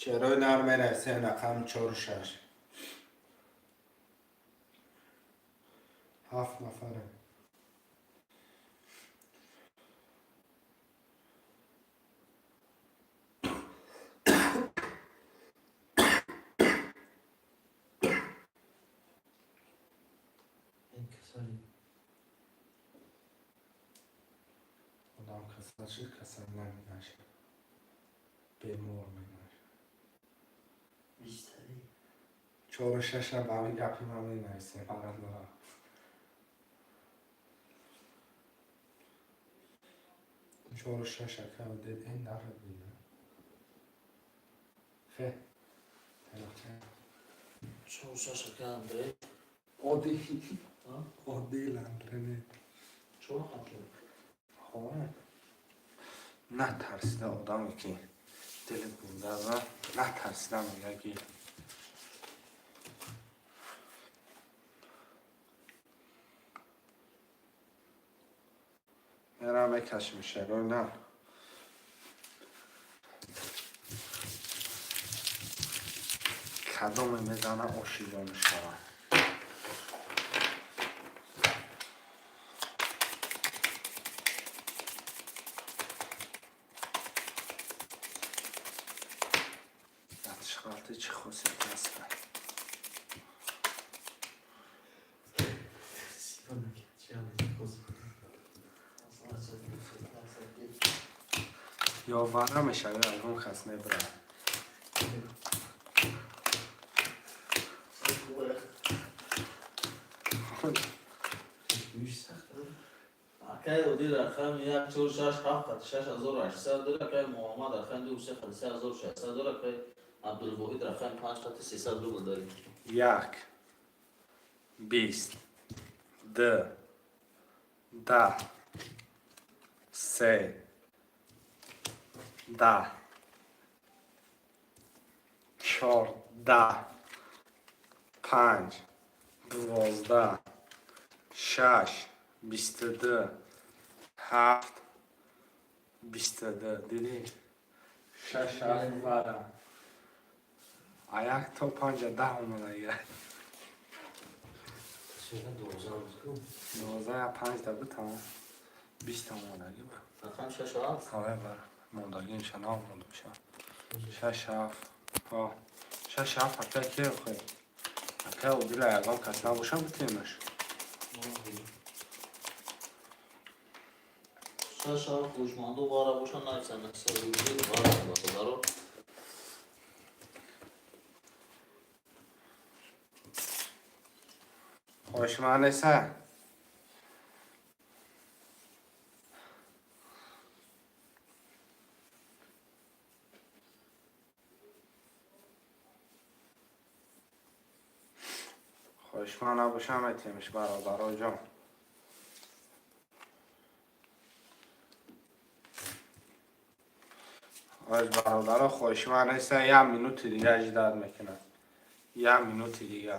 Шерои нар, мерасем, рақами чору шаш. Ҳафт нафарем. Касали. Одам касал шид, касал намегашад, бемор мегашад. Бистарӣ. Чору шаша ба ҳамин гапи ман менависем барадора. Чору шаша кардед, ин нарад бина. Хе. Телохча. Чор шаш акай Андрей. Одил. А? Одил Андре. Чор хати. Хо. Натарсида одаме ки дили бурда натарсида мега ки мерам мекашим шерои на. Кадоме мезана ошиё мешавад. Датишқалти чӣ хосият аст? Ёвара мешавад, ягон кас мебарад. Акай Оди рақами як чор шаш ҳафт хати 6800 дора, акай Муҳаммад рақами ду се хати 3600 дора, акай Абдулвоҳид рақами панҷ хати 300 рубл дорӣ. Як, бист, ду, даҳ, се, даҳ, чордаҳ, панҷ, 12, шаш, 22, ҳафт, 22. Дидӣ? Шаш, ҳафт вара. А як то панҷа даҳ омадага. 12 я панҷ да бутам. 20 омадаги ба. Рақами шаш ҳафт. Ҳавай бар. Мондаги инша наомадуша. Шаш ҳафт. Ҳо. Шаш ҳафт ака ки хӯй. Ака Одила ягон кас набоша бутемаш. Шаш ҳафт гӯшманду вара боша нависанд 900 рубл вара бародаро. Хоҳишманд неста? Хоҳишманд набоша метемеш бародароҷон. Оз бародаро хоҳишманд неста, як минути дига ждать мекунад. Як минути дига.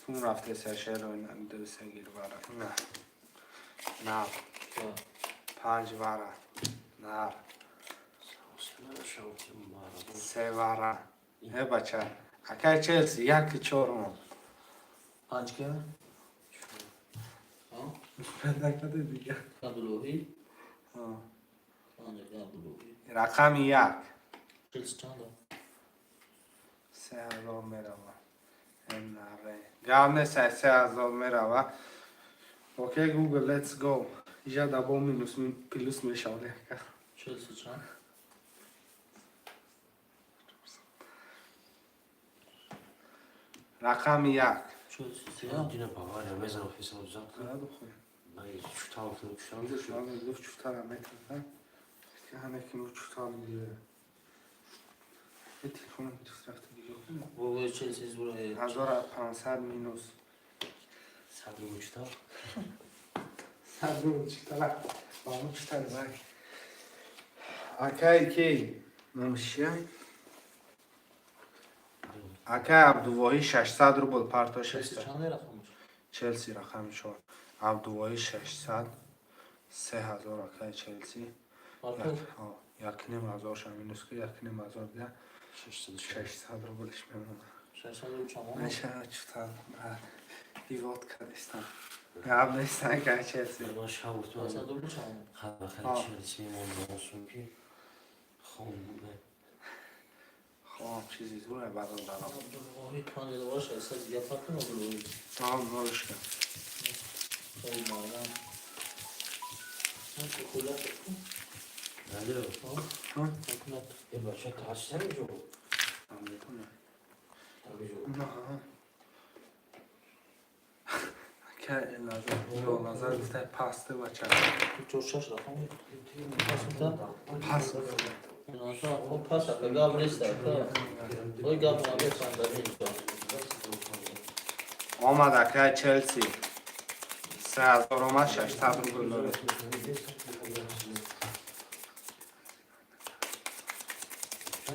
Секунд рафте шеро ду се гир вара. На. На. Панҷ вара. Нар. Се вара. Э бача. Акай Челси як чорум. Панҷ ка? Накаде дига. Абдулвоҳид. Ҳо. Панҷ ака Абдулвоҳид. Рақами як. Челси чанда? 3000 мерава. Наре. Гап нест, 3000 мерава. Окей, Google, let's go. Иҷа да бо минус плюс мешавад. Челси чанд? Рақами як. Челси сия? Дина Бавария мезанам ҳисоб зад. Чутал Гуфт чутара метавад. Ҳаме ки чутал мегирад. Телефонам рафта дига. Бо Челси зура. 1500 минус. 100 рубл чутал. 100 рубл чутала. Ба он чутара бай. Акай ки номиш чия? Акай Абдувоҳӣ 600 рубл парто Челси 600. чанда рақамаш? Челси рақами чор. Абдувоҳӣ 600. 3000 акай Челси. Парто? Як ним ҳазорша минус ки як ним ҳазор дига 600 рублиш мемонад. 600 рубл чанд? Мешавад чутал. Дивот кардистам. Гап нест акай Челси. Ман шаб гуфтам 600 рубл чанд? хабар Челси мемондам ки хом Хоб Чизи зура бародаро. Абдулвоҳид 5600 дига фарқ Абдулвоҳид. Ҳам нолишка. Хеле майрам. Алло. Ҳа? Е бача тарсида меҷо. Наметонам. Меҷо. На. Ака Элназар, Ёлназар гуфта пасты бача. Чор шаш рақам. Пас Пас. Хоб пас ака гап нест ака. Ой гап мабе фандари. Омад акай Челси. 3000 омад, 600 рубл дорад.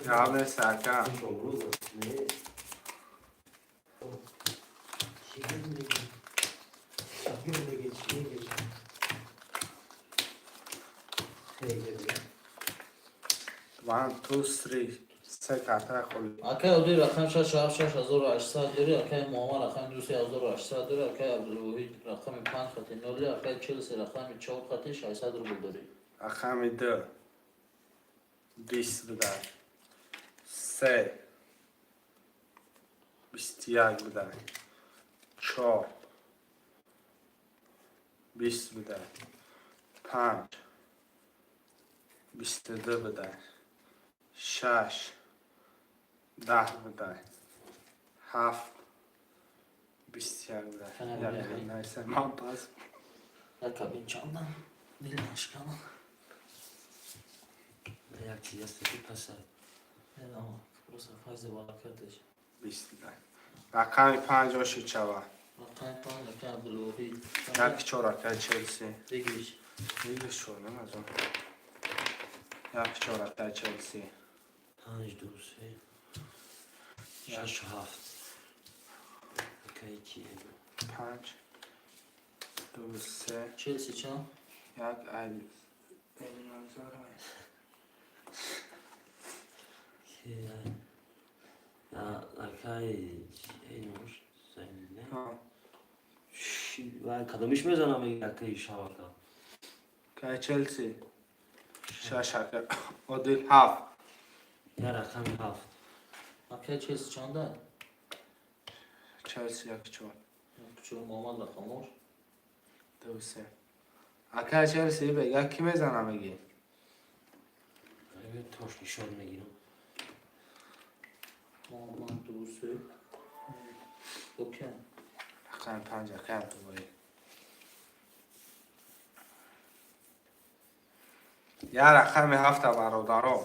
Гап нест ака. One, two, three. Се картаи холи. Акай Одил рақам 6 7 6800 дори, акай Муаммар рақами 2 3800 дори, акай Абдулвоҳид рақами 5 хати 0, акай Челси рақами 4 хати 600 рубл дори. Рақами ду. 20 будай. Се. 21 будай. Чор. 20 будай. Панҷ. 22 будай. Шаш. 10 будай. Ҳафт. 21 будай. Фана. Як найса ман пас. Як кабин чанда? Дил нашкана. Як чиз аст ки паса. Не, просто файзи баракаташ. 20 будай. Рақами панҷ оши чава. Рақами 5 акай Абдулвоҳид. Як чор акай Челси. Бигириш. Бигир шо, намазон. Як чор акай Челси. 5 2 3 6 7. Акай ки. Панҷ. Ду, се. Челси чанд? Як ай. Элназар. Ки акай эй нуш зайне. Ҳа. Ва кадомиш мезанам акай шавака. Кай Челси. Шаш ака. Одил ҳафт. Я рақами 7. Акай Челси чанда? Челси як чор. Чор Муаммар рақамош. Ду, се. Акай Челси бега ки мезанам меги? Тош нишон мегирам. Муаммар 2 3. Окей. Рақами панҷ акай Абдуллоҳид. Я рақами ҳафта бародаро.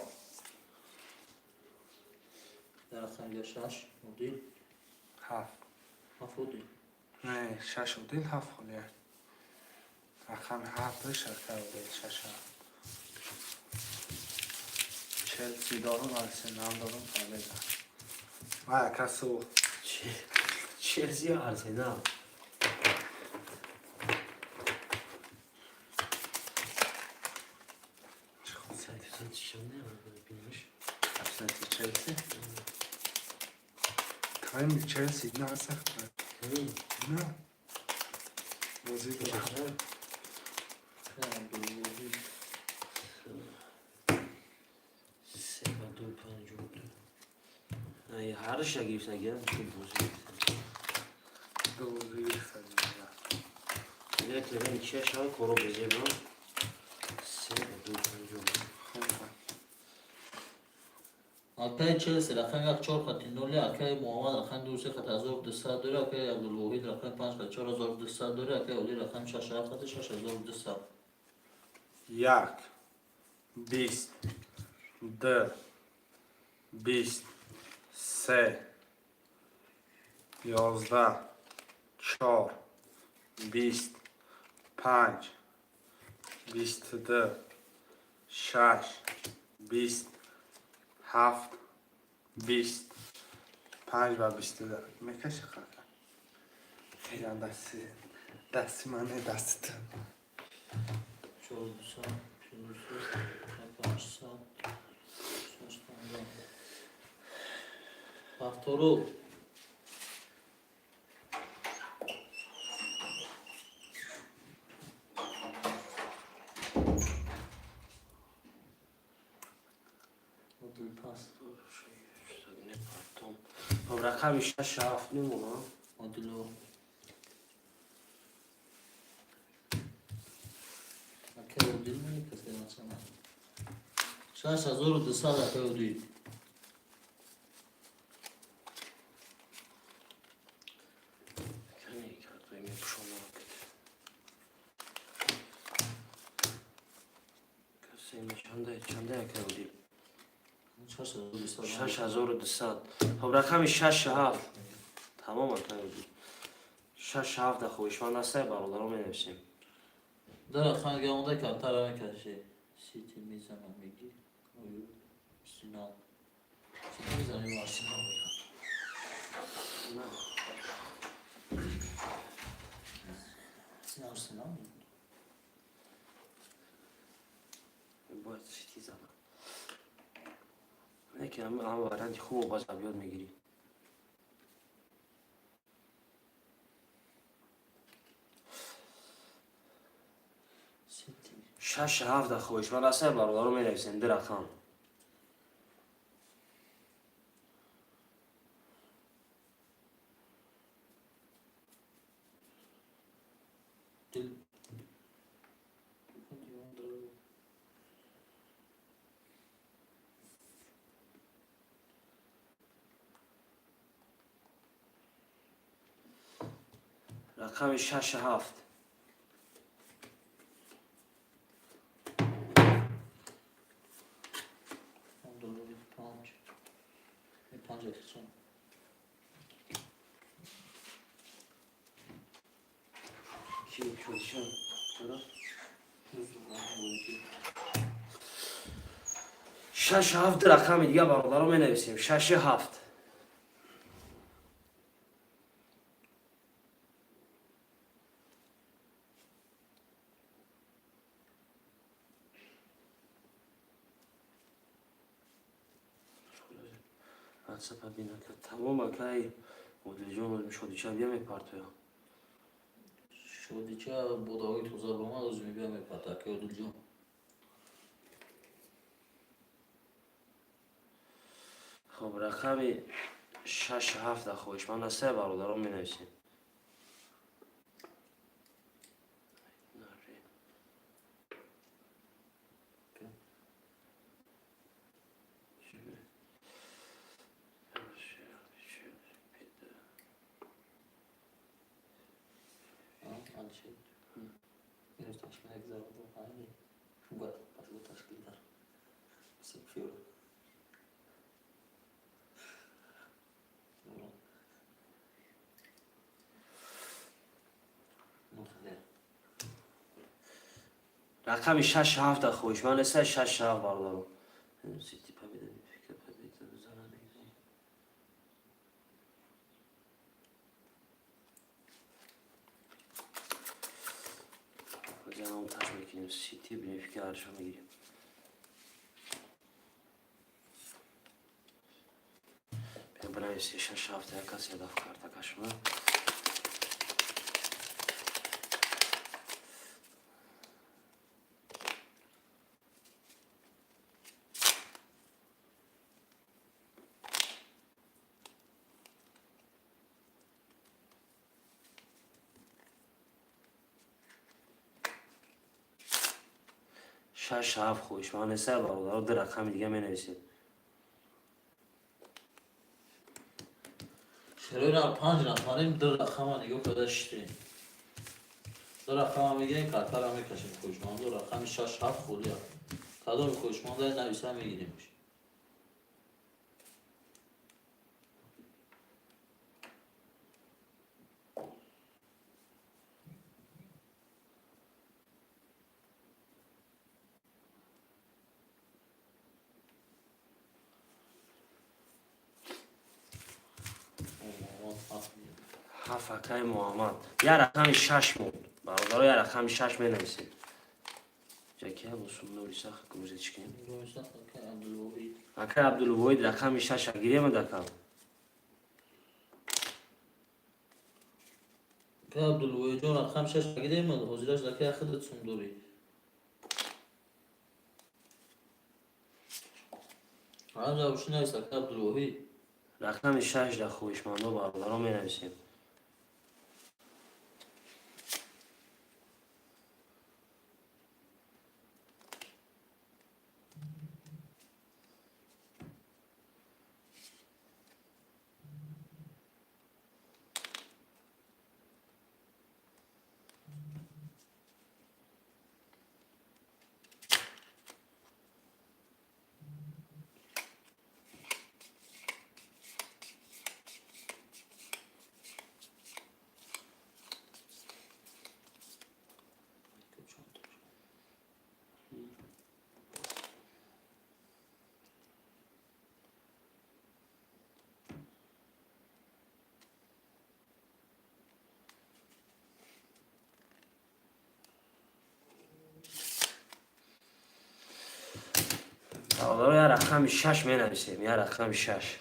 Рақами 6 Одил. Ҳафт. 7 Одил. Не, шаш одил ҳафт холия. Рақами ҳафт акай Одил шаш ҳафт. Челси дорум, Арсенал дорум, победа. Вай ака сӯхт. Челси ё Арсенал? Биниш. Абсенти Челси. Тайми Челси на сахт. На. Бозӣ дорам. Абдулвоҳид. 3 ва 2 5 2. Ай ҳарша гирифтагиам ки бозӣ. Ду бозӣ гирифтагӣ. Як левен чия шава коро безебро. 3 ва 2 5 2. Хуб. Акай Челси рақами 1 4 хати 0, акай Муаммар рақами 2 3 хати 1200 дори, акай Абдулвоҳид рақами 5 хати 4200 дори, акай Одил рақами 6 7 хати 6200. Як. 20. Ду. 20. Се. 11. Чор. 20. Панҷ. 22. Шаш. 20. Ҳафт. 20. Панҷ ва 22. Мекаши хака. Хеле дасти ман не дасти ту. 4200, 43, 800, 650. Ҳафтору. Одил пас. Хоб, рақами шаш ҳафт мемонам. Одило. Акай Одил мекасе масалан. 6200, акай Одил. Кани картои мепӯшонам. Касе чанда, чанда, акай Одил? 6200. 6200. Хоб, рақами шаш ҳафт тамом, акай Одил. Шаш ҳафт да хоҳишманд ҳастай, бародаро, менависем. Дар рақам гамонда камтар мекаши. Сити мезанам меги. Ою Арсенал. Сити мезанам ё Арсенал мегам. На. Син Арсенал мегам. Бояд Сити занам. Не ки ҳам варианти хубо баз абёд мегирӣ. Сити. Шаш ҳафт да хоҳишманд ҳастай, бародаро, менависем ду рақам. Дил. Рақами шаш ҳафт. Доллари панҷ. Панҷ эфсон. Ки шодишон? Чаро? Шаш ҳафт, ду рақами дига, бародаро, менависем. Шаши ҳафт. Ватсапа бинака. Тамом, акай Одилҷон, шодича бия мепартоя. Шодича бодавои тоза баромад, оз мебия мепарта, акай Одилҷон. Хоб, рақами шаш ҳафт да хоҳишманд ҳастай, бародарон, менависем. Алишер. Имрӯз ташкил як зарба ҳами. Бояд пасго ташкил дар. Фиора. Рақами шаш ҳафт да хоҳишманд ҳастай, шаш ҳафт, бародаро. Сити победа, Бенфика победа, зана мегирӣ. Ҷаноб, таш мекунем Сити, Бенфика ҳаршо мегирем. Бинависи шаш ҳафт, як кас ядаф карта кашма. Шаш ҳафт хоҳишманд ҳастай, бародаро, ду рақами дига менависем. Шерои нар панҷ нафарем, ду рақама нигоҳ карда шиштем. Ду рақама мегирем, картара мекашем хоҳишманду, рақами шаш ҳафт холия. Кадоми хоҳишманда нависа мегиремш. Ҳафт, акаи Муҳаммад. Як рақами шаш монд, бародаро, як рақами шаш менависем. Ҷакия босумнорисах грузечкин. Акаи Абдулвоҳид, рақами шаша гирем, дака. Акаи Абдулвоҳидҷон, рақами шаша гирем, ҳозираш дакаи худат сум дорӣ. Рамза уши навис, акай Абдулвоҳид. Рақами шаш да хоҳишмандо, бародаро, менависем. Бародаро, я рақами шаш менависем, я рақами шаш.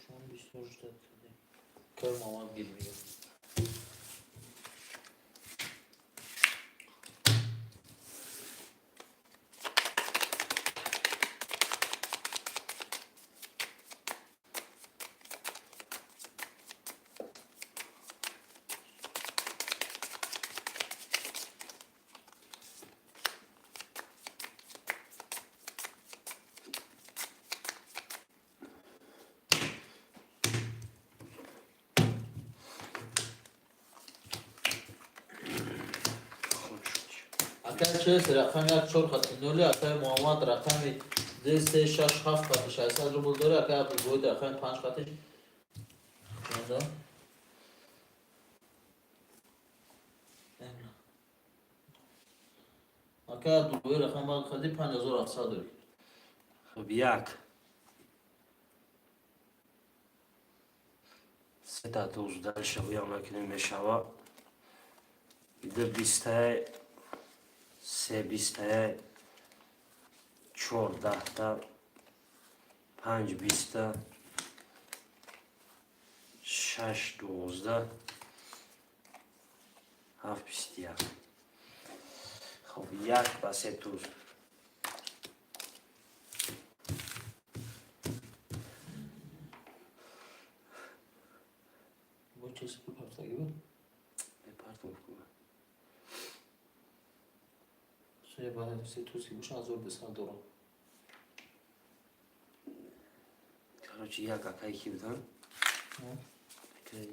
Шумо бисёр ждать кардем. Кар Муҳаммад гир мегирд. Акай Челси рақами як чор хати ноли, акай Муҳаммад рақами ду се шаш ҳафт хати 600 рубл дора, акай Абдулвоҳид рақами панҷ хати чанда? Акай Абдулвоҳид рақами панҷ хати 5700 дори. Хуб, як сета туз дальше буям накунем, мешава ду бистае, се бистае, чор даҳта, панҷ биста, шаш 12, ҳафт 21. Хуб, як ба се туз. Бо Челси пул ҳафтагӣ буд? Мепартом кунам. Се ба се туз ки боша, 1200 дорам. Короче, як акай ки будан? Акай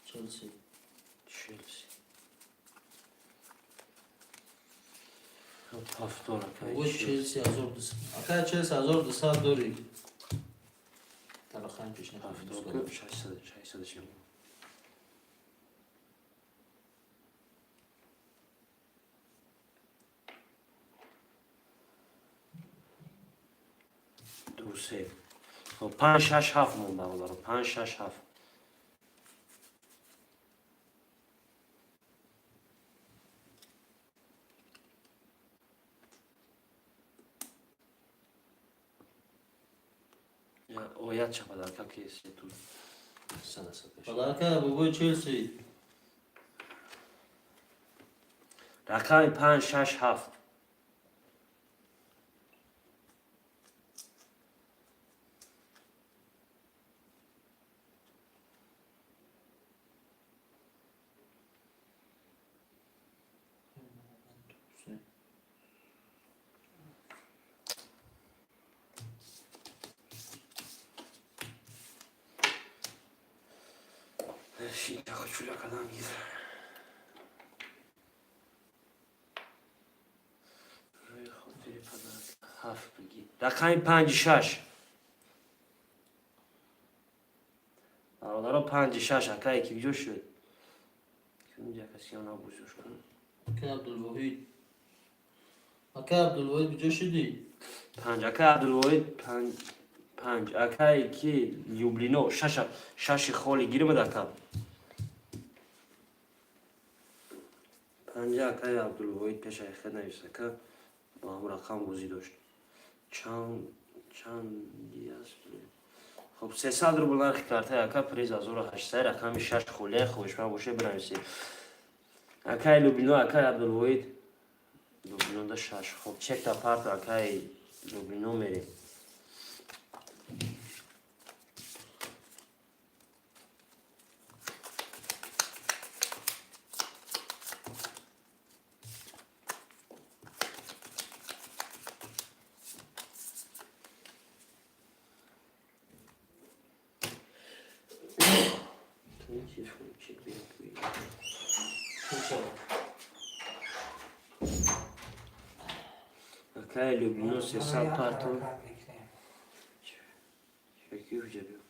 Челси. Челси. Хуб, ҳафтор акай Бо Челси. Челси 1200. Акай Челси 1200 дори. Дар рақами пешина. Ҳафтор ку шашсад, шашсаду чил. Ду, се. Хуб, панҷ, шаш, ҳафт монд, бародаро. Панҷ, шаш, ҳафт. Оят чападарка ки се туз. Сада сад мешавад. Подарка бобои Челси. Рақами панҷ, шаш, ҳафт. Се. Чуля кадам гир. Рӯи хотири подарка. Ҳафт бигӣ. Рақами панҷи шаш. Бародаро, панҷи шаш акае ки куҷо шуд? Кунҷа каси она бузӯш кун. Акай Абдулвоҳид. Ака Абдулвоҳид, куҷо шудӣ? Панҷ, акай Абдулвоҳид, панҷ, панҷ. Акай ки Люблино, шаша, шаши холи гирмад, ака. Панҷа, акай Абдулвоҳид пешаи хед навис, ака, бо ҳам рақам бозӣ дошт. Чанд чанди аст? Хоб, 300 рубл нархи картаи ака, приз 1800, рақами шаш холия. Хоҳишманд боше, бинависед. Акай Люблино, акай Абдулвоҳид, Люблинонда шаш. Хоб, чекта парт, акай Люблино, мерем. Телефон чек биё. Чӣ? Акай Люблино, 300 парту. Ҳаракат мекунем. Чеки ҳуҷа биё.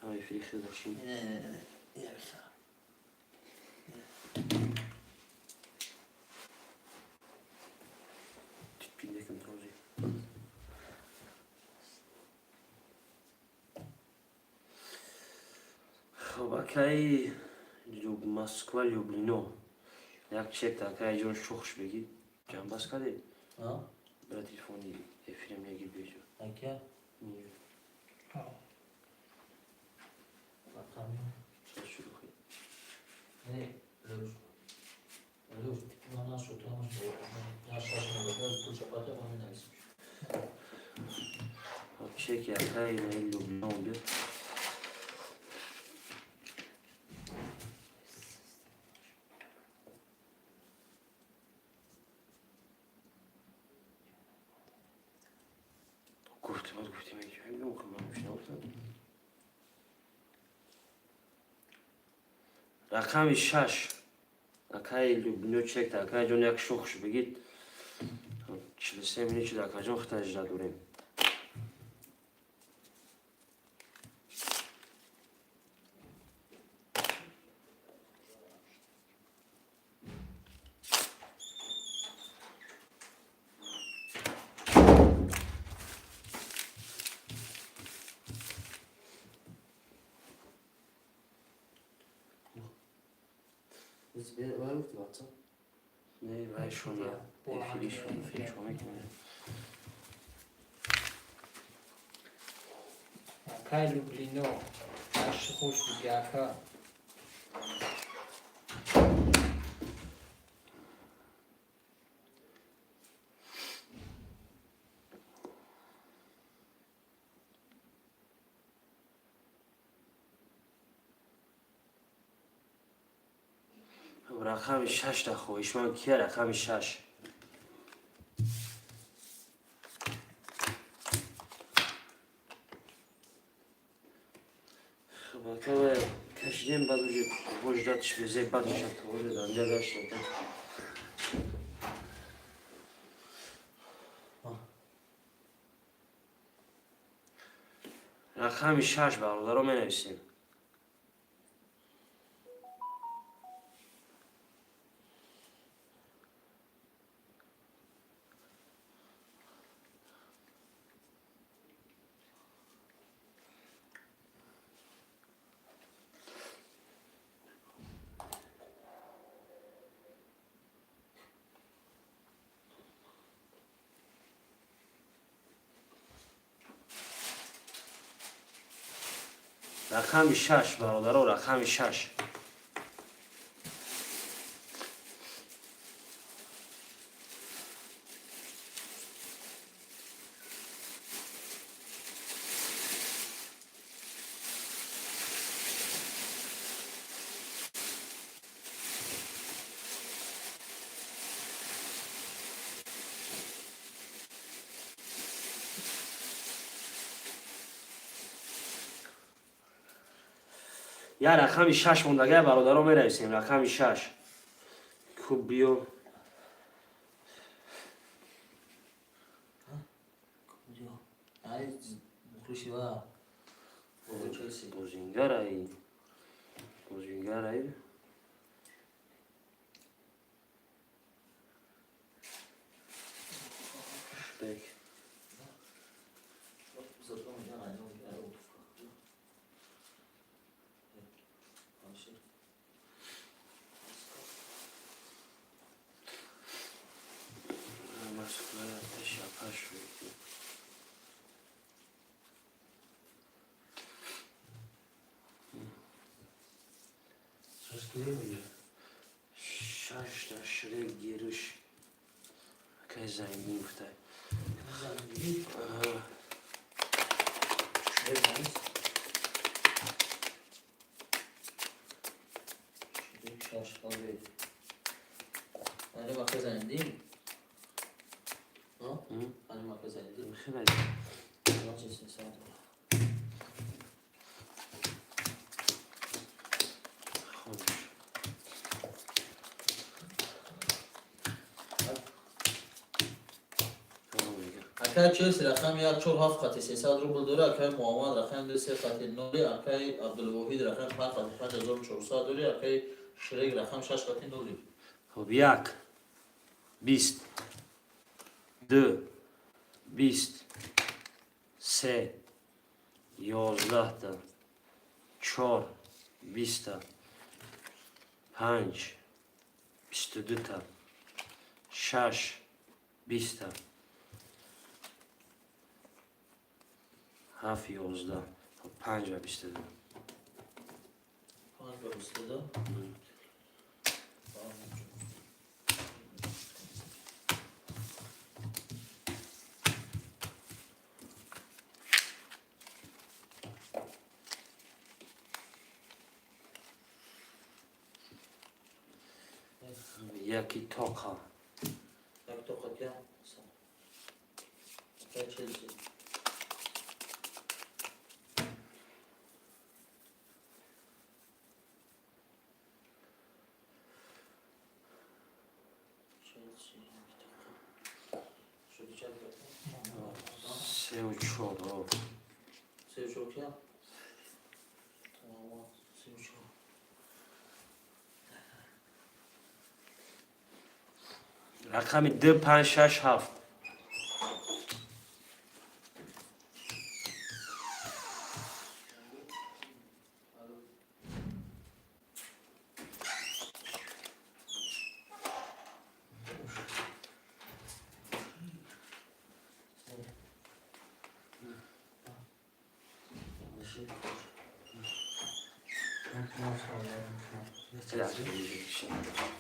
Ҳамаи фирихи дашин. Не, не, не, не. Титпиндекам този. Хоб, акаи Москва, Люблино. Як чекта, акаи ҷон, шухш бигӣ. Ҷамбас каде? А? Бира, телефони эфирам ягир беҷо. Ака? Рақами. Шурӯъ кунед. Не, Лёш. Лёш, ман нашуд, ҳамаш я шаш мегӯяд, пул чапата ма менависем. Хоб, чеки акаи наи Люблино биё. Гуфтем, аз гуфтем, ман рақами шаш, акаи Люблино, чекта, акаи ҷон, як шухш бигид. 43 минут шуд, акаҷон, худта ижра дорем. Вай гуфти WhatsApp? Не, вай шуна эфиришон чо мекунем? Акай Люблино, ҳашти хуш биги, ака. Рақами шашта хоҳишманд кия? Рақами шаш. Хуб, ака, кашидем, баъд уже вождатш безе, баъд мешад, уже данҷа гашт. Ака, рақами шаш, бародаро, менависем. Рақами шаш, бародаро, рақами шаш. Я рақами шаш мондагай, бародаро, менависем рақами шаш. Хуб, биё. Куҷо? Ай, мухлиши ва. Бо Челси. Бозингарай, бозингарай. Шрек. Москва ташапа Шрек. Шашта Шрек гириш. Акай зайни гуфтай. Аҳа. Шрек нест? Шрек шаш қалби. Ани мака зайндин? Ани мака зайндин? Хеле. Значит, 300. Хомӯш. Тамом мега. Акай Челси рақами 1 4 7 хати 300 рубл дора, акай Муҳаммад рақами 2 3 хати 0, акай Абдулвоҳид рақами 5 хати 5400 дори, акай Шрек рақами 6 хати 0. Хоб, як, 20, ду, 20, се, 11-та, чор, 20-та, панҷ, 22-та, шаш, 20-та, ҳафт, 11. Хоб, панҷ ва 22. 5 ба 22. Яки тоқа. Як тоқа кия? Акай Челси. Челси як тоқа. Шуди чанд рақам? Сеу чор. О. Сеу чор кия? Тамом, сеу чор. Рақами ду, панҷ, шаш, ҳафт.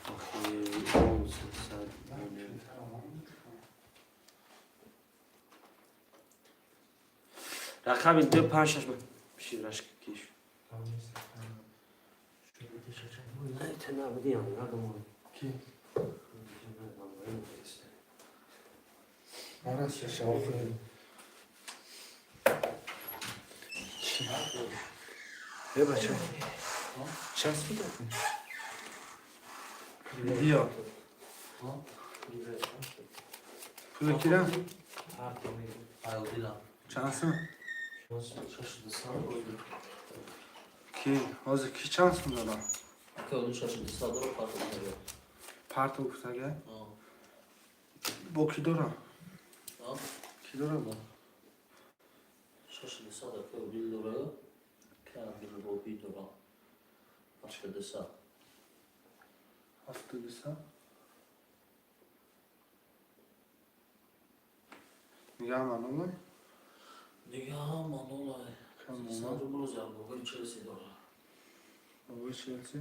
Охи, он, 300. Рақами ду, панҷ, шаш. Шираш киш. Те набуди, надумай. Ки? Арас охи. Э, бача. Часпида? Биё. Пули кира? Айлдина. Чанд сум? Шаш дусад. Ки? Ҳозир ки чанд сум дора? Акай оди шаш дусад дора партов дора. Партов гуфтага? Бо ки дора? Ки дора бо? Шаш дусад акай оди дора. Ки Абдулвоҳид дора. 72. 72? Нигаҳ манолай? Нигаҳ манолай. Кам 300 рубл зарбогари Челси дора. Бобои Челси?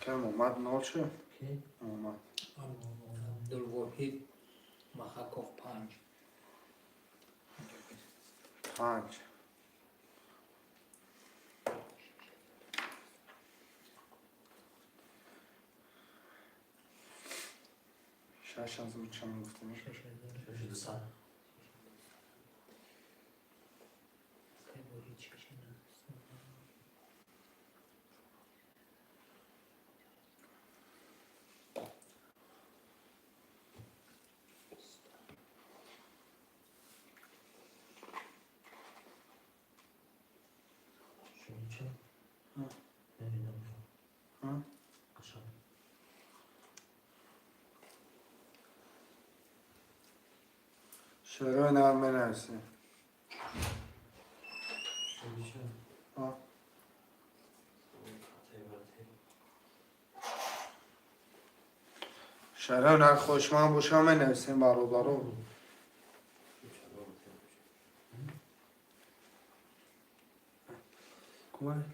Кам омад нол шуд? Ки? Омад. Абдулвоҳид Махаков панҷ. Панҷ. 6000 чанд гуфтем? Шаш дусад. Акай Воҳид шаш нӯҳсад. Шуни чанд? Ҳа. Намедонам. Ҳа? Қашан. Шерои нар менависем. А. Шерои нар хушманд боша, менависем, бародаро. Кумай?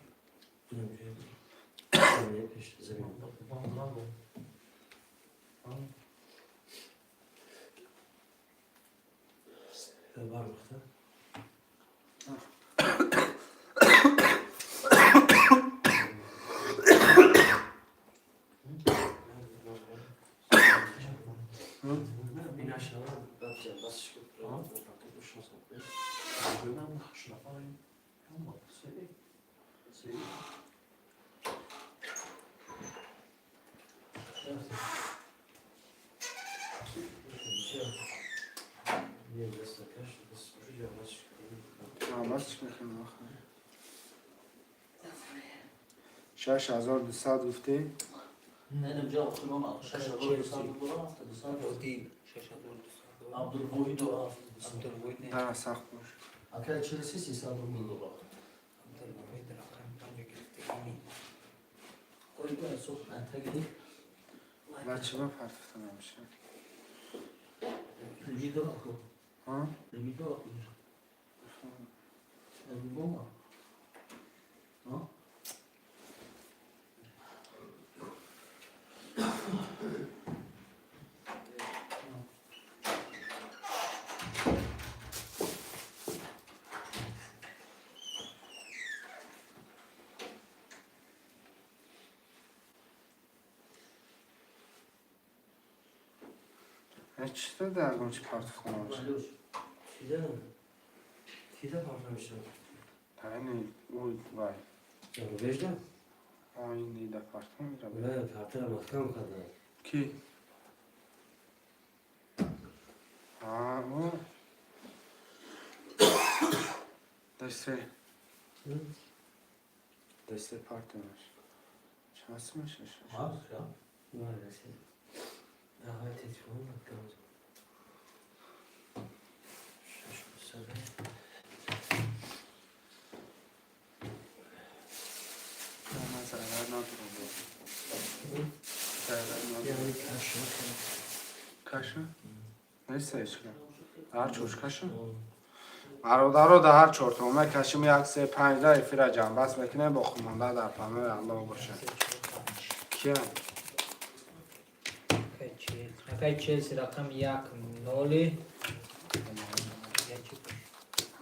Барбахта. Бас чӣ мехоҳем охир? 6200 гуфтӣ? Не, не, ҷо охирон 6200 рубл, 7200. Одил 6200. Абдулвоҳид 7200. Абдулвоҳид не. Да, сахт бош. Акай Челси 300 рубл дорад. Абдулвоҳид рақами панҷа гирифтагини. Ой, бо ҳисоб антагири. Ва чӣ ба партофта намеша? Лиги дорад ку. Ҳа? Лиги дорад ку. Лиги Ҳа? Чӣ дода, ягон чи партофта намеша? Балюш. Кида? Кида партомиша? Тайни ӯ вай. Рубежда? Оини да партом мира. Ва партара маҳкам карда. Ки? А, ӯ. Дасте. Дасте партомаш. Чанд меша? Ҳа, ҳа. Ва расид. Давай телефон маҳкам. Шаш сад. Ман зарар надорам. Зарар надорам. Яъни каша. Каша? Неста ҳечка. Ҳар чорш каша? Бародаро, да ҳар чортома кашим, як се панҷ да эфира ҷамъбаст мекунем, боқимонда дар панои Аллоҳ бошад. Кия? Акай Челси рақами як ноли.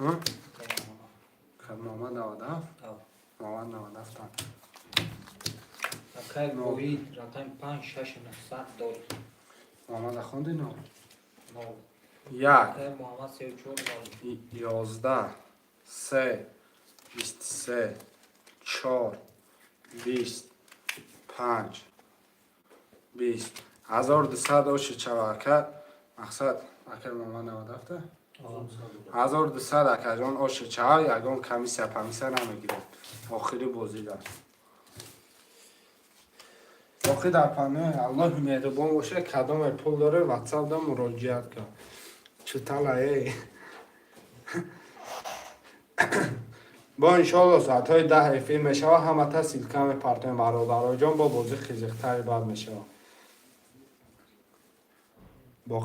Ҳа? Муҳаммад 97? Муҳаммад 97 та. Акай Воҳид рақами панҷ шаш нуҳсад дорӣ. Муҳаммада хонди нол? Нол. Як. Акай Муҳаммад сею чор нол. 11, се, 23, чор, 20, панҷ, 20. 1200 оши чава, ака. Мақсад, акай Муҳаммад 97-та? 1200, акаҷон, оши чава, ягон комиссия памиссия намегирем. Охири бозида. Боқӣ дар паноҳи Аллоҳи меҳрубон боша. Кадоме пул доре, ватсап да муроҷиат кун. Чутала эй. Бо иншоалло соатҳои 10 эфир мешава, ҳамата ссылка мепартоем, бародароҷон, бо бозӣ хизиқтари бад мешава. Боқӣ.